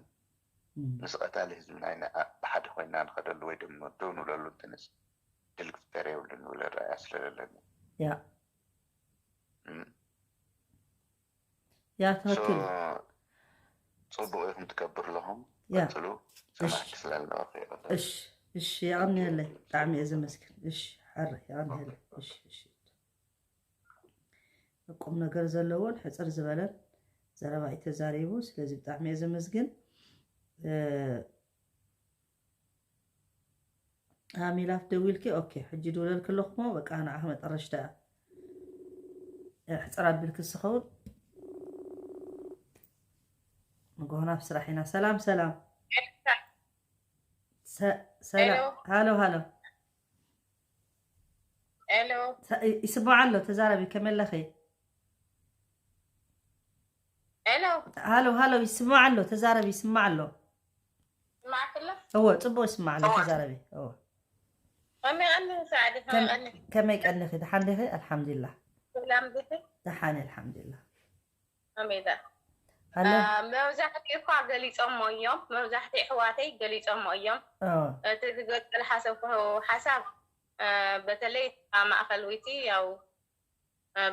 ምስ ቀታሊ ህዝብና ኢና ብሓደ ኮይና ንኸደሉ ወይ ድማ ደው ንብለሉ እንትንስ ድል ክፍጠር የብሉን ንብለ ረኣያ ስለለለኒ ያ ያ ትክክል ፅቡቅ ኢኹም ትገብር ኣለኹም ያ ቀፅሉ ሰማዕቲ ስለልነበርኩ ይቐበል እሺ እሺ የቐንየለይ ብጣዕሚ እየ ዘመስግን እሺ ሕረ የቐንየለይ እሺ እሺ ቁም ነገር ዘለዎን ሕፅር ዝበለን ዘረባ እዩ ተዛሪቡ ስለዚ ብጣዕሚ እየ ዘመስግን ኣሚላፍ ደዊልኪ ኦኬ ሕጂ ድውለልኪ ኣለኹ ሞ በቃ ንዓኺ መጠረሽታ እያ ሕፅር ኣቢልኪ ዝኸውን ንጎሆ ናብ ስራሕ ኢና ሰላም ሰላም ሰላም ሃሎ ሃሎ ሄሎ ይስማዕ ኣሎ ተዛረቢ ከመይ ኣለኺ ሄሎ ሃሎ ሃሎ ይስማዕ ኣሎ ተዛረቢ ይስማዕ ኣሎ ይስማዕክሎ እወ ፅቡቅ ይስማዕ ኣሎ ተዛረቢ እወ ከመይ ቀኒ ሰዓዲ ከመይ ቀኒ ከመይ ቀኒኺ ደሓን ዲኺ ኣልሓምዱሊላህ ሰላም ዲኺ ደሓን ኣልሓምዱሊላህ ከመይ ዳ ሃሎ መብዛሕትኡ እኳ ገሊፆሞ እዮም መብዛሕትኡ ኣሕዋተይ ገሊፆሞ እዮም እወ እቲ ዝገጠል ሓሰብኩ ሓሳብ በተለይ ኣብ ማእከል ወይቲ ያው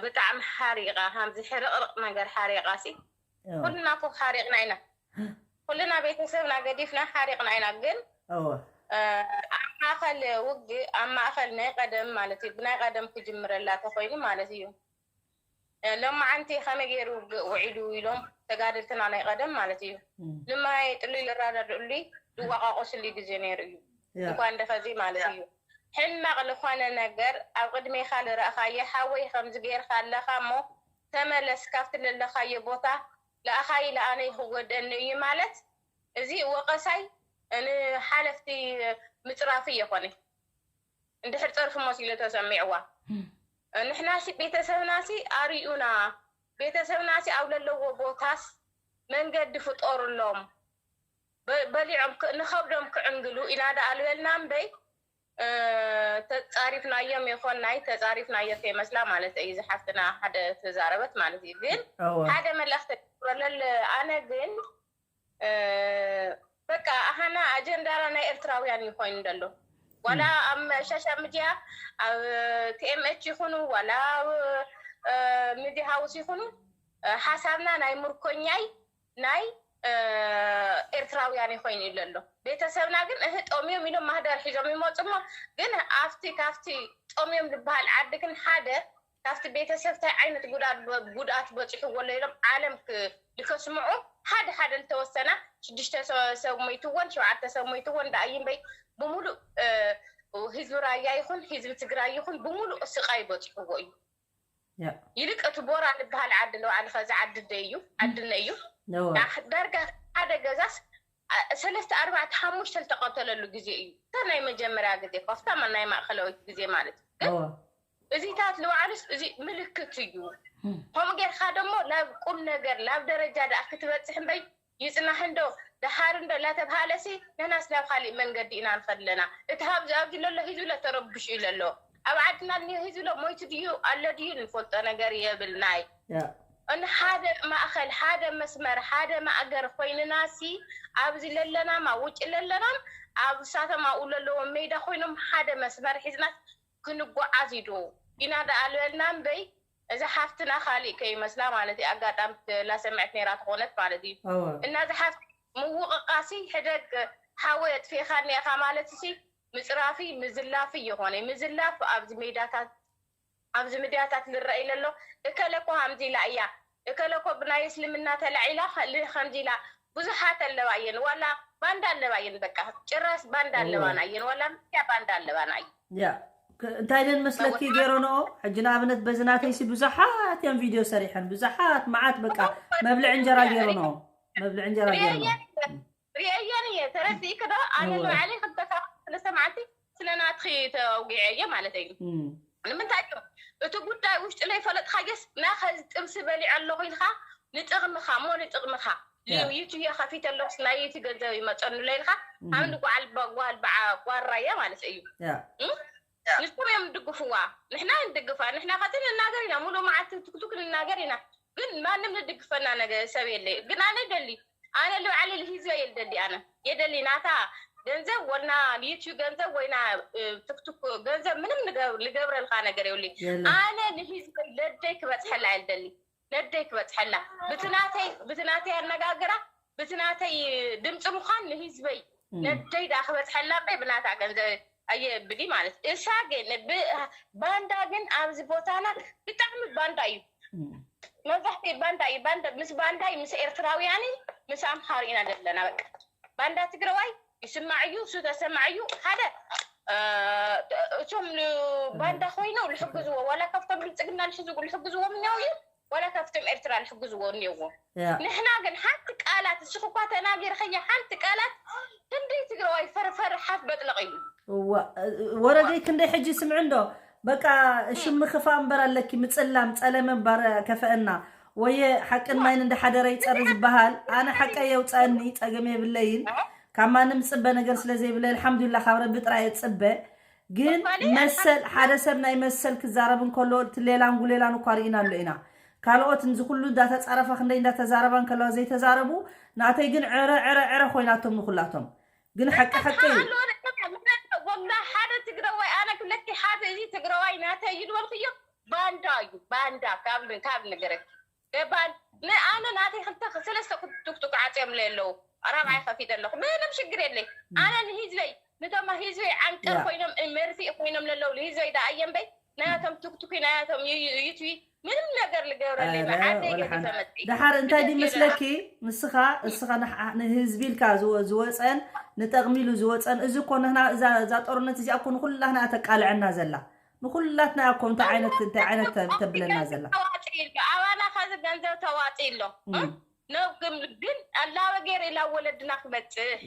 ብጣዕሚ ሓሪቓ ከምዚ ሕርቕርቕ ነገር ሓሪቓ ሲ ኩልና እኮ ሓሪቕና ኢና ኩልና ቤተሰብና ገዲፍና ሓሪቕና ኢና ግን እወ ኣብ ማእኸል ውግእ ኣብ ማእኸል ናይ ቀደም ማለት እዩ ብናይ ቀደም ክጅምረላ ተኮይኑ ማለት እዩ ሎማዓንቲ ከመይ ገይሩ ውግእ ውዒሉ ኢሎም ተጋደልትና ናይ ቀደም ማለት እዩ ልማይ ጥሉይ ልራዳድእሉይ ዝዋቃቆስሉይ ግዜ ነይሩ እዩ እንኳን ደኸዚ ማለት እዩ ሕማቕ ዝኾነ ነገር ኣብ ቅድሜኻ ልረእኻየ ሓወይ ከምዚ ገይርካ ኣለኻ እሞ ተመለስ ካብቲ ለለኻዮ ቦታ ለኣኻይ ለኣነይ ክጎደኒ እዩ ማለት እዚ ወቐሳይ ንሓለፍቲ ምፅራፍ እየኾነ እንድሕር ፀርፊ መሲሉ ተሰሚዕዋ ንሕናሲ ቤተሰብናሲ ኣርእዩና ቤተሰብናሲ ኣብ ለለዎ ቦታስ መንገዲ ፍጠሩሎም በሊዖም ንኸብዶም ክዕንግሉ ኢና ደኣ ልበልና እምበይ ተፃሪፍናዮም ይኾን ናይ ተፃሪፍናዮ ከይመስላ ማለት እዩ ዝሓፍትና ሓደ ተዛረበት ማለት እዩ ግን ሓደ መልእኽቲ ክብረለል ኣነ ግን በቃ ኣሃና ኣጀንዳና ናይ ኤርትራውያን እዩ ኮይኑ ዘሎ ዋላ ኣብ ሻሻ ሚድያ ኣብ ቲኤምኤች ይኹኑ ዋላ ኣብ ሚድያ ሃውስ ይኹኑ ሓሳብና ናይ ምርኮኛይ ናይ ኤርትራውያን ኮይኑ ኢሉ ኣሎ ቤተሰብና ግን እህ ጠምዮም ኢሎም ማህደር ሒዞም ይመፁ እሞ ግን ኣብቲ ካብቲ ጠምዮም ዝበሃል ዓዲ ግን ሓደ ካብቲ ቤተሰብ ታይ ዓይነት ጉድኣት በፂሕዎ ኣሎ ኢሎም ዓለም ልከስምዑ ሓደ ሓደ ዝተወሰና ሽዱሽተ ሰ- ሰብ ሞይትወን ሸውዓተ ሰብ ሞይትወን ደኣ እዩ እምበይ ብምሉእ ህዝቢ ራያ ይኹን ህዝቢ ትግራይ ይኹን ብምሉእ ስቃይ በፂሕዎ እዩ። ይልቅ እቲ ቦራ ዝበሃል ዓዲ ንባዕሉ ከዚ ዓዲ ደ እዩ ዓድነ እዩ። ዳርጋ ሓደ ገዛስ ሰለስተ ኣርባዕተ ሓሙሽተ ዝተቐተለሉ ግዜ እዩ። እታ ናይ መጀመርያ ግዜ ኮፍታ ናይ ማእከላዊት ግዜ ማለት እዩ። ግን እዚታት ንባዕሉስ እዚ ምልክት እዩ። ከምኡ ጌርካ ደሞ ናብ ቁም ነገር ናብ ደረጃ ደኣ ክትበፅሕ እምበይ ይፅናሕ እንዶ ደሓር እንዶ እናተብሃለሲ ንሕናስ ናብ ካሊእ መንገዲ ኢና ንኸድ ኣለና። እቲ ኣብዚ ኣብዚ ለሎ ህዝቢ ለ ተረብሹ እዩ ለሎ። ኣብ ዓድና እኒኦ ህዝቢ ለ ሞይቱ ድዩ ኣሎ ድዩ ንፈልጦ ነገር የብልናይ። እን ሓደ ማእኸል ሓደ መስመር ሓደ ማእገር ኮይንናሲ ኣብዚ ለለናም ኣብ ውጭ ለለናም ኣብ ሳቶም ኣብኡ ለለዎም ሜዳ ኮይኖም ሓደ መስመር ሒዝናስ ክንጓዓዝ እዩ ዶ ኢና ደኣ ልበልና እምበይ እዛ ሓፍትና ካሊእ ከይመስላ ማለት እዩ ኣጋጣሚ ላሰምዐት ነይራ ተኾነት ማለት እዩ እና እዛ ሓፍት ምውቕቓሲ ሕደግ ሓወይ ኣጥፊእኻኒ ኢኻ ማለት ሲ ምፅራፊ ምዝላፊ ይኾነ ምዝላፍ ኣብዚ ሜዳታት ኣብዚ ሚድያታት ንረአ ኢለ ኣሎ እከለኮ ሃምዚ ኢላ እያ እከለኮ ብናይ እስልምና ተላዒላ ከምዚ ኢላ ብዙሓት ኣለዋ እየን ዋላ ባንዳ ኣለዋ እየን በቃ ጭራስ ባንዳ ኣለዋና እየን ዋላ ሚድያ ባንዳ ኣለዋና እየን ያ እንታይ ደን መስለኪ ገይረንኦ ሕጂ ንኣብነት በዚ ናተይሲ ብዙሓት እዮም ቪድዮ ሰሪሐን ብዙሓት መዓት በቃ መብልዕ እንጀራ ገይረንኦ መብልዕ እንጀራ ገይረንኦ ርእየን እየ ተረዲእኪ ዶ ኣነ ንባዕለይ ክልተ ሰባት ስለሰማዕቲ ስለናትኺ ተውጊዐ እየ ማለት እዩ ንምንታይ እዩ እቲ ጉዳይ ውሽጢ ለይፈለጥካየስ ናይ ከዚ ጥብሲ በሊዐ ኣለኹ ኢልካ ንጥቕምኻ እሞ ንጥቕምኻ ዩቱየ ከፊተ ኣለኹስ ናይ ዩቱ ገንዘብ ይመፀሉ ኢልካ ኣብ ንጓዓል ጓል ጓራየ ማለት እዩ ንሶም እዮም ድግፍዋ ንሕና ንድግፋ ንሕና ከዚ ንናገር ኢና ሙሉእ መዓልቲ ትክቱክ ንናገር ኢና ግን ማንም ንድግፈና ነገር ሰብ የለ ግን ኣነ ደሊ ኣነ ልባዕሊ ልሂዝበ የልደሊ ኣነ የደሊ ናታ ገንዘብ ወልና ዩቲዩብ ገንዘብ ወይና ትክቱክ ገንዘብ ምንም ልገብረልካ ነገር የብሉ ኣነ ንህዝበይ ለደይ ክበፅሐላ የልደሊ ነደይ ክበፅሐላ ብትናተይ ብትናተይ ኣነጋግራ ብትናተይ ድምፂ ምኳን ንህዝበይ ነደይ ዳ ክበፅሐላ እምበይ ብናታ ገንዘብ ኣየብል ማለት እሳ ግን ባንዳ ግን ኣብዚ ቦታና ብጣዕሚ ባንዳ እዩ መብዛሕትኡ ባንዳ እዩ ባንዳ ምስ ባንዳ ምስ ኤርትራውያን ምስ ኣምሓሩ ኢና ዘለና በቃ ባንዳ ትግረዋይ ይስማዕ እዩ እሱ ተሰማዕ እዩ ሓደ እቶም ባንዳ ኮይኖም ዝሕግዝዎ ዋላ ካብቶም ብልፅግና ዝሕዝጉ ዝሕግዝዎም እኒው እዩ ዋላ ካብቶም ኤርትራ ዝሕግዝዎ እኒዎ ንሕና ግን ሓንቲ ቃላት እስኺ እኳ ተናጊርኸያ ሓንቲ ቃላት ክንደይ ትግራዋይ ፈርፈር ሓፍ በጥለቕ ኢሉ ወረደይ ክንደይ ሕጂ ስምዕ እንዶ በቃ ሽምኺ ፋ እምበር ኣለኪ ምፅላም ፀለመ እምበር ከፈአና ወየ ሓቅን ማይን እንደ ሓደረ ይፀሪ ዝበሃል ኣነ ሓቀይ የውፀአኒ ፀገም የብለይን ካብ ማንም ዝፅበ ነገር ስለዘይብለ ኣልሓምዱላ ካብ ረቢ ጥራይ እፅበ ግን መሰል ሓደ ሰብ ናይ መሰል ክዛረብ እንከሎ እቲ ሌላን ጉሌላን እኳ ርኢና ኣሎ ኢና ካልኦት ንዚ ኩሉ እንዳተፃረፋ ክንደይ እንዳተዛረባ እንከለዋ ዘይተዛረቡ ናተይ ግን ዕረ ዕረ ዕረ ኮይናቶም ንኩላቶም ግን ሓቂ ሓቂ እዩ ወላ ሓደ ትግረዋይ ኣነ ክለኪ ሓደ እዚ ትግረዋይ ናተይ እዩ ዝበልክዮ ባንዳ እዩ ባንዳ ካብ ካብ ነገረኪ ገባን ንኣነ ናተይ ክልተ ሰለስተ ቱክቱክ ዓፅዮም ኣለዉ ራብዓይ ከፊት ኣለኹ ምንም ሽግር የለይ ኣነ ንህዝበይ ንቶም ህዝበይ ዓንቀር ኮይኖም መርፊእ ኮይኖም ለለዉ ንህዝበይ ደኣ እየ እምበይ ናያቶም ቱክቱክ ናያቶም ዩትቢ ምንም ነገር ልገብረለይ መዓደይ ገዲፈ መፅእ ደሓር እንታይ ድመስለኪ ንስኻ እስኻ ንህዝቢ ኢልካ ዝወፀን ንጠቕሚሉ ዝወፀን እዚ እኮ ንህና እዛ ጦርነት እዚኣ እኮ ንኩላህና ተቃልዐና ዘላ ንኩላትና እኮ እንታይ ዓይነት እንታይ ዓይነት ተብለና ዘላ ተዋፂ ኣሎ ኣባና ከዚ ገንዘብ ተዋፂ ኣሎ ነግም ግን ኣላበ ገይር ኢላ ወለድና ክመፅእ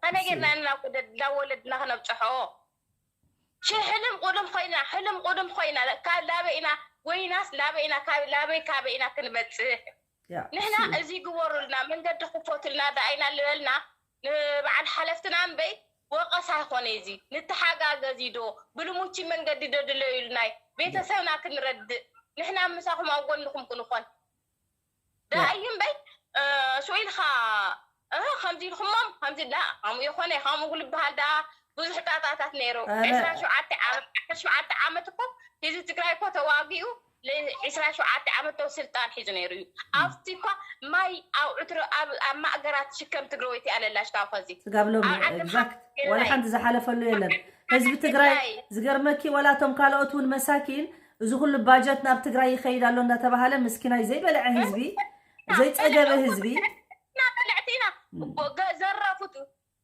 ከመይ ጌርና ኢና ናብ ወለድና ክነብፅሖ ሽሕልም ቁልም ኮይና ሕልም ቁልም ኮይና ካብ ላበ ኢና ወይናስ ላበ ኢና ካብ ላበይ ካበ ኢና ክንመፅእ ንሕና እዚ ግበሩልና መንገዲ ክፈቱልና ደኣ ኢና ልበልና ንበዓል ሓለፍትና እምበይ ወቀሳ ኣይኮነ እዚ ንተሓጋገዚ ዶ ብልሙቺ መንገዲ ዶ ድለዩልናይ ቤተሰብና ክንረድእ ንሕና ምሳኹም ኣብ ጎንኹም ክንኾን ደኣ እዩ እምበይ ስኢልካ ከምዚ ኢልኩሞም ከምዚ ዳ ከምኡ ይኾነ ከምኡ ዝበሃል ደኣ ብዙሕ ጣጣታት ነይሩ ዕስራ ሸውዓተ ዓመት ዓሰርተ ሸውዓተ ዓመት እኮ ህዝቢ ትግራይ እኮ ተዋጊኡ ዕስራ ሸውዓተ ዓመት ተው ስልጣን ሒዙ ነይሩ እዩ ኣብቲ እኳ ማይ ኣብ ዕትሮ ኣብ ማእገራት ሽከም ትግረወይቲ ኣለላሽ ካብ ከዚ ስጋብሎም exact ወላ ሓንቲ ዝሓለፈሉ የለን ህዝቢ ትግራይ ዝገርመኪ ወላቶም ካልኦት እውን መሳኪን እዚ ኩሉ ባጀት ናብ ትግራይ ይኸይድ ኣሎ እንዳተባሃለ ምስኪናይ ዘይበልዐ ህዝቢ ዘይፀገበ ህዝቢ ገ- ዘረፉት፣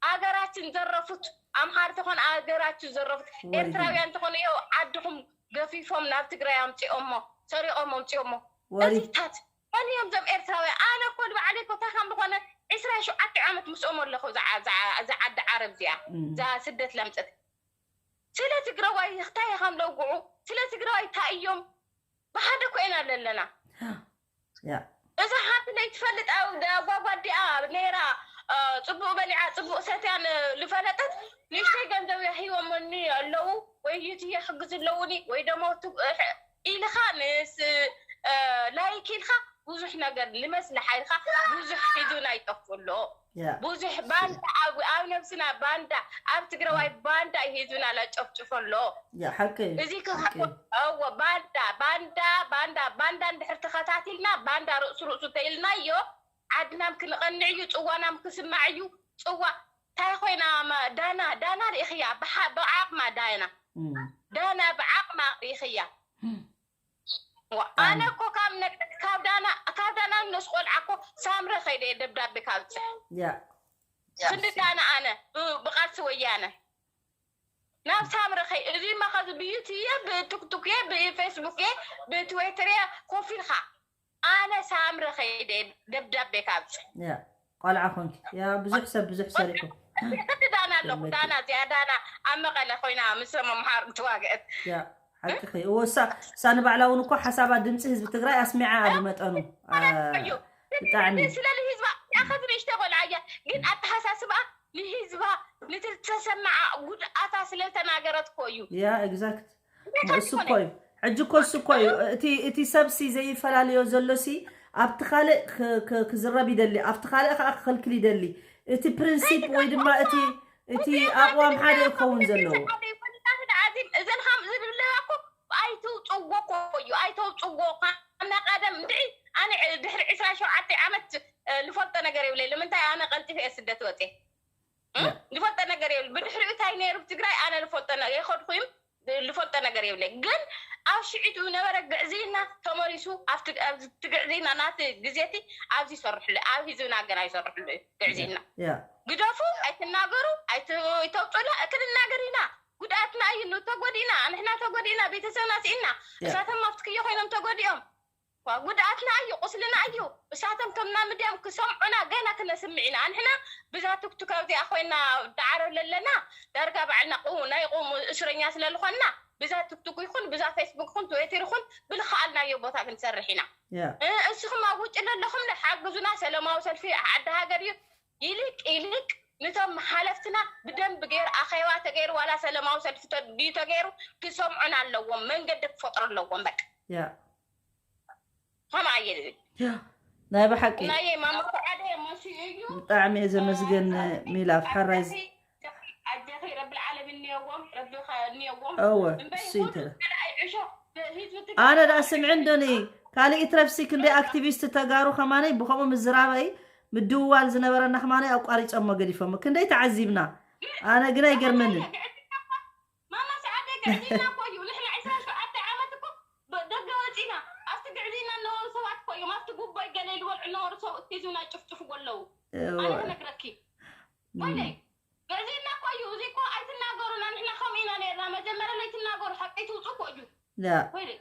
ኣገራችን ዘረፉት። ኣምሓር ተኾን ኣገራችን ዘረፉት። ወይ ኤርትራውያን ተኾኑ ዮ ዓድኹም ገፊፎም ናብ ትግራይ ኣምፂኦሞ፣ ሰሪቖም ኣምፂኦሞ። ወሪ እዚታት መን እዮም ዞም ኤርትራውያን? ኣነ እኮ ንባዕለይ እኮ እንታይ ከም ዝኾነ ዕስራ ሸውዓተ ዓመት ምስኦም ኣለኹ። እዛ ዓ- እዛ ዓ- እዛ ዓዲ ዓረብ እዚኣ፣ እም፣ እዛ ስደት ለምፀት። ስለ ትግራዋይ እንታይ ከም ለውግዑ፣ ስለ ትግራዋይ እንታይ እዮም፣ ብሓደ እኮ ኢና ዘለና። ያ እዛ ሓንቲ ለይትፈልጥ ኣብ ጓጓዲኣ ነይራ፣ እ፣ ፅቡቅ በሊዓ ፅቡቅ ሰትያ ን- ልፈለጠት ንእሽተይ ገንዘብ ሂቦምኒ ኣለዉ፣ ወይ ዩቲ ይሕግዝ ኣለዉኒ፣ ወይ ደሞ ቱ- ሕ- ኢልኻ ምስ እ፣ ላይክ ኢልካ ብዙሕ ነገር ንመስልሓ ኢልካ ብዙሕ ሒዙና ይጠፍኡ ኣሎ። ያ ብዙሕ ባንዳ ኣብ ኣብ ነብስና ባንዳ፣ ኣብ ትግራዋይ ባንዳ እዩ ሒዙና ለጨፍጭፎ ኣሎ። ያ ሓቂ እዩ፣ እዚ ሓቂ ክኸ እዩ። እወ ባንዳ ባንዳ ባንዳ ባንዳ እንድሕር ተኸታቲልና ባንዳ ርእሱ ርእሱ ተኢልናዮ ዓድናም ክንቐንዕ እዩ፣ ፅዋናም ክስማዕ እዩ። ፅዋ እንታይ ኮይና መ- ዳና ዳና ርኢኽያ ብሓ- ብዓቕማ ዳና እም፣ ዳና ብዓቕማ ርኢኽያ። እም፣ ዋ፣ ኣነ ጣዕሚ እኮ ካብ ነ- ካብ ዳና ካብ ዳና ንስ ቆልዓ እኮ ሳምረ ከይደ እየ ደብዳቤ ካብፅሕ ያ ክንዲ ዳና ኣነ ብ- ብቃልሲ ወያነ ናብ ሳምረ ከይ እዚ ማኸዚ ብዩትየ ብቲክቶክየ ብፌስቡክየ ብትዊተርየ ኮፍ ኢልካ ኣነ ሳምረ ከይደ እየ ደብዳቤ ካብፅሕ ያ ቆልዓ ኮንኪ ያ ብዙሕ ሰብ ብዙሕ ሰሪሑ ሕቲ ዳና ኣለኹ ተመኪ ዳና እዚኣ ዳና ኣብ መቐለ ኮይና ምስ መምሃር ትዋግአት ያ ሓቅኺ እወ እሳ እሳ ንባዕላ እውን እኮ ሓሳባ ድምፂ ህዝቢ ትግራይ ኣስሚዓ እያ ብመጠኑ አ፣ እዩ ብጣዕሚ ስለ ንህዝባ ያኸት ንእሽተ ቆልዓ እያ ግን ኣተሓሳስባ ንህዝባ ንትተሰማዓ ጉድኣታ ስለ ዝተናገረት እኮ እዩ ያ ኤግዛክት እሱ እኮ እዩ ሕጂ እኮ እሱ እኮ እዩ እቲ እቲ ሰብሲ ዘይፈላለዮ ዘሎሲ ኣብቲ ካልእ ክ- ክ- ክዝረብ ይደሊ ኣብቲ ካልእ ከዓ ክኸልክል ይደሊ እቲ ፕሪንሲፕ ወይ ድማ እቲ እቲ ኣቕዋም ሓደ ክኸውን ዘለዎ እዘን ከም ዝብለዋ እኮ ኣይተውፅዎ እኮ እዩ ኣይተውፅዎ ካና ቀደም እንድዒ ኣነ ድሕሪ ዕስራ ሸውዓተ ዓመት እ፣ ዝፈልጦ ነገር የብለይ ንምንታይ ኣነ ቀልጢፈ እየ ስደት ወፅየ እ? ያ። ዝፈልጦ ነገር የብለ ብድሕሪኡ እንታይ ነይሩ ትግራይ ኣነ ዝፈልጦ ነገር የኸድኩ እዩ ዝፈልጦ ነገር የብለይ ግን ኣብ ሽዒቱ ነበረ ግዕዝይና ተመሊሱ ኣብቲ ግዕዝይና ናቲ ግዜቲ ኣብዚ ይሰርሕሉ ኣብ ህዝብና ገና ይሰርሕሉ እዩ ግዕዝይና ያ ግደፉ ኣይትናገሩ ኣይተውፅሉ ክንናገር ኢና ጉድኣትና እዩ ተጎዲእና ንሕና ተጎዲእና ቤተሰብና ስኢና ያ። እሳቶም ኣብቲ ክዮ ኮይኖም ተጎዲኦም ዋ ጉድኣትና እዩ ቁስልና እዩ እሳቶም ቶም ናብ ምድያም ክሰምዑና ገና ክነስምዕ ኢና ንሕና ብዛ ቱክቱክ ኣብዚኣ ኮይና ዳዓረብ ለለና ዳርጋ ባዕልና ቁ ናይ ቁሙ እስረኛ ስለ ዝኾንና ብዛ ቱክቱክ ይኹን ብዛ ፌስቡክ ይኹን ትዊተር ይኹን ብልኸኣልናዮ ቦታ ክንሰርሕ ኢና ያ እ፣ እስኹም ኣብ ውጭ ለለኹም ሓግዙና ሰላማዊ ሰልፊ ዓዲ ሃገር እዩ ይልቅ ይልቅ ንቶም ሓለፍትና ብደንብ ገይሩ ኣኼባ ተገይሩ ዋላ ሰላማዊ ሰልፊ ተ- ድዩ ተገይሩ ክሰምዑን ኣለዎም መንገዲ ክፈጥሩ ኣለዎም በቃ ያ ከምኣ እየ ዝብል ያ ናይ ብሓቂ ናየ ማማ ሰዓደ መሲኡ እዩ ብጣዕሚ እየ ዘመስገን ሚላፍ ሓራይ ኣጀኺ ረቢ ዓለም እኒአዎም ረቢ እኒአዎም እወ እምበይ እሱ ሁሉ ይትረ ካልኣይ ዕሾ ህዝቢ ኣነ ደኣ ስምዒ እንዶኒ ካልእ ኢትረፍሲ ክንደይ ኣክቲቪስት ተጋሩ ከማነይ ብኸምኡ ምዝራበይ ምድውዋል ዝነበረና ከማነይ ኣቋሪፆሞ ገዲፎሞ ክንደይ ተዓዚብና ኣነ ግን ኣይገርመንን ማማ ሰዓደ ግዕዝይና እኮ እዩ ንሕና ዕስራ ሸውዓተ ዓመት እኮ ብ- ደገ ወፂና ኣብቲ ግዕዝይና እነበሩ ሰባት እኮ እዮም ኣብቲ ጉቦይ ገለ ዝበልዑ ነበሩ ሰብኡት ሒዙና ይጭፍጭፍዎ ኣለዉ ኣነ ክነግረኪ ወይለይ ግዕዝይና እኮ እዩ እዚ እኮ ኣይትናገሩና ንሕና ከምኡ ኢና ነርና መጀመርያ ለይትናገሩ ሓቂ ትውፁ እኮ እዩ ያ ወይለይ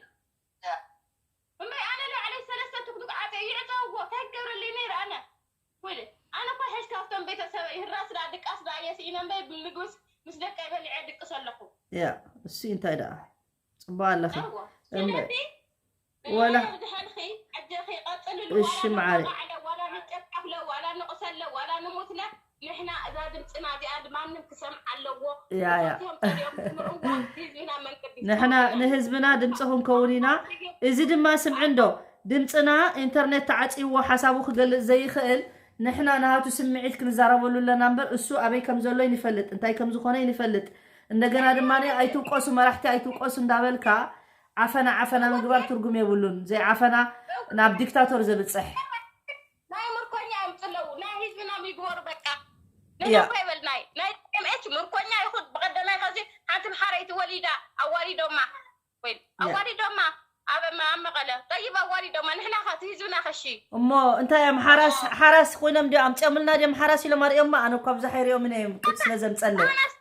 እምበይ ኣነ ንባዕለይ ሰለስተ ትክትክ ዓፀ ይዕፀውዎ እንታይ ክገብረለይ ነይረ ኣነ ወይለይ ኣነ እኮ ሕሽ ካብቶም ቤተሰብ ይህራስ ዳ ድቃስ ዳ እየ ስኢነ እምበይ ብምግብስ ምስ ደቀይ በሊዐ ድቅስ ኣለኹ ያ እሱ እንታይ ደኣ ፅቡቅ ኣለኺ እዎ እምበይ ስለዚ ወላ ዝሓልኺ ኣጀኺ ቀፅልሉ እሺ፣ መዓረይ። ዋላ ንጨፍዓፍለ ዋላ ንቅሰለ ዋላ ንሙትለ ንሕና እዛ ድምፅና እዚኣ ማንም ክሰምዓ ኣለዎ ያ፣ ያ። እሳቶም ጠሊኦም ክምርዋ ህዝብና መንገዲ ንሕና ንህዝብና ድምፂ ክንከውን ኢና እዚ ድማ ስምዒ እንዶ ድምፅና ኢንተርኔት ተዓፂዎ ሓሳቡ ክገልፅ ዘይኽእል ንሕና ናቱ ስምዒት ክንዛረበሉ ኣለና እምበር እሱ ኣበይ ከም ዘሎ ይንፈልጥ እንታይ ከም ዝኾነ ይንፈልጥ እንደገና ድማ ኣይትውቀሱ መራሕቲ ኣይትውቀሱ እንዳበልካ ዓፈና ዓፈና ምግባር ትርጉም የብሉን ዘይዓፈና ናብ ዲክታቶር ዘብፅሕ ናይ ምርኮኛ ኣምፅለዉ ናይ ህዝብና ሚግበሩ በቃ ያ። ነይበል ናይ ናይ ኤምኤች ምርኮኛ ይኹን ብቀደማይ ከዚ ሓንቲ ምሓረይቲ ወሊዳ ኣዋሊዶማ ወይ ያ። ኣዋሊዶማ ኣብ ኣብ መቐለ ጠይብ ኣዋሪዶማ። ንሕና ከ እቲ ህዝብና ከሺ እሞ እንታይ እዮም ሓራስ ሓራስ ኮይኖም ድዮ ኣምፅኦምልና ድዮም ሓራስ ኢሎም ኣርእዮማ። ኣነ እኳ ብዛሕ ይሪኦምን እዮም ቅጭ ስለ ዘምፀለይ። ኣነስ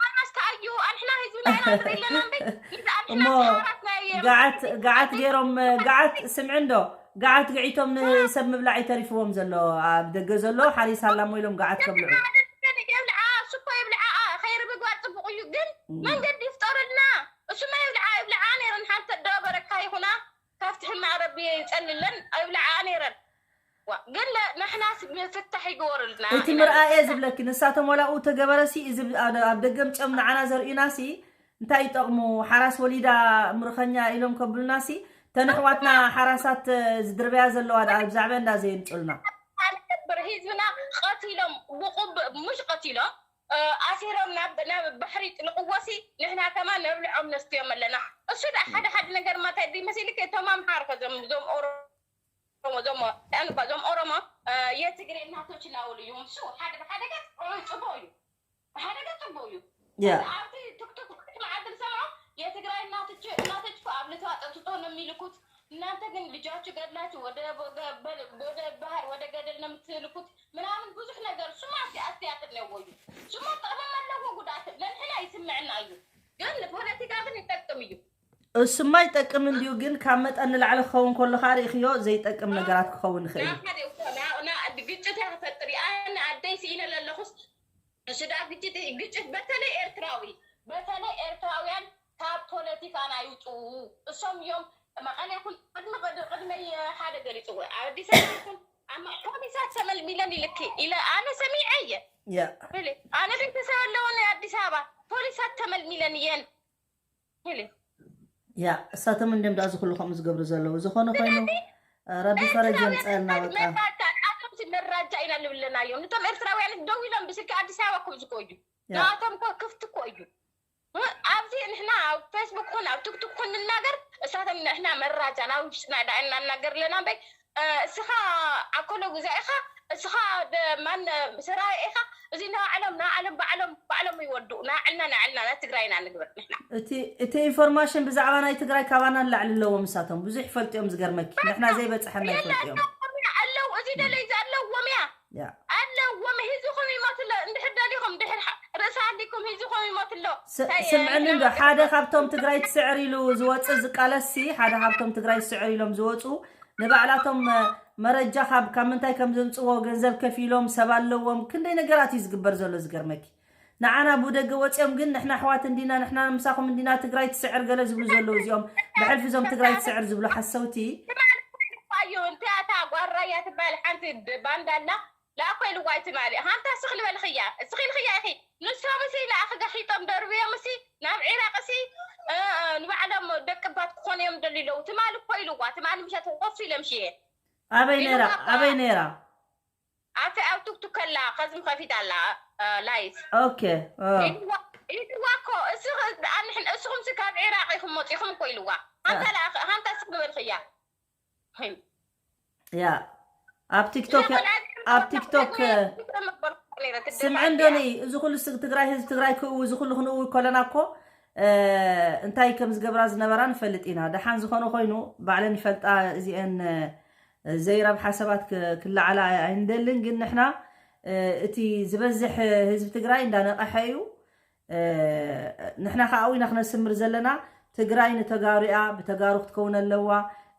ኣነስ ከኣዩ ኣንሕና ህዝብና ኢና ንርኢ ኣለና እምበይ። ንዛ ኣንሕና እሞ ሓራስ ናይ ገዓት ገዓት ገይሮም ገዓት ስምዒ እንዶ ገዓት ግዒቶም ንሰብ ምብላዕ ይተሪፍዎም ዘሎ ኣብ ደገ ዘሎ ሓሪስ ኣላሞ ኢሎም ገዓት ከብልዑ። የብልዓ እሱ እኮ የብልዓ ኸይሪ ምግባር ፅቡቅ እዩ፣ ግን መንገዲ ይፍጠረልና። እሱማ የብልዓ የብልዓ ነይረን ሓንቲ ደበረካ ይኹና ካብቲ ሕማቅ ረቢ ይፀልለን ኣይብልዓ ነይረን። ዋ፣ ግን ለ- ንሕናስ ምፍታሕ ይግበረልና እቲ ኢና ምርኣየ ንፍታሕ። ዝብለኪ ንሳቶም ዋላ ኡ ተገበረሲ እዚ ኣብ ኣብ ደገ ምፅኦም ንዓና ዘርእዩናሲ እንታይ ይጠቕሙ? ሓራስ ወሊዳ ምርኸኛ ኢሎም ከብሉናሲ ተን ኣሕዋትና ሓራሳት ዝድርበያ ዘለዋ ደኣ ብዛዕባ እንዳ ዘየምፅኡልና። ንሕና ንገብር ህዝብና ቀቲሎም ብቁብ ሙሽ ቀቲሎም እ፣ ኣሲሮም ናብ ናብ ባሕሪ ጥልቅዎሲ ንሕና ከማን ነብልዖም ነስትዮም ኣለና። እሱ ዳ ሓደ ሓደ ነገር ማታይ ድዩ መሲልክ እቶም ኣምሓር ከ ዞም ዞም ኦሮሞ ዞም ያን እባ ዞም ኦሮሞ እ፣ የትግሬ እናቶች ላውል እዩ እሱ ሓደ ሓደ ገጽ እ፣ ጽቡቅ እዩ ሓደ ገጽ ጽቡቅ እዩ ያ ኣብቲ ቱክቱክ መዓት ንሰምዖ የትግራይ እናቶች እናቶች እኮ ኣብ ልትዋ ጠጥቶ ነው የሚልኩት። እናንተ ግን ልጃችሁ ገድላችሁ ወደ ወደ ባህር ወደ ገደል ነው የምትልኩት ምናምን ብዙሕ ነገር እሱማ ኣቲ ኣትያትር ነው ወዩ እሱማ ጥቅምም ኣለዎ ጉዳት ለንሕና ይስምዕና እዩ። ግን ንፖለቲካ ግን ይጠቅም እዩ። እሱማ ይጠቅም እንዲዩ፣ ግን ካብ መጠን ንላዕሊ ክኸውን ከሎ ከዓ ርኢኽዮ ዘይጠቅም ነገራት ክኸውን ይኽእል እዩ። ናሓደ እኮ ና- ና- ግጭት እያ ትፈጥር እያ። ኣነ ኣደይ ስኢነ ለለኹስ እሱ ዳ ግጭት ግጭት በተለይ ኤርትራዊ በተለይ ኤርትራውያን ካብ ፖለቲካና ይውፅኡ። እሶም እዮም መቐለ ይኹን ቅድሚ ቅድ- ቅድመይ ሓደ ገሊፅዎ ኣብ ኣዲስ ኣበባ ይኹን ኣብ ማ- ፖሊሳት ተመልሚለን ይልክ ኢለ ኣነ ሰሚዐ እየ። ያ ሪሊ ኣነ ቤተሰብ ኣለዎ ናይ ኣዲስ ኣበባ ፖሊሳት ተመልሚለን እየን ሪሊ ያ እሳቶም እንዲም ደኣ ዝኩሉ ከምኡ ዝገብሩ ዘለዉ። ዝኾነ ኮይኑ ረቢ ፈረጅ የምፀልና በቃ። መራጃ ኣቶም መራጃ ኢና ንብለናዮም። እቶም ኤርትራውያን ደው ኢሎም ብስልኪ ኣዲስ ኣበባ ኮም ዝቆዩ ያ ናቶም ኮ ክፍቲ እኮ እዩ። እ፣ ኣብዚ ንሕና ኣብ ፌስቡክ ኩን ኣብ ቲክቶክ ኩን ንናገር እሳቶም ንሕና መራጃ ናብ ውሽጥና ዳ እናናገር ኣለና እምበይ እ፣ እስኻ ኣኮሎ ግዛ ኢኻ እስኻ ደ- ማን ስራይ ኢኻ እዚ ንባዕሎም ንባዕሎም ባዕሎም ባዕሎም ይወዱ ንባዕልና ንባዕልና ናይ ትግራይና ንግበር ንሕና እቲ እቲ ኢንፎርማሽን ብዛዕባ ናይ ትግራይ ካባና ንላዕሊ ኣለዎም። እሳቶም ብዙሕ ይፈልጡ እዮም። ዝገርመኪ ንሕና ዘይበፅሐና ይፈልጡ እዮም። ኣለዎም ኣለዉ እዚ ደለይ ዘለዎም እያ ያ ኣለዎም ህዝብኹም ይሞት ኣሎ እንድሕር ደሊኹም ድሕር ሓ- ርእሲ ኣሊኩም ህዝብኹም ይሞት ኣሎ ስ- ስምዕኒ እንዶ ሓደ ካብቶም ትግራይ ትስዕር ኢሉ ዝወፅእ ዝቃለስሲ ሓደ ካብቶም ትግራይ ትስዕር ኢሎም ዝወፁ ንባዕላቶም እ፣ መረጃ ካብ ካብ ምንታይ ከም ዘምፅዎ ገንዘብ ከፊሎም ሰብ ኣለዎም ክንደይ ነገራት እዩ ዝግበር ዘሎ። ዝገርመኪ ንዓና ብደገ ወፂኦም ግን ንሕና ኣሕዋት እንዲና ንሕና ምሳኹም እንዲና ትግራይ ትስዕር ገለ ዝብሉ ዘለዉ እዚኦም ብሕልፊ እዞም ትግራይ ትስዕር ዝብሉ ሓሰውቲ እዩ እንታይ እታ ጓል ራያ ትበሃል ሓንቲ ድ- ባንዳ ኣላ ላእኮ ኢልዋ ኣይትማሊ ሃንታ እስኺ ልበልኽያ እስኺ ኢልኽያ ኢኺ ንሶም ሲ ላእኺ ገሒጦም ደርብዮም ሲ ናብ ዒራቅ ሲ እ፣ እ፣ ንባዕሎም ደቅባት ክኾኑ እዮም ደሊ ኣለዉ ትማሊ እኮ ኢልዋ ትማሊ ምሸት ኮፍ ኢሎም ሽየ ኣበይ ነይራ ኢልዋ እኮ ኣበይ ነይራ ኣብቲ ኣብ ቱክቱክ ከላ ከዝም ከፊት ኣላ እ፣ ላይፍ ኦኬ እ። ኢልዋ ኢልዋ እኮ እስኺ ኣንሕን እስኹም ሲ ካብ ዒራቅ ኢኹም መፂኹም እኮ ኢልዋ ሃንታ ላእኺ ሃንታ እስኺ ልበልኽያ ያ ኣብ ቲክቶክ ኣብ ቲክቶክ ስምዕን ዶኒ እዚ ኩሉ ስ- ትግራይ ህዝቢ ትግራይ ክእው እዚ ኩሉ ክንእው ከለና እኮ እ፣ እንታይ ከም ዝገብራ ዝነበራ ንፈልጥ ኢና። ደሓን ዝኾነ ኮይኑ ባዕለን ይፈልጣ እዚአን እ፣ ዘይረብሓ ሰባት ክ- ክለዓላ ኣይንደልን፣ ግን ንሕና እ፣ እቲ ዝበዝሕ ህዝቢ ትግራይ እንዳነቐሐ እዩ። እ፣ ንሕና ከዓ ኢና ክነስምር ዘለና። ትግራይ ንተጋሩ እያ፣ ብተጋሩ ክትከውን ኣለዋ።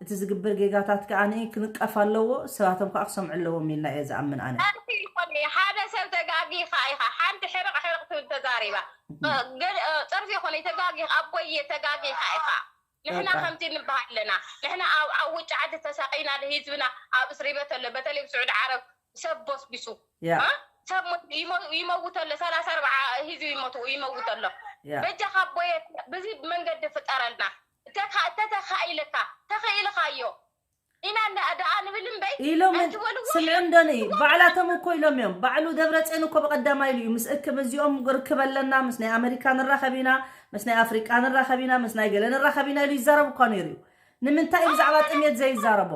እቲ ዝግበር ጌጋታት ከዓ ንኢ ክንቀፍ ኣለዎ፣ ሰባቶም ከዓ ክሰምዑ ኣለዎም ኢልና እየ ዝኣምን ኣነ። ኣንቲ ይኾነ ሓደ ሰብ ተጋጊኻ ኢኻ ሓንቲ ሕርቕ ሕርቕ ትብል ተዛሪባ ገ- እ፣ ፀርፊ ይኾነ ተጋጊኻ ኣቦየ ተጋጊኻ ኢኻ ንሕና በቃ። ከምዚ ንበሃል ኣለና ንሕና ኣብ ኣብ ውጭ ዓዲ ተሳቂና ህዝብና ኣብ እስሪ ቤት ኣሎ በተለይ ኣብ ስዑዲ ዓረብ ሰብ ቦስቢሱ ያ እ? ሰብ ሞ- ይሞ- ይመውት ኣሎ ሰላሳ ኣርባዓ ህዝቢ ይሞት ይመውት ኣሎ ያ በጃኻ ኣቦየ ብዚ መንገዲ ፍጠረልና ተካ- ተተኻኢልካ ተኽኢልካዮ ኢና እንዳ- ደኣ ንብል እምበይ ኢሎም ኣይትበልዎ ስምዕን ዶኒ ባዕላቶም እኮ ኢሎም እዮም። ባዕሉ ደብረፅዮን እኮ ብቀዳማይ ኢሉ እዩ ምስ እክብ እዚኦም ርክብ ኣለና ምስ ናይ ኣመሪካ ንራኸብ ኢና ምስ ናይ ኣፍሪቃ ንራኸብ ኢና ምስ ናይ ገለ ንራኸብ ኢና ኢሉ ይዛረብ እኳ ነይሩ እዩ። ንምንታይ እዩ ብዛዕባ ጥሜት ዘይዛረቦ?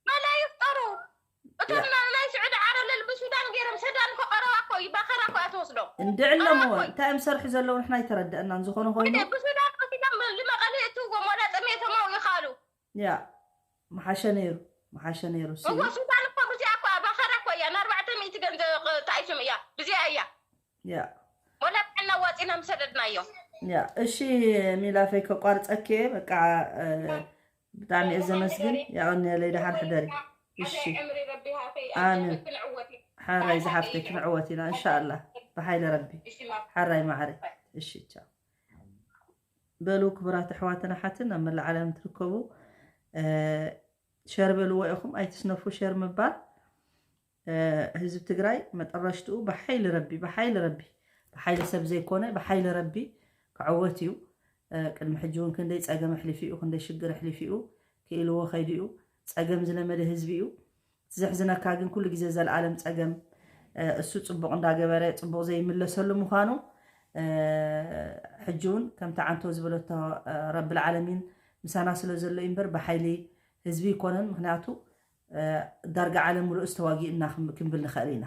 መላ ይፍጠሩ እቶም ና- ናይ ስዑዲ ዓረብ ለል ብሱዳን ገይሮም ሰዳን እኮ ቀረባ እኮ እዩ ባኸራ እኮ እያ ትወስዶ እንድዕለምዎ እንታይ እዮም ሰርሑ ዘለዉ ንሕና ኣይተረደአናን። ዝኾነ ኮይኑ ብሱዳን ቀሲሎም ልመቐለ የእትውዎም ዋላ ጥሜቶም ኣውኢኻሉ ያ ምሓሸ ነይሩ፣ ምሓሸ ነይሩ እሱ። እዋ ሱዳን እኮ ብዚኣ እኮ ባኸራ እኮ እያ፣ ንኣርባዕተ ሚእቲ ገንዘብ ተኣይሱም እያ፣ ብዚኣ እያ። ያ ወላ ጥዕና ዋፂና ምሰደድናዮ። ያ እሺ ሚላፈይ፣ ከቋርፀኪ እየ። በቃ እ፣ ብጣዕሚ እየ ዘመስግን። ያቐንየለይ፣ ደሓን ሕደሪ። እሺ ዕምሪ ረቢ ሃፈይ ኣሜን። ክንዕወት ኢና። ሓራይ ዝሓፍተይ፣ ክንዕወት ኢና እንሻኣላ ብሓይሊ ረቢ። እሺ ማ ሓራይ ማዕረ። እሺ ቻው። በሉ ክቡራት ኣሕዋትን ኣሓትን ኣብ መላእ ዓለም ትርከቡ እ፣ ሸር በልዎ ኢኹም፣ ኣይትስነፉ ሸር ምባል። እ፣ ህዝቢ ትግራይ መጠረሽትኡ ብሓይሊ ረቢ፣ ብሓይሊ ረቢ፣ ብሓይሊ ሰብ ዘይኮነ ብሓይሊ ረቢ ክዕወት እዩ። እ፣ ቅድሚ ሕጂ እውን ክንደይ ፀገም ኣሕሊፉ እዩ፣ ክንደይ ሽግር ኣሕሊፉ እዩ፣ ክኢልዎ ከይዱ እዩ። ፀገም ዝለመደ ህዝቢ እዩ። እቲ ዘሕዝነካ ግን ኩሉ ግዜ ዘለኣለም ፀገም እ፣ እሱ ፅቡቕ እንዳገበረ ፅቡቕ ዘይምለሰሉ ምዃኑ እ፣ ሕጂ እውን ከምቲ ዓንቶ ዝበለቶ እ፣ ረብል ዓለሚን ምሳና ስለ ዘሎ እዩ እምበር ብሓይሊ ህዝቢ ይኮነን። ምክንያቱ እ፣ ዳርጋ ዓለም ምሉእ ዝተዋጊእና ክም- ክንብል ንኽእል ኢና።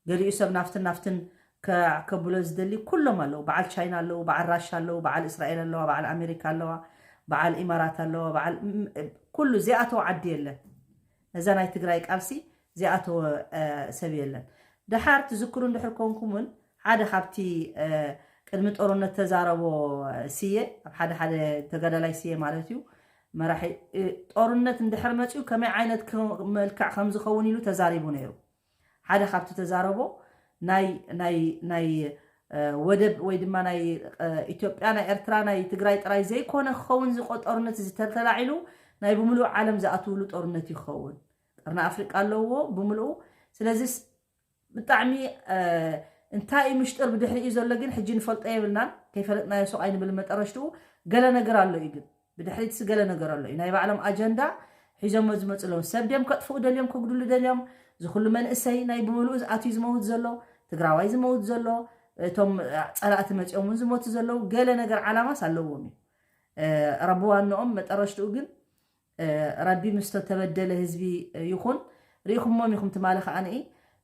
ገሊኡ ሰብ ናፍትን ናፍትን ከ- ከብሎ ዝደሊ ኩሎም ኣለዉ። በዓል ቻይና ኣለዉ፣ በዓል ራሻ ኣለዉ፣ በዓል እስራኤል ኣለዋ፣ በዓል ኣሜሪካ ኣለዋ፣ በዓል ኢማራት ኣለዋ፣ በዓል ም- ኩሉ ዘይኣተወ ዓዲ የለን። ነዛ ናይ ትግራይ ቃልሲ ዘይኣተወ እ፣ ሰብ የለን። ደሓር ትዝክሩ እንድሕር ኮንኩምን ሓደ ካብቲ እ፣ ቅድሚ ጦርነት ተዛረቦ ስየ ኣብ ሓደ ሓደ ተጋዳላይ ስየ ማለት እዩ መራሒ እ፣ ጦርነት እንድሕር መፅኡ ከመይ ዓይነት ከ- መልክዕ ከም ዝኸውን ኢሉ ተዛሪቡ ነይሩ። ሓደ ካብቲ ተዛረቦ ናይ ናይ ናይ እ፣ ወደብ ወይ ድማ ናይ እ፣ ኢትዮጵያ ናይ ኤርትራ ናይ ትግራይ ጥራይ ዘይኮነ ክኸውን ዝቆ ጦርነት ዝተተላዒሉ ናይ ብምሉእ ዓለም ዝኣትውሉ ጦርነት ይኸውን። ቀርኒ ኣፍሪቃ ኣለውዎ ብምልኡ። ስለዚስ ብጣዕሚ እ፣ እንታይ እዩ ምሽጥር ብድሕሪኡ ዘሎ ግን ሕጂ ንፈልጦ የብልናን። ከይፈለጥናዮ ሱቕ ኣይንብል። መጠረሽትኡ ገለ ነገር ኣሎ እዩ ግን ብድሕሪትስ ገለ ነገር ኣሎ እዩ። ናይ ባዕሎም ኣጀንዳ ሒዞሞ ዝመፁ ኣለዉ። ሰብ ድዮም ከጥፍኡ ደልዮም፣ ከጉድሉ ደልዮም? ዝኩሉ መንእሰይ ናይ ብምልኡ ኣትዩ ዝመውት ዘሎ፣ ትግራዋይ ዝመውት ዘሎ፣ እቶም ፀላእቲ መፂኦም እውን ዝሞቱ ዘለዉ ገለ ነገር ዓላማስ ኣለዎም እዩ። እ፣ ረቢ ዋንኦም መጠረሽትኡ ግን እ፣ ረቢ ምስ ተበደለ ህዝቢ ይኹን። ርኢኹሞም ኢኹም ትማሊ ከዓንኢ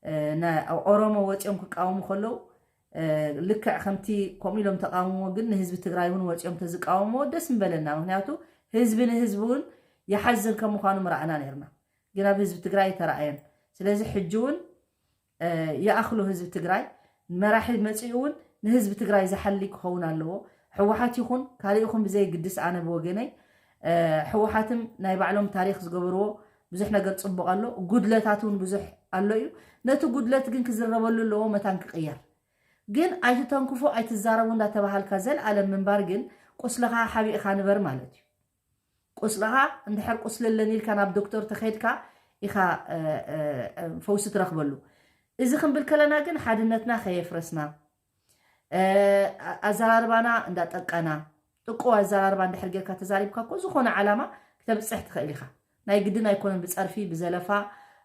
እ፣ ና- ኦሮሞ ወፂኦም ክቃወሙ ከለዉ እ፣ ልክዕ ከምቲ ከምኡ ኢሎም ተቃውሞ ግን ንህዝቢ ትግራይ እውን ወፂኦም ተዝቃወምዎ ደስ ምበለና። ምክንያቱ ህዝቢ ንህዝቢ እውን ይሓዝን ከም ምዃኑ ምረኣና ነርና። ግን ኣብ ህዝቢ ትግራይ ኣይተረኣየን። ስለዚ ሕጂ እውን እ፣ ይኣኽሎ ህዝቢ ትግራይ። መራሒ መፂኡ እውን ንህዝቢ ትግራይ ዝሓሊ ክኸውን ኣለዎ። ሕወሓት ይኹን ካልእ ይኹን ብዘይግድስ ኣነ ብወገነይ እ፣ ሕወሓትም ናይ ባዕሎም ታሪክ ዝገበርዎ ብዙሕ ነገር ፅቡቕ ኣሎ። ጉድለታት እውን ብዙሕ ኣሎ እዩ። ነቲ ጉድለት ግን ክዝረበሉ ኣለዎ መታን ክቕየር። ግን ኣይትተንክፎ ኣይትዛረቡ እንዳተባሃልካ ዘልኣለም ምንባር ግን ቁስልኻ ሓቢእኻ ንበር ማለት እዩ። ቁስልኻ እንድሕር ቁስሊ ኣለኒ ኢልካ ናብ ዶክተር ተኸይድካ ኢኻ እ፣ እ፣ እ፣ ፈውሲ ትረኽበሉ። እዚ ክንብል ከለና ግን ሓድነትና ከየፍረስና እ፣ ኣዘራርባና እንዳጠቀና ጥቁ ኣዘራርባ እንድሕር ጌርካ ተዛሪብካ እኮ ዝኾነ ዓላማ ክተብፅሕ ትኽእል ኢኻ። ናይ ግድን ኣይኮነን ብፀርፊ ብዘለፋ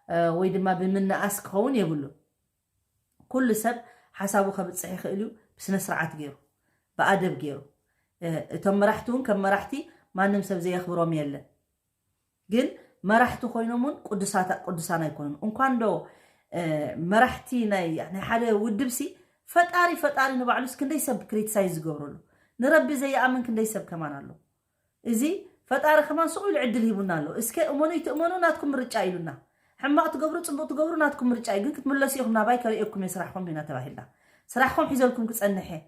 እ፣ ወይ ድማ ብምንኣስ ክኸውን የብሉን። ኩሉ ሰብ ሓሳቡ ከብፅሕ ይኽእል እዩ ብስነ ስርዓት ገይሩ ብኣደብ ገይሩ። እ፣ እቶም መራሕቲ እውን ከም መራሕቲ ማንም ሰብ ዘየኽብሮም የለን። ግን መራሕቲ ኮይኖም እውን ቅዱሳት ቅዱሳን ኣይኮኑን። እንኳን ዶ እ፣ መራሕቲ ናይ ናይ ሓደ ውድብ ሲ ፈጣሪ ፈጣሪ ንባዕሉስ ክንደይ ሰብ ክሪቲሳይዝ ዝገብረሉ ንረቢ ዘይኣምን ክንደይ ሰብ ከማን ኣሎ። እዚ ፈጣሪ ከማን ስቕ ኢሉ ዕድል ሂቡና ኣሎ። እስከ እመኑ ይትእመኑ ናትኩም ምርጫ ኢሉና። ሕማቕ ትገብሩ ፅቡቕ ትገብሩ ናትኩም ምርጫ እዩ። ግን ክትምለሱ ኢኹም ናባይ ከርእየኩም እየ ስራሕኩም ኢና ተባሂልና። ስራሕኩም ሒዘልኩም ክፀንሕ እየ።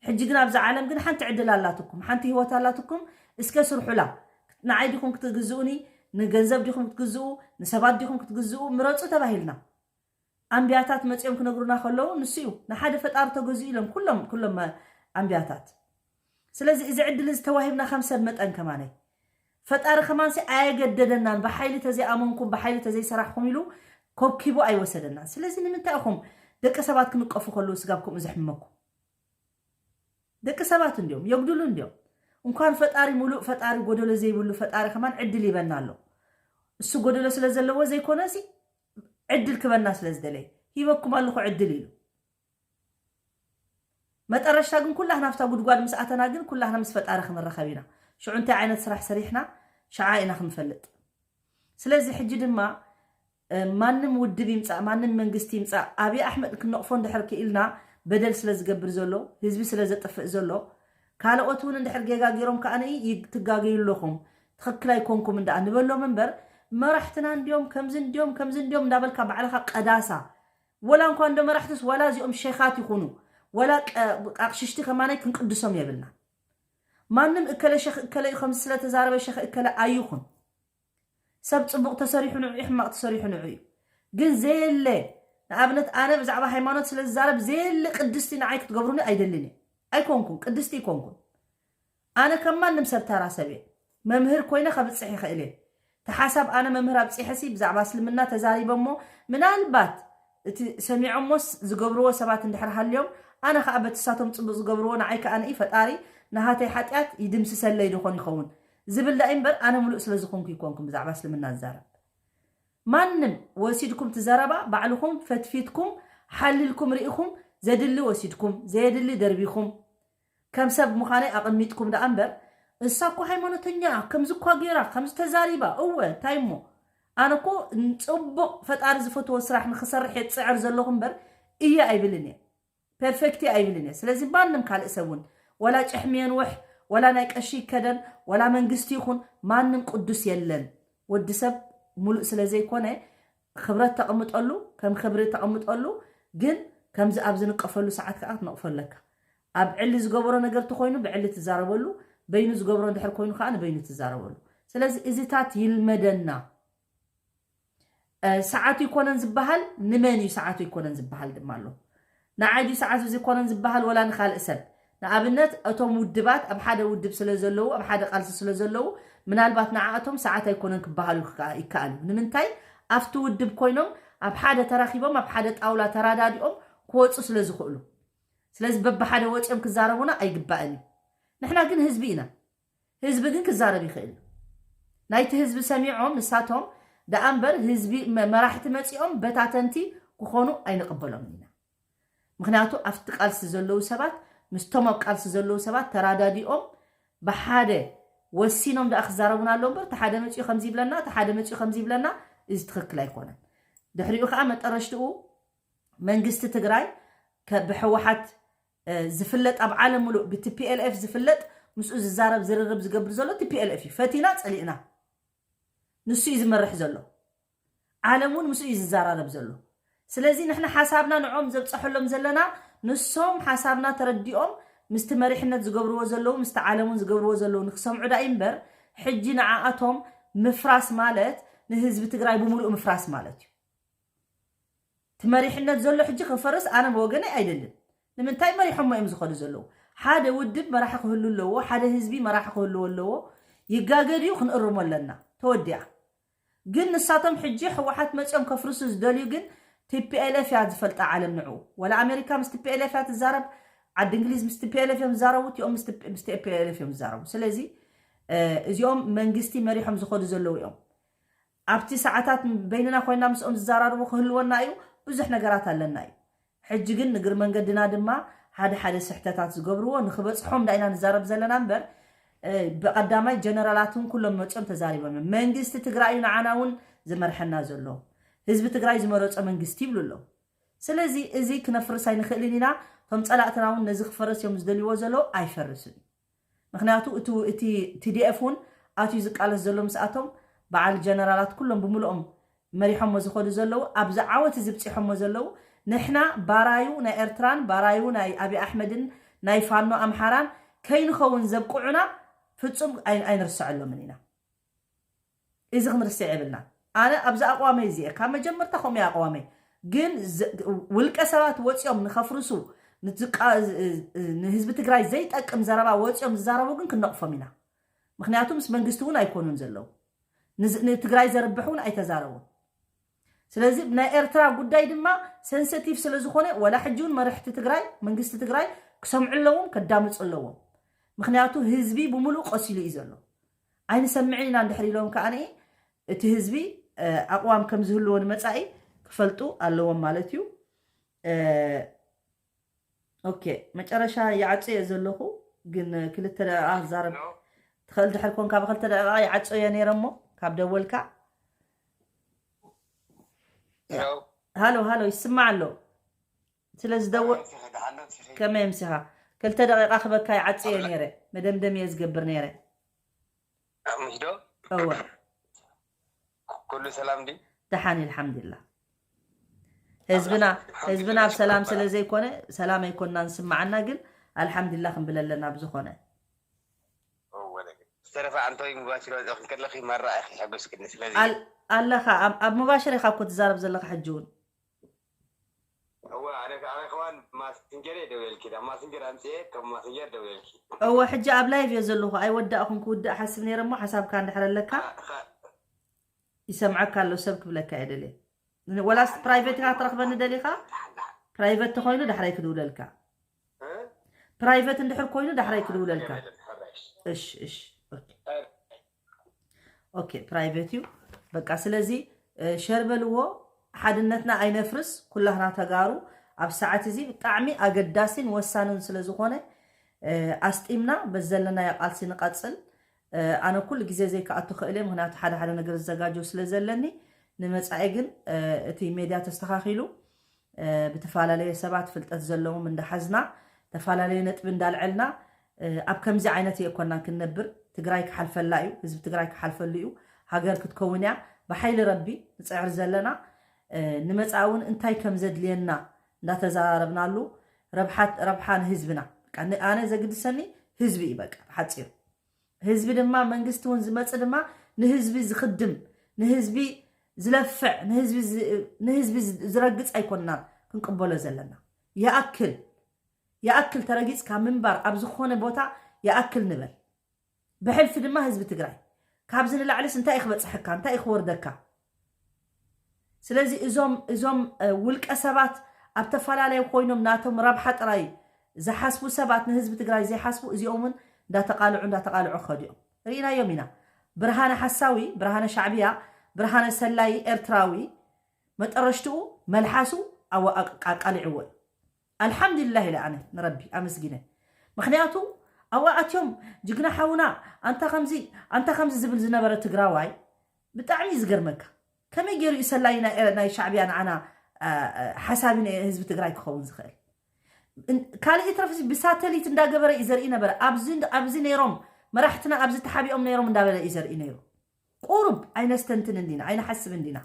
ሕጂ ግን ኣብዛ ዓለም ግን ሓንቲ ዕድል ኣላትኩም፣ ሓንቲ ህይወት ኣላትኩም። እስከ ስርሑላ። ንዓይ ዲኹም ክትግዝኡኒ፣ ንገንዘብ ዲኹም ክትግዝኡ፣ ንሰባት ዲኹም ክትግዝኡ ምረፁ ተባሂልና። ኣንቢያታት መፂኦም ክነግሩና ከለዉ ንሱ እዩ ንሓደ ፈጣሪ ተገዝኡ ኢሎም ኩሎም ኩሎም ኣንቢያታት። ስለዚ እዚ ዕድል እዚ ተዋሂብና ከም ሰብ መጠን ከማነይ ፈጣሪ ከማንሲ ኣየገደደናን። ብሓይሊ ተዘይኣመንኩም ብሓይሊ ተዘይሰራሕኩም ኢሉ ኮብኪቡ ኣይወሰደናን። ስለዚ ንምንታይ ኢኹም ደቂ ሰባት ክንቀፉ ከለዉ ስጋብ ከምኡ ዘሕምመኩም? ደቂ ሰባት እንዲዮም የጉድሉ እንዲዮም። እንኳን ፈጣሪ ሙሉእ ፈጣሪ ጎደሎ ዘይብሉ ፈጣሪ ከማን ዕድል ይበና ኣሎ። እሱ ጎደሎ ስለ ዘለዎ ዘይኮነ ሲ ዕድል ክበና ስለ ዝደለየ ሂበኩም ኣለኹ ዕድል ኢሉ። መጠረሽታ ግን ኩላህና ኣብታ ጉድጓድ ምስ ኣተና ግን ኩላህና ምስ ፈጣሪ ክንረኸብ ኢና። ሽዑ እንታይ ዓይነት ስራሕ ሰሪሕና ሽዓ ኢና ክንፈልጥ። ስለዚ ሕጂ ድማ እ፣ ማንም ውድብ ይምፃእ ማንም መንግስቲ ይምፃእ ኣብይ ኣሕመድ ክንነቕፎ እንድሕር ክኢልና በደል ስለ ዝገብር ዘሎ ህዝቢ ስለ ዘጥፍእ ዘሎ ካልኦት እውን እንድሕር ጌጋ ገይሮም ከዓ ንይ ትጋገዩ ኣለኹም ትኽክል ኣይኮንኩም እንዳ ንበሎም እምበር፣ መራሕትና እንዲዮም ከምዚ እንዲዮም ከምዚ እንዲዮም እንዳበልካ ባዕልኻ ቀዳሳ። ወላ እንኳ እንዶ መራሕትስ፣ ወላ እዚኦም ሸኻት ይኹኑ፣ ወላ ቀ- ኣቕሽሽቲ ከማናይ ክንቅድሶም የብልና። ማንም እከለ ሸኽ እከለ እዩ ከምዚ ስለተዛረበ ሸኽ እከለ ኣይኹን። ሰብ ጽቡቕ ተሰሪሑ ንዑ እዩ፣ ሕማቕ ተሰሪሑ ንዑ እዩ። ግን ዘየለ፣ ንኣብነት ኣነ ብዛዕባ ሃይማኖት ስለ ዝዛረብ፣ ዘየለ ቅድስቲ ንዓይ ክትገብሩኒ ኣይደልን እየ። ኣይኮንኩን ቅድስቲ ኣይኮንኩን። ኣነ ከም ማንም ሰብ ተራ ሰብ እየ። መምህር ኮይነ ከብጽሕ ይኽእል እየ። ተሓሳብ ኣነ መምህር ኣብጺሐሲ ብዛዕባ እስልምና ተዛሪበ እሞ፣ ምናልባት እቲ ሰሚዖሞስ ዝገብርዎ ሰባት እንድሕር ሃልዮም፣ ኣነ ኸኣ በቲ ሳቶም ጽቡቕ ዝገብርዎ ንዓይ ከኣ ንኢ ፈጣሪ ንሃተይ ሓጢኣት ይድምስሰለይ ዶኾን ይኸውን ዝብል ዳኢ እምበር፣ ኣነ ምሉእ ስለ ዝኾንኩ ይኮንኩም ብዛዕባ እስልምና ዝዛረብ። ማንም ወሲድኩም ትዘረባ ባዕልኹም ፈትፊትኩም ሓልልኩም ርኢኹም፣ ዘድሊ ወሲድኩም ዘየድሊ ደርቢኹም፣ ከም ሰብ ምዃነይ ኣቐሚጥኩም ደኣ እምበር፣ እሳ እኮ ሃይማኖተኛ፣ ከምዚ እኳ ገይራ፣ ከምዚ ተዛሪባ፣ እወ እንታይ እሞ፣ ኣነ እኮ ጽቡቕ ፈጣሪ ዝፈትዎ ስራሕ ንክሰርሕ እየ ዝጽዕር ዘለኹ እምበር፣ እየ ኣይብልን እየ። ፐርፌክት እየ ኣይብልን እየ። ስለዚ ማንም ካልእ ሰብ እውን፣ ወላ ጭሕሚ የንውሕ፣ ወላ ናይ ቀሺ ይከደን፣ ወላ መንግስቲ ይኹን፣ ማንም ቅዱስ የለን። ወዲ ሰብ ሙሉእ ስለ ዘይኮነ፣ ክብረት ተቐምጠሉ፣ ከም ክብሪ ተቐምጠሉ። ግን ከምዚ ኣብ ዝንቀፈሉ ሰዓት ከዓ ክትነቕፎ ኣለካ። ኣብ ዕሊ ዝገበሮ ነገር ተኮይኑ ብዕሊ ትዛረበሉ፣ በይኑ ዝገብሮ እንድሕር ኮይኑ ከዓ ንበይኑ ትዛረበሉ። ስለዚ እዚታት ይልመደና። ሰዓቱ ይኮነን ዝበሃል፣ ንመን እዩ ሰዓቱ ይኮነን ዝበሃል ድማ ኣሎ። ንዓይ ድዩ ሰዓቱ ዘይኮነን ዝበሃል ወላ ንኻልእ ሰብ? ንኣብነት እቶም ውድባት ኣብ ሓደ ውድብ ስለ ዘለዉ፣ ኣብ ሓደ ቃልሲ ስለ ዘለዉ፣ ምናልባት ንዓኣቶም ሰዓት ኣይኮነን ክበሃሉ ይከኣሉ። ንምንታይ? ኣብቲ ውድብ ኮይኖም ኣብ ሓደ ተራኺቦም ኣብ ሓደ ጣውላ ተራዳዲኦም ክወፁ ስለ ዝኽእሉ። ስለዚ በብሓደ ወፂኦም ክዛረቡና ኣይግባእን እዩ። ንሕና ግን ህዝቢ ኢና። ህዝቢ ግን ክዛረብ ይኽእል እዩ። ናይቲ ህዝቢ ሰሚዖም ንሳቶም ደኣ እምበር ህዝቢ መራሕቲ መፂኦም በታተንቲ ክኾኑ ኣይንቕበሎም ኢና። ምክንያቱ ኣብቲ ቃልሲ ዘለዉ ሰባት ምስቶም ኣብ ቃልሲ ዘለዉ ሰባት ተራዳዲኦም ብሓደ ወሲኖም ደኣ ክዛረቡና ኣለዉ እምበር፣ እቲ ሓደ መፂኡ ከምዚ ይብለና፣ እቲ ሓደ መፂኡ ከምዚ ይብለና፣ እዚ ትኽክል ኣይኮነን። ድሕሪኡ ከዓ መጠረሽትኡ መንግስቲ ትግራይ ብሕወሓት ዝፍለጥ ኣብ ዓለም ሙሉእ ብቲ ፒኤልኤፍ ዝፍለጥ ምስኡ ዝዛረብ ዝርርብ ዝገብር ዘሎ እቲ ፒኤልኤፍ እዩ። ፈቲና ፀሊእና ንሱ እዩ ዝመርሕ ዘሎ። ዓለም እውን ምስኡ እዩ ዝዘራረብ ዘሎ። ስለዚ ንሕና ሓሳብና ንዖም ዘብፀሐሎም ዘለና ንሶም ሓሳብና ተረዲኦም ምስቲ መሪሕነት ዝገብርዎ ዘለዉ ምስቲ ዓለም እውን ዝገብርዎ ዘለዉ ንክሰምዑ ዳኢ እምበር ሕጂ ንዓኣቶም ምፍራስ ማለት ንህዝቢ ትግራይ ብምሉእ ምፍራስ ማለት እዩ። እቲ መሪሕነት ዘሎ ሕጂ ክፈርስ ኣነ ብወገነይ ኣይደልን። ንምንታይ መሪሖሞ እዮም ዝኸዱ ዘለዉ? ሓደ ውድብ መራሒ ክህሉ ኣለዎ፣ ሓደ ህዝቢ መራሒ ክህልዎ ኣለዎ። ይጋገ ድዩ? ክንእርሞ ኣለና። ተወዲኣ። ግን ንሳቶም ሕጂ ህወሓት መፂኦም ከፍርሱ ዝደልዩ ግን ቲፒኤልኤፍ እያ ዝፈልጣ ዓለም ንዑ። ወላ ኣሜሪካ ምስ ቲፒኤልኤፍ እያ ትዛረብ፣ ዓዲ እንግሊዝ ምስ ቲፒኤልኤፍ እዮም ዝዛረቡ፣ እቲኦም ምስ ቲፒኤልኤፍ እዮም ዝዛረቡ። ስለዚ እዚኦም መንግስቲ መሪሖም ዝኸዱ ዘለዉ እዮም። ኣብቲ ሰዓታት በይንና ኮይና ምስኦም ዝዘራርቡ ክህልወና እዩ። ብዙሕ ነገራት ኣለና እዩ። ሕጂ ግን ንግር መንገድና ድማ ሓደ ሓደ ስሕተታት ዝገብርዎ ንክበፅሖም ዳኢና ንዛረብ ዘለና እምበር ብቀዳማይ ጀነራላትን ኩሎም መፅኦም ተዛሪቦም እዮም። መንግስቲ ትግራይ እዩ ንዓና እውን ዝመርሐና ዘሎ። ህዝቢ ትግራይ ዝመረፆ መንግስቲ ይብሉ ኣለዉ። ስለዚ እዚ ክነፍርስ ኣይንኽእልን ኢና። እቶም ፀላእትና እውን ነዚ ክፈረስ እዮም ዝደልይዎ ዘለዉ ኣይፈርስን እዩ። ምክንያቱ እቲ ቲዲኤፍ እውን ኣትዩ ዝቃለስ ዘሎ ምስኣቶም በዓል ጀነራላት ኩሎም ብምልኦም መሪሖሞ ዝኸዱ ዘለዉ ኣብዚ ዓወት እዚ ብፂሖሞ ዘለዉ ንሕና ባራዩ ናይ ኤርትራን ባራዩ ናይ ኣብይ ኣሕመድን ናይ ፋኖ ኣምሓራን ከይንኸውን ዘብቅዑና ፍፁም ኣይንርስዐሎምን ኢና። እዚ ክንርስዕ የብልና። ኣነ ኣብዚ ኣቋመይ እዚ ካብ መጀመርታ ከምኡ ኣቋመይ ግን ውልቀ ሰባት ወፂኦም ንኸፍርሱ ንህዝቢ ትግራይ ዘይጠቅም ዘረባ ወፂኦም ዝዛረቡ ግን ክንነቕፎም ኢና። ምክንያቱ ምስ መንግስቲ እውን ኣይኮኑን ዘለዉ። ንትግራይ ዘርብሕ እውን ኣይተዛረቡን። ስለዚ ናይ ኤርትራ ጉዳይ ድማ ሰንሰቲቭ ስለ ዝኾነ ወላ ሕጂ እውን መርሕቲ ትግራይ መንግስቲ ትግራይ ክሰምዑ ኣለዎም፣ ከዳምፁ ኣለዎም። ምክንያቱ ህዝቢ ብምሉእ ቆሲሉ እዩ ዘሎ። ኣይንሰምዕን ኢና እንድሕር ኢሎም ከኣ እቲ ህዝቢ ኣቕዋም ከም ዝህልዎ ንመጻኢ ክፈልጡ ኣለዎም ማለት እዩ። ኦኬ፣ መጨረሻ ይዓጽዮ ዘለኹ፣ ግን ክልተ ደቂቓ ክዛረብ ትኽእል ድሕር ኮንካ፣ ብክልተ ደቂቓ ይዓጽዮ ነይረ እሞ ካብ ደወልካ። ሃሎ፣ ሃሎ፣ ይስማዕ ኣሎ። ስለ ዝደወ-፣ ከመይ ምሲኻ? ክልተ ደቂቓ ክበካ ይዓጽዮ ነይረ፣ መደምደም እየ ዝገብር ነይረ። ምሽ ዶ? እወ ኩሉ ሰላም ድዩ? ደሓን እዩ፣ ኣልሓምዱሊላህ። ህዝብና ህዝብና ኣብ ሰላም ስለ ዘይኮነ ሰላም ኣይኮንና ንስማዓና፣ ግን ኣልሓምዱሊላህ ክንብል ኣለና። ብዝኾነ እወ፣ ነገ ዝተረፈ ኣንቶይ ሙባሽር ወፂእኺ ከለኺ መራ ኢኺ ሕጉስ ክኒ። ስለዚ ኣል- ኣለኻ ኣብ- ኣብ ሙባሽር ኢኻ እኮ ትዛረብ ዘለኻ ሕጂ እውን። እወ፣ ኣነ ከ- ኣነ ከማን ማሲንጀር እየ ደውለልኪ፣ ናብ ማሲንጀር ኣምፅኤ ካብ ማሲንጀር ደውለልኪ። እወ፣ ሕጂ ኣብ ላይቭ እየ ዘለኹ፣ ኣይወዳእኹን። ክውዳእ ሓስብ ነይረ እሞ ሓሳብካ እንድሕር ኣለካ ኸ- ይሰምዐካ ኣሎ፣ ሰብ ክብለካ እየ ደልየ። ወላስ ፕራይቬት ኢኻ ክትረኽበኒ ደሊኻ? ፕራይቬት ተኾይኑ ዳሕራይ ክድውለልካ። እ? ፕራይቬት እንድሕር ኮይኑ ዳሕራይ ክድውለልካ። ሕራሽ። እሺ እሺ። ኦኬ ኦኬ፣ ፕራይቬት እዩ በቃ። ስለዚ እ፣ ሸር በልዎ፣ ሓድነትና ኣይነፍርስ። ኩላህና ተጋሩ ኣብ ሰዓት እዚ ብጣዕሚ ኣገዳሲን ወሳንን ስለ ዝኾነ እ፣ ኣስጢምና በዚ ዘለናዮ ቃልሲ ንቐጽል። እ፣ ኣነ ኩሉ ግዜ ዘይከኣቱ ክእል እየ፣ ምክንያቱ ሓደ ሓደ ነገር ዝዘጋጀው ስለ ዘለኒ። ንመጻኢ ግን እ፣ እቲ ሜድያ ተስተኻኺሉ እ፣ ብተፈላለየ ሰባት ፍልጠት ዘለዎም እንዳሓዝና፣ ተፈላለየ ነጥቢ እንዳልዐልና እ፣ ኣብ ከምዚ ዓይነት የኮና ክንነብር። ትግራይ ክሓልፈላ እዩ፣ ህዝቢ ትግራይ ክሓልፈሉ እዩ። ሃገር ክትከውን እያ። ብሓይሊ ረቢ ንፅዕር ዘለና እ፣ ንመፃእ እውን እንታይ ከም ዘድልየና እንዳተዘራረብናሉ፣ ረብሓት ረብሓ ንህዝብና። በቃ ን- ኣነ ዘግድሰኒ ህዝቢ እዩ። በቃ ብሓፂሩ ህዝቢ ድማ መንግስቲ እውን ዝመፅእ ድማ ንህዝቢ ዝኽድም፣ ንህዝቢ ዝለፍዕ፣ ንህዝቢ ዝ- ንህዝቢ ዝ- ዝረግፅ ኣይኮንና ክንቅበሎ ዘለና። ይኣክል ይኣክል፣ ተረጊፅካ ምንባር ኣብ ዝኾነ ቦታ ይኣክል ንበል። ብሕልፊ ድማ ህዝቢ ትግራይ ካብዚ ንላዕሊስ እንታይ እዩ ክበፅሐካ፣ እንታይ እዩ ክወርደካ? ስለዚ እዞም እዞም እ፣ ውልቀ ሰባት ኣብ ተፈላለዩ ኮይኖም ናቶም ረብሓ ጥራይ ዝሓስቡ ሰባት ንህዝቢ ትግራይ ዘይሓስቡ፣ እዚኦም እውን እንዳተቃልዑ እንዳተቃልዑ ክኸዱ እዮም። ርኢናዮም ኢና። ብርሃነ ሓሳዊ፣ ብርሃነ ሻዕብያ፣ ብርሃነ ሰላዪ ኤርትራዊ መጠረሽትኡ መልሓሱ ኣዋ- ኣቃ- ኣቃሊዕዎ እዩ። ኣልሓምዱሊላህ ኢለ ኣነ ንረቢ ኣመስጊነ። ምክንያቱ ኣብኡ ኣትዮም ጅግና ሓውና ኣንታ ከምዚ ኣንታ ከምዚ ዝብል ዝነበረ ትግራዋይ ብጣዕሚ እዩ ዝገርመካ። ከመይ ገይሩ እዩ ሰላዪ ናይ ኤረ- ናይ ሻዕብያ ንዓና አ- አ- ሓሳቢ ናይ ህዝቢ ትግራይ ክኸውን ዝኽእል? እን- ካልእ ይትረፍ እዚ ብሳተሊት እንዳገበረ እዩ ዘርኢ ነበረ። ኣብዚ ኣብዚ ነይሮም መራሕትና ኣብዚ ተሓቢኦም ነይሮም እንዳበለ እዩ ዘርኢ ነይሩ። ቁሩብ ኣይነስተንትን እንዲና ኣይነሓስብ እንዲና።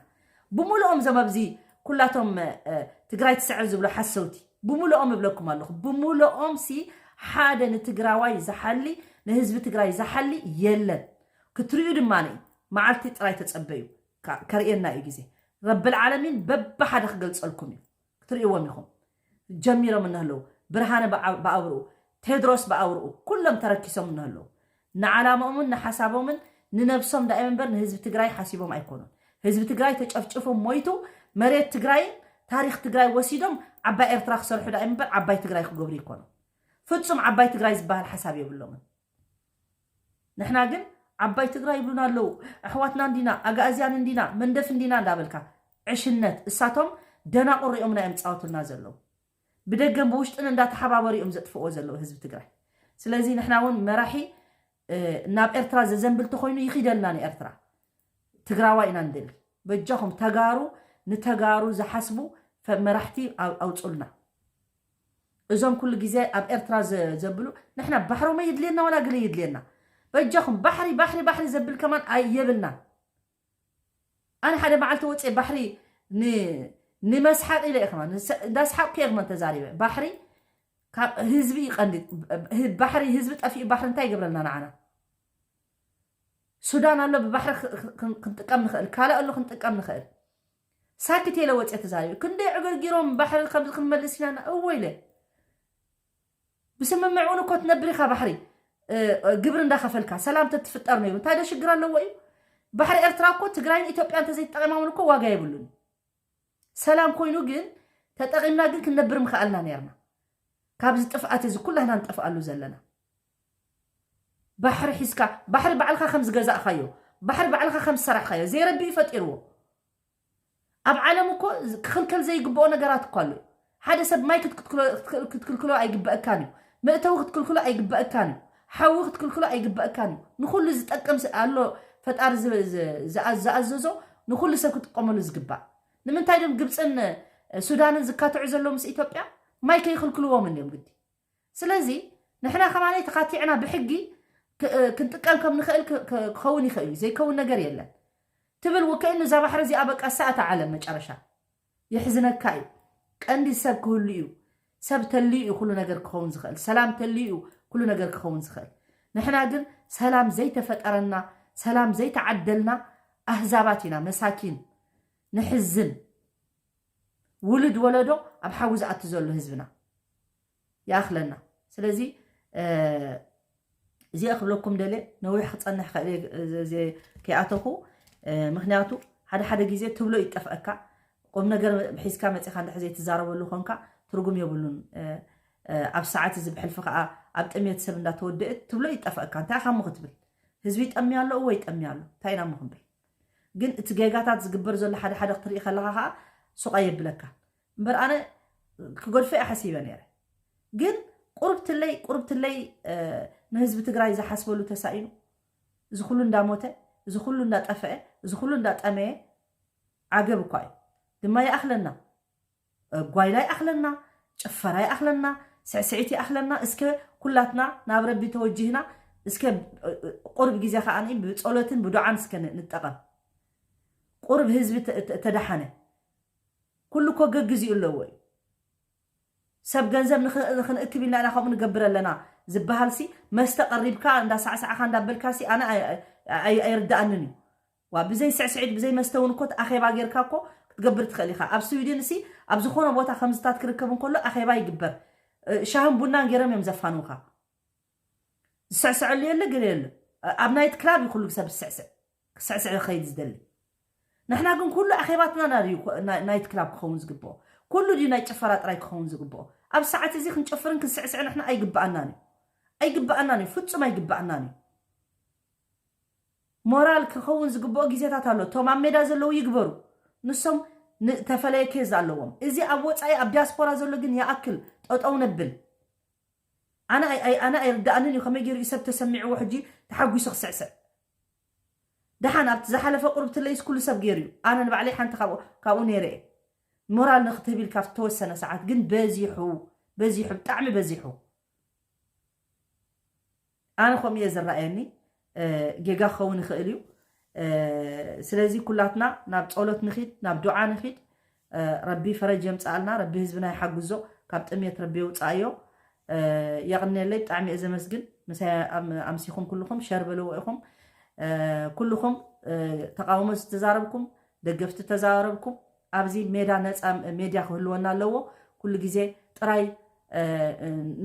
ብምልኦም እዞም ኣብዚ ኩላቶም እ፣ ትግራይ ትስዕር ዝብሉ ሓሰውቲ ብምልኦም እብለኩም ኣለኹ። ብምልኦም ሲ ሓደ ንትግራዋይ ዝሓሊ ንህዝቢ ትግራይ ዝሓሊ የለን። ክትሪኡ ድማ መዓልቲ ጥራይ ተጸበዩ። ከ- ከርእየና እዩ ግዜ። ረብል ዓለሚን በብሓደ ክገልጸልኩም እዩ። ክትርእይዎም ኢኹም። ጀሚሮም እንህለዉ ብርሃነ ብዓ- ብኣውርኡ ቴድሮስ ብኣውርኡ ኩሎም ተረኪሶም እንህለዉ ንዓላማኦምን ንሓሳቦምን ንነብሶም ዳእዮም እምበር ንህዝቢ ትግራይ ሓሲቦም ኣይኮኑን። ህዝቢ ትግራይ ተጨፍጭፉ ሞይቱ መሬት ትግራይን ታሪክ ትግራይ ወሲዶም ዓባይ ኤርትራ ክሰርሑ ዳእዮም እምበር ዓባይ ትግራይ ክገብሩ ይኮኑ። ፍጹም ዓባይ ትግራይ ዝበሃል ሓሳብ የብሎምን። ንሕና ግን ዓባይ ትግራይ ይብሉና ኣለዉ። ኣሕዋትና እንዲና ኣጋእዝያን እንዲና መንደፍ እንዲና እንዳበልካ ዕሽነት እሳቶም ደናቁር እዮም ናይ ምፃወቱልና ዘለዉ። ብደገን ብውሽጥን እንዳተሓባበሩ እዮም ዘጥፍዎ ዘለዉ ህዝቢ ትግራይ። ስለዚ ንሕና እውን መራሒ እ፣ ናብ ኤርትራ ዘዘንብል ተኮይኑ ይኺደልና ንኤርትራ። ትግራዋይ ኢና ንደሊ። በጃኹም ተጋሩ ንተጋሩ ዝሓስቡ ፈ- መራሕቲ ኣው- ኣውፁልና። እዞም ኩሉ ግዜ ኣብ ኤርትራ ዘ- ዘብሉ ንሕና ባሕሮመ ይድልየና ዋላ ገለ ይድልየና። በጃኹም ባሕሪ ባሕሪ ባሕሪ ዘብል ከማን ኣየብልናን። ኣነ ሓደ መዓልቲ ወፅየ ባሕሪ ን- ንመስሓቅ ኢለ እየ ከማን ንሰ- እንዳስሓቅኩ እየ ከማን ተዛሪበ። ባሕሪ ካብ ህዝቢ ይቀንዲ። ህ- ባሕሪ ህዝቢ ጠፊኡ ባሕሪ እንታይ ይገብረልና ንዓና? ሱዳን ኣሎ ብባሕሪ ክ- ክ- ክን- ክንጥቀም ንኽእል፣ ካልእ ኣሎ ክንጥቀም ንኽእል። ሳክት ኢለ ወፅየ ተዛሪበ። ክንደይ ዕገርጊሮም ባሕሪ ከምዚ ክንመልስ ኢና እና እወ ኢለ ብስምምዕ እውን እኮ ትነብር ኢኻ ባሕሪ እ፣ እ፣ ግብሪ እንዳኸፈልካ ሰላም ተትፍጠር ነይሩ እንታይ ዶ ሽግር ኣለዎ እዩ? ባሕሪ ኤርትራ እኮ ትግራይን ኢትዮጵያ እንተዘይተጠቂማውን እኮ ዋጋ የብሉን። ሰላም ኮይኑ ግን ተጠቂምና ግን ክንነብር ምኽኣልና ነይርና። ካብዚ ጥፍኣት እዚ ኩላህና ንጠፍኣሉ ዘለና ባሕሪ ሒዝካ ባሕሪ ባዕልካ ከም ዝገዛእኻዮ ባሕሪ ባዕልካ ከም ዝሰራሕካዮ ዘይረቢ እዩ ፈጢርዎ። ኣብ ዓለም እኮ ክኽልከል ዘይግብኦ ነገራት እኮ ኣሎ። ሓደ ሰብ ማይ ክትክልክሎ ክትክልክሎ ኣይግበአካን እዩ። መእተዊ ክትክልክሎ ኣይግበአካን እዩ። ሓዊ ክትክልክሎ ኣይግበአካን እዩ። ንኹሉ ዝጠቅም ስ- ኣሎ ፈጣሪ ዝ- ዝ- ዝኣ- ዝኣዘዞ ንኹሉ ሰብ ክጥቀመሉ ዝግባእ። ንምንታይ ዶም ግብፅን እ፣ ሱዳንን ዝካትዑ ዘለዉ ምስ ኢትዮጵያ ማይ ከይኽልክልዎም እንዲዮም ግዲ። ስለዚ ንሕና ከማነይ ተኻቲዕና ብሕጊ ክንጥቀም ከም ንኽእል ክኸውን ይኽእል እዩ። ዘይከውን ነገር የለን። ትብል ውከእኑ እዛ ባሕሪ እዚኣ በቃ ሰኣት ዓለም መጨረሻ። የሕዝነካ እዩ። ቀንዲ ሰብ ክህሉ እዩ። ሰብ ተልዩ እዩ ኩሉ ነገር ክኸውን ዝኽእል። ሰላም ተልዩ እዩ ኩሉ ነገር ክኸውን ዝኽእል። ንሕና ግን ሰላም ዘይተፈጠረና፣ ሰላም ዘይተዓደልና ኣህዛባት ኢና። መሳኪን፣ ንሕዝን። ውሉድ ወለዶ ኣብ ሓዊ ዝኣቱ ዘሎ ህዝብና። ይኣኽለና። ስለዚ እዚኣ ክብለኩም ደለ፣ ነዊሕ ክፀንሕ ከይኣተኹ። ምክንያቱ ሓደ ሓደ ግዜ ትብሎ ይጠፍአካ። ቁም ነገር ሒዝካ መፂኻ እንድሕር ዘይትዛረበሉ ኮንካ ትርጉም የብሉን። ኣብ ሰዓት እዚ ብሕልፊ ከዓ ኣብ ጥሜት ሰብ እንዳተወደእት ትብሎ ይጠፍአካ። እንታይ ኢኻ እሞ ክትብል? ህዝቢ ይጠምያ ኣሎ፣ እወ ይጠምያ ኣሎ። እንታይ ኢና እሞ ክንብል? ግን እቲ ጌጋታት ዝግበር ዘሎ ሓደ ሓደ ክትርኢ ከለኻ ከዓ ሱቕ ኣየብለካ። እምበር ኣነ ክገድፎ እየ ሓሲበ ነይረ። ግን ቁርብትለይ ቁርብትለይ ንህዝቢ ትግራይ ዝሓስበሉ ተሳኢኑ፣ እዚ ኩሉ እንዳሞተ፣ እዚ ኩሉ እንዳጠፈአ፣ እዚ ኩሉ እንዳጠመየ ዓገብ እኳ እዩ። ድማ ይኣኽለና። ጓይላ ይኣኽለና፣ ጭፈራ ይኣኽለና፣ ስዕስዒት ይኣኽለና። እስከ ኩላትና ናብ ረቢ ተወጅህና፣ እስከ ቁርብ ግዜ ከዓ ብፀሎትን ብዱዓን እስከ ንጠቐም። ቁርብ ህዝቢ ተደሓነ። ኩሉ እኮ ገግዚኡ ኣለዎ እዩ። ሰብ ገንዘብ ንኽንእክብ ኢልና ኢና ከምኡ ንገብር ኣለና ዝበሃል ሲ፣ መስተ ቀሪብካ እንዳሳዕሳዕካ እንዳበልካ ሲ ኣነ ኣይርዳኣንን እዩ። ዋ ብዘይ ስዕስዒት ብዘይ መስተ እውን እኮ ኣኼባ ጌርካ እኮ ክትገብር ትኽእል ኢኻ። ኣብ ስዊድን ሲ ኣብ ዝኾነ ቦታ ከምዝታት ክርከብ እንከሎ ኣኼባ ይግበር። ሻህን ቡናን ገይሮም እዮም ዘፋንውካ። ዝስዕስዐሉ የለ ገለ የለ። ኣብ ናይት ክላብ እዩ ኩሉ ሰብ ዝስዕስዕ ክስዕስዕ ክኸይድ ዝደሊ። ንሕና ግን ኩሉ ኣኼባትና ናድዩ ናይት ክላብ ክኸውን ዝግብኦ፣ ኩሉ ድዩ ናይ ጭፈራ ጥራይ ክኸውን ዝግብኦ? ኣብ ሰዓት እዚ ክንጨፍርን ክንስዕስዕ ንሕና ኣይግብኣናን እዩ። ኣይግብኣናን እዩ፣ ፍጹም ኣይግብኣናን እዩ። ሞራል ክኸውን ዝግብኦ ግዜታት ኣሎ። እቶም ኣብ ሜዳ ዘለዉ ይግበሩ፣ ንሶም ተፈለየ ኬዝ ኣለዎም። እዚ ኣብ ወፃኢ ኣብ ዲያስፖራ ዘሎ ግን ይኣክል፣ ጠጠው ነብል። ኣነ ኣነ ኣይርዳእንን እዩ። ከመይ ገይሩ እዩ ሰብ ተሰሚዕዎ ሕጂ ተሓጒሱ ክስዕስዕ? ደሓን ኣብቲ ዝሓለፈ ቁርብትለይስ ኩሉ ሰብ ገይሩ እዩ። ኣነ ንባዕለይ ሓንቲ ካብኡ ነይረ እየ። ሞራል ንክትህብ ኢልካ ተወሰነ ሰዓት ግን በዚሑ፣ በዚሑ፣ ብጣዕሚ በዚሑ። ኣነ ከምኡ እየ ዝረኣየኒ። ጌጋ ክኸውን ይኽእል እዩ። ስለዚ ኩላትና ናብ ጸሎት ንኺድ፣ ናብ ዱዓ ንኺድ። ረቢ ፈረጅ የምጽኣልና፣ ረቢ ህዝብና ይሓግዞ፣ ካብ ጥሜት ረቢ የውጽኣዮ። የቕንየለይ፣ ብጣዕሚ እየ ዘመስግን። ምሳይ ኣምሲኹም ኩልኹም ሸር በልዎ ኢኹም። ኩልኹም ተቃውሞ ዝተዛረብኩም፣ ደገፍቲ ተዛረብኩም፣ ኣብዚ ሜዳ ነፃ ሜድያ ክህልወና ኣለዎ። ኩሉ ግዜ ጥራይ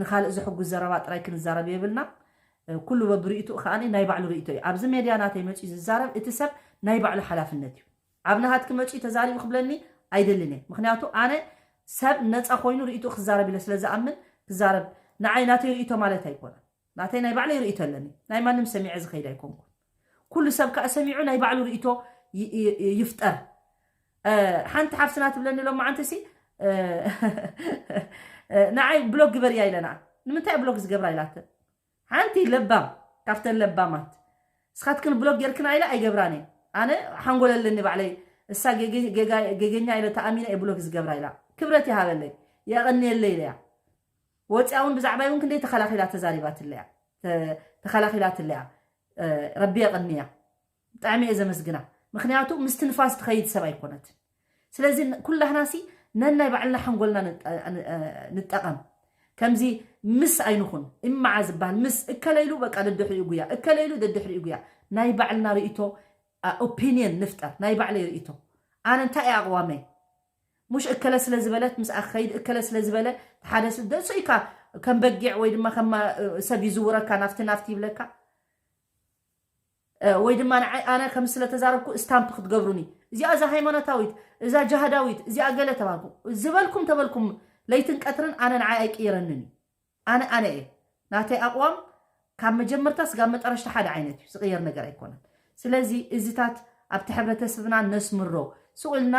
ንኻልእ ዝሕጉዝ ዘረባ ጥራይ ክንዛረብ የብልና። ኩሉ በብርእይትኡ ከኣ ናይ ባዕሉ ርእይቶ እዩ። ኣብዚ ሜድያ ናተይ መፅዩ ዝዛረብ እቲ ሰብ ናይ ባዕሉ ሓላፍነት እዩ። ኣብ ናሃትኪ መፅዩ ተዛሪቡ ክብለኒ ኣይደልን እየ። ምክንያቱ ኣነ ሰብ ነፃ ኮይኑ ርእይትኡ ክዛረብ ኢለ ስለ ዝኣምን ክዛረብ፣ ንዓይ ናተይ ርእይቶ ማለት ኣይኮነን። ናተይ ናይ ባዕለይ ርእይቶ ኣለኒ። ናይ ማንም ሰሚዐ ዝኸይድ ኣይኮንኩን። ኩሉ ሰብ ከኣ ሰሚዑ ናይ ባዕሉ ርእይቶ ይፍጠር። ሓንቲ ሓፍትና ትብለኒ ሎማዓንቲ ሲ ንዓይ ብሎክ ግበርያ ኢለና። ንምንታይ ብሎክ ዝገብራ ኢላተ? ሓንቲ ለባም ካብተን ለባማት፣ እስኻትክን ብሎክ ጌርክና ኢለ ኣይገብራን እየ። ኣነ ሓንጎል ኣለኒ ባዕለይ። እሳ ጌገኛ ኢለ ተኣሚነ እየ ብሎክ ዝገብራ ኢላ። ክብረት ይሃበለይ፣ የቐንየለይ ኢለያ። ወፂኣ እውን ብዛዕባይ እውን ክንደይ ተኸላኺላ ተዛሪባትለያ፣ ተኸላኺላትለያ። ረቢ የቐንያ። ብጣዕሚ እየ ዘመስግና። ምክንያቱ ምስቲ ንፋስ ትኸይድ ሰብ ኣይኮነትን። ስለዚ ኩላህናሲ ነናይ ባዕልና ሓንጎልና ንጠቐም። ከምዚ ምስ ኣይንኹን። እማዓ ዝበሃል ምስ እከለ ኢሉ በቃ ደድሕሪኡ ጉያ፣ እከለ ኢሉ ደድሕሪኡ ጉያ። ናይ ባዕልና ርእይቶ፣ ኦፒንየን ንፍጠር። ናይ ባዕለይ ርእይቶ። ኣነ እንታይ እየ ኣቕዋመይ? ሙሽ እከለ ስለ ዝበለት ምስኣ ክኸይድ፣ እከለ ስለ ዝበለ ሓደ ደሱ ኢካ ከም በጊዕ ወይ ድማ ከም ሰብ ይዝውረካ ናፍቲ ናፍቲ ይብለካ። ወይ ድማ ንዓይ ኣነ ከም ስለ ተዛረብኩ ስታምፕ ክትገብሩኒ፣ እዚኣ እዛ ሃይማኖታዊት፣ እዛ ጃሃዳዊት፣ እዚኣ ገለ ተባልኩ ዝበልኩም ተበልኩም፣ ለይትን ቀትርን ኣነ ንዓይ ኣይቅይረንን እዩ። ኣነ ኣነ እየ። ናተይ ኣቕዋም ካብ መጀመርታ ስጋብ መጠረሽታ ሓደ ዓይነት እዩ፣ ዝቕየር ነገር ኣይኮነን። ስለዚ እዚታት ኣብቲ ሕብረተሰብና ነስምሮ። ስቕ ኢልና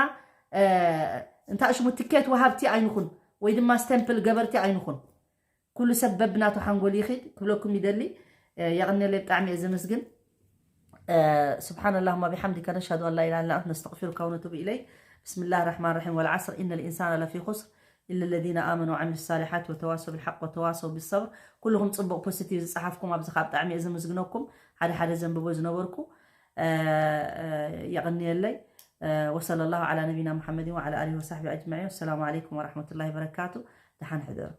እንታይ ሽሙ ትኬት ወሃብቲ ኣይንኹን፣ ወይ ድማ ስቴምፕል ገበርቲ ኣይንኹን። ኩሉ ሰብ በብናቱ ሓንጎል ይኺድ ክብለኩም ይደሊ። የቐንየለይ፣ ብጣዕሚ እየ ዘመስግን። سبحان الله وبحمده، نشهد أن لا إله إلا أنت، نستغفرك ونتوب إليك. بسم الله الرحمن الرحيم. والعصر إن الإنسان لفي خسر إلا الذين آمنوا وعملوا الصالحات وتواصوا بالحق وتواصوا بالصبر. ኩልኹም ጽቡቕ ፖዚቲቭ ዝጸሓፍኩም ኣብዚ ካብ ብጣዕሚ እየ ዘመስግነኩም። ሓደ ሓደ ዘንብቦ ዝነበርኩ የቐንየለይ። وصلى الله على نبينا محمد وعلى آله وصحبه أجمعين. السلام عليكم ورحمة الله وبركاته. ደሓን ሕደሩ።